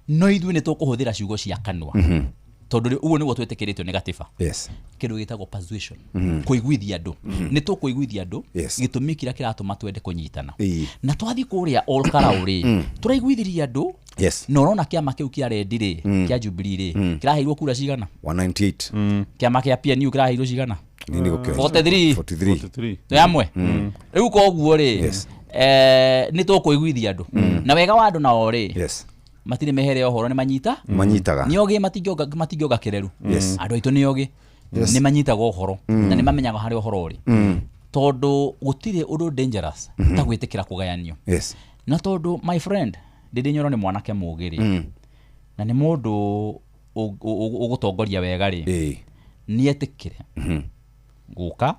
Speaker 7: No ithuĩ nĩ tũkũhũthĩra ciugo cia kanua. Tondũ ũguo nĩguo twĩtĩkĩrĩtio nĩ gatiba.
Speaker 3: Yes.
Speaker 7: Kĩndũ gĩtagwo persuasion. Kũiguithia andũ. Nĩ tũkũiguithia andũ
Speaker 3: Yes.
Speaker 7: gĩtũmi kĩrĩa kĩratũma twende kũnyitana.
Speaker 3: Ĩĩ.
Speaker 7: Na twathiĩ kũrĩa Ol Kalou rĩ, tũraiguithirie andũ
Speaker 3: Yes.
Speaker 7: na ũrona kĩama kĩu kĩa Red rĩ, kĩa Jubilee rĩ, kĩraheirwo kura cigana?
Speaker 3: 198.
Speaker 7: Kĩama kĩa PNU kĩraheirwo cigana?
Speaker 3: Nini gũkĩoya?
Speaker 7: 43.
Speaker 3: 43.
Speaker 7: Twĩ hamwe? Rĩu koguo rĩ,
Speaker 3: Yes.
Speaker 7: nĩ tũkũiguithia andũ. Na wega wa andũ nao rĩ,
Speaker 3: Yes.
Speaker 7: matirĩ mehere ũhoro nĩ manyita
Speaker 3: Manyitaga.
Speaker 7: nĩ ogĩ matingĩonga kĩreru.
Speaker 3: Yes.
Speaker 7: Andũ aitũ nĩ ogĩ
Speaker 3: Yes.
Speaker 7: nĩ manyitaga ũhoro na nĩ mamenyaga harĩa ũhoro ũrĩ. Tondũ gũtirĩ ũndũ dangerous ta gwĩtĩkĩra kũgayanio.
Speaker 3: Yes.
Speaker 7: Na tondũ my friend Ndĩndĩ Nyoro nĩ mwanake mũũgĩ rĩ, na nĩ mũndũ ũgũtongoria wega rĩ, nĩ etĩkĩre gũka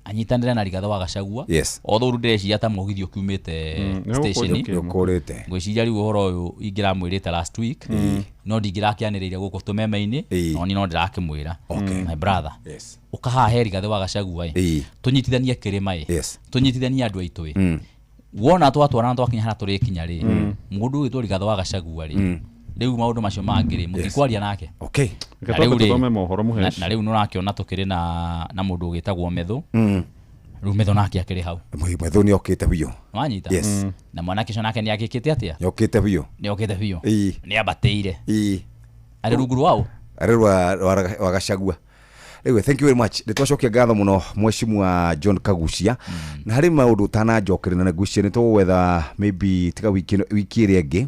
Speaker 7: anyitanĩre na Rigathĩ wa Gachagua.
Speaker 3: Yes.
Speaker 7: Although rĩu ndĩreciria ta mũgithi ũkiumĩte station.
Speaker 3: Nĩũkũrĩte.
Speaker 7: Ngwĩciria rĩu ũhoro ũyũ ingĩramwĩrĩte last week, no ndingĩrakĩanĩrĩire gũkũ tũmeme-inĩ, no niĩ no ndĩrakĩmwĩra. My brother.
Speaker 3: Yes.
Speaker 7: Ũka haha he Rigathĩ wa Gachagua ĩ. Tũnyitithanie kĩrĩma ĩ.
Speaker 3: Yes.
Speaker 7: Tũnyitithanie andũ aitũ ĩ. Wona twatwarana twakinya harĩa tũrĩkinya rĩ, mũndũ ũgĩtwo Rigathĩ wa Gachagua rĩ, rĩu maũndũ macio mangĩ rĩ, mũtikwaria nake.
Speaker 3: Okay.
Speaker 7: Na
Speaker 6: Reke
Speaker 7: rĩu
Speaker 6: twambe
Speaker 7: rĩ,
Speaker 6: tũthome mohoro Mũhesh.
Speaker 7: na rĩu nĩũrakĩona tũkĩrĩ na mũndũ ũgĩtagwo Methu. Rĩu Methu nake akĩrĩ hau.
Speaker 3: Methu nĩ okĩte biũ.
Speaker 7: Wanyita?
Speaker 3: Yes.
Speaker 7: Na mwanake ũcio nake nĩ agĩkĩte atĩa?
Speaker 3: Nĩ okĩte biũ.
Speaker 7: Nĩ okĩte biũ.
Speaker 3: Ĩĩ.
Speaker 7: Nĩ ambatĩire.
Speaker 3: Ĩĩ.
Speaker 7: Arĩ rungu rwa ũ?
Speaker 3: Arĩ rwa Gachagua. Rĩu thank you very much. Nĩ twacokia ngatho mũno Mheshimiwa John Kagucia. Na harĩ maũndũ ũtananjokeria na ngwĩciria nĩ tũgwetha maybe tiga wiki wiki ĩrĩa ĩngĩ.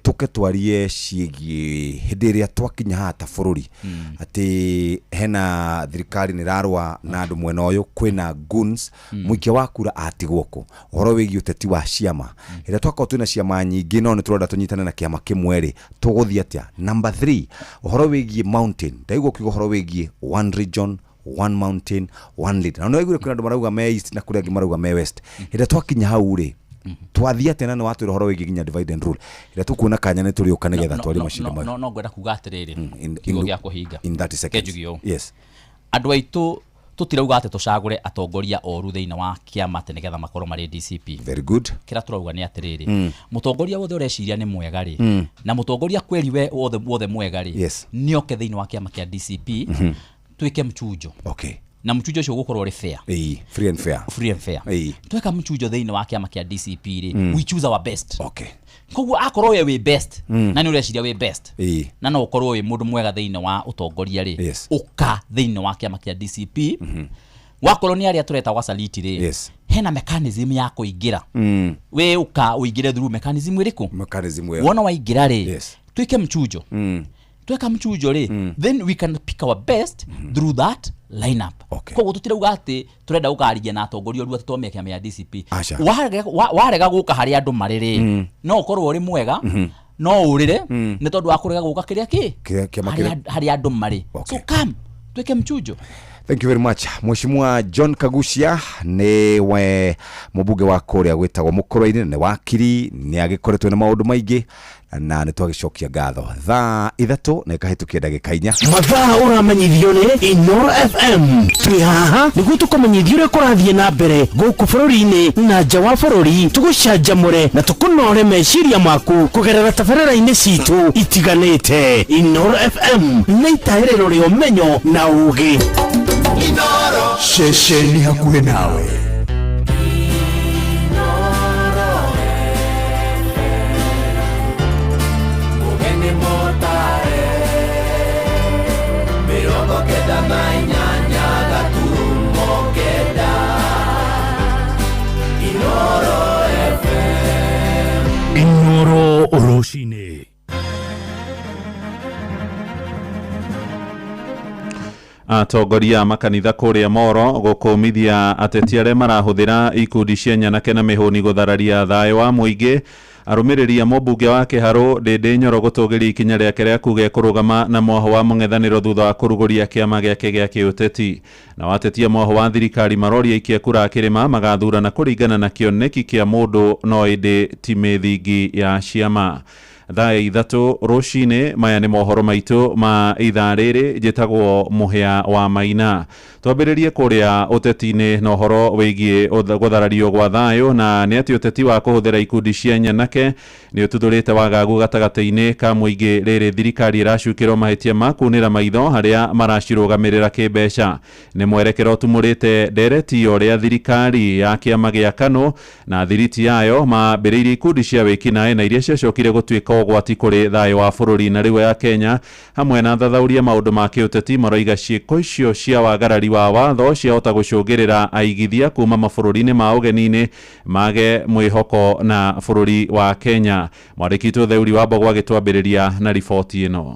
Speaker 3: Tũke twarie ciĩgiĩ hĩndĩ ĩrĩa twakinya haha ta bũrũri atĩ hena thirikari nĩ ĩrarũa na andũ mwena ũyũ, kwĩna goons, mũikia wa kura atigwo kũ, ũhoro wĩgiĩ ũteti wa ciama ĩrĩa twakorwo twĩna ciama nyingĩ no nĩ tũrenda tũnyitane na kĩama kĩmwe rĩ, tũgũthiĩ atĩa? Number 3, ũhoro wĩgiĩ mountain, ndaigua ũkiuga ũhoro wĩgiĩ one region, one mountain, one leader, na nĩ waiguire kwĩna andũ marauga me east na kũrĩ angĩ marauga me west. Hĩndĩ ĩrĩa twakinya hau rĩ, twathiĩ atĩa? Na nĩ watwĩra ũhoro wĩgiĩ nginya divide and rule. Ĩrĩa tũkuona kanya nĩ tũrĩũka nĩgetha twarie macinda mayo.
Speaker 7: No ngwenda kuga atĩrĩrĩ, kiugo gĩa kũhinga.
Speaker 3: In 30 seconds.
Speaker 7: Reke njuge ũũ.
Speaker 3: Yes.
Speaker 7: Andũ aitũ tũtirauga atĩ tũcagũre atongoria oru thĩinĩ wa kĩama atĩ nĩgetha makorwo marĩ DCP.
Speaker 3: Very good.
Speaker 7: Kĩrĩa tũrauga nĩ atĩrĩrĩ, mũtongoria wothe ũreciria nĩ mwega rĩ, na mũtongoria kweri we wothe wothe mwega rĩ,
Speaker 3: Yes.
Speaker 7: nĩoke thĩinĩ wa kĩama kĩa DCP, twĩke mchujo.
Speaker 3: Okay.
Speaker 7: Na mchujo ũcio ũgũkorwo ũrĩ fair.
Speaker 3: Ĩĩ, free and fair.
Speaker 7: Free and fair.
Speaker 3: Ĩĩ.
Speaker 7: Tweka mchujo thĩinĩ wa kĩama kĩa DCP rĩ, we choose our best.
Speaker 3: Okay.
Speaker 7: Koguo akorwo we wĩ best, na nĩ ũreciria wĩ best,
Speaker 3: Ĩĩ.
Speaker 7: na no ũkorwo wĩ mũndũ mwega thĩinĩ wa ũtongoria rĩ,
Speaker 3: Yes.
Speaker 7: ũka thĩinĩ wa kĩama kĩa DCP. Wakorwo nĩ arĩa tũreta wasaliti rĩ,
Speaker 3: Yes.
Speaker 7: hena mechanism ya kũingĩra. We ũka ũingĩre through mechanism ĩrĩkũ?
Speaker 3: Mechanism ĩyo.
Speaker 7: Wona waingĩra rĩ,
Speaker 3: Yes.
Speaker 7: twĩke mchujo. Tweka mchujo rĩ, then we can pick our best through that lineup.
Speaker 3: Okay.
Speaker 7: Koguo tũtirauga atĩ tũrenda gũkarigia na atongoria oru atĩ twamĩa kĩama ya DCP.
Speaker 3: Aca.
Speaker 7: Warega gũka harĩa andũ marĩ rĩ, no ũkorwo ũrĩ mwega, no ũrĩre nĩ tondũ wa kũrega gũka kĩrĩa kĩ
Speaker 3: Kĩama kĩrĩa-
Speaker 7: harĩa andũ marĩ.
Speaker 3: Okay.
Speaker 7: So come twĩke mchujo.
Speaker 3: Thank you very much. Mheshimiwa John Kagucia nĩ we mũmbunge wa kũrĩa gwĩtagwo Mũkũrwe-inĩ, nĩ wakiri, nĩ agĩkoretwo na maũndũ maingĩ na nĩ twagĩcokia ngatho. Thaa 3 na ĩkahĩtũkia ndagĩka 4.
Speaker 2: Mathaa ũramenyithio nĩ Inoro FM. Twĩ haha nĩguo tũkũmenyithia ũrĩa kũrathiĩ na mbere gũkũ bũrũri-inĩ na nja wa bũrũri, tũgũcanjamũre na tũkũnore meciria maku kũgerera tabarĩra-inĩ citũ itiganĩte. Inoro FM nĩ itaĩrĩro rĩa ũmenyo na ũũgĩ.
Speaker 8: Ceceni hakuhĩ nawe.
Speaker 1: Inoro rũcinĩ.
Speaker 6: Atongoria a makanitha kũrĩa Moro gũkũmithia ateti arĩa marahũthĩra ikundi cia nyanake na mĩhũni gũthararia thayũ wa mũingĩ. Arũmĩrĩri a mũmbunge wa Kĩharũ Ndĩndĩ Nyoro gũtũgĩria ikinya rĩake rĩa kuga ekũrũgama na mwaho wa mũng'ethanĩro thutha wa kũrugũria kĩama gĩake gĩa kĩũteti. Na watetia mwaho wa thirikari maroria aikia kura a kĩrĩma magathurana kũringana na kĩoneki kĩa mũndũ no ĩndĩ ti mĩthingi ya ciama. Thaa 3 rũcinĩ, maya nĩ mohoro maitũ ma ithaa rĩrĩ. Njĩtagwo Mũhĩa wa Maina. Twambĩrĩrie kũrĩa ũteti-inĩ na ũhoro wĩgiĩ gũtharario gwa thayũ, na nĩ atĩ ũteti wa kũhũthĩra ikundi cia nyanake nĩ ũtuthũrĩte wagagu gatagatĩ-inĩ ka mũingĩ rĩrĩ thirikari ĩracukĩrwo mahĩtia ma kunĩra maitho harĩa maracirũgamĩrĩra kĩmbeca. Nĩ mwerekero ũtumũrĩte ndereti ũrĩa thirikari ya kĩama gĩa KANU na thiriti yayo mambĩrĩirie ikundi cia wĩkinaĩ na iria ciacokire gũtuĩka ũgwati kũrĩ thayũ wa bũrũri. Na rĩu ya Kenya hamwe na athathauria maũndũ ma kĩũteti maroiga ciĩko icio cia wagarari wa watho ciahota gũcũngĩrĩra aigithia kuma mabũrũri-inĩ ma ũgeni-inĩ mage mwĩhoko na bũrũri wa Kenya. Mwandĩki witũ Theuri wa Mbogo agĩtwambĩrĩria na riboti ĩno.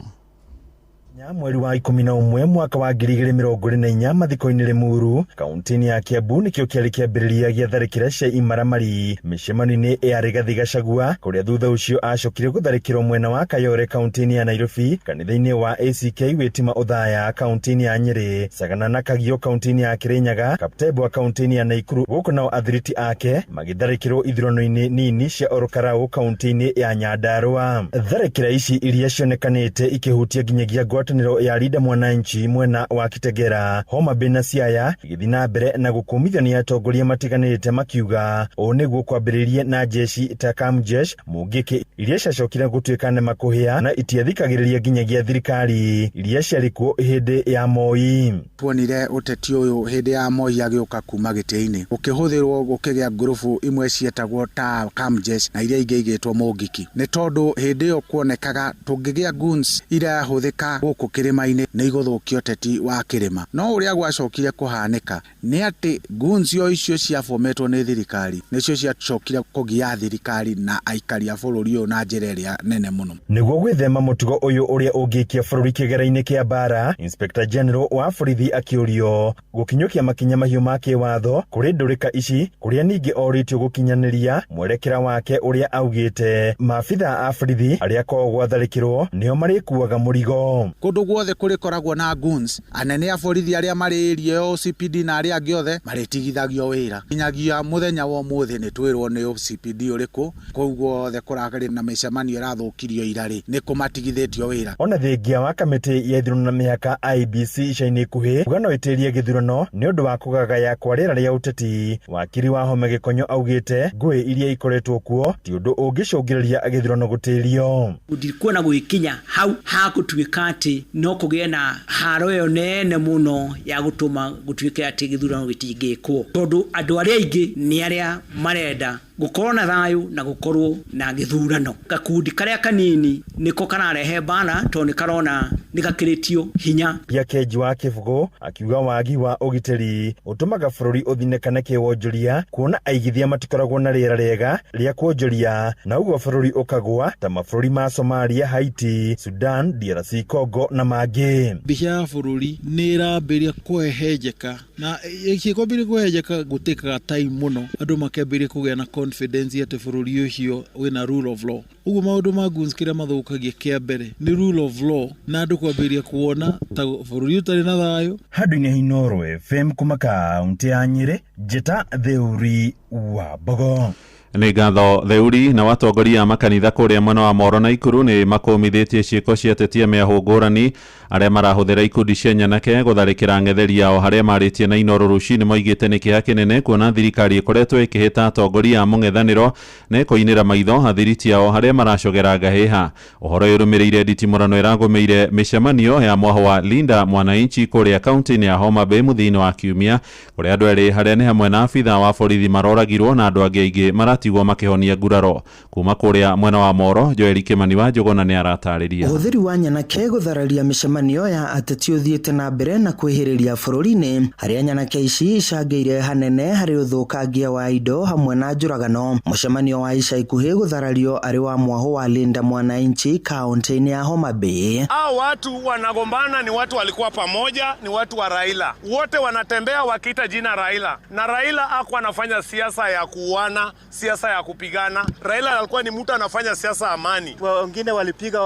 Speaker 4: Mweri wa 11 mwaka wa 2024 mathiko-inĩ Limuru kaunti-inĩ ya Kiambu nĩkĩo kĩarĩ kĩambĩrĩria gĩa tharĩkĩra cia imaramari mĩcemanio-inĩ ya Rigathi Gachagua kũrĩa thutha ũcio acokire gũtharĩkĩrwo mwena wa Kayore kaunti-inĩ ya Nairobi, kanitha-inĩ wa ACK Witima Othaya kaunti-inĩ ya Nyeri, Sagana na Kagio kaunti-inĩ ya Kirinyaga, Kaptebwa kaunti-inĩ ya Naikuru. Gũkũ nao athiriti ake magĩtharĩkĩrwo ithurano-inĩ nini cia Orokarau kaunti-inĩ ya Nyandarua. Tharĩkĩra ici iria cionekanĩte ikĩhutia nginyagia ngwatanĩro Ngwatanĩro ya Linda Mwananchi mwena wa Kitegera, Homa Bay na Siaya ĩgĩthiĩ na mbere na gũkũmithio nĩ atongoria matiganĩte makiuga ũũ nĩguo kwambĩrĩrie na jeshi ta Kamjesh Mungiki iria ciacokire gũtuĩka nĩ makũhĩa na itiathikagĩrĩria nginyagia thirikari iria ciarĩ kuo hĩndĩ ya Moi.
Speaker 10: Tuonire ũteti ũyũ hĩndĩ ya Moi agĩũka kuma gĩtĩ-inĩ ũkĩhũthĩrwo gũkĩgĩa ngurubu imwe cietagwo ta Kamjesh na iria ingĩ igĩtwo Mũngiki, nĩ tondũ hĩndĩ ĩyo kuonekaga tũngĩgĩa goons irahũthĩka gũkũ kĩrĩma-inĩ nĩ igũthũkia ũteti wa kĩrĩma. No ũrĩa gwacokire kũhanĩka nĩ atĩ goons o icio ciabometwo nĩ thirikari nĩcio ciacokire kũgia thirikari na aikari a bũrũri ũyũ na njĩra ĩrĩa nene mũno.
Speaker 4: Nĩguo gwĩthema mũtugo ũyũ ũrĩa ũngĩikia bũrũri kĩgera-inĩ kĩa mbara, Inspector General wa borithi akĩũrio gũkinyũkia makinya mahiũ ma kĩwatho kũrĩ ndũrĩka ici, kũrĩa ningĩ orĩtio gũkinyanĩria mwerekera wake ũrĩa augĩte maabitha a borithi arĩa kwao gwatharĩkĩrwo nĩo marĩkuaga mũrigo.
Speaker 10: Kũndũ guothe kũrĩkoragwo na goons, anene a borithi arĩa marĩ area ya OCPD na arĩa angĩ othe marĩtigithagio wĩra nginyagia mũthenya wa ũmũthĩ. Nĩ twĩrwo nĩ OCPD ũrĩkũ kũu guothe kũrarĩ na mĩcemanio ĩrathũkirio ira-rĩ, nĩ kũmatigithĩtio wĩra.
Speaker 4: Ona thengia wa kamĩtĩ ya ithurano na mĩhaka IEBC ica-inĩ ikuhĩ kuga no ĩtĩrie gĩthurano nĩ ũndũ wa kũgagaya kwa rĩera rĩa ũteti, wakiri wa Home Gĩkonyo augĩte ngũĩ iria ikoretwo kuo ti ũndũ ũngĩcũngĩrĩria gĩthurano gũtĩrio.
Speaker 11: Ndikuona gũgĩkinya hau hagũtuĩka atĩ no kũgĩe na haro ĩyo nene mũno ya gũtũma gũtuĩke atĩ gĩthurano gĩtingĩkwo, tondũ andũ arĩa aingĩ nĩ arĩa marenda gũkorwo na thayũ na gũkorwo na gĩthurano. Gakundi karĩa kanini nĩko kararehe mbara tondũ nĩ karona nĩ gakĩrĩtio hinya.
Speaker 4: Pia Kenji wa Kĩbũgũ akiuga wagi wa ũgitĩri ũtũmaga bũrũri ũthinĩkane kĩwonjoria, kuona aigithia matikoragwo na rĩera rĩega rĩa kuonjoria, na ũguo bũrũri ũkagũa ta mabũrũri ma Somalia, Haiti, Sudan, DRC Congo na mangĩ.
Speaker 12: Mbica ya bũrũri nĩ ĩrambĩrĩria kũhehenjeka, na ĩkĩkwambĩrĩria kũhehenjeka gũtĩkaga time mũno andũ makĩambĩrĩria kũgĩa na confidence atĩ bũrũri ũcio wĩna rule of law. Ũguo maũndũ ma goons kĩrĩa mathũkagia kĩa mbere nĩ rule of law na andũ kwambĩrĩria kuona ta bũrũri ũtarĩ na thayũ.
Speaker 4: Handũ-inĩ Inooro FM kuma kaũntĩ ya Nyĩrĩ, Njĩta Theuri wa Mbogo.
Speaker 6: Nĩ ngatho Theuri. Na watongoria a makanitha kũrĩa mwena wa Moro na Ikuru nĩ makũmithĩtie ciĩko cia atetia mĩahũ ngũrani arĩa marahũthĩra ikundi cia nyanake gũtharĩkĩra ang'etheri ao. Harĩa marĩtie na Inooro rũcinĩ moigĩte nĩ kĩeha kĩnene kuona thirikari ĩkoretwo ĩkĩhĩta atongoria a mũng'ethanĩro na ĩkoinĩra maitho athiriti ao harĩa maracogera ngahĩha. Ũhoro ũyũ ũrũmĩrĩire nditimũrano ĩragũmĩire mĩcemanio ya mwahũ wa Linda Mwananchi kũrĩa kaunti-inĩ ya Homa Bay mũthia-inĩ wa kiumia, kũrĩa andũ erĩ harĩa nĩ hamwe na abitha wa borithi maroragirwo na andũ angĩ aingĩ maratigwo makĩhonia nguraro. Kuma kũrĩa mwena wa Moro, Joel Kimani wa Njũgũna nĩ aratarĩria.
Speaker 17: Ũhũthĩri wa nyanake gũthararia mĩcemanio ya ateti ũthiĩte na mbere na kwĩhĩrĩria bũrũri-inĩ, harĩa nyanake ici icangĩire hanene harĩ ũthũkangia wa indo hamwe na njũragano. Mũcemanio wa ica ikuhĩ gũtharario arĩ wa mwahũ wa Linda Mwananchi kaunti-inĩ ya Homa Bay.
Speaker 21: Hao watu wanagombana ni watu walikuwa pamoja, ni watu wa Raila. Wote wanatembea wakiita jina Raila. Na Raila hakuwa anafanya siasa ya kuuana, siasa ya kupigana. Raila alikuwa ni mtu anafanya siasa amani.
Speaker 22: Wengine walipiga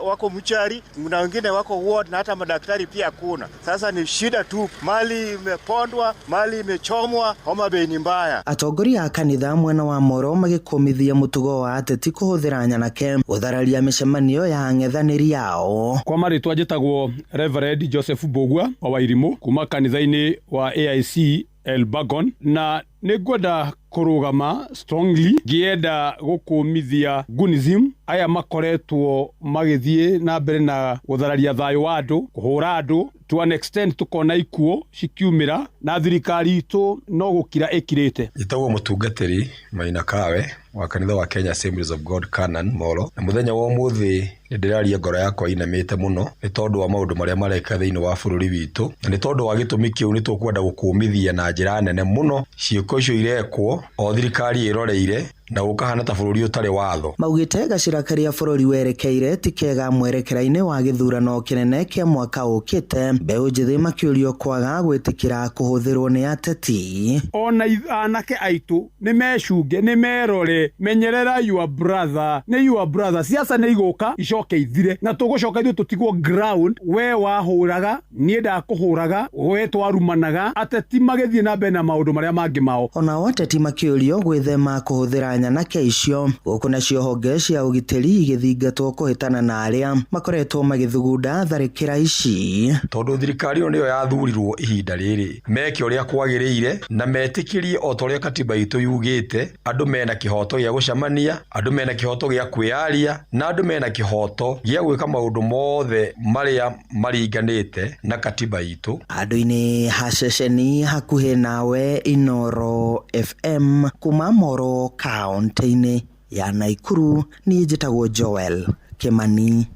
Speaker 22: wako mchari, na wengine wako ward, na hata madaktari pia hakuna. Sasa ni shida tu, mali imepondwa, mali imechomwa, Homa Bay ni mbaya.
Speaker 17: Atongoria a kanitha mwena wa Moro magĩkũmithia mũtugo wa ateti kũhũthĩra nyanake gũthararia mĩcemanio ya ang'ethanĩri ao.
Speaker 23: Kwa marĩtwa njĩtagwo Reverend Joseph Mbugua wa Wairimũ kuma kanitha-inĩ wa AIC Elbagon, na nĩngwenda kũrũgama strongly ngĩenda gũkũmithia Gunism aya makoretwo magĩthiĩ na mbere na gũthararia thayũ wa andũ, kũhũra andũ to an extent tukona ikuũ cikiumĩra na thirikari itũ no gũkira ĩkirĩte.
Speaker 24: Njĩtagwo mũtungatĩri Maina Kawe wa kanitha wa Kenya Assemblies of God Canaan Moro, na mũthenya wa ũmũthĩ nĩ ndĩraria ngoro yakwa inamĩte mũno nĩ tondũ wa maũndũ marĩa mareka thĩinĩ wa bũrũri witũ, na nĩ tondũ wa gĩtũmi kĩu nĩ tũkwenda gũkũmithia na njĩra nene mũno ciĩko icio irekwo o thirikari ĩroreire na gũkahana ta bũrũri ũtarĩ watho.
Speaker 17: Maugĩte gacĩra karĩa bũrũri werekeire ti kega mwerekera-inĩ wa gĩthurano kĩnene kĩa mwaka ũkĩte. Mbeũ njĩthĩ makĩũrio kwaga gwĩtĩkĩra kũhũthĩrwo nĩ ateti.
Speaker 23: Ona anake aitũ nĩ mecunge, nĩ merore, menyerera your brother, nĩ your brother. Siasa nĩ igũka icoke ithire, na tũgũcoka ithuĩ tũtigwo ground. We wahũraga, niĩ ndakũhũraga, we twarumanaga, ateti magĩthiĩ na mbere na maũndũ marĩa mangĩ mao.
Speaker 17: Onao ateti makĩũrio gwĩthema kũhũthĩra Gũtharĩkĩra nyanake icio gũkũ nacio honge cia ũgitĩri igĩthingatwo kũhĩtana na arĩa makoretwo magĩthugunda tharĩkĩra ici.
Speaker 24: Tondũ thirikari ĩno nĩyo yathurirwo ihinda rĩrĩ, meke ũrĩa kwagĩrĩire na metĩkĩrie o ta ũrĩa katiba itũ yugĩte, andũ mena kĩhoto gĩa gũcemania, andũ mena kĩhoto gĩa kwĩyaria, na andũ mena kĩhoto gĩa gwĩka maũndũ mothe marĩa maringanĩte na katiba itũ.
Speaker 17: Handũ-inĩ ha ceceni hakuhĩ nawe Inoro FM kuma Moro kaunti-inĩ ya Naikuru, niĩ njĩtagwo Joel Kimani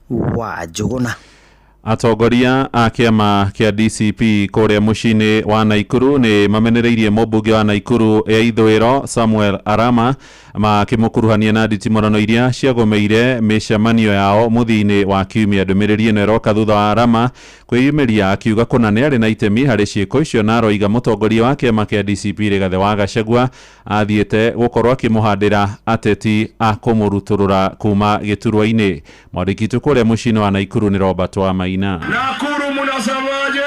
Speaker 17: wa Njũgũna.
Speaker 6: Atongoria a kĩama kĩa DCP kũrĩa mũciĩ-inĩ wa Naikuru nĩ mamenereirie mũmbunge wa Naikuru ya ithũĩro Samuel Arama makĩmũkuruhania na nditimũrano iria ciagũmĩire mĩcemanio yao mũthia-inĩ wa kiumia. Ndũmĩrĩri ĩno ĩroka thutha wa Arama kwĩyumĩria akiuga kũna nĩ arĩ na itemi harĩ ciĩko icio, na aroiga mũtongoria wa kĩama kĩa DCP Rigathĩ wa Gachagua athiĩte gũkorwo akĩmũhandĩra ateti a kũmũrutũrũra kuma gĩturwa-inĩ. Mwandĩki witũ kũrĩa mũciĩ-inĩ wa Naikuru nĩ Robert Wamaina.
Speaker 13: Nakuru munasemaje?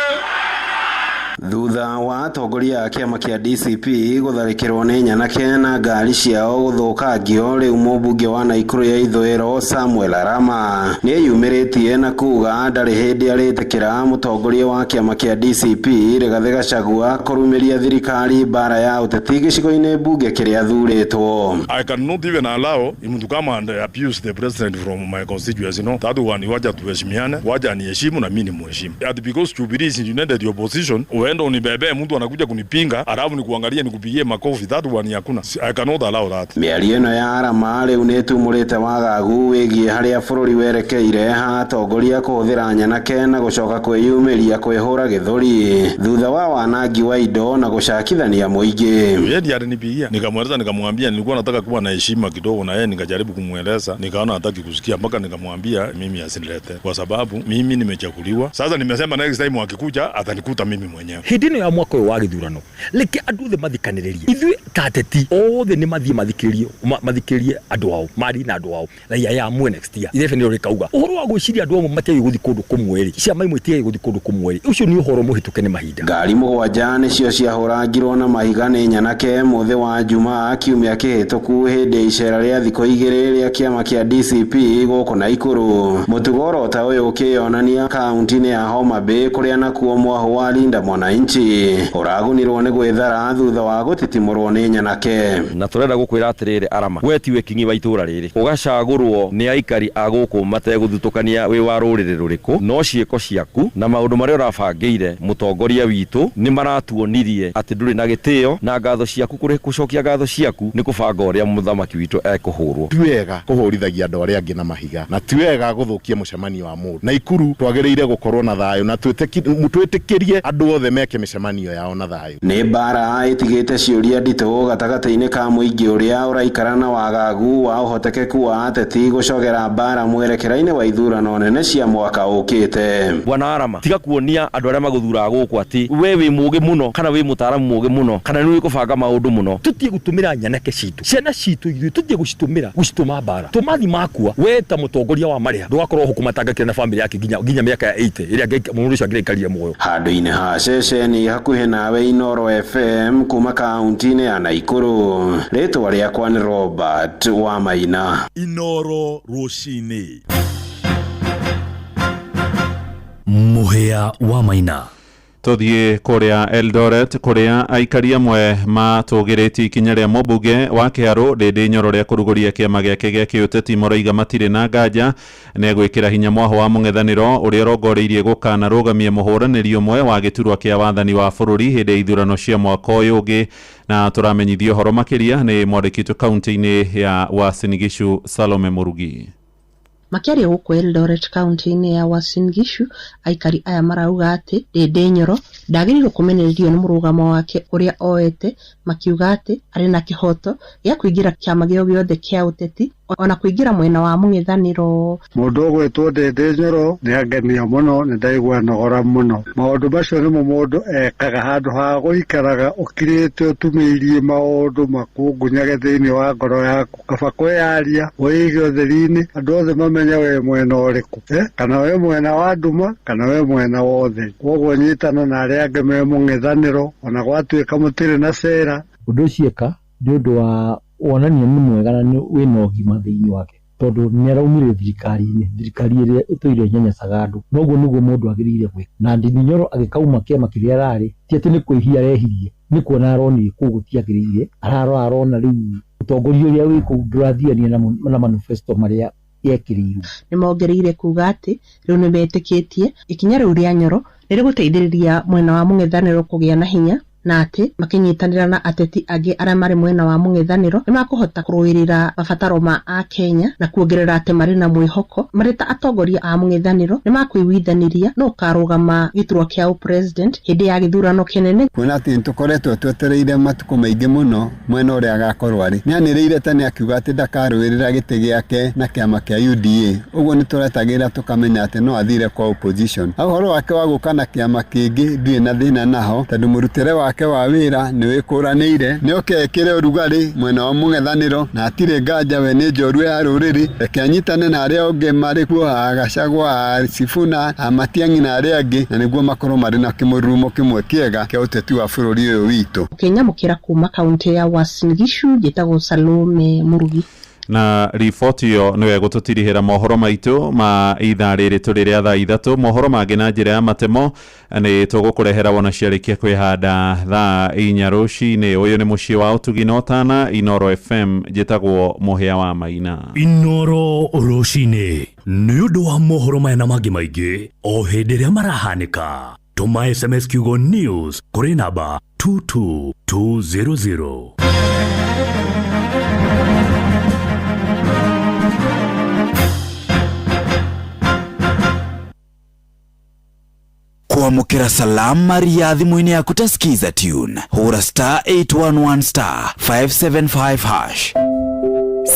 Speaker 14: Thutha wa atongoria a kĩama kĩa DCP gũtharĩkĩrwo nĩ nyanake na ngari ciao gũthũkangio, rĩu mũmbunge wa Naikuru ya ithũĩro Samuel Arama nĩeyumĩrĩtie na kuga ndarĩ hĩndĩ arĩtĩkĩra mũtongoria wa kĩama kĩa DCP Rigathĩ Gachagua kũrumĩria thirikari mbara ya ũteti gĩcigo-inĩ mbunge kĩrĩa athurĩtwo.
Speaker 13: I cannot even allow him to come and abuse the president from my constituency. No, that one, wacha tuheshimiane, wacha niheshimu na mimi nimheshimu. At because Jubilee is united the opposition, uende unibebe mtu anakuja kunipinga alafu nikuangalie nikupigie makofi, that one hakuna. I cannot allow that.
Speaker 14: Mĩario ĩno ya Arama rĩu nĩĩtumũrĩte wagagu wĩgiĩ harĩa bũrũri werekeire ha atongoria kũhũthĩra nyanake na gũcoka kwĩyumĩria kwĩhũra gĩthũri thutha wa wanangi wa indo na gũcakithania mũingĩ.
Speaker 13: Yeye ndiye alinipigia, nikamweleza, nikamwambia nilikuwa nataka kuwa na heshima kidogo na yeye, nikajaribu kumweleza, nikaona hataki kusikia, mpaka nikamwambia mimi asinilete kwa sababu mimi nimechaguliwa. Sasa nimesema next time akikuja atanikuta mimi mwenyewe.
Speaker 16: Hĩndĩ ĩno ya mwaka ũyũ wa gĩthurano reke andũ othe mathikanĩrĩrie, ithuĩ ta ateti othe nĩ mathiĩ mathikĩrĩrie andũ ao, marie na andũ ao raia ya amwe next year. Ithe nĩrĩo rĩkauga ũhoro wa gwĩciria andũ amwe matiagĩrĩirwo gũthiĩ kũndũ kũmwe rĩ, ciama imwe itiagĩrĩirwo gũthiĩ kũndũ kũmwe rĩ, ũcio nĩ ũhoro mũhĩtũke nĩ mahinda.
Speaker 14: Ngari 7 nĩcio ciahũrangirwo na mahiga nĩ nyanake mũthĩ wa Jumaa kiumia kĩhĩtũku hĩndĩ icera rĩa thikũ 2 rĩa kĩama kĩa DCP gũkũ Naikuru. Mũtugo oro ta ũyũ ũkĩyonania kaunti-inĩ ya Homa Bay kũrĩa nakuo mwahũ wa Linda Mwananchi ũragunirwo nĩ gwĩthara thutha wa gũtitimũrwo nĩ nyanake.
Speaker 18: Na tũrenda gũkwĩra atĩrĩrĩ Arama, we tiwe kingi wa itũra rĩrĩ, ũgacagũrwo nĩ aikari a gũkũ mategũthutũkania wĩ wa rũrĩrĩ rũrĩkũ, no ciĩko ciaku na maũndũ marĩa ũrabangĩire mũtongoria witũ nĩ maratuonirie atĩ ndũrĩ na gĩtĩo, na ngatho ciaku kũrĩ gũcokia ngatho ciaku nĩ kũbanga ũrĩa mũthamaki witũ ekũhũrwo.
Speaker 25: Ti wega kũhũrithagia andũ arĩa angĩ na mahiga, na ti wega gũthũkia mũcemanio wa mũndũ. Naikuru twagĩrĩire gũkorwo na thayũ na twĩtĩkĩrie andũ othe meke mĩcemanio yao na thayũ.
Speaker 14: Nĩ mbara ĩtigĩte ciũria nditũ gatagatĩ-inĩ ka mũingĩ ũrĩa ũraikara na wagagu wa ũhotekeku wa ateti gũcogera mbara mwerekera-inĩ wa ithurano nene cia mwaka ũkĩte.
Speaker 18: Bwana Arama, tiga kuonia andũ arĩa magũthuraga gũkũ atĩ we wĩ mũũgĩ mũno kana wĩ mũtaaramu mũũgĩ mũno kana nĩ ũgũbanga maũndũ mũno.
Speaker 16: Tũtige gũtũmĩra nyanake citũ, ciana citũ ithuĩ tũtige gũcitũmĩra gũcitũma mbara. Tũmathi makua we ta mũtongoria wa marĩa ndũgakorwo ũkũmatangakĩra na famĩlĩ yake nginya mĩaka ya 80 ĩrĩa mũndũ ũcio angĩraikarire muoyo.
Speaker 14: Handũ-inĩ ha ceceni hakuhĩ nawe Inoro FM kuma kaunti-inĩ ya Naikuru, rĩtwa rĩakwa nĩ Robert Wamaina.
Speaker 1: Inoro rũcinĩ. Mũhĩa wa Maina.
Speaker 6: Tũthiĩ kũrĩa Eldoret kũrĩa aikari amwe matũgĩrĩtie ikinya rĩa mũmbunge wa Kĩharũ Ndĩndĩ Nyoro rĩa kũrugũria kĩama gĩake gĩa kĩũteti maroiga matirĩ na nganja nĩ egwĩkĩra hinya mwahũ wa mũng'ethanĩro ũrĩa ũrongoreirie gũkanarũgamia mũhũranĩri ũmwe wa gĩturwa kĩa wathani wa bũrũri hĩndĩ ya ithurano cia mwaka ũyũ ũngĩ. Na tũramenyithio ũhoro makĩria nĩ mwandĩki witũ kaunti-inĩ ya Uasin Gishu Salome Murugi.
Speaker 26: Makĩaria gũkũ Eldoret kaunti-inĩ ya Uasin Gishu, aikari aya marauga atĩ Ndĩndĩ Nyoro ndagĩrĩirwo kũmenererio nĩ mũrũgamo wake ũrĩa oete, makiuga atĩ arĩ na kĩhoto gĩa kũingĩra kĩama gĩo gĩothe kĩa ũteti ona kũingĩra mwena wa mũng'ethanĩro.
Speaker 27: Mũndũ ũgwĩtwo Ndĩndĩ Nyoro nĩ angenia mũno, nĩ ndaigua nogora mũno. Maũndũ macio nĩmo mũndũ ekaga handũ ha gũikaraga ũkirĩte ũtumĩirie maũndũ makungunyage thĩinĩ wa ngoro yaku. Kaba kwĩyaria wĩige ũtheri-inĩ, andũ othe mamenye wĩ mwena ũrĩkũ, kana wĩ mwena wa nduma kana wĩ mwena wa ũtheri. Koguo nyitana na arĩa angĩ me mũng'ethanĩro ona gwatuĩka mũtirĩ na cera.
Speaker 28: Ũndũ ũcio eka nĩ ũndũ wa
Speaker 3: Wonania nĩ mwega na wĩna ũgima thĩinĩ wake, tondũ nĩ araumire thirikari-inĩ, thirikari ĩrĩa ĩtũire nyanyacaga andũ. Noguo nĩguo mũndũ agĩrĩire gwĩka. Na Ndindi Nyoro agĩkauma kĩama kĩrĩa ararĩ, ti atĩ nĩ kwĩhia arehirie, nĩ kuona aronire kũu gũtiagĩrĩire, ararora arona rĩu ũtongoria ũrĩa wĩ kũu ndũrathiania na manifesto marĩa yekĩrĩirwo.
Speaker 26: Nĩmongereire kuga atĩ rĩu nĩmetĩkĩtie ikinya rĩu rĩa Nyoro nĩrĩgũteithĩrĩria mwena wa mũng'ethanĩro kũgĩa na hinya, na atĩ makĩnyitanĩra na ateti angĩ arĩa marĩ mwena wa mũng'ethanĩro nĩmakũhota kũrũĩrĩra mabataro ma akenya, na kuongerera atĩ marĩ na mwĩhoko marĩ ta atongoria a mũng'ethanĩro nĩmakũiguithanĩria no ũkarũgama gĩturwa kĩa ũpresident hĩndĩ ya gĩthurano kĩnene.
Speaker 5: Kuona atĩ nĩtũkoretwo twetereire matukũ maingĩ mũno mwena ũrĩa agakorwo arĩ, nĩanĩrĩire tene akiuga atĩ ndakarũĩrĩra gĩtĩ gĩake na kĩama kĩa UDA. Ũguo nĩtũretagĩra tũkamenya atĩ no athire kwa opposition. Ha ũhoro wake wa gũka na kĩama kĩngĩ ndirĩ na thĩna naho, tondũ mũrutĩre wake wa wĩra nĩwĩkũranĩire, nĩoke ekĩre ũrugarĩ mwena wa mũng'ethanĩro, na hatirĩ nganja we nĩ njorua ya rũrĩrĩ. Reke anyitane na arĩa angĩ marĩ kuo, a Gachagua, a Sifuna, a Matiang'i na arĩa angĩ, na nĩguo makorwo marĩ na kĩmũrurumo kĩmwe kĩega kĩa ũteti wa bũrũri ũyũ witũ.
Speaker 26: Ũkĩnyamũkĩra kuma kaunti ya Uasin Gishu, njĩtagwo Salome Murugi.
Speaker 6: Na riboti ĩyo nĩwe gũtũtirihĩra mohoro maitũ ma ithaa rĩrĩ tũrĩ rĩa thaa 3. Mohoro mangĩ na njĩra ya matemo nĩ tũgũkũrehera wona ciarĩkia kwĩhanda thaa 4 rũcinĩ. Ũyũ nĩ mũciĩ wa ũtugi na ũtana, Inoro FM. Njĩtagwo Mũhĩa wa Maina.
Speaker 1: Inoro rũcinĩ nĩ ũndũ wa mohoro maya na mangĩ maingĩ o hĩndĩ ĩrĩa marahanĩka. Tũma SMS kiugo news kũrĩ namba 22200.
Speaker 8: Kuamukira salamu Maria thimũ-inĩ yaku ta Skiza tune. Hũra star 811 star 575 hash.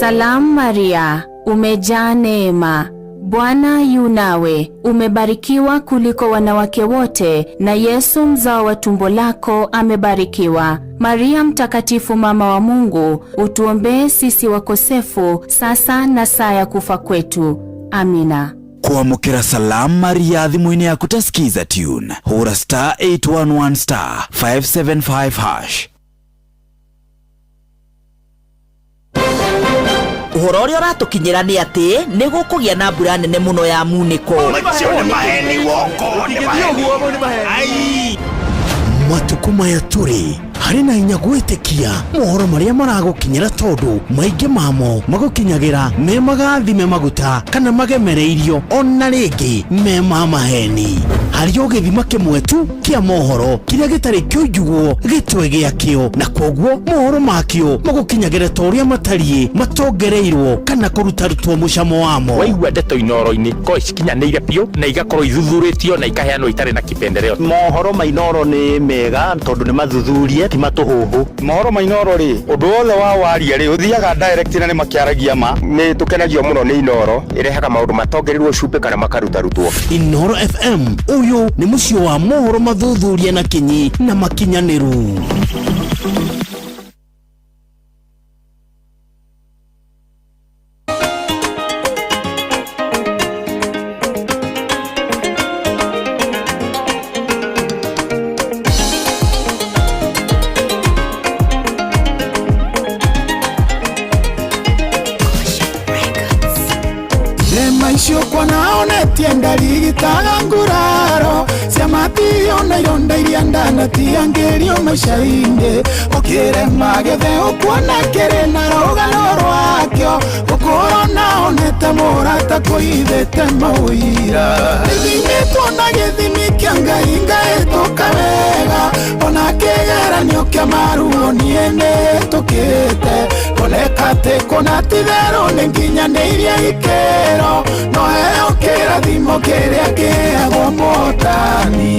Speaker 7: Salamu Maria, umejaa neema, Bwana yu nawe, umebarikiwa kuliko wanawake wote, na Yesu mzao wa tumbo lako amebarikiwa. Maria mtakatifu, mama wa Mungu, utuombee sisi wakosefu, sasa na saa ya kufa kwetu. Amina.
Speaker 8: Kuamukira salamu Maria thimũ-inĩ yaku ta Skiza tune. Hũra star 811 star 575 hash.
Speaker 9: Ũhoro ũrĩa ũratũkinyĩra nĩ atĩ nĩ gũkũgĩa na mbura nene mũno ya munĩko.
Speaker 2: Matukũ maya tũrĩ harĩ na hinya gwĩtĩkia mohoro marĩa maragũkinyĩra, tondũ maingĩ mamo magũkinyagĩra me magathime maguta kana magemereirio ona rĩngĩ me ma maheni. Harĩ o gĩthima kĩmwe tu kĩa mohoro kĩrĩa gĩtarĩ kĩunjugwo gĩtwe gĩakĩo, na kwoguo mohoro makĩo magũkinyagĩra ta ũrĩa matariĩ, matongereirwo kana kũrutarutwo mũcamo wamo.
Speaker 15: Waigua ndeto Inoro-inĩ ko cikinyanĩire biũ na igakorwo ithuthurĩtio na ikaheanwo itarĩ na kipendeleo.
Speaker 19: Mohoro ma Inoro nĩ mega tondũ nĩ mathuthurie, ti matũhũhũ.
Speaker 20: Mohoro ma Inoro rĩ, ũndũ wothe wa waria rĩ, ũthiaga direct na nĩ makĩaragia ma.
Speaker 28: Nĩ tũkenagio mũno nĩ Inoro, ĩrehaga maũndũ matongereirwo cumbĩ kana makarutarutuo.
Speaker 2: Inoro FM, ũyũ nĩ mũciĩ wa mohoro mathuthuria na kinyi na makinyanĩru.
Speaker 29: Ndarigitaga nguraro ciamatio na ironda iria ndanatiangĩrio maica-inĩ. Ũkĩrema gĩthe ũkuona kĩrĩ na rũgano rwakĩo, ũkũrona onete mũrata kũithĩte maũira. Ithimĩtwo na gĩthimi kĩa Ngai ngaĩtũka wega, ona kĩgeranio kĩa maruo niĩ nĩtũkĩte. Koneka atĩ kũna ti therũ nĩ nginyanĩirie ikĩro, no heo kĩrathimo kĩrĩa kĩheagwo mũhotani.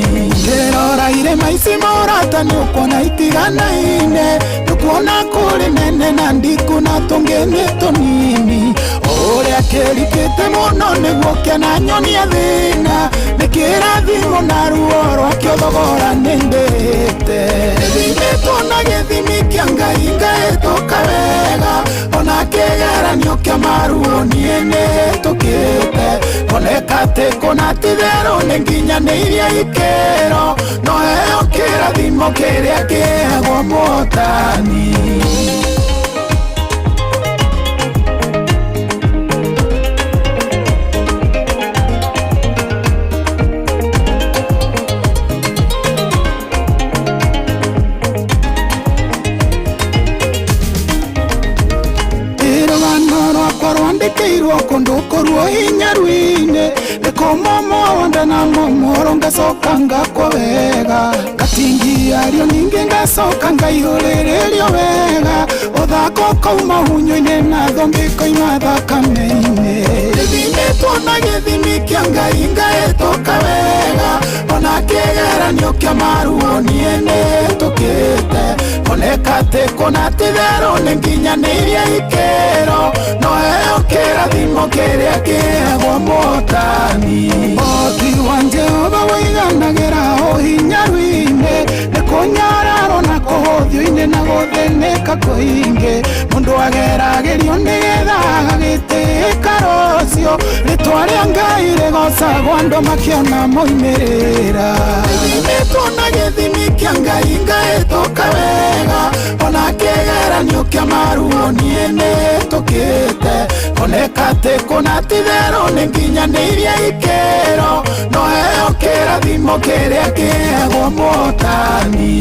Speaker 29: Ngĩrora irĩma ici mũrata nĩũkuona itiganaine, nĩũkuona kũrĩ nene na ndiku na tũngĩ nĩ tũnini. Ũrĩa kĩrikĩte mũno nĩguo kĩananyonia thĩna, nĩ kĩrathimo na ruo rwakĩo thogora nĩ ndĩhĩte. Ithimĩtwo na gĩthimi kĩa Ngai ngaĩtũka wega, ona kĩgeranio kĩa maruo niĩ nĩhĩtũkĩte. Koneka atĩ kũna ti therũ nĩ nginyanĩirie ikĩro, no heo kĩrathimo kĩrĩa kĩheagwo mũhotani. Gukorwo hinya rwine Nĩkũmomonda na momoro ngacoka ngakwo wega Ngatingiario ningĩ ngacoka ngaihũrĩrĩrio wega Ũthako ũkauma hunyũ-inĩ na thũmbĩ ĩkoima thakame-inĩ Gĩthimĩtwo na gĩthimi kĩa Ngai ngahĩtũka wega Ona kĩgeranio kĩa maruo niĩ nĩhĩtũkĩte Oneka atĩ kũna ti therũ nĩ nginyanĩirie ikĩro No heo kĩrathimo kĩrĩa kĩheagwo mũhotani Ũhoti wa Jehova wũiganagĩra ũhinya rwinĩ Nĩ kũnyararwo na kũhũthio-inĩ na gũthĩnĩka kũingĩ Mũndũ ageragĩrio nĩgetha agagĩtĩĩka rũciũ Rĩtwa rĩa Ngai rĩgocagwo andũ makĩona moimĩrĩra Gĩthimĩtwo na gĩthimi kĩa Ngai ngahĩtũka wega Ona kĩgeranio kĩa maruo niĩ nĩhĩtũkĩte Oneka atĩ kũna ti therũ nĩ nginyanĩirie ikĩro No heo kĩrathimo kĩrĩa kĩheagwo mũhotani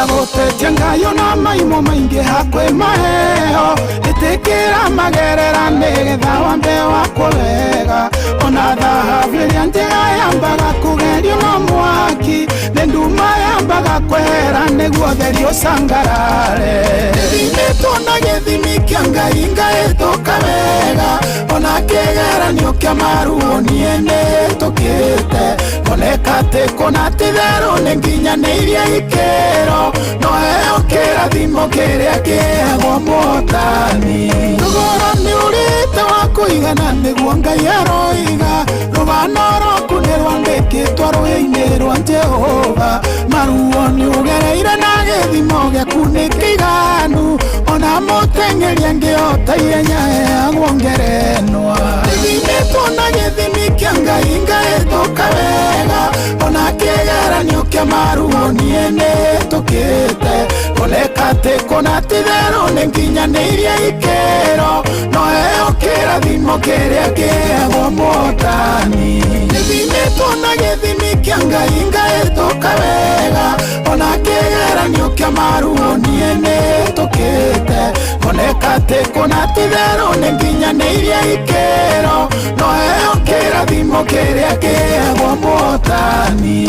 Speaker 29: Gũtetia ngayo na maimo maingĩ hakwĩ maheo Ĩtĩkĩra magerera nĩgetha wambe wakwo wega Ona thahabu ĩrĩa njega yambaga kũgerio na mwaki Nĩ nduma yambaga kwehera nĩguo theri ũcangarare Gĩthimĩtwo na gĩthimi kĩa Ngai ngahĩtũka wega Ona kĩgeranio kĩa maruo niĩ nĩhĩtũkĩte Oneka atĩ kũna ti therũ nĩ nginyanĩirie ikĩro No heo kĩrathimo kĩrĩa kĩheagwo mũhotani Thogora nĩ ũrĩte wa kũigana nĩguo Ngai aroiga Rũgano rwaku nĩ rwandĩkĩtwo rũhĩa-inĩ rwa Jehova Maruo nĩ ũgereire na gĩthimo gĩaku nĩ kĩiganu Ona mũteng'eri angĩhota ihenya heagwo ngerenwa Gĩthimĩtwo na gĩthimi kĩa Ngai ngahĩtũka wega Ona kĩgeranio kĩa maruo niĩ nĩhĩtũkĩte Oneka atĩ kũna ti therũ nĩ nginyanĩirie ikĩro No heo kĩrathimo kĩrĩa kĩheagwo mũhotani Gĩthimĩtwo na gĩthimi kĩa Ngai ngahĩtũka wega Ona kĩgeranio kĩa maruo niĩ nĩhĩtũkĩte Oneka atĩ kũna ti therũ nĩ nginyanĩirie ikĩro No heo kĩrathimo kĩrĩa kĩheagwo mũhotani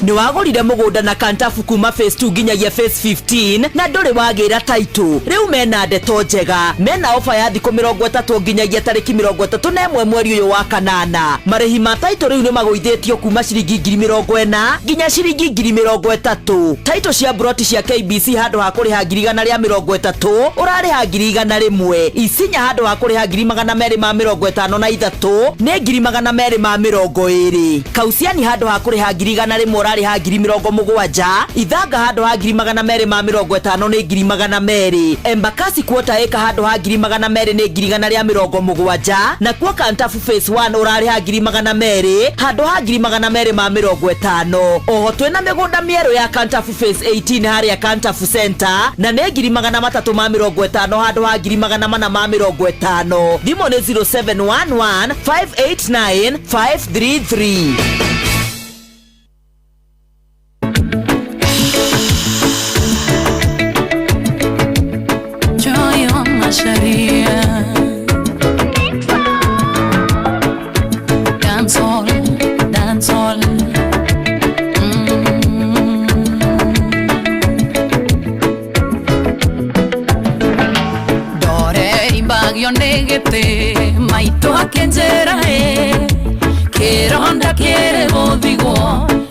Speaker 9: Nĩ wagũrire mũgũnda na kantabu kuma phase 2 nginyagia phase 15 na ndũrĩ wagĩra taitũ rĩu mena ndeto njega mena ofa ya thikũ 30 nginyagia tarĩki 31 mweri ũyũ wa kanana marĩhi ma taitũ rĩu nĩ magũithĩtio kuma ciringi 40,000 nginya ciringi 30,000 taitũ cia broti cia KBC handũ ha kũrĩha 130,000 ũrarĩha 101,000 isinya handũ ha kũrĩha 253 nĩ 220 kauciani handũ ha kũrĩha 100,000 ũrarĩha 70,000 ithanga handũ ha 250 nĩ 200,000 Embakasi quarter acre handũ ha 200,000 nĩ 170,000 na kuo Kantafu phase 1 ũrarĩha 200,000 handũ ha 250 oho twĩna mĩgũnda mĩerũ ya Kantafu phase 18 harĩa Kantafu Center na nĩ 350 handũ ha 450 thimũ nĩ 0711 589 533.
Speaker 4: Sharia dance hall, dance hall. Dore imbagio negete maito akenjera e kironda kiere gothigo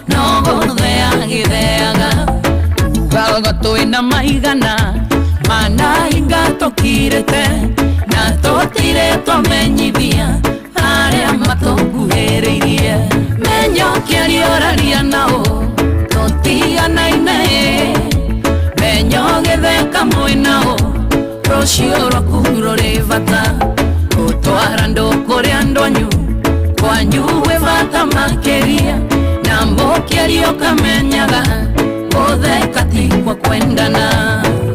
Speaker 4: no gothea githeaga ugaga twina maigana mana inga tokirete na totire twamenyithia aria matukuhĩrĩirie menyo kĩarioraria nao tũtiganaine menyo gĩtheka mwĩ nao rũciũ rwaku rũrĩ bata gũtwara andũ kũrĩ andũ anyu kwanyu. bata makĩria na mbũkĩria ũkamenyaga gũtheka ti kwa kwendana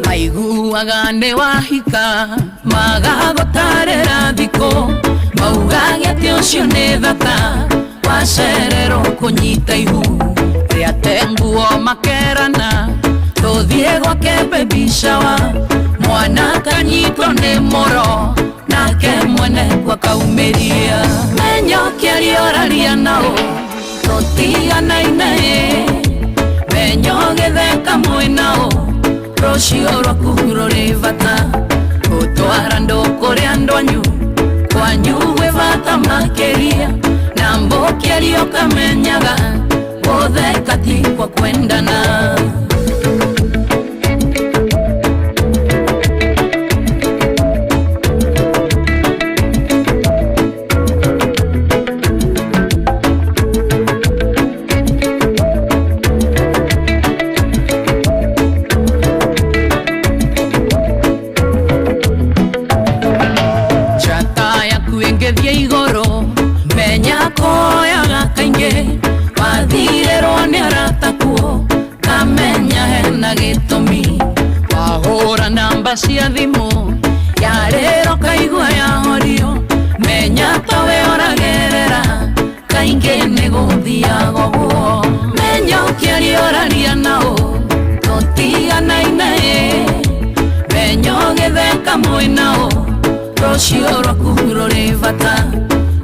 Speaker 4: maiguaga nĩ wahika magagũtarĩra thikũ maugage atĩ ũcio nĩ thata wacererwo kũnyita ihu rĩate nguo makerana tũthiĩ gwake baby shower mwana kanyitwo nĩ mũro nake mwene kwa kaumĩria menya ũkĩaria ũraria nao tũtiganaine menya ũgĩtheka mwĩ nao rũciũ rwaku rũrĩ bata gũtwara andũ kũrĩ andũ anyu kwanyu gwĩ bata makĩria na mbũkĩaria ũkamenyaga gũtheka ti kwa kwendana. Njata yaku ĩngĩthiĩ igũrũ menya koyaga kaingĩ wathirĩrwo nĩ arata kuo kamenya hena gĩtũmi wahũra namba cia thimũ yarĩro kaigua yahorio menya tawe ũragerera kaingĩ nĩ gũthiaga ũguo menya ũkĩaria ũraria nao tũtiganaine menya ũgĩtheka mwĩ nao rũciũ rwaku rũrĩ bata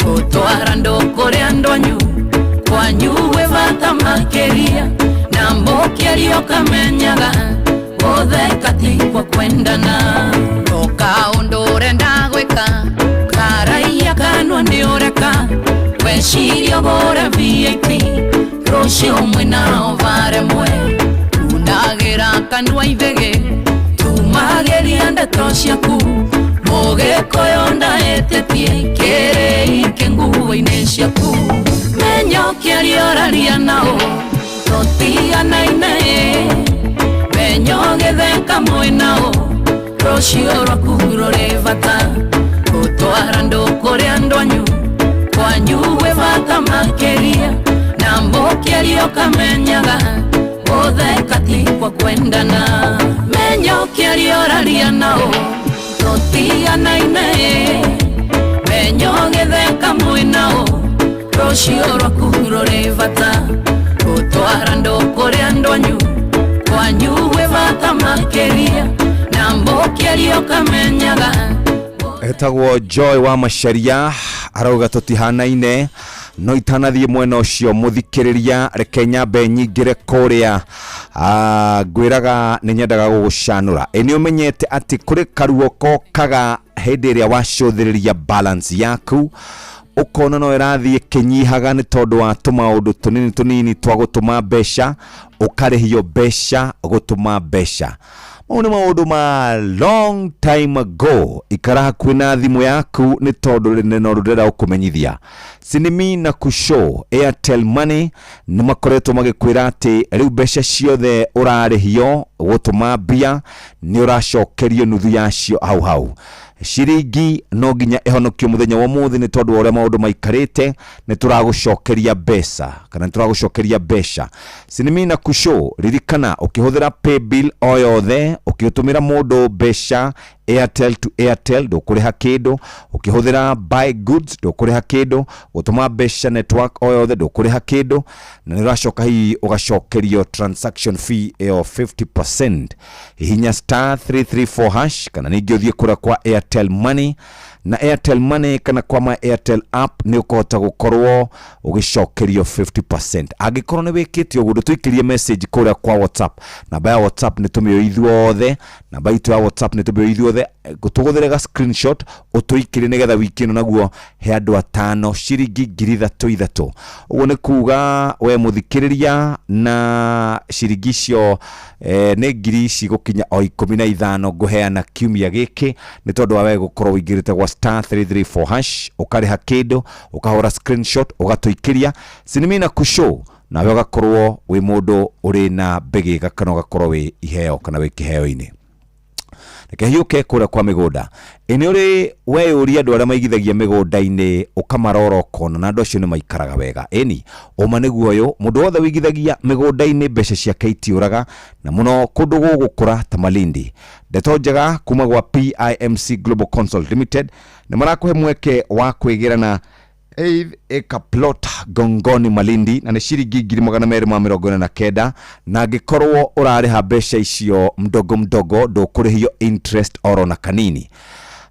Speaker 4: gũtwara andũ kũrĩ andũ anyu kwanyu gwĩ bata makĩria na mbũkĩaria ũkamenyaga gũtheka ti kwa kwendana toka ũndũ ũrenda gwĩka karaia kanua nĩ ũreka weciria ũgũre VIP rũciũ mwĩnao varemwe unagĩra kanua ithĩgĩ tumagĩria ndeto ciaku mũgĩkũyũ ndaĩtĩtie kĩrĩi kĩ nguo-inĩ ciaku menya ũkĩaria ũraria nao tũtiganaine menya ũgĩtheka mwĩ nao rũciũ rwaku rũrĩ bata gũtwara andũ kũrĩ andũ anyu kwanyu gwĩ bata makĩria na mbũkĩaria ũkamenyaga gũtheka ti kwa kwendana menya ũkĩaria ũraria nao tũtiganaine menya ũgĩtheka mwĩ nao rũciũ rwaku rũrĩ bata gũtwara andũ kũrĩ andũ anyu kwanyu gwĩ bata makĩria na mbũkĩaria ũkamenyaga.
Speaker 8: Etagwo Joy wa Macharia arauga tũtihanaine no itanathiĩ mwena ũcio mũthikĩrĩria reke nyambe nyingĩre kũrĩa ngwĩraga nĩ nyendaga gũgũcanũra. Ĩ nĩ ũmenyete atĩ kũrĩ karuo kokaga hĩndĩ ĩrĩa wacũthĩrĩria balance yaku ũkona no ĩrathiĩ ĩkĩnyihaga nĩ tondũ wa tũmaũndũ tũnini tũnini twa gũtũma mbeca ũkarĩhio mbeca gũtũma mbeca. Mau nĩ maũndũ ma long time ago. Ikara hakuhĩ na thimũ yaku nĩ tondũ nĩ rũrenda gũkũmenyithia Sinimi na Kusho Airtel Money nĩ makoretwo magĩkwĩra atĩ rĩu mbeca ciothe ũrarĩhio gũtũma mbia nĩ ũracokerio nuthu yacio hau hau. Ciringi no nginya ĩhonokio mũthenya wa ũmũthĩ nĩ tondũ wa ũrĩa maũndũ maikarĩte nĩ tũragũcokeria mbeca kana nĩ tũragũcokeria mbeca. Sinimi na Kusho ririkana ũkĩhũthĩra paybill o yothe ũkĩtũmĩra mũndũ mbeca Airtel to Airtel ndũkũrĩha kĩndũ, ũkĩhũthĩra buy goods ndũkũrĩha kĩndũ, gũtũma mbeca network o yothe ndũkũrĩha kĩndũ, na nĩ ũracoka hihi ũgacokerio transaction fee ĩyo 50%. Hihinya star 334 hash kana ningĩ ũthiĩ kũrĩa kwa Airtel Money na Airtel Money kana kwa my Airtel app nĩ ũkũhota gũkorwo ũgĩcokerio 50%. Angĩkorwo nĩ wĩkĩte ũguo ndũtũikĩrie message kũrĩa kwa WhatsApp. Namba ya WhatsApp nĩ tũmĩũĩ ithuothe, namba itũ ya WhatsApp nĩ tũmĩũĩ ithuothe, tũgũthĩre ga screenshot ũtũikĩrie nĩgetha wiki ĩno naguo he andũ atano ciringi 3,000 3,000. Ũguo nĩ kuga we mũthikĩrĩria na ciringi icio nĩ ngiri cigũkinya o 15 ngũheana kiumia gĩkĩ nĩ tondũ wa we gũkorwo ũingĩrĩte gwa star 334 hash ũkarĩha kĩndũ ũkahũra screenshot ũgatũikĩria Sinimi na Kusho nawe ũgakorwo wĩ mũndũ ũrĩ na mbĩgĩga kana ũgakorwo wĩ iheo kana wĩ kĩheo-inĩ. Reke hiũke kũrĩa kwa mĩgũnda. Ĩ nĩ ũrĩ weyũria andũ arĩa maigithagia mĩgũnda-inĩ ũkamarora ũkona na andũ acio nĩ maikaraga wega? Ĩni, ũma nĩguo ũyũ, mũndũ wothe wĩigithagia mĩgũnda-inĩ mbeca ciake itiũraga, na mũno kũndũ gũgũkũra ta Malindi. Ndeto njega kuma gwa PIMC Global Consult Limited nĩ marakũhe mweke wa kwĩgĩra na 8 acre plot Gongoni Malindi, na nĩ ciringi 249,000, na angĩkorwo ũrarĩha mbeca icio mdogo mdogo ndũkũrĩhio interest oro na kanini.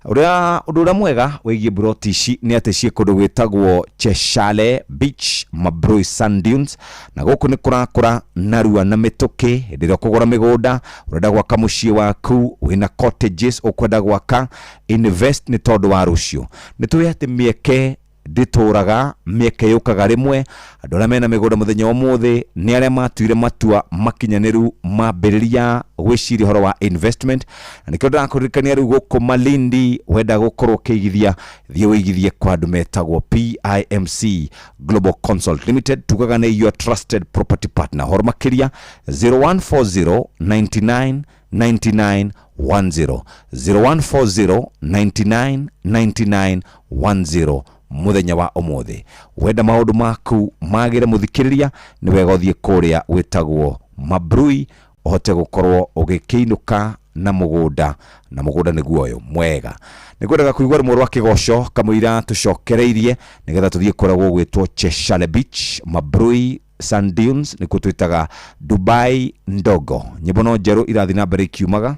Speaker 8: Ũrĩa ũndũ ũrĩa mwega wĩgiĩ mburoti ici nĩ atĩ ciĩ kũndũ gwĩtagwo Cheshale Beach, Mabrui Sand Dunes, na gũkũ nĩ kũrakũra narua na mĩtũkĩ. Hĩndĩ ĩrĩa ũkũgũra mĩgũnda, ũrenda gwaka mũciĩ waku, wĩna cottages ũkwenda gwaka, invest nĩ tondũ wa rũciũ. Nĩ tũĩ atĩ mĩeke ndĩtũraga, mĩeke yũkaga rĩmwe. Andũ arĩa mena mĩgũnda mũthenya wa ũmũthĩ nĩ arĩa matuire matua makinyanĩru mambĩrĩria gwĩciria ũhoro wa investment, na nĩkĩo ndĩrakũririkania rĩu gũkũ Malindi wenda gũkorwo ũkĩigithia, thiĩ ũigithie kwa andũ metagwo PIMC Global Consult Limited. Tugaga nĩ your trusted property partner. Horo makĩria 0140 99 99 10, 0140 99 99 10. Mũthenya wa ũmũthĩ wenda maũndũ maku magĩre, mũthikĩrĩria, nĩ wega ũthiĩ kũrĩa gwĩtagwo Mabrui ũhote gũkorwo ũgĩkĩinũka na mũgũnda, na mũgũnda nĩguo ũyũ mwega. Nĩ kwendaga kũigua rũmwe rwa kĩgoco kamũira tũcokereirie nĩgetha tũthiĩ kũrĩa gũgwĩtwo Cheshale Beach, Mabrui Sand Dunes, nĩkuo twĩtaga Dubai ndogo. Nyĩmbo no njerũ irathiĩ na mbere ikiumaga.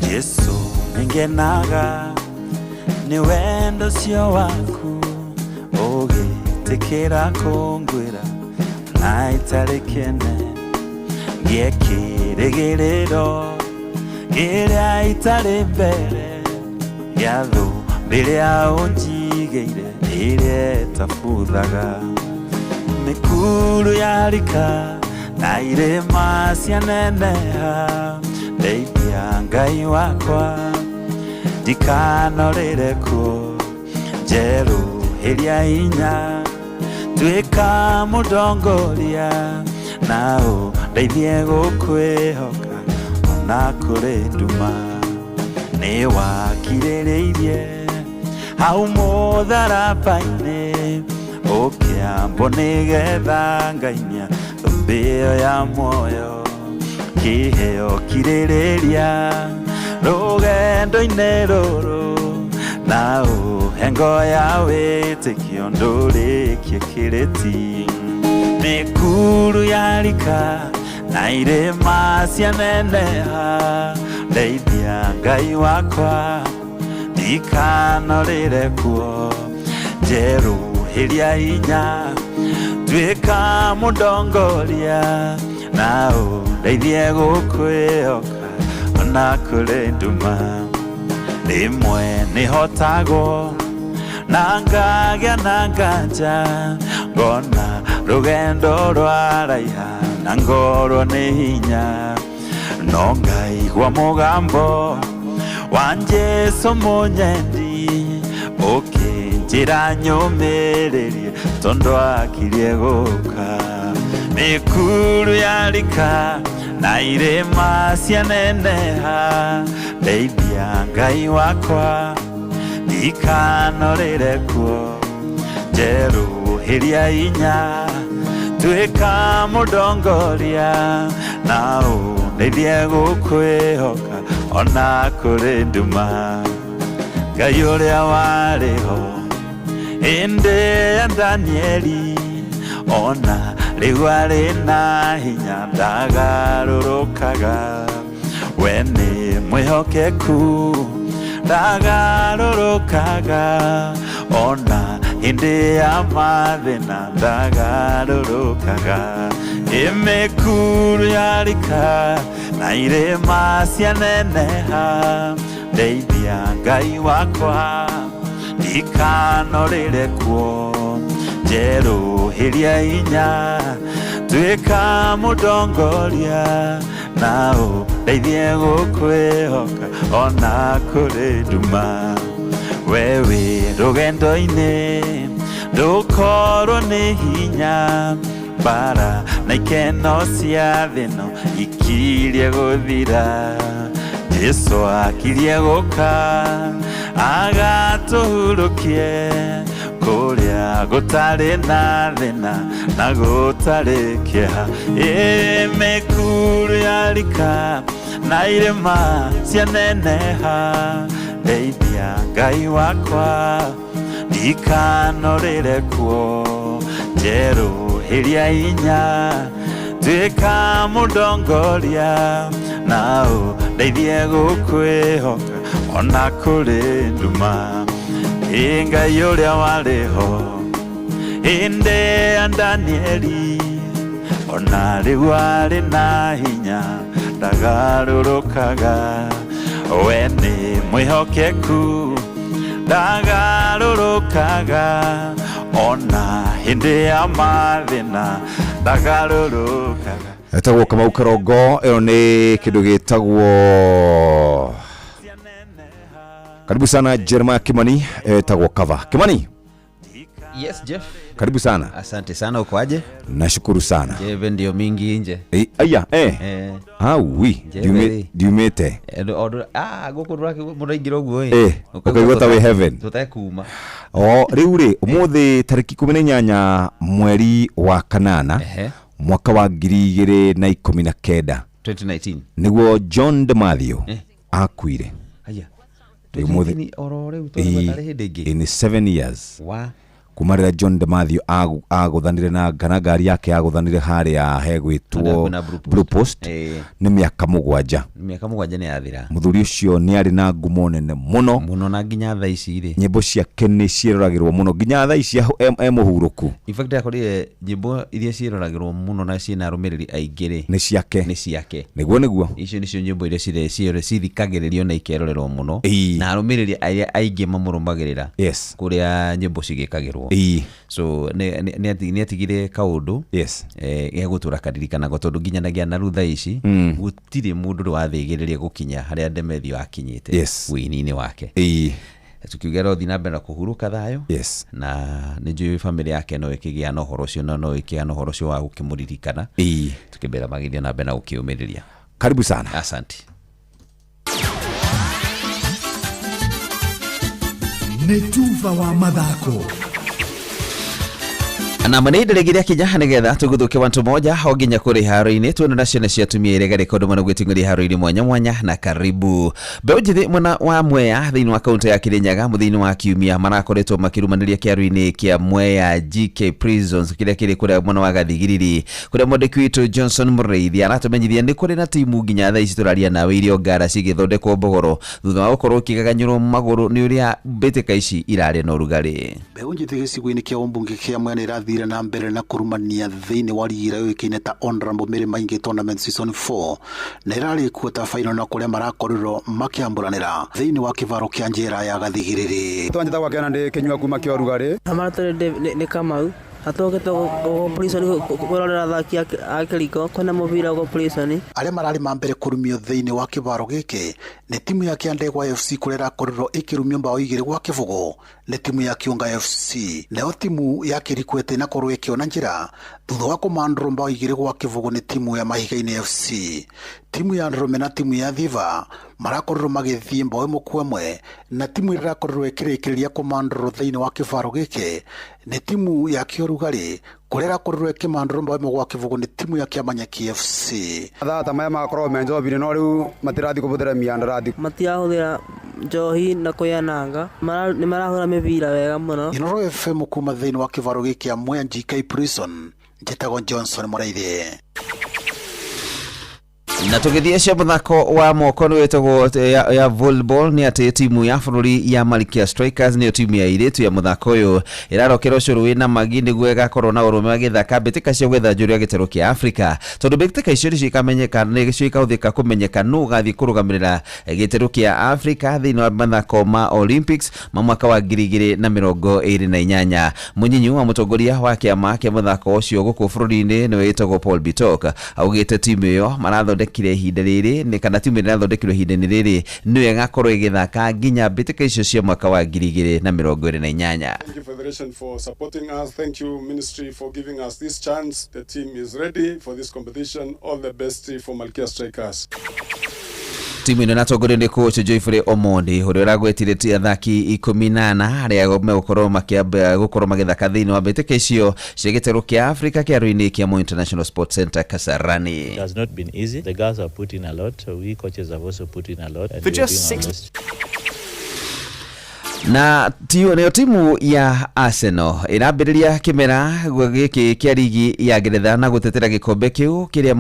Speaker 10: Jesu, ningenaga nĩ wendo ũcio waku ũgĩtĩkĩra kũngwĩra na itarĩ kĩene, ngĩe kĩrĩgĩrĩro kĩrĩa itarĩ mbere gĩa thũ rĩrĩa ũnjigĩire ĩrĩa ĩtabuthaga. Mĩkuru yarika na irĩma cianeneha, ndeithia Ngai wakwa ndikanorĩre kuo, njerũhĩria hinya tuĩka mũndongoria, na ũndeithie gũkwĩhoka ona kũrĩ nduma. Nĩ wakirĩrĩirie hau mũtharaba-inĩ, ũkĩambwo nĩgetha ngainia thũmbĩ ĩyo ya muoyo, kĩheo kirĩrĩria rũgendo-inĩ rũrũ, na ũhe ngo ya wĩtĩkio ndũrĩkie kĩrĩti. Mĩkuru yarika na irĩma cianeneha, ndeithia Ngai wakwa ndikanorĩre kuo, njerũhĩria hinya tuĩka mũndongoria, na ũndeithie gũkwĩhoka ona kũrĩ nduma. Rĩmwe nĩhotagwo na ngagĩa na nganja, ngona rũgendo rwaraiha na ngorwo nĩ hinya, no ngaigua mũgambo wa Jesũ mũnyendi ũkĩnjĩra nyũmĩrĩrie tondũ akirie gũka. Mĩkuru yarika na irĩma cianeneha, ndeithia Ngai wakwa ndikanorĩre kuo, njerũhĩria hinya tuĩka mũndongoria, na ũndeithie gũkwĩhoka ona kũrĩ nduma. Ngai ũrĩa warĩ ho hĩndĩ ya Danieli, ona rĩu arĩ na hinya ndagarũrũkaga, we nĩ mwĩhokeku ndagarũrũkaga, ona hĩndĩ ya mathĩna ndagarũrũkaga. Ĩmĩkuru yarika na irĩma cianeneha, ndeithia Ngai wakwa ndikanorĩre kuo, Njerũhĩria hinya tuĩka mũndongoria na ũndeithie gũkwĩhoka ona kũrĩ nduma. We wĩ rũgendo-inĩ ndũkorwo nĩ hinya mbara na ikeno cia thĩ no ikirie gũthira. Jesu akirie gũka agatũhurũkie kũrĩa gũtarĩ na thĩna na gũtarĩ kĩeha. Ĩ mĩkuru yarika na irĩma cianeneha, ndeithia Ngai wakwa ndikanorĩre kuo. Njerũhĩria hinya tuĩka mũndongoria na ũndeithie gũkwĩhoka ona kũrĩ nduma. Ĩ Ngai ũrĩa warĩ ho hĩndĩ ya Danieli, ona rĩu arĩ na hinya ndagarũrũkaga. We nĩ mwĩhokeku ndagarũrũkaga, ona hĩndĩ ya mathĩna ndagarũrũkaga.
Speaker 11: Etagwo Kamau Karongo. Ĩyo nĩ kĩndũ gĩtagwo karibu sana Jeremiah Kimani, etagwo cover. Kimani.
Speaker 12: Yes, Jeff.
Speaker 11: Karibu sana.
Speaker 12: Asante sana, uko aje?
Speaker 11: Nashukuru sana.
Speaker 12: Jeve ndio mingi nje.
Speaker 11: Aya, eh.
Speaker 12: Eh.
Speaker 11: Aui,
Speaker 12: Njeve.
Speaker 11: ndiumĩte.
Speaker 12: Ah, gũkũ mũraingĩra ũguo ĩ.
Speaker 11: Ũkaigua ta wĩ heaven.
Speaker 12: Tũtekuma.
Speaker 11: O rĩu rĩ, ũmũthĩ tarĩki 18 mweri wa kanana mwaka wa 2019,
Speaker 12: 2019.
Speaker 11: Nĩguo John de Mathew akuire.
Speaker 12: Aya.
Speaker 11: Ũmũthĩ
Speaker 12: 2019 oro rĩu tũrĩ tarĩ hĩndĩ ĩngĩ.
Speaker 11: In 7 years.
Speaker 12: Wa.
Speaker 11: Kuma rĩrĩa John de Mathew agũthanire na kana ngari yake yagũthanire harĩa hegwĩtwo
Speaker 12: Harĩa kwĩna
Speaker 11: Blue Post nĩ mĩaka 7.
Speaker 12: Mĩaka 7 nĩ yathira.
Speaker 11: Mũthuri ũcio nĩ arĩ na ngumo nene mũno
Speaker 12: mũno na nginya thaa ici rĩ.
Speaker 11: Nyĩmbo ciake nĩ ciĩroragĩrwo mũno nginya thaa ici e mũhurũku.
Speaker 12: In fact akorire nyĩmbo iria ciĩroragĩrwo mũno na ciĩna arũmĩrĩri aingĩ rĩ.
Speaker 11: Nĩ ciake.
Speaker 12: Nĩ ciake.
Speaker 11: Nĩguo nĩguo.
Speaker 12: Icio nĩcio nyĩmbo iria cithikagĩrĩrio na ikerorerwo mũno. Na arũmĩrĩri arĩa aingĩ mamũrũmagĩrĩra.
Speaker 11: Yes.
Speaker 12: Kũrĩa nyĩmbo cigĩkagĩrwo. So nĩ atigire kaũndũ.
Speaker 11: Yes.
Speaker 12: Gegũtũra karirikanagwo tondũ nginyanagia na rĩu thaa ici gũtirĩ mũndũ ũrĩ wathĩgĩrĩria gũkinya harĩa Demethiũ akinyĩte wĩini-inĩ wake. Tukiuga rothiĩ na mbere na kũhurũka thayũ.
Speaker 11: Yes.
Speaker 12: Na nĩ njũĩ bamĩrĩ yake no ĩkĩgĩa na ũhoro ũcio na no ĩkĩgĩa na ũhoro ũcio wa gũkĩmũririkana. Tukĩmbĩra magĩthiĩ na mbere na gũkĩũmĩrĩria.
Speaker 11: Karibu sana.
Speaker 12: Asante.
Speaker 13: Nĩ tuba wa mathako.
Speaker 12: Na manä ndä rä kinya nä getha tå gå thå ke wantu moja o nginya kå rä haro-inä tuona na ciana cia atumia iria garä kå ndå mana gwä ting'å haro-inä mwanya mwanya na karibu mbeũ njĩthĩ mwena wa Mwea thĩinĩ wa kaunti ya Kĩrĩnyaga mũthenya-inĩ wa kiumia marakoretwo makĩrumanĩria kĩaro-inĩ kĩa Mwea GK Prisons kĩrĩa kĩrĩ kũrĩa mwena wa Gathigiriri kũrĩa mwandĩki witũ Johnson Mũrĩithi aratũmenyithia nĩ kũrĩ na timu nginya thaa ici tũraria nawe irio ngara cigĩthondekwo mbogoro thutha wa gũkorwo ũkĩgaganyũrwo magũrũ nĩ ũrĩa mbĩtĩka ici irarĩ na ũrugarĩ.
Speaker 17: Mbeũ njĩthĩ gĩcigo-inĩ kĩa ũmbunge kĩa Mwea nĩ ĩrathire na mbere na kũrumania thĩinĩ wa rigi ĩrĩa yũĩkaine ta Honorable Mary Maingi Tournament Season 4 na ĩrarĩ quarter final na kũrĩa marakorirwo makĩambũranĩra thĩinĩ wa kĩvaro kĩa njera ya Gathigiriri.
Speaker 20: Twanjĩtagwo Kena ndĩ kĩnyua kuma kĩa ũrugarĩ.
Speaker 21: Amatũrĩ nĩ Kamau atũkĩte gũkũ prison kwĩrorera athaki a kĩriko kwĩna mũbira gũkũ prison.
Speaker 17: Arĩa mararĩ ma mbere kũrumio thĩinĩ wa kĩvaro gĩkĩ nĩ timu ya Kĩandegwa FC kũrĩa ĩrakorirwo ĩkĩrumio mbao 2-0 nĩ timu ya Kĩũnga FC. Nayo timu ya Kĩrikwete ĩnakorwo ĩkĩona njĩra thutha wa kũmandũrwo mbao 2-0 nĩ timu ya Mahiga-inĩ FC. Timu ya Ndũrũme na timu ya Thiva marakorirwo magĩthiĩ mbao 1-1 na timu ĩrĩa ĩrakorirwo ĩkĩrĩkĩrĩria kũmandũrwo thĩinĩ wa kĩvaro gĩkĩ nĩ timu ya Kĩũrugarĩ kũrĩa ĩrakorirwo ĩkĩmandũrwo mbao 1-0 nĩ timu ya Kĩamanyeki FC.
Speaker 20: Mathaa ta maya magakorwo me njobi-inĩ no rĩu matirathiĩ kũhũthĩra mĩandarathi.
Speaker 21: Matirahũthĩra njohi na kwĩananga, nĩ marahũra mĩbira wega mũno.
Speaker 17: Inooro FM kuma thĩinĩ wa kĩvaro gĩkĩ kĩa Mwea GK Prison, njĩtagwo Johnson Mũraithi.
Speaker 12: Na tũgĩthiĩ cia mũthako wa moko nĩ wĩtagwo ya volleyball, nĩ atĩ timu ya bũrũri ya Malkia Strikers, nĩyo timu ya airĩtu ya mũthako ũyũ, ĩrarokera ũcũrũ wĩna magi nĩguo ĩgakorwo na ũrũme magĩthaka mbĩtĩka cia gwetha njũrũ ya gĩtarũ kĩa Afrika, tondũ mbĩtĩka icio nĩcio ikamenyeka, nĩcio ikahũthĩka kũmenyeka nũ ũgathiĩ kũrũgamĩrĩra gĩtarũ kĩa Afrika thĩinĩ wa mathako ma Olympics ma mwaka wa 2028. Mũnyinyi wa mũtongoria wa kĩama kĩa mũthako ũcio gũkũ bũrũri-inĩ nĩwe wĩtagwo Paul Bitok augĩte timu ĩyo marathondekire ihinda rĩrĩ nĩ kana timu ĩrĩa ĩrathondekirwo ihinda-inĩ rĩrĩ nĩyo ĩgakorwo ĩgĩthaka nginya mbĩtĩka icio cia mwaka wa 2028.
Speaker 3: Thank you, Federation, for supporting us. Thank you, Ministry, for giving us this chance. The team is ready for this competition. All the best for Malkia Strikers.
Speaker 12: Timu ĩno ĩratongorio nĩ coach Geoffrey Omondi, ũrĩa ũragwetire ti athaki 14 arĩa megũkorwo makĩamba gũkorwo magĩthaka thĩinĩ wa mbĩtĩka icio cia gĩtarũ kĩa Afrika kĩharo-inĩ kĩa Moi International Sports Center, Kasarani.
Speaker 14: It has not been easy. The girls have put in a lot. We coaches have also put in a lot. And
Speaker 12: For
Speaker 14: we are
Speaker 12: just
Speaker 14: doing our
Speaker 12: six
Speaker 14: best.
Speaker 12: Na tiyo nayo timu ya Arsenal ĩrambĩrĩria kĩmera gĩkĩ kĩa rigi ya Ngeretha na gũtetera gĩkombe kĩu kĩrĩa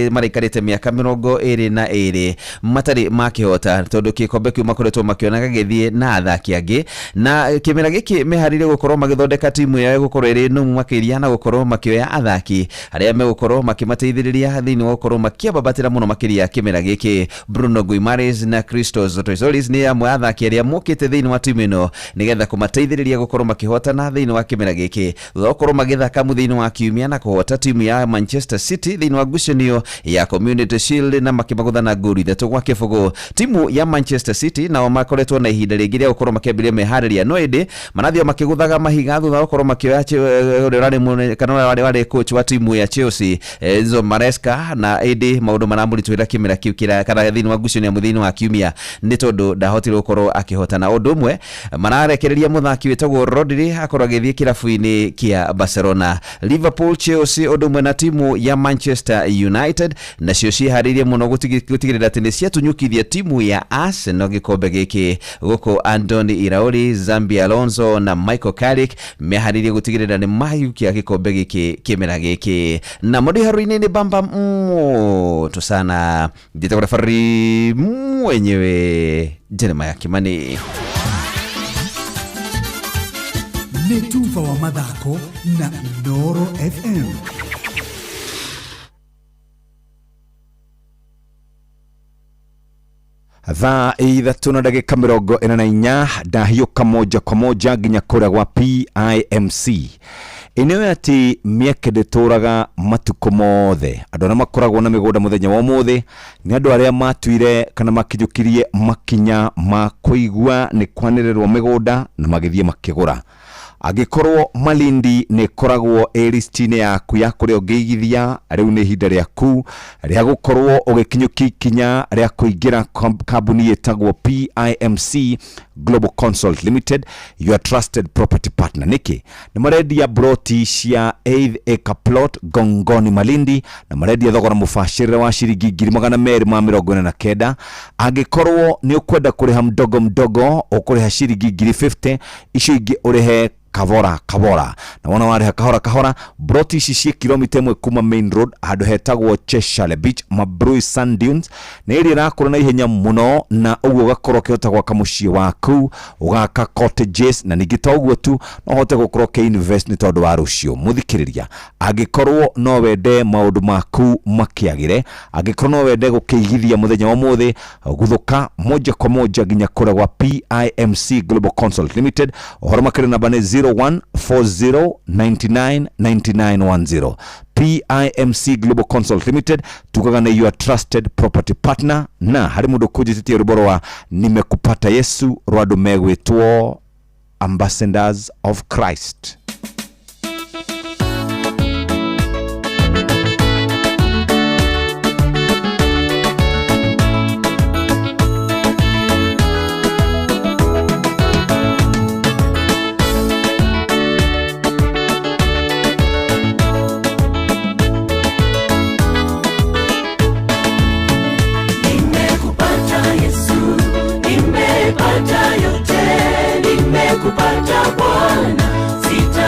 Speaker 12: maraikarĩte mĩaka 22 matarĩ makĩhota, tondũ gĩkombe kĩu makoretwo makĩona gĩgĩthiĩ na athaki angĩ, na kĩmera gĩkĩ meharĩirie gũkorwo magĩthondeka timu yao gũkorwo ĩrĩ nũmu makĩria na gũkorwo makĩoya athaki arĩa megũkorwo makĩmateithĩrĩria thĩinĩ wa gũkorwo makĩambatĩra mũno makĩria kĩmera gĩkĩ. Bruno Guimaraes na Christos Tzolis nĩ amwe a athaki arĩa mokĩte thĩinĩ wa timu ĩno nĩgetha kũmateithĩrĩria gũkorwo makĩhotana thĩinĩ wa kĩmera gĩkĩ, thutha wa gũkorwo magĩthaka mũthia-inĩ wa kiumia na kũhota timu ya Manchester City thĩinĩ wa ngucanio ya Community Shield na makĩmagũtha na ngolu 3-0. Timu ya Manchester City nao makoretwo na ihinda rĩngĩ rĩa gũkorwo makĩambĩrĩria meharĩria, no ĩndĩ marathiĩ makĩgũthaga mahiga thutha wa gũkorwo makĩoya ũrĩa ũrarĩ mũnene kana ũrĩa warĩ coach wa timu ya Chelsea, Enzo Maresca, na ĩndĩ maũndũ maramũritũhĩra kĩmera kĩu kĩra kana thĩinĩ wa ngucanio ya mũthia-inĩ wa kiumia nĩ tondũ ndahotire gũkorwo akĩhotana. Ũndũ ũmwe mararekereria mũthaki wĩtagwo Rodri akorwo agĩthiĩ kĩrabu-inĩ kĩa Barcelona. Liverpool, Chelsea ũndũ ũmwe na timu ya Manchester United nacio ciĩharĩirie mũno gũtigĩrĩra atĩ nĩ ciatunyũkithia timu ya Arsenal gĩkombe gĩkĩ, gũkũ Andoni Iraola, Xabi Alonso na Michael Carrick meharĩirie gũtigĩrĩra nĩ mahiũkia gĩkombe gĩkĩ kĩmera gĩkĩ. Na mũndũ iharu-inĩ nĩ bamba moto sana, njĩtagwo referee mwenyewe Jeremiah Kimani.
Speaker 13: Nĩ tuba wa mathako na Inooro FM.
Speaker 11: Thaa 3:44, ndahiũka moja kwa moja nginya kũrĩa gwa PIMC. Ĩnĩo atĩ mĩeke ndĩtũraga matukũ mothe. Andũ arĩa makoragwo na mĩgũnda mũthenya wa ũmũthĩ nĩ andũ arĩa matuire kana makinyũkirie makinya ma kũigua nĩ kwanĩrĩrwo mĩgũnda na magĩthiĩ makĩgũra. Angĩkorwo Malindi nĩ ĩkoragwo ĩ listi-inĩ yaku ya kũrĩa ũngĩigithia, rĩu nĩ ihinda rĩaku rĩa gũkorwo ũgĩkinyũkia ikinya rĩa kũingĩra kambuni ĩtagwo PIMC Global Consult Limited, your trusted property partner. Nĩkĩ? Nĩ marendia broti cia 8 acre plot Gongoni Malindi, na marendia thogora mũbacĩrĩre wa ciringi 249,000. Angĩkorwo nĩ ũkwenda kũrĩha mdogo mdogo, ũkũrĩha ciringi 50,000, icio ingĩ ũrĩhe kabora kabora, na wona warĩha kahora kahora. Broti ici ciĩ kilomita 1 kuma main road, handũ hetagwo Cheshire Beach, Mabrui Sand Dunes, nĩ area ĩrakũra na ihenya mũno, na ũguo ũgakorwo ũkĩhota gwaka mũciĩ waku, ũgaka cottages, na ningĩ to ũguo tu, no ũhote gũkorwo ũkĩ-invest nĩ tondũ wa rũciũ. Mũthikĩrĩria, angĩkorwo no wende maũndũ maku makĩagĩre, angĩkorwo no wende gũkĩigithia mũthenya wa ũmũthĩ, guthũka moja kwa moja nginya kũrĩa gwa PIMC Global Consult Limited. Ũhoro makĩria namba nĩ 0140999910. PIMC Global Consult Limited, tugaga nĩ your trusted property partner. Na harĩ mũndũ kũnjĩtĩtie rwĩmbo rwa Nimekupata Yesu rwa andũ megwĩtwo Ambassadors of Christ.
Speaker 4: Nimekupata Yesu, nimepata yote, nimekupata Bwana, sita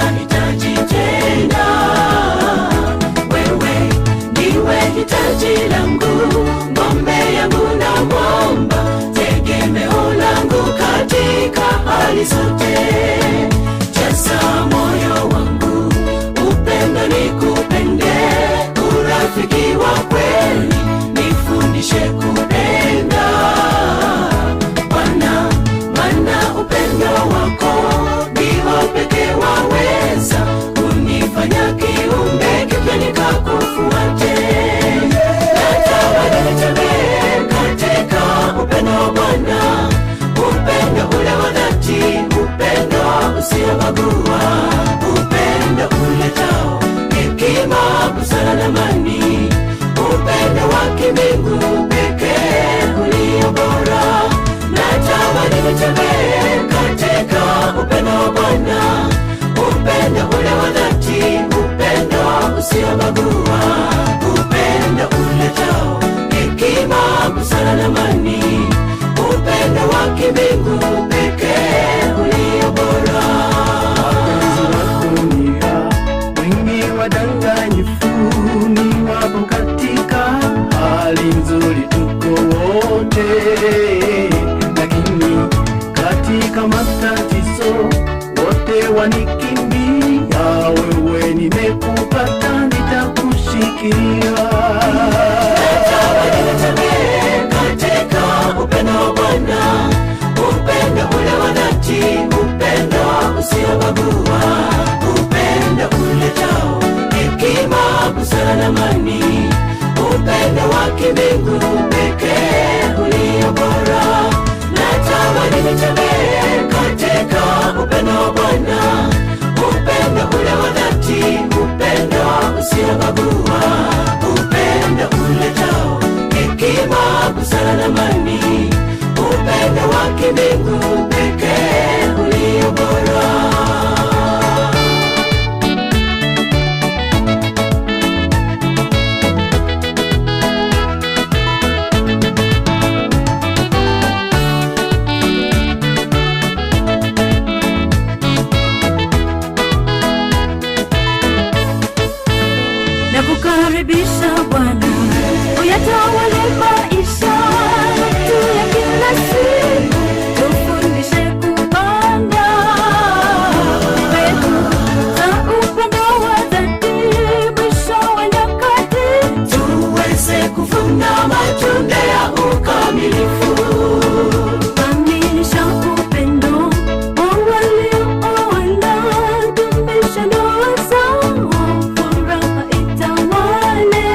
Speaker 4: kimbingu pekee ulio bora.
Speaker 5: Wapenzi wa dunia wengi wadanganyifu, ni wapo katika hali nzuri, tuko wote, lakini katika matatizo wote wanikimbia. Wewe nimekupata, nitakushikilia.
Speaker 4: Natamani nitembee katika upendo wa Bwana, upendo ule wa dhati, upendo usiobagua, upendo uletao hekima, busara na amani, upendo wa kimbingu pekee ulio bora. Natamani nitembee katika upendo wa Bwana, upendo ule wa dhati, upendo usiobagua, upendo uletao hekima, busara na amani, upendo wa kimbingu pekee ulio bora.
Speaker 7: Nakukaribisha Bwana, uyatawale maisha yetu ya kila siku, tufundishe kupanda mbegu za upendo wa dhati, mwisho wa nyakati
Speaker 4: tuweze kuvuna matunda ya ukamilifu.
Speaker 7: Kamilisha upendo wa waliooana, dumisha ndoa zao, furaha itawale.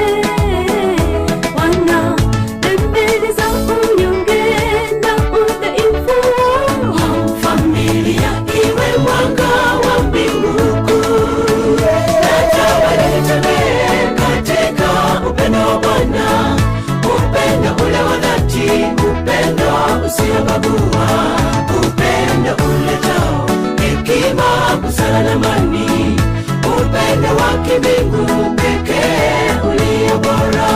Speaker 7: Wana bembeleza unyonge na udhaifu wao,
Speaker 4: familia iwe mwanga wa mbingu kuu. Natamani nitembee katika upendo wa Bwana, upendo ule wa dhati, upendo usiobagua, upendo uletao hekima, busara na amani, upendo wa kimbingu pekee ulio bora.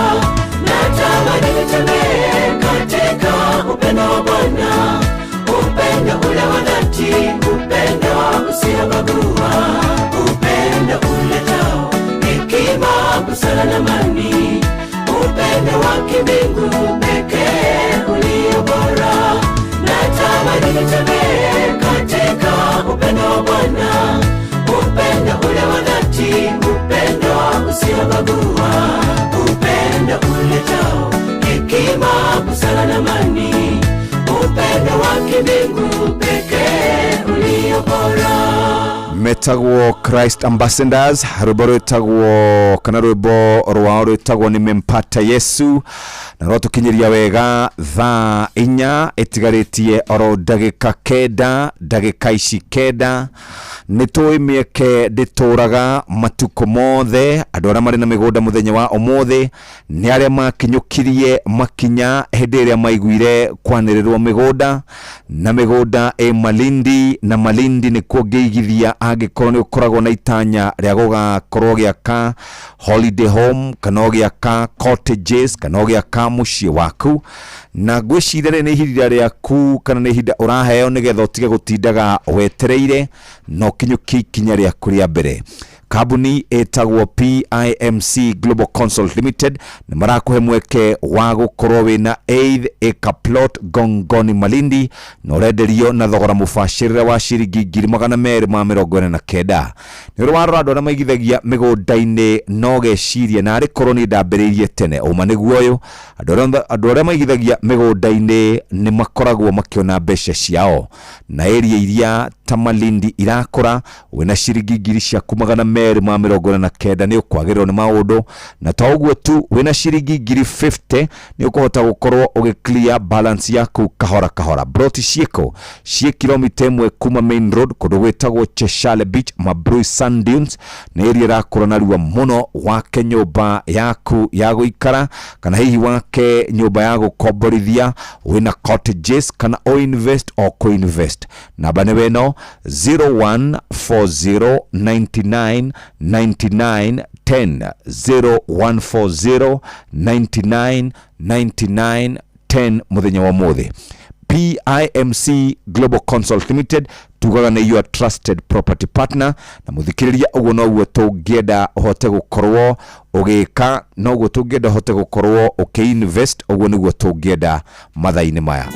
Speaker 4: Natamani nitembee katika upendo wa Bwana, upendo ule wa dhati, upendo usiobagua, upendo uletao hekima, busara na amani, upendo wa kimbingu pekee ulio bora. Natamani nitembee katika upendo wa Bwana, upendo ule wa dhati, upendo usiobagua, upendo uletao hekima, busara na amani, upendo wa kimbingu pekee ulio bora.
Speaker 11: Metagwo Christ Ambassadors, rwimbo rwĩtagwo kana rwimbo rwao rwĩtagwo Nimempata Yesu, na rwatũkinyĩria wega thaa 4 ĩtigarĩtie oro ndagĩka 9, ndagĩka ici 9. Nĩ tũĩ mĩeke ndĩtũraga matukũ mothe. Andũ arĩa marĩ na mĩgũnda mũthenya wa ũmũthĩ nĩ arĩa makinyũkirie makinya hĩndĩ ĩrĩa maiguire kwanĩrĩrwo mĩgũnda, na mĩgũnda ĩ Malindi, na Malindi nĩkuo ngĩigithia angĩkorwo nĩ ũkoragwo na itanya rĩa gũgakorwo ũgĩaka holiday home kana ũgĩaka cottages kana ũgĩaka mũciĩ waku. Na ngwĩciria rĩ nĩ ihinda rĩaku kana nĩ ihinda ũraheo nĩgetha ũtige gũtindaga wetereire na ũkinyũkie ikinya rĩaku rĩa mbere. Kambuni ĩtagwo PIMC Global Consult Limited nĩ marakũhe mweke wa gũkorwo wĩna 8 acre plot Gongoni Malindi, na ũrenderio na thogora mũbacĩrĩre wa ciringi 249,000. Nĩ ũrĩ warora andũ arĩa maigithagia mĩgũnda-inĩ no geciria na arĩ korwo niĩ ndambĩrĩirie tene, ũma nĩguo ũyũ. Andũ arĩa maigithagia mĩgũnda-inĩ nĩ makoragwo makĩona mbeca ciao, na area iria ta Malindi irakũra wĩna ciringi 249,000 nĩ ũkwagĩrĩrwo nĩ maũndũ. Na to ũguo tu, wĩna ciringi 50,000 nĩ ũkũhota gũkorwo ũgĩ clear balance yaku kahora kahora. Broti ciĩko ciĩ kilomita 1 kuma main road kũndũ gwĩtagwo Cheshale Beach, Mabrui Sand Dunes, nĩ area ĩrakũra narua mũno. Wake nyũmba yaku ya gũikara kana hihi wake nyũmba ya gũkomborithia, wĩna cottages kana o invest o co-invest. Namba nĩ weno 0140 99 99 10, 0140 99 99 10 mũthenya wa ũmũthĩ. PIMC Global Consult Limited tugaga nĩ your trusted property partner. Na mũthikĩrĩria, ũguo noguo tũngĩenda ũhote gũkorwo ũgĩka, noguo tũngĩenda ũhote gũkorwo ũkĩinvest, ũguo nĩguo tũngĩenda mathaa-inĩ maya.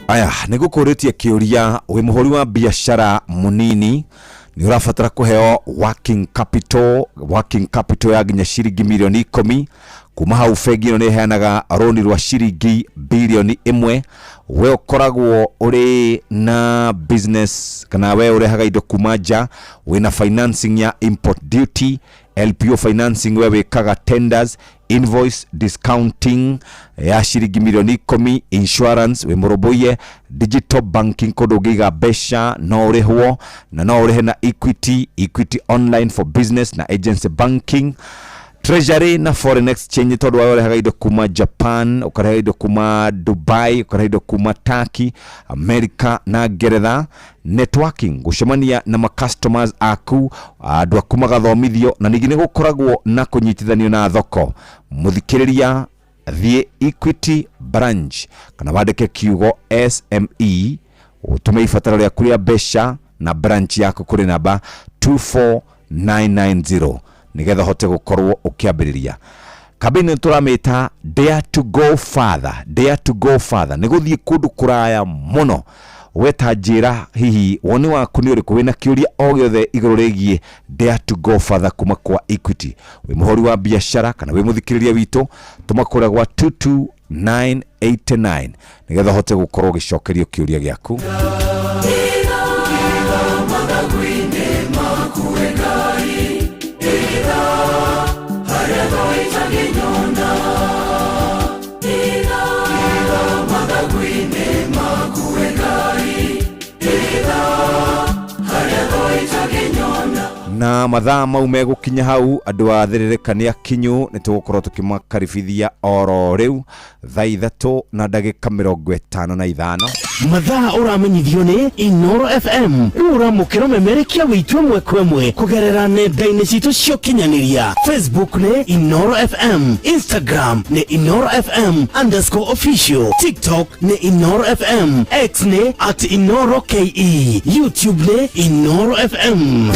Speaker 11: Aya nä gå kå rä tie kä å ria, wä må hå ri wa biacara mũnini, nä å rabatara kå heo working capital, working capital ya nginya ciringi mirioni 10. Kuma hau bengi ĩno nĩ ĩheanaga rũni rwa ciringi birioni 1. We ũkoragwo ũrĩ na business kana we ũrehaga indo kuma nja, wĩna financing ya import duty, LPO financing, we wĩkaga tenders, invoice discounting ya ciringi mirioni 10, insurance, wĩ mũrũmbũiye, digital banking, kũndũ ũngĩiga mbeca no ũrĩhwo na no ũrĩhe na Equity, Equity online for business na agency banking, treasury na foreign exchange, tondũ wawe ũrehaga indo kuma Japan, ũkareha indo kuma Dubai, ũkareha indo kuma Turkey, America na Ngeretha, networking, gũcemania na macustomers aku, andũ aku magathomithio, na ningĩ nĩ gũkoragwo na kũnyitithanio na thoko. Mũthikĩrĩria, thiĩ Equity branch kana wandĩke kiugo SME, ũtũme ibataro rĩaku rĩa mbeca na branch yaku kũrĩ namba 24990 nigetha ũhote gũkorwo ũkĩambĩrĩria kambĩini. Tũramĩta Dare to Go Further. Dare to Go Further nĩ gũthiĩ kũndũ kũraya mũno. Weta njĩra, hihi woni waku nĩ ũrĩkũ? Wĩna kĩũria o gĩothe igũrũ rĩgiĩ Dare to Go Further kuma kwa Equity, wĩ mũhũri wa biacara kana wĩ mũthikĩrĩria witũ, tũma kũrĩa gwa 22989 nĩgetha ũhote gũkorwo ũgĩcokerio kĩũria gĩaku.
Speaker 4: Mathagu-inĩ maku Ngai, ĩra harĩa thũ itangĩnyona. Ĩra mathagu-inĩ maku Ngai, ĩra harĩa thũ itangĩnyona.
Speaker 11: Na mathaa mau megũkinya hau, andũ a thĩrĩrĩka nĩ akinyu, nĩ tũgũkorwo tũkĩmakaribithia oro rĩu thaa 3 na ndagĩka 55.
Speaker 2: Mathaa ũramenyithio nĩ Inoro FM. Rĩu ũramũkĩra ũmemerekia witũ ĩmwe kwa ĩmwe kũgerera nenda-inĩ citũ cia ũkinyanĩria. Facebook nĩ Inoro FM, Instagram nĩ InoroFM_official, TikTok nĩ Inoro FM, X nĩ @InoroKE, YouTube nĩ Inoro FM.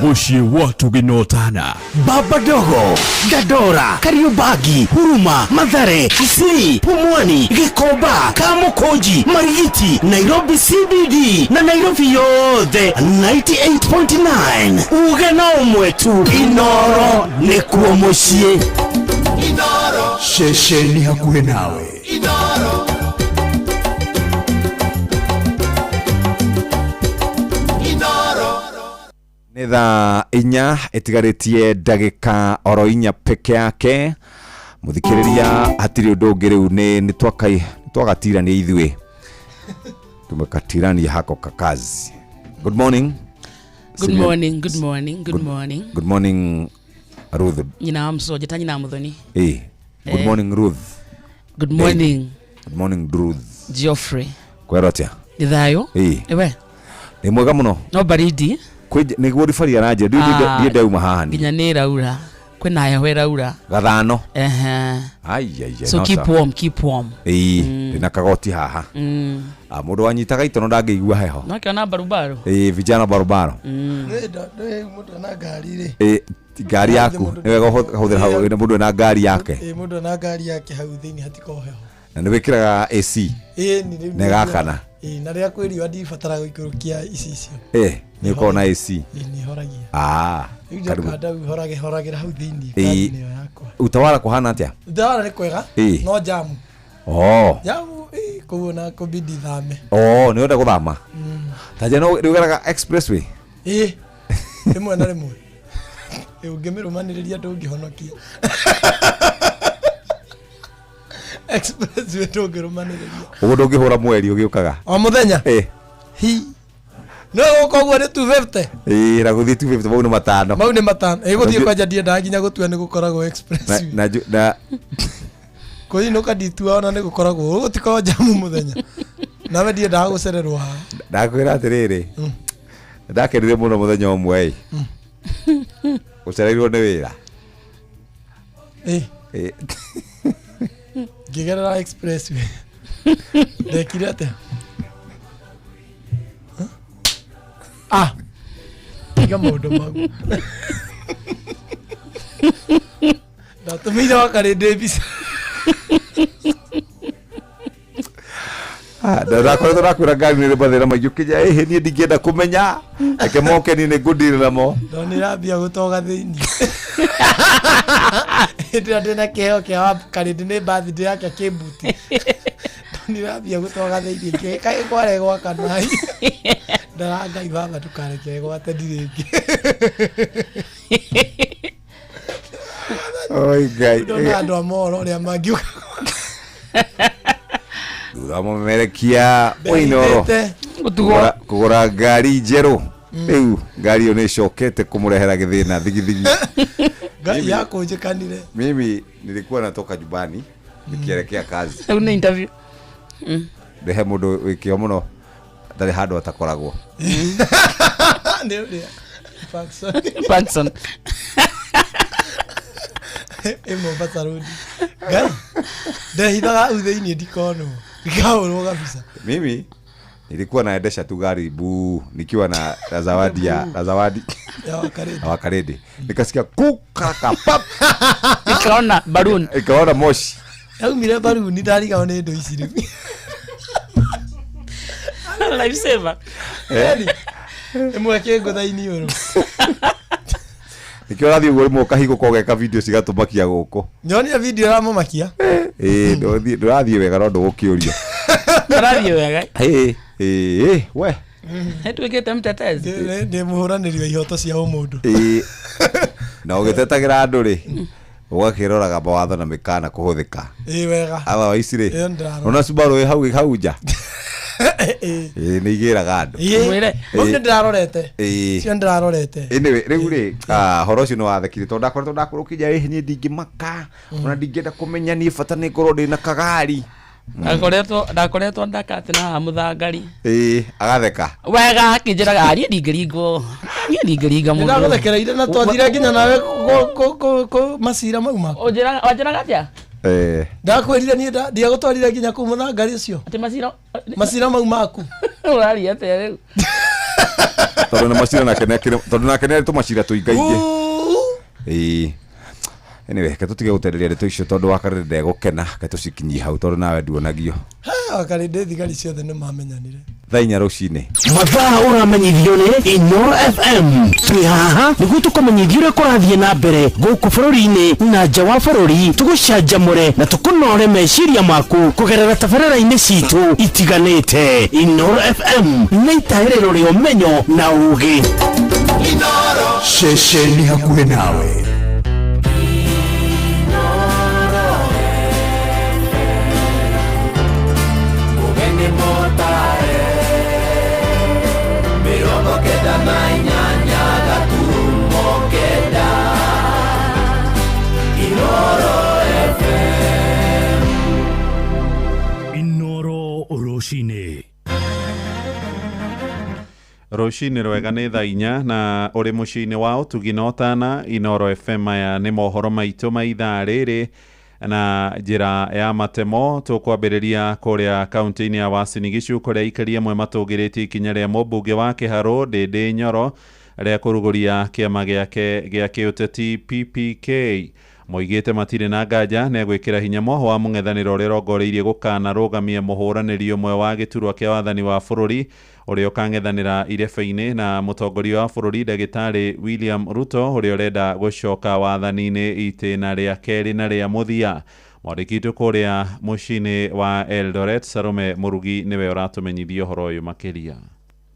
Speaker 1: Mũciĩ wa tũgĩnotana.
Speaker 2: Baba Dogo, Dandora, Kariobangi, Huruma, Mathare, Isli, Pumwani, Gikomba, Kamukunji, Marigiti, Nairobi CBD na Nairobi yothe 98.9. Uge na ũmwe tu, Inoro nĩkuo mũciĩ.
Speaker 13: Ceceni hakuhĩ nawe.
Speaker 4: Inoro. Inoro.
Speaker 11: Nĩ thaa 4 ĩtigarĩtie ndagĩka oro 4 peke yake. Mũthikĩrĩria, hatirĩ ũndũ ũngĩ rĩu, nĩ twagatirania ithuĩ, tumekatirania hako kakazi. Good morning.
Speaker 6: Good morning, good morning, good morning.
Speaker 11: Good morning, Ruth.
Speaker 6: Nyina wa msoja ta nyina wa muthoni.
Speaker 11: Good
Speaker 6: Eh.
Speaker 11: morning, Ruth.
Speaker 6: Good morning.
Speaker 11: Good morning, Ruth.
Speaker 6: Geoffrey.
Speaker 11: Kwero atia?
Speaker 6: Nĩ thayũ. Ewe.
Speaker 11: Nĩ mwega mũno.
Speaker 6: No baridi.
Speaker 11: Nĩguo ribari aranjĩra
Speaker 6: Ah,
Speaker 11: ndiĩ ndauma haha ni.
Speaker 6: Nginya nĩ ĩraura. Kwĩna heho ĩraura.
Speaker 11: Gathano.
Speaker 6: Ehe.
Speaker 11: Ai ai ai.
Speaker 6: So
Speaker 11: no
Speaker 6: keep
Speaker 11: sawa.
Speaker 6: warm, keep warm.
Speaker 11: Ĩĩ, ndĩna kagoti haha. Ah, mũndũ wanyitaga itono ndangĩigua heho.
Speaker 6: No kĩona barubaru.
Speaker 11: Ĩĩ, vijana barobaro.
Speaker 16: Nĩ mũndũ ena ngari rĩ.
Speaker 11: Ĩĩ, ngari yaku nĩ wega ũhũthĩra hau mũndũ ena ngari yake.
Speaker 16: Ĩĩ, mũndũ ena ngari yake hau thĩinĩ hatikoragwo heho.
Speaker 11: Na nĩ wĩkĩraga AC.
Speaker 16: Ĩĩ, nĩ rĩu.
Speaker 11: Na ĩgakana.
Speaker 16: Ĩĩ, na rĩrĩa kwĩ riũa ndibataraga gũikũrũkia icicio.
Speaker 11: Ĩĩ, nĩ ũkoragwo na AC.
Speaker 16: Ĩĩ, nĩ horagia.
Speaker 11: Ah,
Speaker 16: Rĩu
Speaker 11: karibu.
Speaker 16: njoka ndau horagĩra hau thĩinĩ
Speaker 11: Ĩĩ.
Speaker 16: ngari-inĩ ĩyo yakwa.
Speaker 11: Utawala kũhana atĩa?
Speaker 16: Utawala nĩ kwega.
Speaker 11: Ĩĩ.
Speaker 16: No jamu.
Speaker 11: Oh.
Speaker 16: Jamu ĩĩ, koguo na kũbidi thame.
Speaker 11: Oh, nĩ ũrenda gũthama? Ta njĩra, nĩ ũgeraga expressway?
Speaker 16: Ĩĩ, rĩmwe na rĩmwe. Ĩĩ, ũngĩmĩrũmanĩrĩria ndũngĩhonokia. Expressway ndũngĩrũmanĩrĩria.
Speaker 11: Ũguo ndũngĩhũra mweri ũgĩũkaga?
Speaker 16: O mũthenya?
Speaker 11: Ĩĩ.
Speaker 16: Hi. No gũka ũguo nĩ 250.
Speaker 11: Ĩĩ, na gũthiĩ 250 mau nĩ matano.
Speaker 16: Mau nĩ matano. Ĩ, gũthiĩ
Speaker 11: Na-
Speaker 16: kwanja ndiendaga nginya gũtua nĩ gũkoragwo
Speaker 11: Na
Speaker 16: expressway.
Speaker 11: na
Speaker 16: Kũinũka nditua ona nĩ gũkoragwo gũtikoragwo jamu mũthenya. Nawe ndiendaga gũcererwo haha.
Speaker 11: Ndakwĩra atĩrĩrĩ, Ndakenire muno muthenya ũmwe ĩ. Ũcereirwo nĩ wĩra.
Speaker 16: Ĩ.
Speaker 11: Ĩ.
Speaker 16: Ngĩgerera expressway. Ndekire atĩa? Ah. Tiga maũndũ mau. Ndatũmĩire wakarĩndĩ mbica.
Speaker 11: Ndakoretwo ndakwĩra ngari nĩ ĩrĩ mathĩna maingĩ ũkĩnja ĩhĩ niĩ ndingĩenda kũmenya reke moke niĩ nĩ ngũndiri namo.
Speaker 16: Ndonire ambia gũtoga thĩinĩ. Hĩndĩ ĩrĩa ndĩna kĩheo kĩa wakarĩndĩ nĩ birthday yake kĩmbuti. Ndonire ambia gũtoga thĩinĩ ngĩka kware gwaka nai. Ndara Ngai baba ndũkareke gwate ndirĩ ĩngĩ.
Speaker 11: Oi Ngai.
Speaker 16: Ndona andũ a mohoro ũrĩa mangiuga.
Speaker 11: Thutha wa mũmemerekia wa Inooro
Speaker 16: Ndehithĩte.
Speaker 11: Kũgũra ngari njerũ rĩu ngari ĩyo nĩ ĩcokete kũmũrehera gĩthĩna thigithigi.
Speaker 16: Ngai yakũnjĩkanire.
Speaker 11: Mimi nilikuwa natoka nyumbani nikielekea kazi.
Speaker 6: Rĩu nĩ interview.
Speaker 11: Ndehe mũndũ wĩ kĩo mũno ndarĩ handũ atakoragwo.
Speaker 16: Nĩ ũrĩa. Parkson.
Speaker 6: Parkson.
Speaker 16: Ĩ Mombasa Road. Ngai. Ndehithaga hau thĩinĩ ndikonwo. Ndikahũrwo kabisa.
Speaker 11: Mimi nilikuwa naendesha tu gari buu nikiwa na zawadi ya na zawadi
Speaker 16: Ya Wakarĩndĩ.
Speaker 11: ya Wakarĩndĩ. Nikasikia kukaraka pap.
Speaker 6: Nikaona balloon.
Speaker 11: Nikaona moshi.
Speaker 16: Yaumire baruni ndarigagwo nĩ indo ici rĩu.
Speaker 6: Lifesaver.
Speaker 16: Eri. Ĩmwe kĩngũtha-inĩ ũrũ.
Speaker 11: Nikĩo ũrathiĩ ũguo rĩmwe ũkahingũka ũgeka video cigatũmakia gũkũ.
Speaker 16: Nyonire video ĩramũmakia.
Speaker 11: Ĩĩ ndũrathiĩ wega no ndũgũkĩũrio.
Speaker 6: Ndũrathiĩ wega.
Speaker 11: Ĩĩ ĩĩ we.
Speaker 6: Nĩtuĩkĩte mtetezi.
Speaker 16: Ndĩ mũhũranĩri wa ihoto cia ũmũndũ.
Speaker 11: Ĩĩ. Na ũgĩtetagĩra andũ rĩ ũgakĩroraga mawatho na mĩkana kũhũthĩka.
Speaker 16: Ĩĩ wega.
Speaker 11: Otherwise rĩ
Speaker 16: Ĩyo nĩndĩrarora.
Speaker 11: ona Subaru ĩ hau hau nja.
Speaker 16: Ĩĩ.
Speaker 11: Ĩĩ nĩ igĩraga andũ.
Speaker 16: Ĩĩ. Mau nĩ ndĩrarorete.
Speaker 11: Ĩĩ.
Speaker 16: Cio nĩndĩrarorete.
Speaker 11: Anyway, rĩu rĩ horo ũcio nĩ wathekire tondũ ndakoretwo ndakũrũkinya ĩhĩ niĩ ndingĩmaka ona ndingĩenda kũmenya niĩ bata nĩ ngorwo ndĩna kagari.
Speaker 6: Ndakoretwo ndakate na haha mũthangari.
Speaker 11: Ĩĩ agatheka.
Speaker 6: Wega akĩnjĩraga niĩ ndingĩringwo. Niĩ ndingĩringa mũndũ.
Speaker 16: Nĩndagũthekereire na twathire nginya nawe macira mau maku.
Speaker 6: Wanjĩraga atĩa?
Speaker 16: Ndakwĩrire niĩ ndiagũtwarire nginya kũu mũthangari ũcio.
Speaker 6: Atĩ macira
Speaker 16: macira mau maku.
Speaker 6: Ũraria atĩa rĩu?
Speaker 11: Tondũ nĩ macira nake nĩ tondũ nake nĩ tũmacira tũingaingĩ. Ĩĩ. Anyway, reke tũtige gũtenderia ndeto icio tondũ Wakarĩndĩ ndegũkena, reke tũcikinyie hau tondũ nawe nduonagio.
Speaker 16: Wakarĩndĩ thigari ciothe nĩ mamenyanire.
Speaker 11: Thaa 4 rũcinĩ.
Speaker 2: Mathaa ũramenyithio nĩ Inooro FM. Twĩ haha nĩguo tũkũmenyithie ũrĩa kũrathiĩ na mbere gũkũ bũrũri-inĩ na nja wa bũrũri, tũgũcanjamũre na tũkũnore meciria maku kũgerera tabarĩra-inĩ citũ itiganĩte. Inooro FM nĩ itaĩrĩro rĩa ũmenyo na ũũgĩ.
Speaker 13: Ceceni hakuhĩ nawe.
Speaker 1: Inooro rũcinĩ.
Speaker 15: Rũcinĩ rwega nĩ thaa 4 na ũrĩ mũciĩ-inĩ wa ũtugi na ũtana Inooro FM. Maya nĩ mohoro maitũ ma ithaa rĩrĩ na njĩra ya matemo. Tũkwambĩrĩria kũrĩa kaunti-inĩ ya Uasin Gishu kũrĩa aikari amwe matũngĩrĩtie ikinya rĩa mũmbunge wa Kĩharũ Ndĩndĩ Nyoro rĩa kũrugũria kĩama gĩake gĩa kĩũteti PPK. Moigĩte matirĩ na nganja nĩ egwĩkĩra hinya mwoho wa mũng'ethanĩro ũrĩa ũrongoreirie gũkanarũgamia mũhũranĩri ũmwe wa gĩturwa kĩa wathani wa bũrũri ũrĩa ũkang'ethanĩra irebe-inĩ na mũtongoria wa bũrũri ndagĩtarĩ William Ruto ũrĩa ũrenda gũcoka wathani-inĩ itĩna rĩa kerĩ na rĩa mũthia. Mwandĩki witũ kũrĩa mũciĩ-inĩ wa Eldoret Salome Mũrugi nĩwe ũratũmenyithia ũhoro ũyũ makĩria.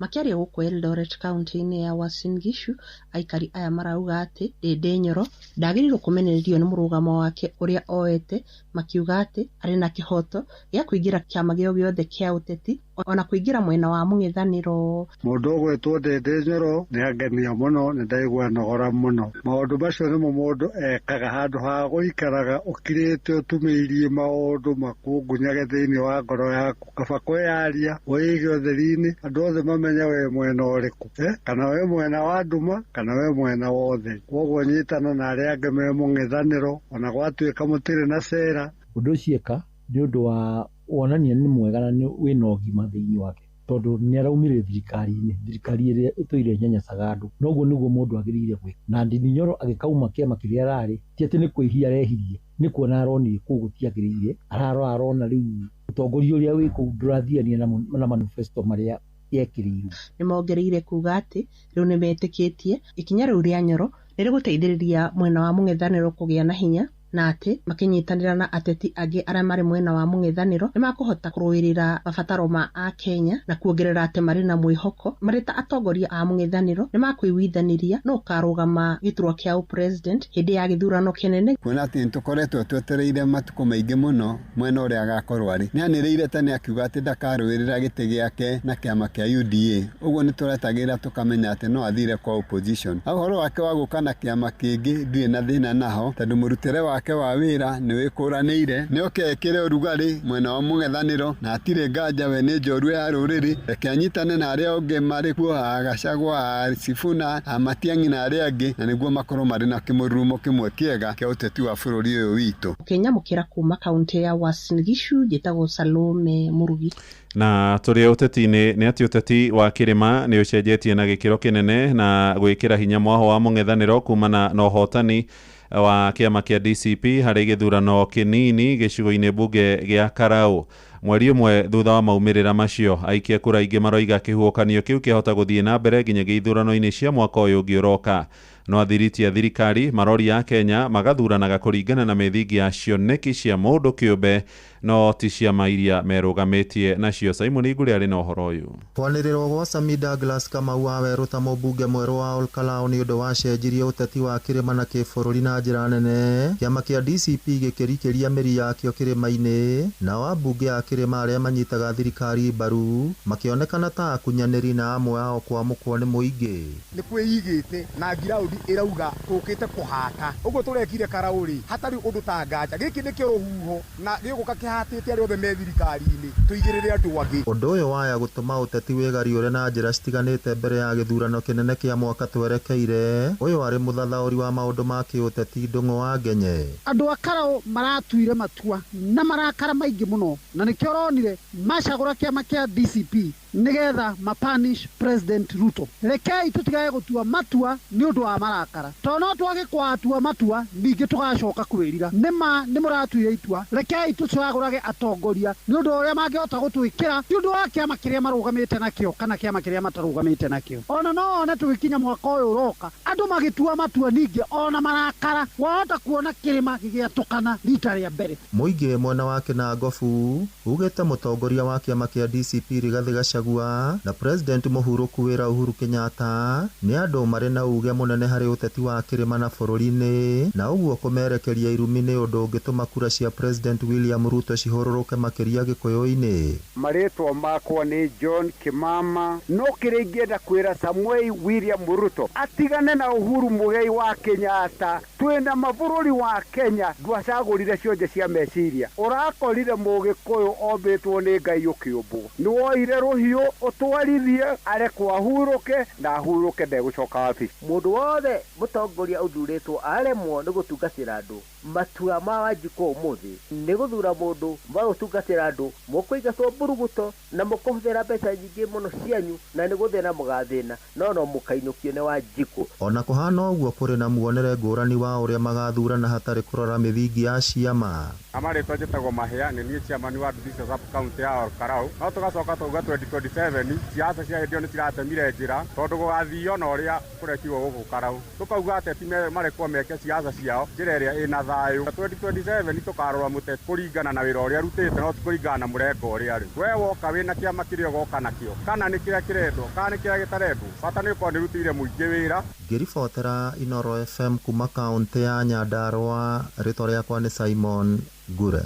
Speaker 18: Makĩaria gũkũ Eldoret kaunti-inĩ ya Uasin Gishu, aikari aya marauga atĩ Ndĩndĩ Nyoro ndagĩrĩirwo kũmenererio nĩ mũrũgamo wake ũrĩa oete, makiuga atĩ arĩ na kĩhoto gĩa kũingĩra kĩama gĩothe kĩa ũteti ona kũingĩra mwena wa mũng'ethanĩro.
Speaker 19: Mũndũ ũgwĩtwo Ndĩndĩ Nyoro nĩ angenia mũno, nĩ ndaigua nogora mũno. Maũndũ macio nĩmo mũndũ ekaga handũ ha gũikaraga ũkirĩte ũtumĩirie maũndũ makungunyage thĩinĩ wa ngoro yaku. Kaba kwĩyaria wĩige ũtheri-inĩ andũ othe mamenye wĩ mwena ũrĩkũ, kana wĩ mwena wa nduma kana wĩ mwena wa ũtheri. Kwoguo nyitana na arĩa angĩ me mũng'ethanĩro ona gwatuĩka mũtirĩ na cera.
Speaker 22: Ũndũ ũcio eka nĩ ũndũ wa wonania nĩ mwega na wĩna ũgima thĩinĩ wake, tondũ nĩ araumire thirikari-inĩ, thirikari ĩrĩa ĩtũire ĩnyanyacaga andũ. Noguo nĩguo mũndũ agĩrĩire gwĩka. Na Ndindi Nyoro agĩkauma kĩama kĩrĩa ararĩ, ti atĩ nĩ kwĩhia arehirie, nĩ kuona aronire kũu gũtiagĩrĩire, ararora arona rĩu ũtongoria ũrĩa wĩ kũu ndũrathiania na manifesto marĩa yekĩrĩirwo.
Speaker 18: Nĩmongereire kuga atĩ rĩu nĩmetĩkĩtie ikinya rĩu rĩa Nyoro nĩrĩgũteithĩrĩria mwena wa mũng'ethanĩro kũgĩa na hinya, na atĩ makĩnyitanĩra na ateti angĩ arĩa marĩ mwena wa mũng'ethanĩro nĩmakũhota kũrũĩrĩra mabataro ma Akenya, na kuongerera atĩ marĩ na mwĩhoko marĩ ta atongoria a mũng'ethanĩro nĩmakũiguithanĩria no ũkarũgama gĩturwa kĩa ũpresident hĩndĩ ya gĩthurano kĩnene.
Speaker 23: Kuona atĩ nĩtũkoretwo twetereire matukũ maingĩ mũno mwena ũrĩa agakorwo arĩ, nĩanĩrĩire tene akiuga atĩ ndakarũĩrĩra gĩtĩ gĩake na kĩama kĩa UDA. Ũguo nĩtũretagĩrĩra tũkamenya atĩ no athire kwa opposition. Ũhoro wake wa gũka na kĩama kĩngĩ ndirĩ na thĩna naho, tondũ mũrutĩre wake wa wĩra nĩ wĩkũranĩire, nĩ oke ekĩre ũrugarĩ mwena wa mũng'ethanĩro, na hatirĩ nganja we nĩ njorua ya rũrĩrĩ. Reke anyitane na arĩa angĩ marĩ kuo, a Gachagua, a Sifuna, a Matiang'i na arĩa angĩ, na nĩguo makorwo marĩ na kĩmũrurumo kĩmwe kĩega kĩa ũteti wa bũrũri ũyũ witũ.
Speaker 18: Ũkĩnyamũkĩra kuma kaunti ya Uasin Gishu, njĩtagwo Salome Murugi.
Speaker 15: Na tũrĩ ũteti-inĩ nĩ atĩ ũteti wa kĩrĩma nĩ ũcenjetie na gĩkĩro kĩnene na gwĩkĩra hinya mwaho wa mũng'ethanĩro kumana na ũhotani wa kĩama kĩa DCP harĩ gĩthurano kĩnini gĩcigo-inĩ mbunge gĩa Karau. Mweri ũmwe thutha wa maumĩrĩra macio, aikia kura aingĩ maroiga kĩhuhũkanio kĩu kĩahota gũthiĩ na mbere nginyagia ithurano-inĩ cia mwaka ũyũ ũngĩ ũroka. No athiriti a thirikari maroria a Kenya magathuranaga kũringana na mĩthingi ya cioneki cia mũndũ kĩũmbe, no ti ciama iria merũgamĩtie nacio. Simon Ngure arĩ na ũhoro ũyũ.
Speaker 24: Kwanĩrĩrwo gwa Sami Douglas Kamau wa Werũ ta mũmbunge mwerũ wa Olkalau nĩ ũndũ wacenjirie ũteti wa kĩrĩma na kĩbũrũri na njĩra nene. Kĩama kĩa DCP gĩkĩrikĩria mĩri yakĩo kĩrĩma-inĩ, nao ambunge a kĩrĩma arĩa manyitaga thirikari mbaru makĩonekana ta akunyanĩri na amwe ao kwamũkwo nĩ mũingĩ.
Speaker 25: Nĩ kwĩigĩte na ngiraundi ĩrauga tũkĩte kũhata ũguo tũrekire Karau rĩ, hatarĩ ũndũ ta nganja. Gĩkĩ nĩkĩo rũhuho na gĩgũka kĩhatĩte arĩa othe me thirikari-inĩ, tũigĩrĩre andũ angĩ.
Speaker 24: Ũndũ ũyũ waya gũtũma ũteti wĩgariũre na njĩra citiganĩte mbere ya gĩthurano kĩnene kĩa mwaka twerekeire. Ũyũ arĩ mũthathaũri wa maũndũ ma kĩũteti Ndũng'ũ wa Ngenye.
Speaker 26: Andũ a Karau maratuire matua na marakara maingĩ mũno, na nĩkĩo ũronire macagũra kĩama kĩa DCP nĩgetha mapanish President Ruto. Rekei tũtigage gũtua matua nĩ ũndũ wa marakara, tondũ no twage kwatua matua ningĩ tũgacoka kwĩrira. Nĩma nĩ mũratuire itua, rekei tũcagũrage atongoria nĩ ũndũ wa ũrĩa mangĩhota gũtwĩkĩra, ti ũndũ wa kĩama kĩrĩa marũgamĩte nakĩo kana kĩama kĩrĩa matarũgamĩte nakĩo. Ona no one tũgĩkinya mwaka ũyũ ũroka andũ magĩtua matua ningĩ ona marakara, wahota kuona kĩrĩma gĩgĩatũkana rita rĩa mbere.
Speaker 24: Mũingĩ mwena wa Kĩnangobu ugĩte mũtongoria wa kĩama kĩa DCP Rigathĩ Gachagua na President mũhurũku wĩra Uhuru Kenyatta nĩ andũ marĩ na uge mũnene harĩ ũteti wa kĩrĩma na bũrũri-inĩ, na ũguo kũmerekeria irumi nĩ ũndũ ũngĩtũma kura cia President William Ruto cihũrũrũke makĩria Gĩkũyũ-inĩ.
Speaker 20: Marĩtwa makwa nĩ John Kimama, no kĩrĩa ingĩenda kwĩra Samuel William Ruto atigane na Uhuru Muigai wa Kenyatta. Twĩna mabũrũri wa Kenya ndwacagũrire cionje cia meciria, ũrakorire mũgĩkũyũ ombĩtwo nĩ Ngai ũkĩũmbwo, nĩwoire rũhiũ ũtwarithie arekwo ahurũke na ahurũke ndegũcoka wabici.
Speaker 27: Mũndũ wothe mũtongoria ũthurĩtwo aremwo nĩ gũtungatĩra andũ, matua ma Wanjikũ ũmũthĩ nĩ gũthura mũndũ wa gũtungatĩra andũ, mũkũingatwo mburuguto na mũkũhũthĩra mbeca nyingĩ mũno cianyu na nĩ gũthĩna mũgathĩna, no no mũkainũkio nĩ Wanjikũ.
Speaker 24: Ona kũhana ũguo kũrĩ na muonere ngũrani wa ũrĩa magathurana hatarĩ kũrora mĩthingi ya ciama.
Speaker 28: Amarĩtwa njĩtagwo Mahĩa, nĩ niĩ chairman wa Nduthi sub county ya Olkalau. No tũgacoka tũkauga 2027 siasa cia hĩndĩ ĩyo nĩ ciratemire njĩra, tondũ gũgathio na ũrĩa kũrekirwo gũkũ Karau. Tũkauga ateti marekwo meke siasa ciao njĩra ĩrĩa ĩna thayũ. 2027 tũkarora mũteti kũringana na wĩra ũrĩa arutĩte, no ti kũringana na mũrengo ũrĩa arĩ. We woka wĩna kĩama kĩrĩa ũgoka nakĩo, kana nĩ kĩrĩa kĩrendwo kana nĩ kĩrĩa gĩtarendwo, bata nĩ ũkorwo nĩ ũrutĩire mũingĩ wĩra.
Speaker 24: Ngĩribotera Inooro FM kuma kaũntĩ ya Nyandarua, rĩtwa rĩakwa nĩ Simon Ngure.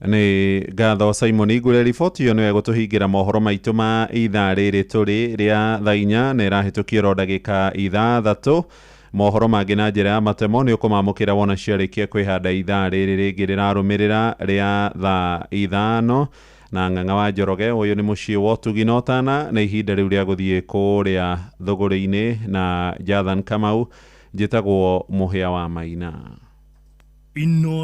Speaker 15: Nĩ ngatho Simon Igure. Riboti ĩyo nĩyo ĩgũtũhingĩra mohoro maitũ ma ithaa rĩrĩ tũrĩ rĩa thaa 4 na ĩrahĩtũkio ro ndagĩka 6. Mohoro mangĩ na njĩra ya matemo nĩ ũkũmamũkĩra wona ciarĩkia kwĩhanda ithaa rĩrĩ rĩngĩ rĩrarũmĩrĩra rĩa thaa 5 na Ng'ang'a wa Njoroge. Ũyũ nĩ mũciĩ wa ũtugi na ũtana, na ihinda rĩu rĩa gũthiĩ kũrĩa thũgũrĩ-inĩ na Jathan Kamau. Njĩtagwo Mũhĩa wa Maina.
Speaker 1: Ino.